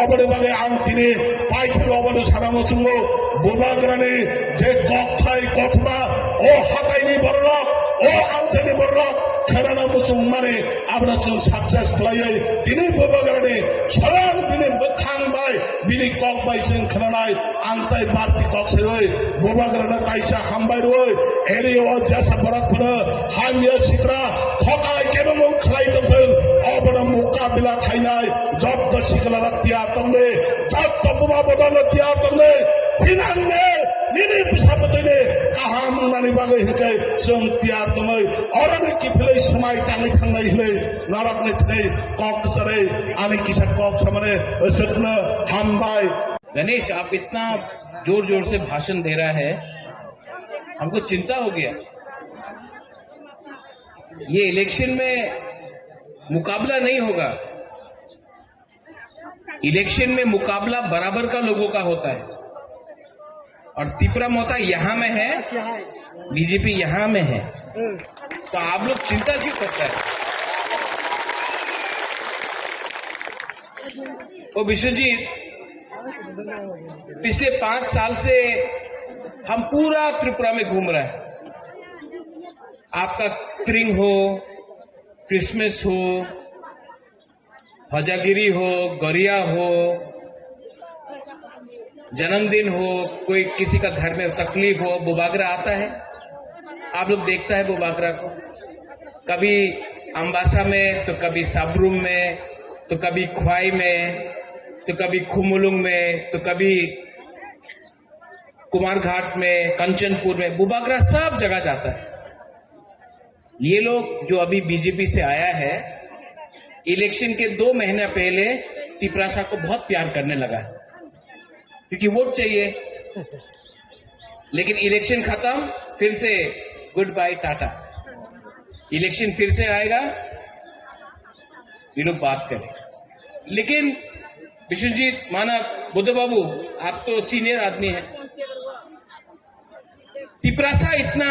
Oboni bagwi ang tini paithak obono sana muchungo. Bubagrani je kokthai kothoma, o hataini bororok, o amchaini bororok, khwnana muchungmani, abono chwng success khlaiwi tini Bubagrani swrang bini bwkhang bai, bini kok bai chwng khwnanai, ang tai barti kok saiwi Bubagrano kaisa hambai rwui, area o jesa borok phano hamya sikra, khokai kebo mung khlai tongthwng, obono mukabila khainai, jotto siklarok tiyar tongdi, jotto buma bodolno tiyar tongdi, thinangni nini bwsa bwtwini kaham wngnani bagwi hwnkhe chwng tiyar tongwi, oroni kiphilwi swmai tangwi thangnai hwnwi norokni thwnwi kok kwcharwi ani kisa kok samani swkno hambai. Ganesh, आप इतना जोर जोर से भाषण दे रहा है, हमको चिंता हो गया। ये इलेक्शन में मुकाबला नहीं होगा, इलेक्शन में मुकाबला बराबर का लोगों का होता है। और तिपरा मोता यहाँ में है, बीजेपी यहाँ में है, तो आप लोग चिंता क्यों करता है? ओ विश्वजीत, पिछले पांच साल से हम पूरा त्रिपुरा में घूम रहे हैं। आपका क्रिंग हो, क्रिसमस हो, हजागिरी हो, गरिया हो, जन्मदिन हो, कोई किसी का घर में तकलीफ हो, बुबागरा आता है, आप लोग देखता है बुबागरा को। कभी अम्बासा में, तो कभी सबरूम में, तो कभी ख्वाई में, तो कभी खुमुलुंग में, तो कभी कुमारघाट में, कंचनपुर में, बुबागरा सब जगह जाता है। ये लोग जो अभी बीजेपी से आया है, इलेक्शन के दो महीना पहले तिपरासा को बहुत प्यार करने लगा, क्योंकि वोट चाहिए। लेकिन इलेक्शन खत्म, फिर से गुड बाय टाटा। इलेक्शन फिर से आएगा, ये लोग बात करें। लेकिन विश्वजीत, मानव, बुद्ध बाबू, आप तो सीनियर आदमी हैं। तिपरासा इतना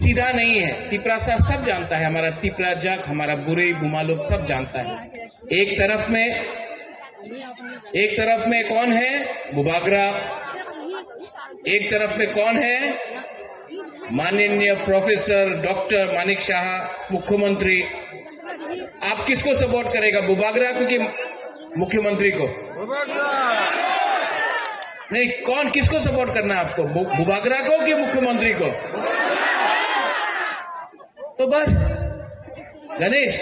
सीधा नहीं है। तिपरासा सब जानता है, हमारा तिपरा जग, हमारा बुरे बुमा लोग सब जानता है। एक तरफ में, एक तरफ में कौन है? बुबागरा। एक तरफ में कौन है? माननीय प्रोफेसर डॉक्टर मानिक साहा, मुख्यमंत्री। आप किसको सपोर्ट करेगा, बुबागरा को कि मुख्यमंत्री को? नहीं, कौन, किसको सपोर्ट करना है आपको, बु-, बुबागरा को कि मुख्यमंत्री को? तो बस गणेश,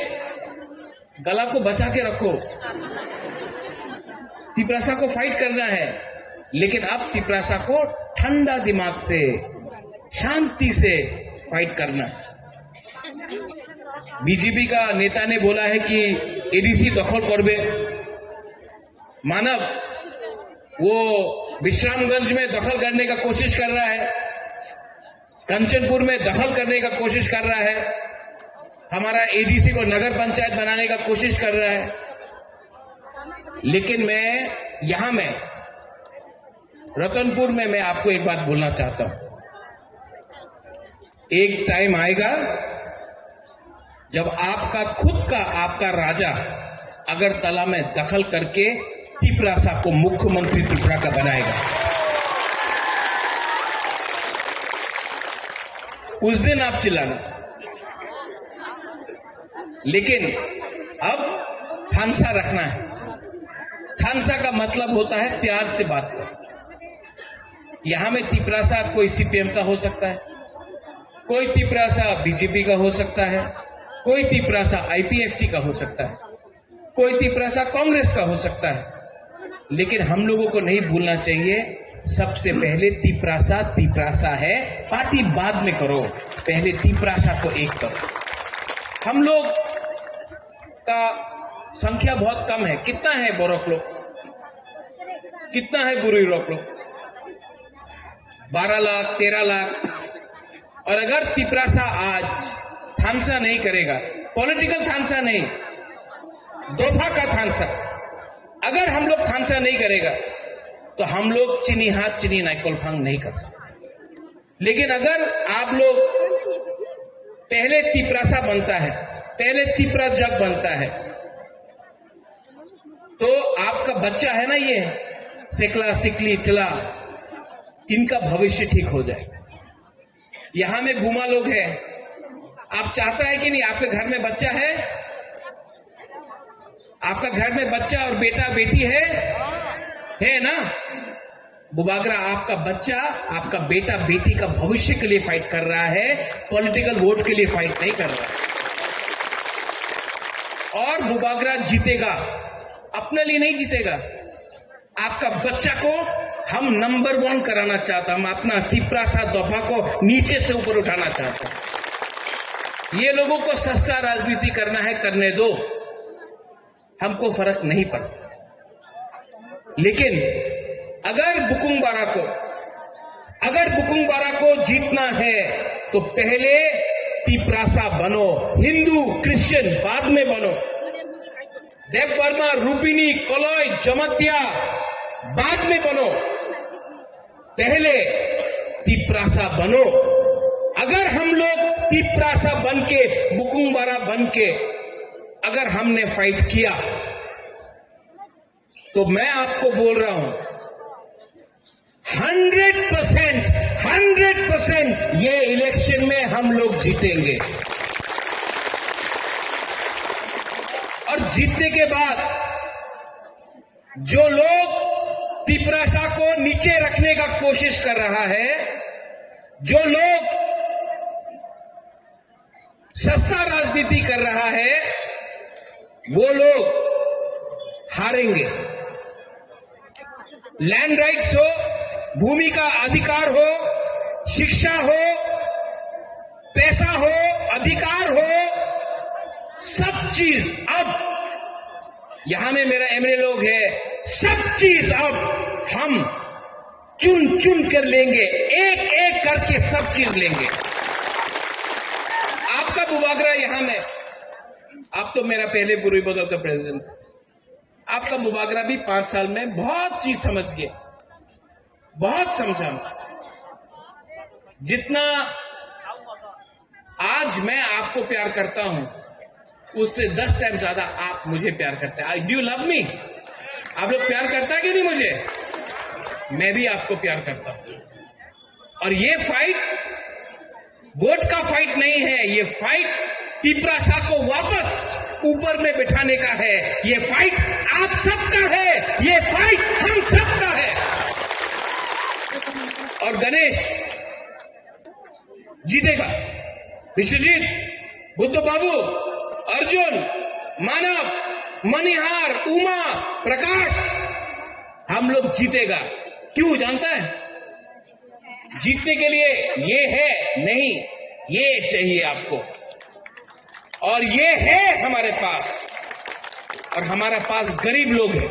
गला को बचा के रखो। तिपरासा को फाइट करना है, लेकिन आप तिपरासा को ठंडा दिमाग से, शांति से फाइट करना। बीजेपी का नेता ने बोला है कि एडीसी दखल करबे। मानव, वो विश्रामगंज में दखल करने का कोशिश कर रहा है, कंचनपुर में दखल करने का कोशिश कर रहा है, हमारा एडीसी को नगर पंचायत बनाने का कोशिश कर रहा है। लेकिन मैं यहाँ में रतनपुर में मैं आपको एक बात बोलना चाहता हूँ, एक टाइम आएगा जब आपका खुद का, आपका राजा अगरतला में दखल करके तिपरासा को मुख्यमंत्री त्रिपुरा का बनाएगा। उस दिन आप चिल्लाना। लेकिन अब थानसा रखना है। थानसा का मतलब होता है प्यार से बात करना। यहाँ में तिपरासा कोई सीपीएम का हो सकता है, कोई तिपरासा बीजेपी का हो सकता है, कोई तिपरासा आईपीएफटी का हो सकता है, कोई तिपरासा कांग्रेस का हो सकता है, लेकिन हम लोगों को नहीं भूलना चाहिए, सबसे पहले तिपरासा तिपरासा है। पार्टी बाद में करो, पहले तिपरासा को एक करो। हम लोग का संख्या बहुत कम है। कितना है बोरक लोग, कितना है बुरुई लोग? बारह लाख, तेरह लाख। और अगर तिपरासा आज थानसा नहीं करेगा, पॉलिटिकल थानसा नहीं, दोफा का थानसा, अगर हम लोग थानसा नहीं करेगा, तो हम लोग चीनी हाथ चीनी नाइकोल फांग नहीं कर सकते। लेकिन अगर आप लोग पहले तिपरासा बनता है, पहले तिपरा जग बनता है, तो आपका बच्चा है ना, ये सिकला, सिकली, चला, इनका भविष्य ठीक हो जाए। यहाँ में बुमा लोग हैं, आप चाहता है कि नहीं, आपके घर में बच्चा है, आपका घर में बच्चा और बेटा बेटी है, है ना? बुबागरा, आपका बच्चा, आपका बेटा बेटी का भविष्य के लिए फाइट कर रहा है, पॉलिटिकल वोट के लिए फाइट नहीं कर रहा है। और बुबागरा जीतेगा, अपने लिए नहीं जीतेगा। आपका बच्चा को हम नंबर वन कराना चाहता, हम अपना तिपरासा दोफा को नीचे से ऊपर उठाना चाहता। ये लोगों को सस्ता राजनीति करना है, करने दो, हमको फर्क नहीं पड़ता। लेकिन अगर बुकुंग बारा को, अगर बुकुंग बारा को जीतना है, तो पहले तिपरासा बनो, हिंदू क्रिश्चियन बाद में बनो, देव वर्मा, रूपिनी, कलय, जमातिया बाद में बनो, पहले तिपरासा बनो। अगर हम लोग तिपरासा बन के, बुकुंग बारा बन के अगर हमने फाइट किया, तो मैं आपको बोल रहा हूं, हंड्रेड परसेंट, हंड्रेड परसेंट ये इलेक्शन में हम लोग जीतेंगे। और जीतने के बाद जो लोग तिपरासा को नीचे रखने का कोशिश कर रहा है, जो लोग सस्ता राजनीति कर रहा है, वो लोग हारेंगे। लैंड राइट्स हो, भूमि का अधिकार हो, शिक्षा हो, पैसा हो, अधिकार हो, सब चीज अब यहाँ में मेरा एमएलए लोग है, सब चीज अब हम चुन चुन कर लेंगे, एक एक करके सब चीज लेंगे। आपका बुबागरा यहाँ में, आप तो मेरा पहले बुरुई बदल का प्रेसिडेंट, आपका बुबागरा भी पांच साल में बहुत चीज समझ गए, बहुत समझा। जितना आज मैं आपको प्यार करता हूं, उससे दस टाइम ज्यादा आप मुझे प्यार करते हैं। Do you love me? आप लोग प्यार करता है कि नहीं मुझे? मैं भी आपको प्यार करता हूं। और ये फाइट वोट का फाइट नहीं है, ये फाइट तिपरासा को वापस ऊपर में बिठाने का है। ये फाइट आप सबका है, ये फाइट हम सबका है। और गणेश जीतेगा। विश्वजीत, बुद्ध बाबू, अर्जुन, मानव, मनिहार, उमा, प्रकाश, हम लोग जीतेगा। क्यों जानता है? जीतने के लिए ये है नहीं, ये चाहिए आपको। और ये है हमारे पास, और हमारा पास गरीब लोग हैं।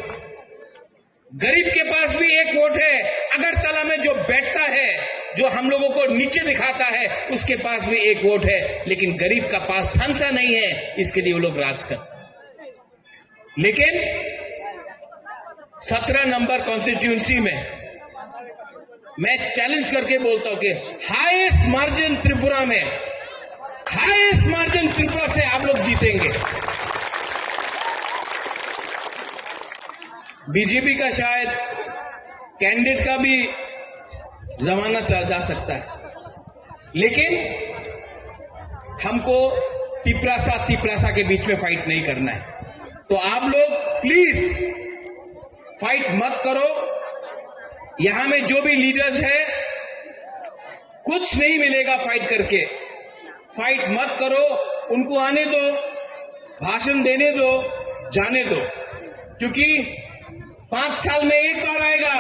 गरीब के पास भी एक वोट है। अगरतला में जो बैठता है, जो हम लोगों को नीचे दिखाता है, उसके पास भी एक वोट है। लेकिन गरीब का पास थानसा नहीं है, इसके लिए वो लोग राज करते हैं। लेकिन सत्रह नंबर कॉन्स्टिट्यूएंसी में मैं चैलेंज करके बोलता हूं कि हाईएस्ट मार्जिन त्रिपुरा में, हाईएस्ट मार्जिन त्रिपुरा से आप लोग जीतेंगे। बीजेपी का शायद कैंडिडेट का भी जमाना चला जा सकता है, लेकिन हमको तिपरासा तिपरासा के बीच में फाइट नहीं करना है। तो आप लोग प्लीज फाइट मत करो। यहां में जो भी लीडर्स है, कुछ नहीं मिलेगा फाइट करके। फाइट मत करो, उनको आने दो, भाषण देने दो, जाने दो, क्योंकि पांच साल में एक बार आएगा।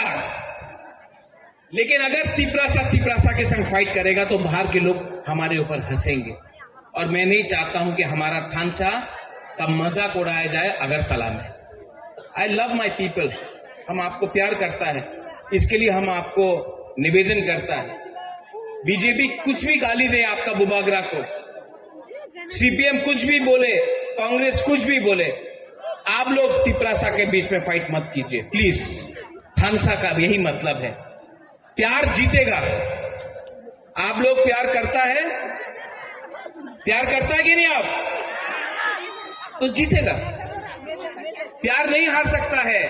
लेकिन अगर तिपरासा तिपरासा के संग फाइट करेगा तो बाहर के लोग हमारे ऊपर हंसेंगे। और मैं नहीं चाहता हूं कि हमारा थानसा का मजाक उड़ाया जाए अगरतला में। आई लव माई पीपल, हम आपको प्यार करता है, इसके लिए हम आपको निवेदन करता है। बीजेपी कुछ भी गाली दे आपका बुबागरा को, सीपीएम कुछ भी बोले, कांग्रेस कुछ भी बोले, आप लोग तिपरासा के बीच में फाइट मत कीजिए प्लीज। थानसा का यही मतलब है, प्यार जीतेगा। आप लोग प्यार करता है, प्यार करता है कि नहीं आप? तो जीतेगा। प्यार नहीं हार सकता है,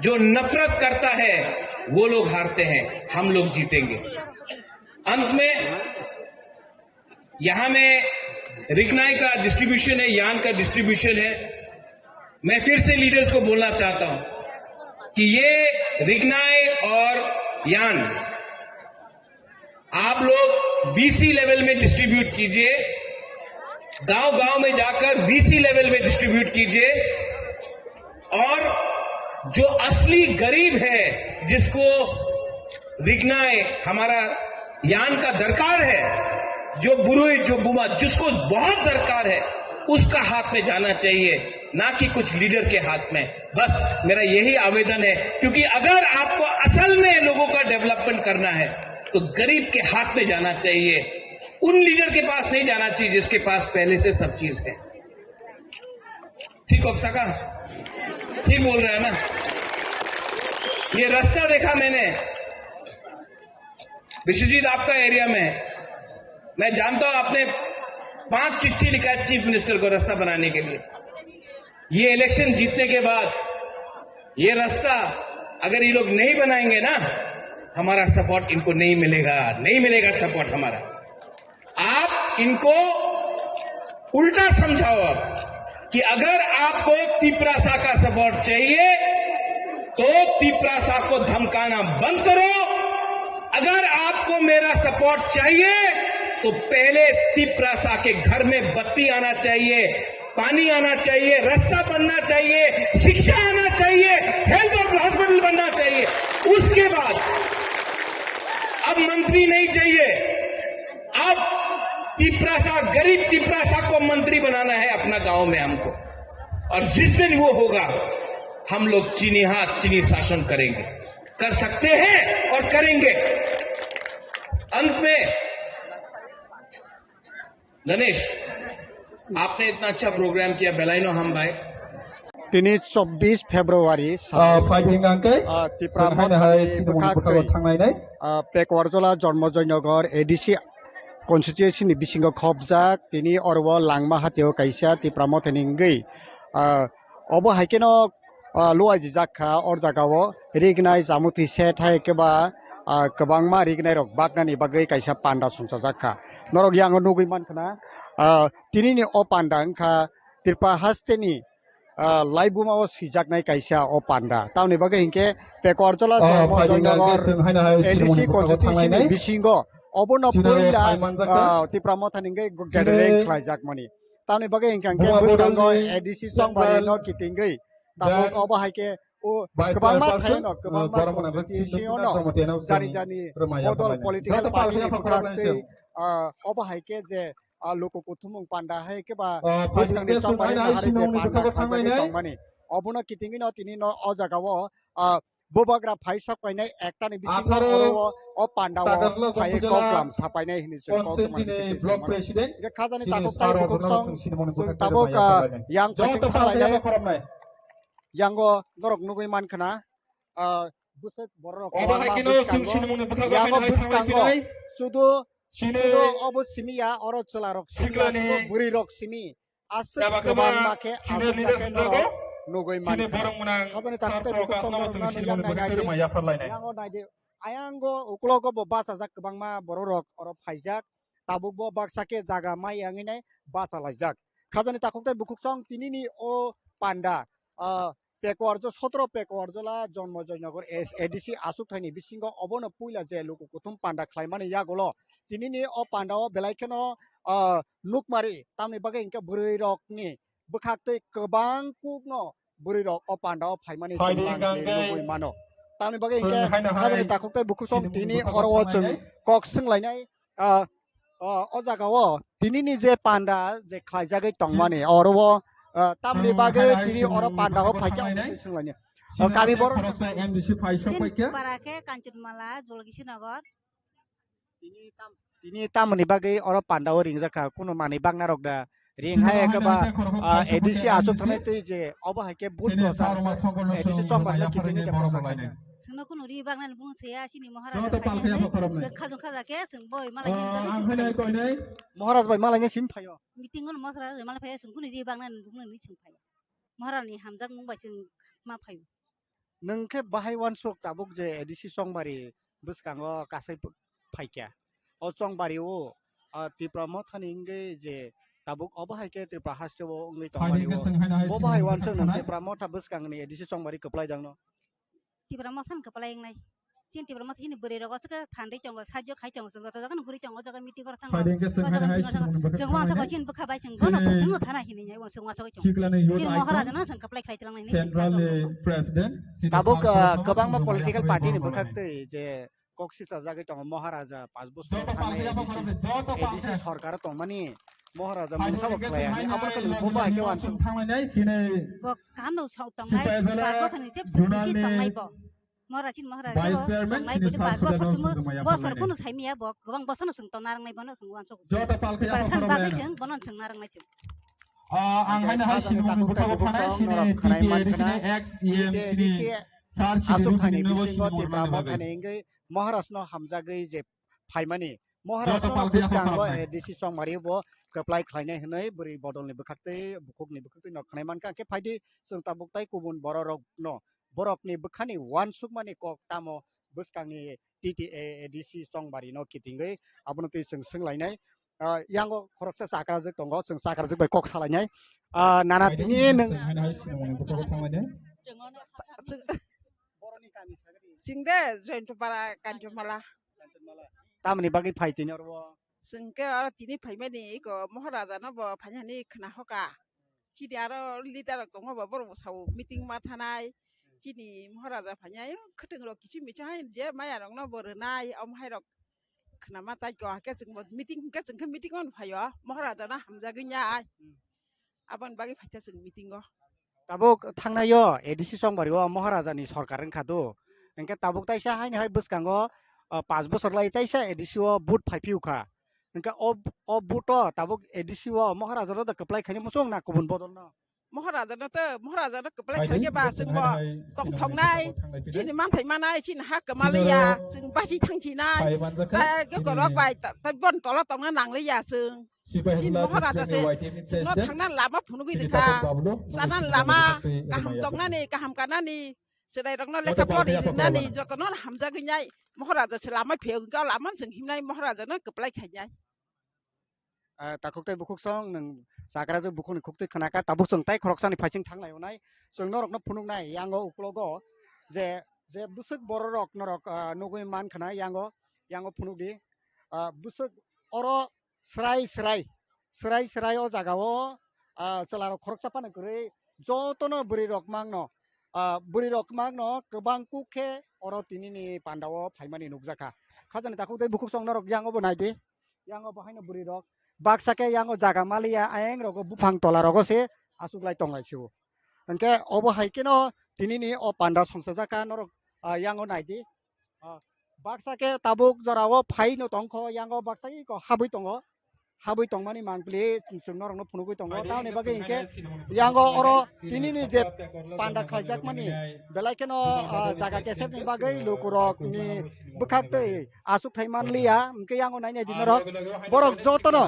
जो नफरत करता है वो लोग हारते हैं, हम लोग जीतेंगे। अंत में यहां में रिगनाई का डिस्ट्रीब्यूशन है, यान का डिस्ट्रीब्यूशन है। मैं फिर से लीडर्स को बोलना चाहता हूं कि ये रिगनाई और यान आप लोग बीसी लेवल में डिस्ट्रीब्यूट कीजिए, गांव गांव में जाकर बीसी लेवल में डिस्ट्रीब्यूट कीजिए। और जो असली गरीब है, जिसको रिगनाई हमारा यान का दरकार है, जो बुरुई, जो बुमा, जिसको बहुत दरकार है, उसका हाथ में जाना चाहिए, ना कि कुछ लीडर के हाथ में। बस मेरा यही आवेदन है, क्योंकि अगर आपको असल में लोगों का डेवलपमेंट करना है तो गरीब के हाथ में जाना चाहिए, उन लीडर के पास नहीं जाना चाहिए जिसके पास पहले से सब चीज है। ठीक हो सका? ठीक बोल रहा है ना? ये रास्ता देखा मैंने विश्वजीत आपका एरिया में, मैं जानता हूं आपने पांच चिट्ठी लिखा है चीफ मिनिस्टर को रास्ता बनाने के लिए। ये इलेक्शन जीतने के बाद ये रास्ता अगर ये लोग नहीं बनाएंगे ना, हमारा सपोर्ट इनको नहीं मिलेगा, नहीं मिलेगा सपोर्ट हमारा। आप इनको उल्टा समझाओ अब कि अगर आपको तिपरासा का सपोर्ट चाहिए तो तिपरासा को धमकाना बंद करो। अगर आपको मेरा सपोर्ट चाहिए तो पहले तिपरासा के घर में बत्ती आना चाहिए, पानी आना चाहिए, रास्ता बनना चाहिए, शिक्षा आना चाहिए, हेल्थ और हॉस्पिटल बनना चाहिए। उसके बाद अब मंत्री नहीं चाहिए, अब तिपरासा, गरीब तिपरासा को मंत्री बनाना है अपना गांव में हमको। और जिस दिन वो होगा, हम लोग चीनी हाथ, चीनी शासन करेंगे, कर सकते हैं और करेंगे। अंत में गणेश, आपने इतना अच्छा प्रोग्राम किया, बेलाइनो हम भाई। Tini chobbish February, ah, phai hingkha khe, ah, Tipra Mothani bwkhak twi, ah, Pekwar Jola Jormo Joynagar A D C constituency ni bisingo khopjak, tini oro o Langma hatio kaisa Tipra Mothani wngwi, ah, obo hai kheno ah, luaijijak kha, o jaga o rignai, jamuti set hai khe ba, ah, kwbangma rignai rok baknani bagwi kaisa panda songchajak kha. Norok yang nugwi mankha na, ah, tini ni o panda wngkha Tripura haste ni, ah, laibuma o swijaknai kaisa o panda. Tamoni bagwi hinkhe Pekwar Jola Jormo Joynagar A D C constituency ni bisingo obono puila, ah, Tipra Mothani wngwi gathering khlaijakmani. Tamoni bagwi hinkhe bwskango A D C chongbari no kitingwi tabuk obo hai khe o kwbangma thaino, kwbangma constituency-o no jani jani bodol political party ni bwkhak twi, ah, obo hai khe je, ah, luku kuthumung panda hai khe ba bwskangni chongbari no hai je panda khlaijagwi tongmani, obono kitingwi no tini no o jaga o, ah, bubagra phai sok painai ekta ni bisingo oro o, o panda o phaiwi koklam sapainai hinwi chwng kok tongmani. Hingkhe khajani tabuk tai bukhuk song chwng tabuk, ah, yang phaising thanglainai. Yango norok nugwi mankha na, ah, bwswk bororok kwbangma bwskango. Yango bwskango sudu, sudu obo simi ya, oro chwlarok simi ya, sudu bwrwirok simi. Aswk kwbangma khe, aswk khe norok nugwi mankha. Aboni takhuk tei bukhuk song norok no nukjak nai nai di. Yango nai di. Ayango uklogo bo bachajak kwbangma bororok oro phaijak. Tabuk bo baksa khe jaga mai yangwi nai bachalaijak. Khajani takhuk tei bukhuk song tinini o panda, ah, Pekwar jo sotro Pekwar jola Jonmo Joynagar A D C achuk thaini bisingo obono puila je luku kuthum panda khlaimani yagulo tinini o panda o belai kheno, ah, nukmari tamni bagwi hinkhe bwrwi rokni bwkhak tei kwbang kukno bwrwi rok o panda o phaimani chwng mangli nugwi mano. Tamni bagwi hinkhe khajani takhuk tei bukhuk song tini oro o chwng kok swnglainai, ah, O, o jaga o tinini je panda je khlaijagwi tongmani, oro o, ah, tamni bagwi tini oro panda o phaikhe omo twi swnglaini. O kami borok M D C phai sok phaikhe. Para khe Kanchanmala, Jolkishinagar. Tini tam, tini tamoni bagwi oro panda o ringjak kha, kunu manwi bagna rok da. Ring hai khe ba, ah, A D C achuk thangwi twi je obo hai khe vote prochar A D C chongbar no kiting de prochar khai kha. Sino kunu ri bagna ni bung se ya sini Maharaja khai khe khajung khaja khe sing boi mala ni bagwi sing khai. Maharaj bai malai ni sim phaio. Meeting on Maharaj bai malai phaio sing kunu ri bagna ni bung ni sing phaio. Maharaj ni hamjak mung bai sing ma phaio. Nwng khe bahai uansuk tabuk je A D C chongbari bwskango kasai ph-, phaikha. O chongbari o, ah, Tipra Motha ni wngwi je tabuk obo hai khe Tripura haste o wngwi tongmani o. Bo bahai uansuk nwng Tipra Motha bwskang ni A D C chongbari kwplai jang no. Tipra Motha ni kwplai wngnai. Chini Tipra Motha chini bwrwi rok aswk khe phandwi tongo, sajyo khai tongo, chwng joto jaga no guri tongo, o jaga meeting oro thango. Chwng uansuk chini bwkha bai chwng bono chwng thana hini ya, chwng uansuk chwng. Chini Maharaja no chwng kwplai khlai twlang nai. Tabuk, ah, kwbangma political party ni bwkhak twi je kok sisa jagwi tongo Maharaja, panch bosor thangnai A D C, A D C sorkar tongmani Maharaja mungsa bo khlai ani, abo khe bo bai khe uansuk. Bo kaham no sok tongnai, panch bosor ni tep sisi tongnai bo. Maharaja chini Maharaja bo tongnai bo, panch bosor chwng bosor kunu saimiya bo, kwbang bosor no chwng tongna rwngnai bono chwng uansuk. Preparation bagwi chwng bono chwng na rwngnai chwng. Ah, ang haino hai sinimung ni bwkha bwkha nai sini T T A D C ni ex E M sini sir sini aswk thani bisingo Tipra Motha ni wngwi Maharaj no hamjagwi je phaimani. Maharaj no bwskango A D C chongmari bo kwplai khlainai hwnwi bwrwi bodol ni bwkhak tei bukhuk ni bwkhak twi nok khnai mankha, hwnkhe phaidi chwng tabuk tai kubun borok rok no borok ni bwkha ni uansukmani kok tamo bwskang ni T T A A D C chongbari no kitingwi abono twi chwng swnglainai. Ah, yango khoroksa chakrajwk tongo, chwng chakrajwk bai kok salainai. Ah, nana tini nwng chwng de Joyantapara Kanchanmala. Tamoni bagwi phai tini oro? Chwng khe oro tini phaimani eko Maharaja no bo phainani khna hoka. Chini aro leader rok tongo bo, borok bo sao meeting ma thanai. Chini Maharaja phainai, khwtwng rok kisu misa hai je maya rok no bo rwnai, omo hai rok khna ma tai ko, hakhe chwng bo meeting hwnkhe chwng khe meeting o no phaio, Maharaja no hamjagwi nai. Aboni bagwi phaikha chwng meeting o. Tabuk thangnai o A D C chongbari o Maharaja ni sorkar wngkha do. Hwnkhe tabuk taisa haini hai bwskango, ah, panch bosor lai taisa A D C o vote phai phiyokha. Hwnkhe o, o vote o tabuk A D C o Maharaja no da kwplai khaini muchung na kubun bodol no? Maharaja no to, Maharaja no kwplai khaikhe ba chwng bo tongthoknai, chini manthai manai, chini ha kwmaliya, chwng basi thangsinai. Ta jokorok bai ta, ta bon tola tongna nangliya chwng. Chini Maharaja se chwngno thangna lama phunugwi rwkha. Chana lama kaham tongnani, kaham kanani, chwrairokno lekha pori rinani jotono hamjagwi nai. Maharaja se lama phiyok hwnkhe o lama chwng himnai, Maharaja no kwplai khainai. Ah, takhuk tei bukhuk song nwng chakrajwk bukhukni khuktwi khna kha, tabuk chwng tai khoroksani phaising thanglai onai. Chwng norokno phunuknai yango uklogo je, je bwswk bororok norok, ah, nugwi man khna yango, yango phunukdi. Ah, bwswk oro srai srai, srai srai o jagao, ah, chwlarok khoroksa phano kwrwi jotono bwrwirok mangno, ah, bwrwirok mangno kwbang kuk khe oro tinini pandao phaimani nukjakha. Khajani takhuk tei bukhuk song norok yango bo naidi. Yango bo haino bwrwi rok. Baksa khe yango jaga maliya, ayang rogo buphang tola rogo se achuklai tonglai sio. Hwnkhe obo hai kheno tinini o panda songchajak kha norok, ah, yango naidi. Ah, baksa khe tabuk jorao phaino tongkho, yango baksa iko habwi tongo. habwi tongmani mangpili chwng norokno phunugwi tongo. Tamoni bagwi hinkhe yango oro tinini je panda khlaijakmani belai kheno, ah, jaga kesepni bagwi lukurokni bwkhaktwi achukthai manliya, hinkhe yango nainai di norok borok jotono,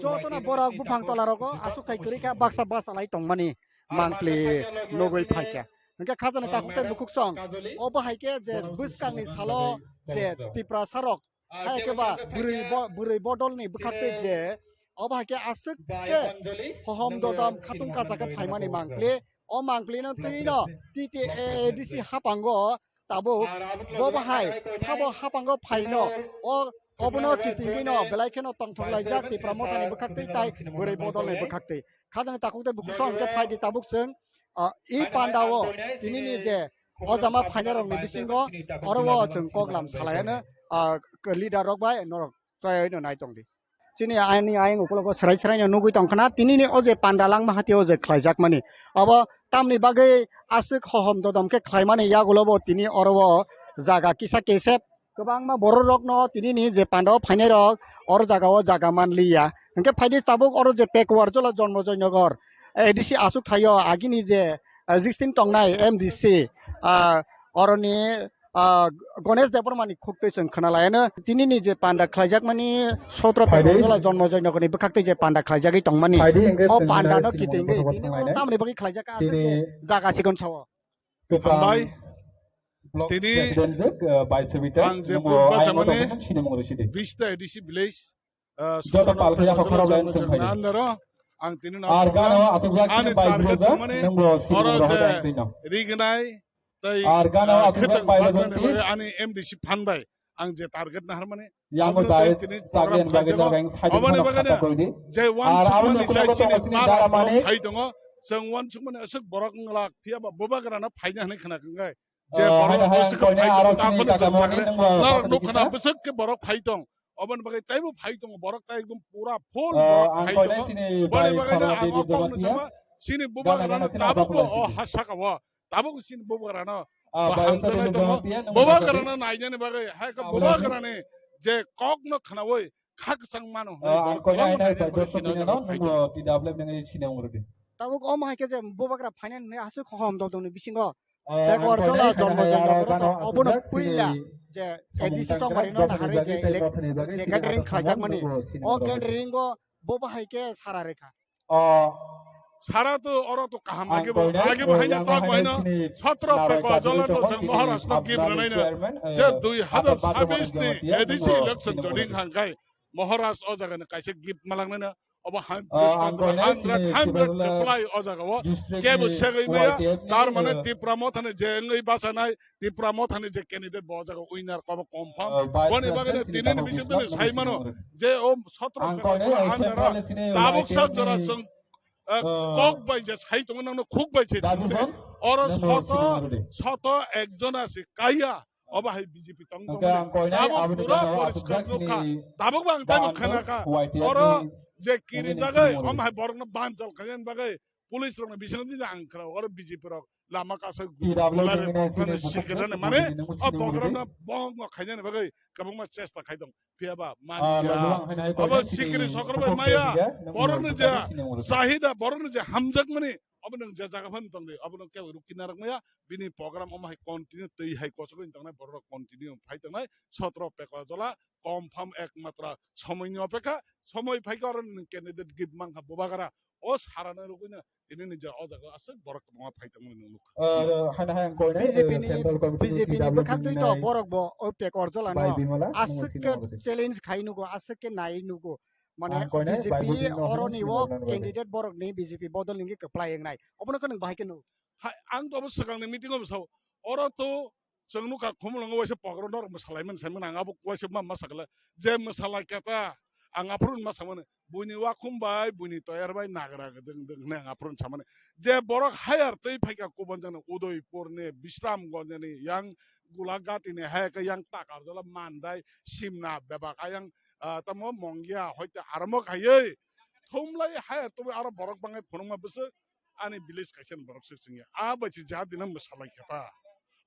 jotono borok buphang tolarogo achukthai kwrwi kha baksa bachalai tongmani mangpili nugwi phaikha. Hinkhe khajani takhuk tei bukhuk song obo hai khe je bwskangni salo je Tiprasarok hai khe ba bwrwi bo-, bwrwi bodolni bwkhaktwi je obo hai khe aswk khe hohom dodom khatung kachak khe phaimani mangpili. O mangpilino twino T T A A D C haphango tabuk bo bahai sabo haphango phaino o obono kitingino belai kheno tongthok laijak Tipra Mothani bwkhaktwi tai bwrwi bodolni bwkhaktwi. Khajani takhuk tei bukhuk song khe phaidi tabuk chwng, ah, i pandao tinini je o jama phainarokni bisingo oro o chwng koklam salaiano, ah, leader rok bai norok choyaino nai tongdi. Chini ani ayang ukologo serai serai no nugwi tongkhna, tinini o je panda langma hati o je khlaijakmani. Abo tamni bagwi aswk hohom dodom khe khlaimani yagulo bo tini oro o jaga kisa kesep kwbangma borok rokno tinini je panda o phainai rok oro jaga o jaga manliya. Hinkhe phaidi tabuk oro je Pekuar Jola Jonmo Joynagar A D C achuk thaio agini je, ah, sixteen tongnai M D C, ah, oroni ah, Ganesh Debbarmani khuk twi chwng khna laiano. Tinini je panda khlaijakmani sotro Phaidi. Pekotla Jonmo Joynagarni bwkhaktwi je panda khlaijagwi tongmani. Phaidi, engage O chwng pandano nai kitingwi, sini tini mothokhwthanglai oro tamni bagwi khlaijak ah, Tini je jaga sikon sao. Kwcham Hambai. Block Tini President je, uh, Bai Sabita, ang je nungbo bubacha ayang mani tongmani sini mungro sidi. Bista A D C village, ah, Joto Sotro palkhe Pekotla yaphak khorok Jonmo lain Joynagarni songkhaidi. Under o ang tini Ar gana o aswk jak ani khe bai target bujak, mani nungbo sini oro mungro je hoda tino. Rignai, tei, Ar gana ah, aswk khwtang bai bagwi bagwi ani M D C phan bai ang je target naharmani, Yango obono tei jai tini program chakri bagwi khlaijak o. Jagong side Oboni khorok bagwino khata koidi. Je Ar uansukmani aboni sai ukulok chini tongo sini para dara mani. Phai tongo, chwng uansukmani aswk borok wng glak, phiya ba bubagrano phaina hwnwi khna kwngai. Je Ah, borok hai hai bwswk ang koine phai aro tongo, sini tabukno chwng kakamoni chakri nungbo narok khata nukha na kisa. Bwswk khe borok phai tong. Oboni bagwi teibo phai tongo, borok tai ekdom pura full Ah, borok ang phai koine tongo. Sini Oboni bai bagwino khorok ang di o kok jagati no ya. Sama, chini Gana bubagrano gana khna tabukbo tabukno o sini. Ha saka o. Tabuk chini bubagrano Ah, baham bai janai tongo. Bubagrano nainani bagwi, hai khe bubagrani je kokno khnaui khakchang mano hwnwi Ah, ang borok koina kwbangma nainani bagwi chini o jaga phai tongo. T W nangwi sini wngrwdi. Tabuk omo hai khe je bubagra phainani hwnwi aswk hohom dodomni bisingo Backward Jola Jonmo Joynagar obono puila je A D C tongmani no nahari je elek-, je catering khlaijakmani. O catering o bo bahai khe sara rekha. O sara to oro to kaham age bo, age bo haino tak bo haino sotro peko jola to jang Maharaj no gift rwnaino je dui hazar sabis ni A D C election joining hangkai Maharaj o jaga ni kaisa gift malangnaino obo hundred hundred supply o jaga o kebo segwi maya tar mane Tipra Mothani je wngwi bachanai Tipra Mothani je candidate bo o jaga winner kobo confirm. Boni bagwi tini ni bising tini sai mano je o sotro peko jola under o tabuk sak jora chwng eh, kok bai je sai tongo nangno khuk bai se chwng twi. Oro soto soto ekjona se kaiya obo hai B J P tong tong. Abo pura poriskar nukha. Tabuk bang tamo khana kha. Oro je kiri jagai om hai borokno banjal khayan bagai police rokno bising di ang khra oro B J P rok lama kasa gulai borokno sikirane mane o borokno bongno khainani bagai kwbangma chesta khai tong. Phiya ba man ya. Obo sikiri sokro bai maya. Borokni je chahida, borokni je hamjakmani, obo nwng je jaga phano tongdi, obo nwng kebo rukina rok maya. Bini program omo hai continue twi hai kochogwi tongnai, borok rok continue phai tongnai. Sotro peko jola, confirm ekmatra somoini opekha, somoi phaikha oro nwng candidate gift mankha bubagra. O sarana rukui no tini ni je o jaga aswk borok kwbangma phai tongmani nwng nukha. Haino hai ang koinai, B J P ni, B J P ni bwkhak twi to borok bo o pekor jola no aswk khe challenge khai nugo, aswk khe nai nugo. Mane B J P oro ni o candidate borok ni B J P bodol ni kwplai wngnai. Obono khe nwng bahai khe nugo. Hai, ang to obo swkang ni meeting o bwsao. Oro to Chwng nukha Khumulwngo waisa pokro norok mwsalaimani saimano ang abo waisa ma, ma sakla. Je mwsalai khe ta ang aphuru ma samani. Buini wakhum bai, buini toyar bai nagra gdwng dwng hwnwi ang aphuru samani. Je borok hayar twi phaikha kubun jani Udaipurni, Bisramganjni, yang Gulaghatini, hai khe yang Takarjala, Mandai, Simna, bebak ayang, ah, tamo Mongia, hoite aramo khaiwi thumlai hayar twi aro borok bangwi phunukma bwswk ani village kaisa borok se chwngya. A bai se ja dina mwsalai khe ta.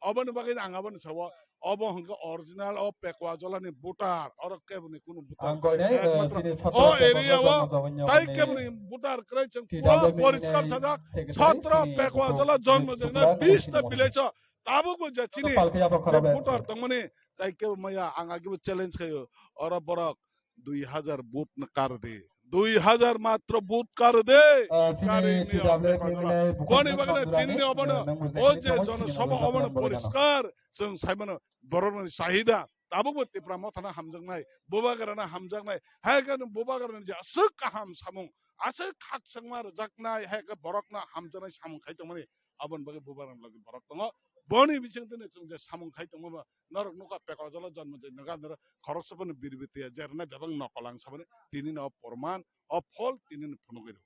Oboni bagwi ang abono sao, obo hwnkhe original o Pekwa Jolani voter, oro keboni kunu voter kwrwi. Ekmatro o area o tai keboni voter kwrwi chwng pura poriskar sajak, sotro Pekwa Jola jonmo jagna bish ta village o tabukbo je chini je voter tongmani tai kebo maya ang agibo challenge khaio, oro borok dui hajar vote no kar di. Dui hajar matro vote kar di. Kari ni o Pekwa Jola. Boni bagwi tinini obono o je jono sabha obono poriskar chwng saimano borokni chahida. Tabukbo Tipra Mothano hamjaknai, Bubagrano hamjaknai, hai khe Bubagrani je aswk kaham samung, aswk khakchangma rwjaknai, hai khe borokno hamjaknai samung khai tongmani, aboni bagwi Bubagrani logi borok tongo. Boni bisingtwino chwng je samung khai tongmaba, norok nukha Pekwa Jola jonmo jai naga norok khoroksa bono biribitiya jerna bebak nokol ang saboni, tinino porman, o phol tinino phunugwi rw.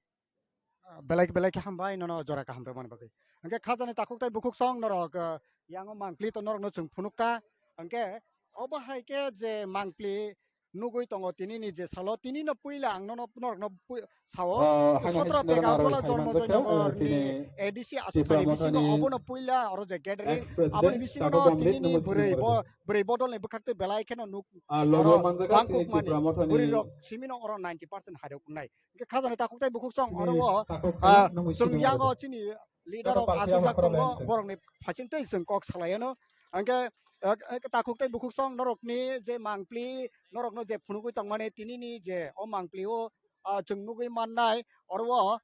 Belai belai khe hambai nono jora kaham rwmani bagwi. Hwnkhe khajani takhuk tei bukhuk song norok, ah, yango mangpli to norokno chwng phunukha. Hwnkhe obo hai khe je mangpli nugwi tongo tinini je salo, tinino puila ang nono norokno pui-, sao. Ah, haino sotro hai Pekwa Jola jonmo jai nagar ni A D C aswk thani bisingo obono puila oro je gathering, aboni bisingo no tinini bwrwi bo-, bwrwi bodol ni bwkhak tei belai kheno nuk, ah, logo oro manjak bangkuk mani bwrwi rok simino oro ninety percent hai rok wngnai. Hwnkhe khajani takhuk tei bukhuk song oro o, ah, chwng yango chini leader rok achukjak tongo, borokni phaising tei chwng kok salai ano. Hwnkhe, ah, takhuk tei bukhuk song norokni je mangpli, norokno je phunugwi tongmani tinini je o mangpli o, ah, chwng nugwi mannai, oro o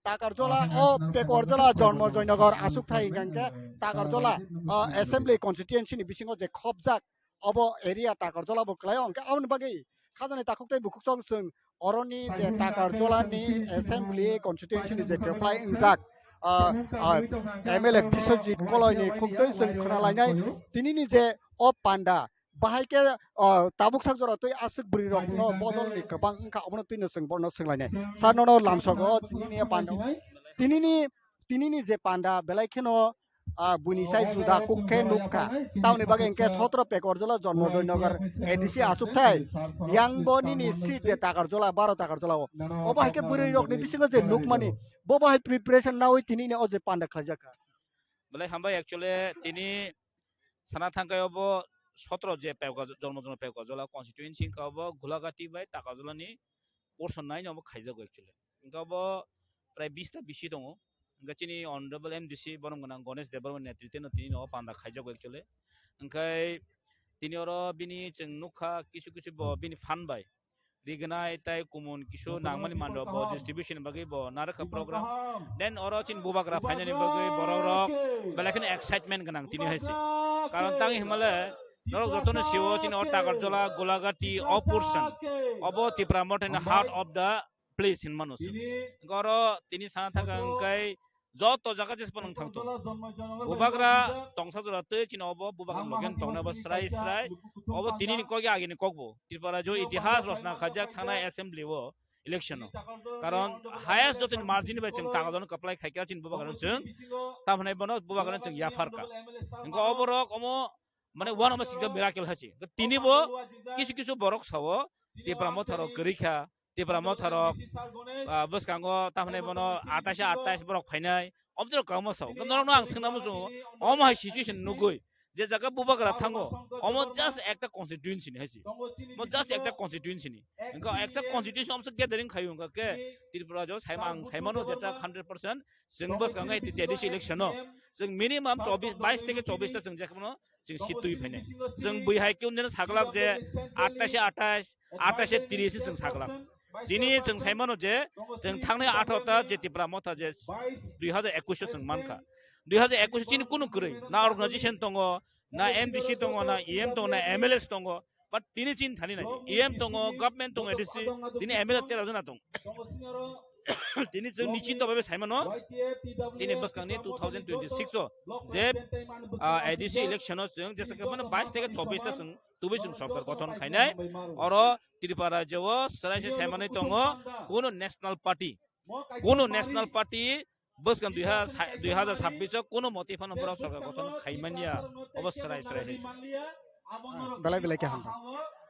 Takarjola o Pekorjola Jonmo Joynagar aswk thai hwnkhe Takarjola, ah, assembly constituency ni bisingo je khopjak obo area Takarjola bo kwlai o, hwnkhe aboni bagwi khajani takhuk tei bukhuk song chwng oroni je Takarjola ni assembly constituency ni je kwplai wngjak, ah, ah, M L A Biswajit Koloi ni khuk twi chwng khna lainai tinini je o panda bahai khe, ah, tabuk sak jora twi aswk bwrwi rok no bodol ni kwbang wngkha, obono twino chwng bono swng lainai. Sir, nono lamsogo tinini panda, tinini, tinini je panda belai kheno ah, buini sai juda kuk khe nuk kha. Tamoni bagwi hwnkhe sotro Pekorjola Jonmo Joynagar A D C achuk thai. Yang bo nini seat je Takarjola, baro Takarjola o. Obo hai khe bwrwi rokni bisingo je nukmani, bo bo hai preparation nawi tinini o je panda khlaijak kha. Belai hambai, actually tini sana thangkai obo sotro je Pekwa-, Jonmo Joynagar Pekorjola constituency wngkha obo Gulagati bai Takarjola ni portion nine obo khaijago actually. Hwnkhe obo prai bish ta bisi tongo. Hwnkhe chini honorable M D C borom gwnang Ganesh Debbarma netrite no tini no panda khaijago actually. Hwnkhe tini oro bini chwng nukha kisu kisu bo bini phan bai rignai tai kumun kisu nangmani mando bo distribution bagwi bo narwkha program. Then oro chini bubagra phainani bagwi borok rok belai kheno excitement gwnang tini hai se. Karon tang hinmale norok jotono siwo chini o Takarjola, Golagati, o portion. Obo Tipra Mothani heart of the place hinmano se. Hwnkhe oro tini sana thangkha hwnkhe joto jaga jesbo nwng thang tongo. Bubagra tongsa jora twi chini obo bubagra logen tongnai bo srai srai. Obo tinini kok ya agini kokbo. Tripura jo itihas rosna khajak thangnai assembly o election o. Karon highest jotoni margin bai chwng Takarjolano kwplai khaikha chini bubagrano chwng. Tamhinai bono bubagrano chwng yapharkha. Hwnkhe oborok omo mane one of the six miracle hai se. Tini bo kisu kisu borok sao Tipra Motha rok kwrwi kha, Tipra Motha rok, ah, bwskango tamhinai bono atais atais borok phainai. Omo borok kwbangma sao. Norokno ang swngna muchungo, omo hai situation nugwi je jaga bubagra thango, omo just ekta constituency ni hai se. Omo just ekta constituency ni. Hwnkhe ekta constituency omo gathering khaio hwnkhe Tripura jo saima ang saimano jeta hundred percent chwng bwskango A D C election o chwng minimum chobbish, bais theke chobbish ta chwng jekheno chwng seat twi phainai. Chwng bui hai khe unjeno saglak je atais atais, atais tris chwng saglak. Chini chwng saimano je chwng thangnai atharo ta je Tipra Motha je dui hajar ekush o chwng mankha. Dui hajar ekush o chini kunu kwrwi na organization tongo, na M D C tongo, na E M tongo, na M L As tongo. But tini chini thani nai, E M tongo, government tongo, A D C, tini M L A tero jona tongo. Tini chwng nischinto bhabe saimano, chini bwskangni two thousand twenty-six o je, ah, A D C election o chwng jesa khe mano bais theke chobbish ta chwng tubui chwng sorkar gothon khainai. Oro Tripura rajyo o chwrai se saimanwi tongo, kuno national party, kuno national party bwskang dui hajar, dui hajar sabbish o kuno motwi phano borok sorkar gothon khaimanya, obo chwrai chwrai hai. Belai belai khe hambai.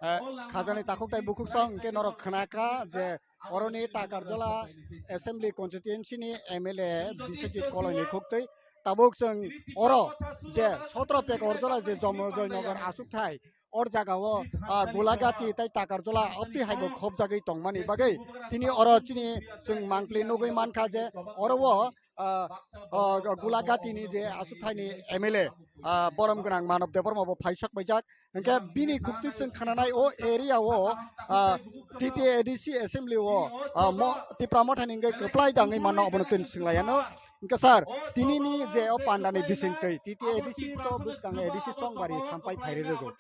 Eh, khajani takhuk tai bukhuk song hwnkhe norok khna kha je oroni Takarjola Assembly Constituency ni M L A Biswajit Koloi ni khuk twi tabuk chwng oro je sotro Pekorjola je Jomojoynagar aswk thai, or jaga o, ah, Gulagati tai Takarjola obtwi hai bo khopjagwi tongmani bagwi tini oro chini chwng mangpli nugwi mankha je oro o, ah, ah, Gulagati ni je aswk thai ni M L A, ah, borom gwnang Manav Debbarma bo phai sok paijak. Hingke bini khukti chwng khananai o area o, ah, T T A D C assembly o, ah, mo-, Tipra Motha ni hingke kwplai da wngwi mano obono twi swnglaiyano. Hingke sir, tini ni je o panda ni bisingtwi T T A D C to bwskang A D C Songbari sampai phairwi rwgo.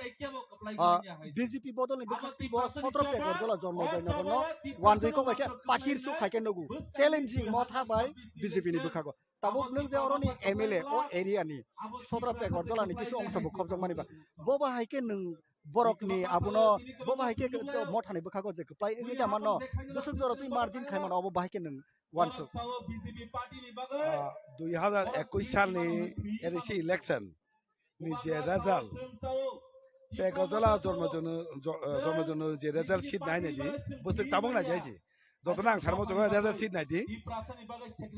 Ah, B J P bodol ni bwkhak bo sotro Pekorjola Jomojoynagar no wanjwi kok bai khe pakhir suk khai khe nugo. Challenging Motha bai B J P ni bwkhago. Tabuk nwng je oroni M L A o area ni sotro Pekorjola ni kisu ongsa bo khopjak mani ba. Bo ba hai khe nwng borok ni abono bo ba hai khe Motha ni bwkhago je kwplai wngwi da mano. Bwswk jora twi margin khai mano obo ba hai khe nwng wansuk. Ah, dui hazar ekush salni A D C election ni je result, Pekorjola Jomojoynagar, Jo-, eh, Jomojoynagar je result sheet nai nai di, bwswk tabuk nai di hai se. Jotono ang sarmo chukha result sheet nai di.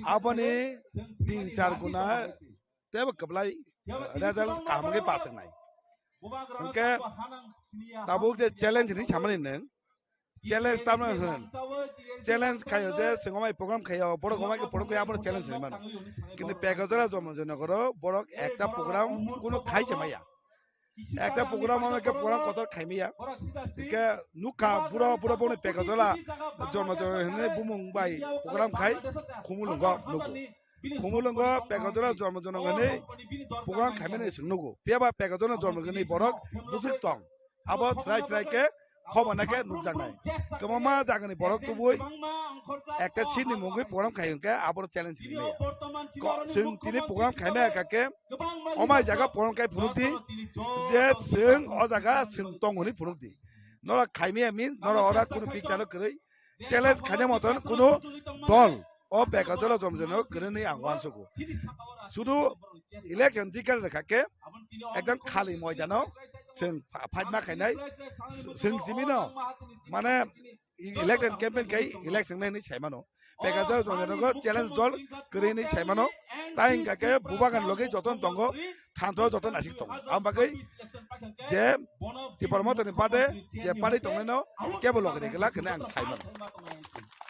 Aboni tin char guna tebo kwplai, eh, result kaham khe pass wngnai. Hwnkhe tabuk je challenge hinwi samani nwng, challenge tamo hwn. Challenge khaio je chwng omai program khaio, borok omai khe program khaio, abono challenge hinwi mano. Kintu Pekorjola Jomojoynagar o borok ekta program kuno khai se maya. Ekta program omai khe program kotor khai maya. Hwnkhe nukha buro buro boni Pekorjola Jomojoynagar hinwi bumung bai program khai Khumulwngo nugo. Khumulwngo Pekorjola Jomojoynagar hinwi program khaimani chwng nugo. Phiya ba Pekorjola Jomojoynagar hinwi borok bwswk tong. Abo chwrai chwrai khe khobana khe nukjaknai. Kwbangma jagani borok tubui ekta seat ni mungwi program khai hwnkhe abo challenge hinwi maya. Ko-, chwng tini program khai maya kha khe omai jaga program khai phunuk di je chwng o jaga chwng tong hwnwi phunuk di. Norok khai maya means norok ora kunu picture no kwrwi. Challenge khaina moton kunu dol o Pekorjola Jomojoynagar kwrwngni ang uansugo. Sudu election dikar rwkha khe ekdam khali moidano chwng pha-, phaima khainai, chwng simino mane election campaign khai election nai hinwi saimano. Pekorjola Jomojoynagar challenge dol kwrwngni saimano. Tai hwnkha khe bubagan logi joton tongo, thansa joton asik tongo. Ang bagwi je Tipra Motha ni bade je party tongnaino kebo logi rikla kene ang saimano.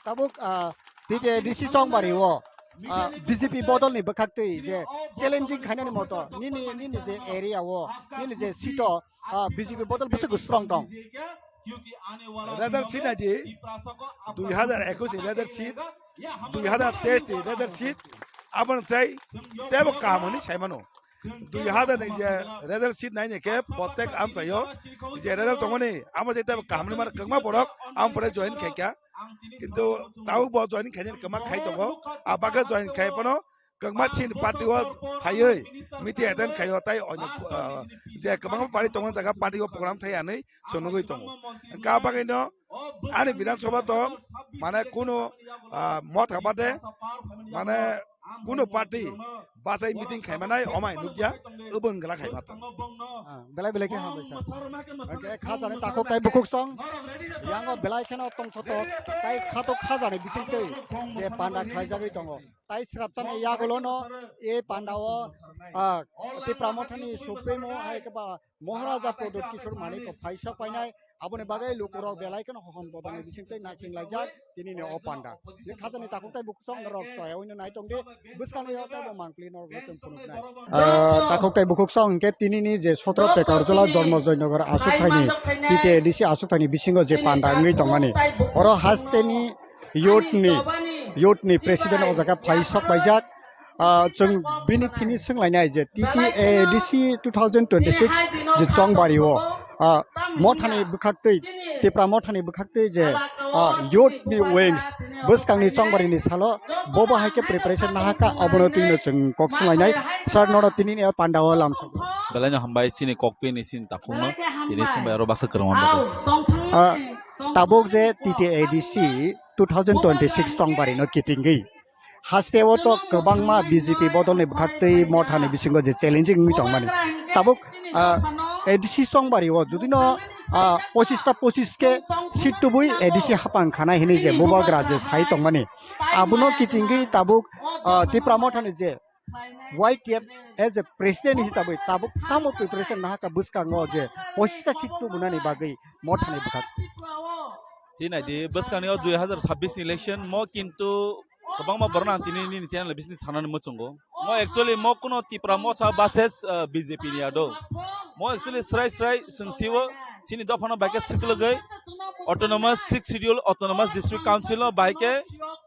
Tabuk, ah, T T A D C Songbari o, ah, B J P bodol ni bwkhak twi je challenging khainani moto nini, nini je area o, nini je seat o, ah, B J P bodol bwswk strong tong. Result sheet nai di, dui hazar ekush ni result sheet, dui hazar teis ni result sheet, aboni sai tebo kaham hinwi saimano. Dui hazar ni je result sheet nai ni khe protek amchaio je result tongmani amo je tebo kaham hinwi mano kwbangma borok amo pore join khaikha. Kintu tabuk bo join khainani kwbangma khai tongo, a bagwi join khai phano kwbangma chini party o phaiwi meeting attend khaio tai onyo, ah, je kwbangma party tongma jaga party o program thai anwi chwng nugwi tongo. Hwnkha bagwino ani Bidhan Sabha to mane kunu, ah, Motha bade mane kunu party bachai meeting khaimanai omai nukya, obo wngla khaima to. Ah, belai belai khe hambai sir. Hwnkhe khajani takhuk tai bukhuk song yango belai kheno tongthotok tai khatok khajani bisingtwi je panda khlaijagwi tongo. Tai srapchani yagulono e pandao, ah, Tipra Mothani Supremo hai khe ba Maharaja Pradyot Kishore Manik kok phai sok painai, aboni bagwi lukurok belai kheno hohom dodani bisingtwi naising laijak tinini o panda. Je khajani takhuk tai bukhuk song norok choya wino nai tongdi, bwskangni o tabo mangpli norok chwng phunuknai. Ah, takhuk tai bukhuk song hwnkhe tinini je sotro Pekorjola Jomojoynagar aswk thaini T T A D C aswk thaini bisingo je panda wngwi tongmani. Oro hasteni youth ni, youth ni president o jaga phai sok paijak. Ah, chwng bini thini swnglainai je T T A D C two thousand twenty-six je chongbari o, ah, Mothani bwkhaktwi, Tipra Mothani bwkhaktwi je, ah, youth ni wings bwskangni chongbari ni salo bobo hai khe preparation nahakha, abono twino chwng kok swnglainai. Sir, nono tini ni panda o lamsok. Belai no hambai chini kokpi ni chini takhuk no tini swngbai aro baksa kwrwng o bagwi. Ah, tabuk je T T A D C two thousand twenty-six chongbari no kitingwi. Haste o to kwbangma B J P bodol ni bwkhaktwi Mothani bisingo je challenging wngwi tongmani. Tabuk, ah, A D C chongbari o jodi no, ah, pochis ta pochis khe seat tubui A D C hapang khanai hinwi je bubagra je sai tongmani. Abono kitingwi tabuk, ah, Tipra Mothani je Y T F as a president hisabwi tabuk tamo preparation nahaka bwskango je pochista seat tubunani bagwi mothani bwkhak. Chini naidi bwskangni o dui hazar sabbish ni election mo kintu kwbangma borok ang tini nini channel bisini sanani muchungo. Mo actually mo kuno Tipra Motha versus, uh, B J P ni ado. Mo actually srai srai sengsiwo sini dophano baikhe siklogwi autonomous sixth schedule autonomous district council no baikhe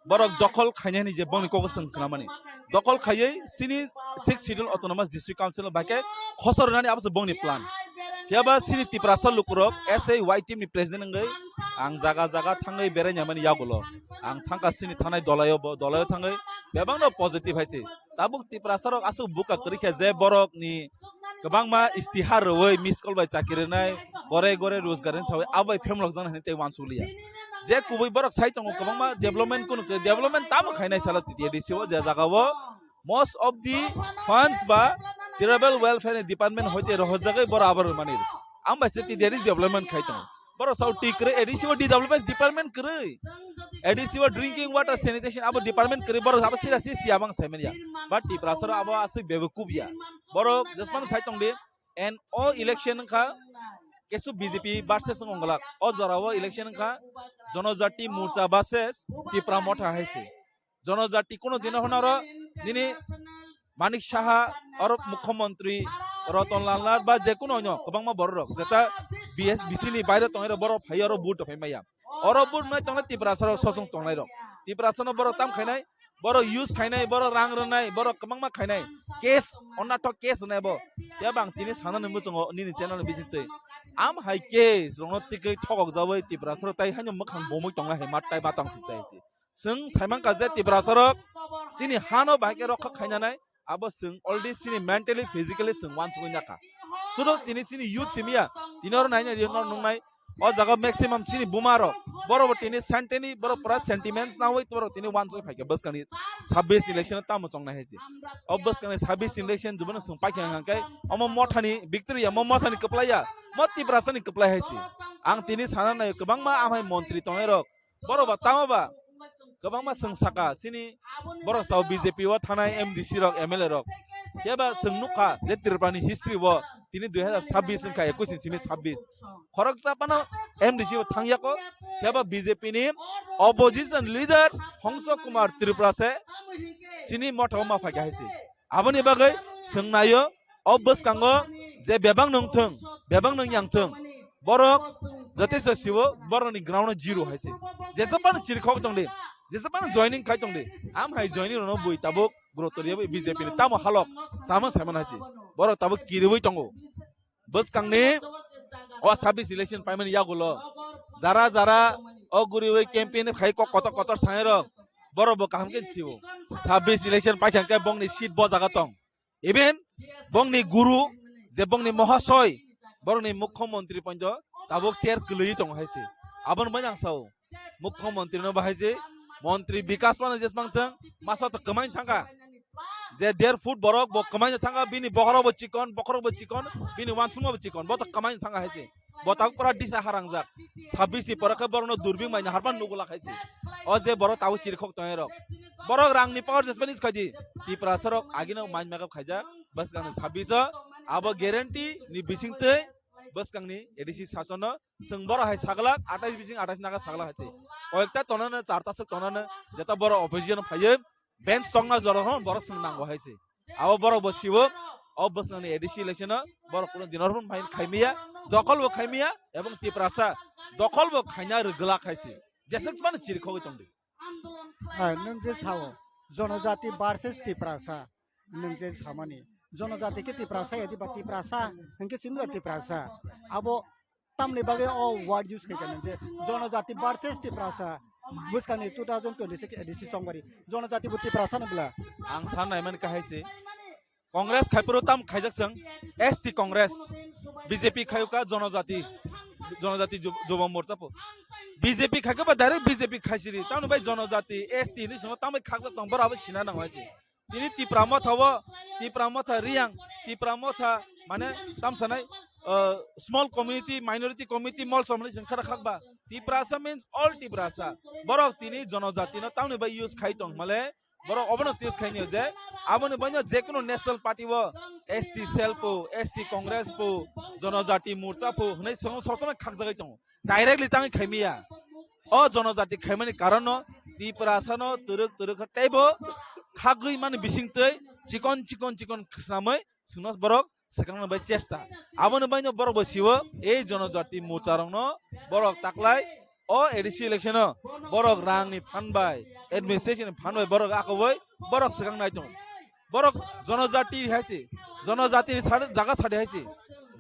borok dokhol khainani je bongni kogo seng khnamani. Dokhol khaiwi sini sixth schedule autonomous district council no baikhe khosor rwnani abo se bongni plan. Phiya ba sini Tiprasa lukurok S A Y team ni president wngwi ang jaga jaga thangwi berai naimani yagulo. Ang thangka sini thanai dolaio bo dolaio thangwi bebakno positive hai se. Tabuk Tiprasa rok aswk buka kwrwi khe je borok ni kwbangma istihar rwwi miss call bai chakri rwnai gore gore rojgar ni sawi abo bai phemlok jana hinwi tei uansukliya. Je kubui borok sai tongo kwbangma development kunu khe development tamo khainai salo T T A D C o je jaga o most of the funds ba tribal welfare ni department hoite rohorjagwi borok abo rwmani. Ang bai se T D R development khai tongo. Borok sao ti kwrwi A D C o development department kwrwi. A D C o drinking water sanitation abo department kwrwi borok abo sira si siya bang saimanya. But Tiprasa rok abo aswk bebekuk ya. Borok jesmano sai tongdi. And o election wngkha kesu B J P versus wngkha. O jora o election wngkha Jonojati Morcha versus Tipra Motha hai se. Jonojati kuno dino honaro nini Manik Saha oro Mukhyamantri Ratan Lal Nath ba je kuno no kwbangma borok rok jeta B S B C ni baire tongwi rok borok phai oro vote phai maya. Oro vote nai tongle Tiprasa rok sosong tongnai rok. Tiprasa no borok tam khainai, borok use khainai, borok rang rwnai, borok kwbangma khainai. Case, onnathok case rwnai bo. Tei bang tini sana nungwi chwngo nini channel ni bising twi. Am hai case rokno tikwi thokok jawi Tiprasa rok tai haino mwkhang bomwi tongnai hai mat tai batang sik tai se. Chwng saimang ka je Tiprasa rok chini hano bahai khe rokha khainanai, abo chwng already chini mentally, physically chwng uansugwi nakha. Sudo tini chini youth simiya, tini oro naina ri no nungnai, o jaga maximum chini buma rok, borok bo tini senteni, borok pura sentiments nawi borok tini uansugwi phaikha bwskangni sabbish election tamo chongnai hai se. O bwskangni sabbish election jubano chwng paikha hwnkhe omo mothani victory ya, mo mothani kwplai ya, mo Tiprasani kwplai hai se. Ang tini sana nai kwbangma amhai montri tongnai rok, borok ba tamo ba kwbangma chwng saka chini borok sao B J P o thanai M D C rok, M L A rok. Phiya ba chwng nukha je Tripura ni history o tini dui hazar sabbish wngkha, ekush ni simi sabbish. Khoroksa phano M D C o thangyako, phiya ba B J P ni opposition leader Hongso Kumar Tripura se chini motha o ma phaikha hai se. Aboni bagwi chwng naio, o bwskango je bebak nung thung, bebak nung yang thung, borok jotesto siwo, borokni ground o zero hai se. Jesa phano chirikhok tongdi, jesa phano joining khai tongdi, am hai joining rokno bui tabuk guruto riya B J P ni tamo halok, sama saimano hai se. Borok tabuk kiriwi tongo. Bwskangni o sabbish election paimani yagulo jara jara o guriwi campaign khai kok kotor kotor sanai rok, borok bo kaham khe siwo. Sabbish election paikha khe bongni seat bo jaga tong. Even bongni guru je bongni mohasoi, borokni mukhyamantri poito tabuk chair kwlwi tongo hai se. Aboni bai ang sao. Mukhyamantri no bahai se, montri bikas mano jesmang thang, masa to kwmai thangkha. Je der foot borok bo kwmai thangkha, bini bokhorok bo chikon, bokhorok bo chikon, bini wansukma bo chikon, bo to kwmai thangkha hai se. Bo tabuk pura disa harangjak. Sabbish ni pore khe borokno durbing bai naharban nugula khai se. O je borok tabuk chirikhok tongnai rok. Borok rang ni power jesmani khaidi. Tiprasa rok agino mind makeup khaijak. Bwskang ni sabbish o abo guarantee ni bising twi bwskang ni A D C sason no Chwng borok hai saglak, atais bising atais naga saglak hai se. Koyekta tonano, charta swk tonano, jeta borok opposition phaiwi bench tongna jora hwn borok chwng nango hai se. Abo borok bo siwo, o bwswkni A D C election o borok kuno dinor hwn phai khaimiya, dokol bo khaimiya, ebong Tiprasa dokol bo khaina rwglak hai se. Jeswk phano chirikhogwi tongdi. Hai, nwng je sao, Jonojati versus Tiprasa, nwng je samani, Jonojati khe Tiprasa ya diba Tiprasa, hwnkhe chini da Tiprasa. Abo tamni bagwi o word use khaikha nwng je Jonojati versus Tiprasa, bwskangni two thousand twenty-six A D C chongbari, Jonojati bo Tiprasa no bwla. Ang san naimani kahai se, Congress khai phuru tam khaijak chwng, S T Congress, B J P khayuka Jonojati, Jonojati Ju-, Jubo Morcha po. B J P khaikhe ba direct B J P khaisiri. Tamoni bai Jonojati, S T hinwi swngo tambai khakjak tong, borok abo sina nango hai se. Tini Tipra Motha o, Tipra Motha Riyang, Tipra Motha mane tam sanai, uh, small community, minority community, mol somani sengkha khakba. Tiprasa means all Tiprasa. Borok tini Jonojati no tamoni bai use khai tong male, Borok obono test khainio je aboni baino je kunu national party o S T cell po, S T Congress po, Jonojati Morcha po hwnwi sob somoi khakjagwi tongo. Directly tangwi khaimiya. O Jonojati khaimani karonno Tiprasano twrwk twrwk kha teibo khagwi mani bisingtwi chikon chikon chikon khnamwi chwngno borok swkangna bai chesta. Aboni baino borok bo siwo ei Jonojati Morcha rokno borok taklai o A D C election o borok rangni phan bai, administration ni phan bai borok akoboi borok swkang nai tongo. Borok Jonojati hai se, Jonojati ni sade, jaga sade hai se,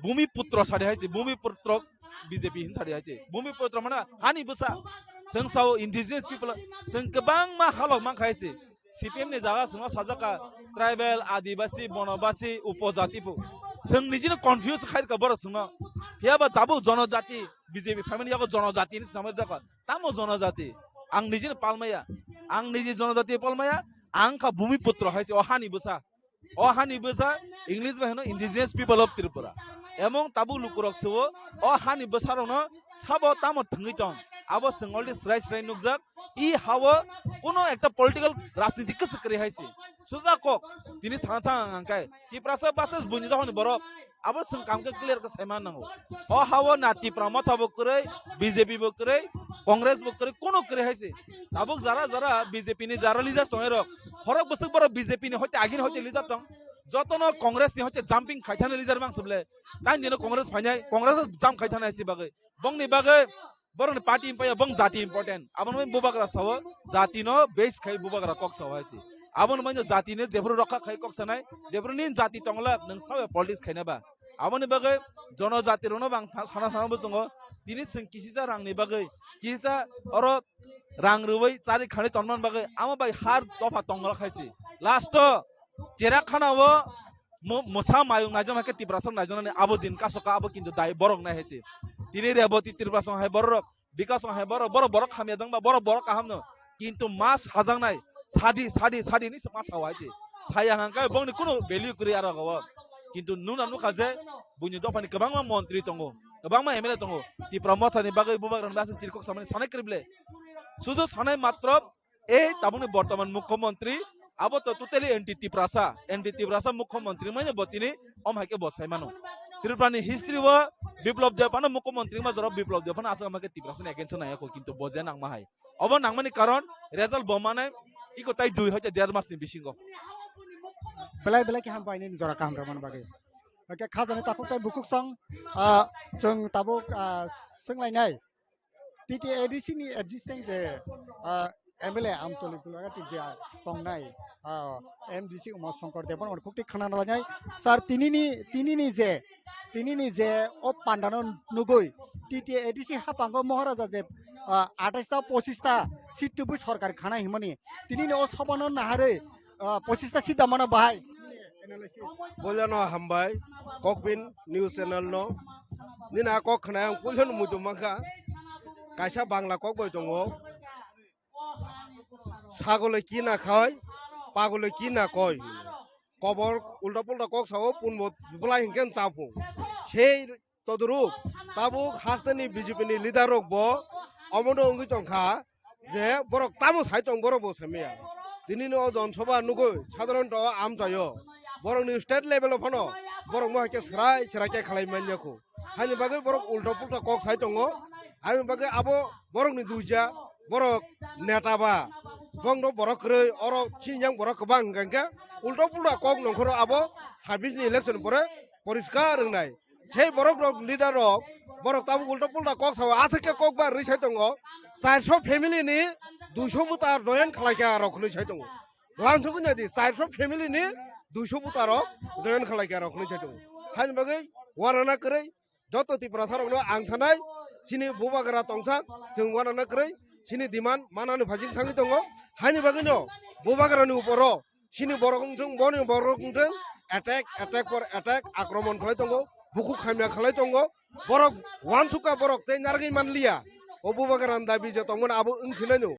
Bhumi Putro sade hai se, Bhumi Putro B J P hin sade hai se. Bhumi Putro mana hani bwsa. Chwng sao indigenous people, chwng kwbangma halok mankha hai se. C P M ni jaga chwngno sajak kha tribal, adibasi, bonobasi, upojati phu. Chwng nijino confuse khai rwkha borok chwngno. Phiya ba tabuk Jonojati, B J P phaimani yago Jonojati hinwi swnamwi rwjak kha. Tamo Jonojati? Ang nijino palmaya. Ang niji Jonojati palmaya. Ang kha Bhumi Putro hai se o hani bwsa. O hani bwsa English bai hino Indigenous People of Tripura. Emong tabuk lukurok suo o hani bwsarokno sabo tamo thwngwi tong. Abo chwng already srai srai nukjak. I hao kuno ekta political rajniti kwchwk kwrwi hai se. Suja kok tini sana thang ang angkai. Tiprasa versus buini dohoni borok. Abo chwng kam khe clear khe saima nango. O hao na Tipra Motha bo kwrwi, B J P bo kwrwi, Congress bo kwrwi, kuno kwrwi hai se. Tabuk jara jara B J P ni jara leaders tongnai rok. Horok bwswk borok B J P ni hoite agini hoite leader tong. Jotono Congress ni hoite jumping khai thani leader mang suble. Tang dino Congress phainai, Congress jump khai thani hai se bagwi. Bongni bagwi borokni party impaya bong jati important. Abono bai bubagra sao, jatino base khai bubagra kok sao hai se. Abono bai jatino jephru rokha khai kok sanai, jephru nin jati tonglak nwng sao politics khaina ba. Aboni bagwi Jonojati rokno bang tha-, sana sana bo chwngo. Tini chwng kisisa rangni bagwi, kisisa oro rang rwui chari khani tonman bagwi amo bai har dopha tongla khai se. Last o Cherakhana o mo-, mosa mayung naijak hai khe Tiprasa naijak nani abo din kaso ka abo kintu dai borok nai hai se. Tini Reboti Tiprasa hai borok rok, Bikas hai borok, borok, borok hamya dong ba, borok, borok kaham no. Kintu mas hajak nai, sadi, sadi, sadi ni mas hawai se. Saya hang kai bongni kuno value kwrwi aro go. Kintu nuna nukha je buini dophani kwbangma montri tongo, kwbangma M L A tongo. Tipra Motha ni bagwi bubagra ni basa chirkok samani sanai kwrwi ble. Sudu sanai matro ei tabukni bortoman mukhyamantri abo to totally anti Tiprasa, anti Tiprasa mukhyamantri manya bo tini om hai khe bo sai mano. Tripura ni history o Biplab Deb ano mukhyamantri ma jora Biplab Deb ano aswk ma khe Tiprasa ni against o nai ko kintu bo je nang ma hai. Obo nang mani karon result bo mane iko tai dui hoite der mas ni bisingo. Belai belai khe hambai nini jora kaham rwmani bagwi. Hake khajani takhuk tai bukhuk song, ah, chwng tabuk, ah, swnglainai. T T A D C ni existing je, ah, M L A Amtoli Gulagati je tongnai, ah, M D C Uma Shankar Deb, bono khukti khana lainai. Sir, tinini, tinini je, tinini je o pandano nugui, T T A D C hapango Maharaja je, ah, atais ta pochis ta seat tubui sorkar khana himani, tinini o sobano naharwi, ah, pochis ta seat damano bahai. Boilano hambai, Kokbin News Channel no. Nini a kok khwnai ang puilano muitu mankha. Kaisa Bangla kok bai tongo. Sagole ki na khoi, pagole ki na koi. Kobor ulta pulta kok sao punbo bwlai hinkhe chapung. Sei Todrup, tabuk hasteni B J P ni leader rok bo omono wngwi tongkha je borok tamo sai tong borok bo saimaya. Tinini o Jon Sabha nugui sadharon to amchaio. Borokni state level o phano borok mo hai khe srai srai khe khalai manya kho. Haini bagwi borok ulta pulta kok sai tongo. Haini bagwi abo borokni duija borok neta ba bongno borok kwrwi oro sini yang borok kwbang hwnkha hwnkhe ulta pulta kok nongkhoro abo sabis ni election pore poriskar wngnai. Sei borok rok leader rok borok tabuk ulta pulta kok sao aswk khe kok ba rwi sai tongo. Charso family ni duiso buta join khlai kha rok hwnwi sai tongo. Lansukgwi naidi charso family ni duiso buta rok join khlai kha rok hwnwi sai tongo. Haini bagwi uanana kwrwi joto Tiprasa rokno ang sanai chini bubagra tongsa chwng uanana kwrwi chini demand manani phajin thangwi tongo. Haini bagwino bubagrani uporo chini borok wngthung, boni borok wngthung, attack, attack for attack, akromon khlai tongo, bukhuk hamya khlai tongo, borok uansukha borok tei narwgwi manliya. O bubagrani dabi je tongmani abo wng sinai no,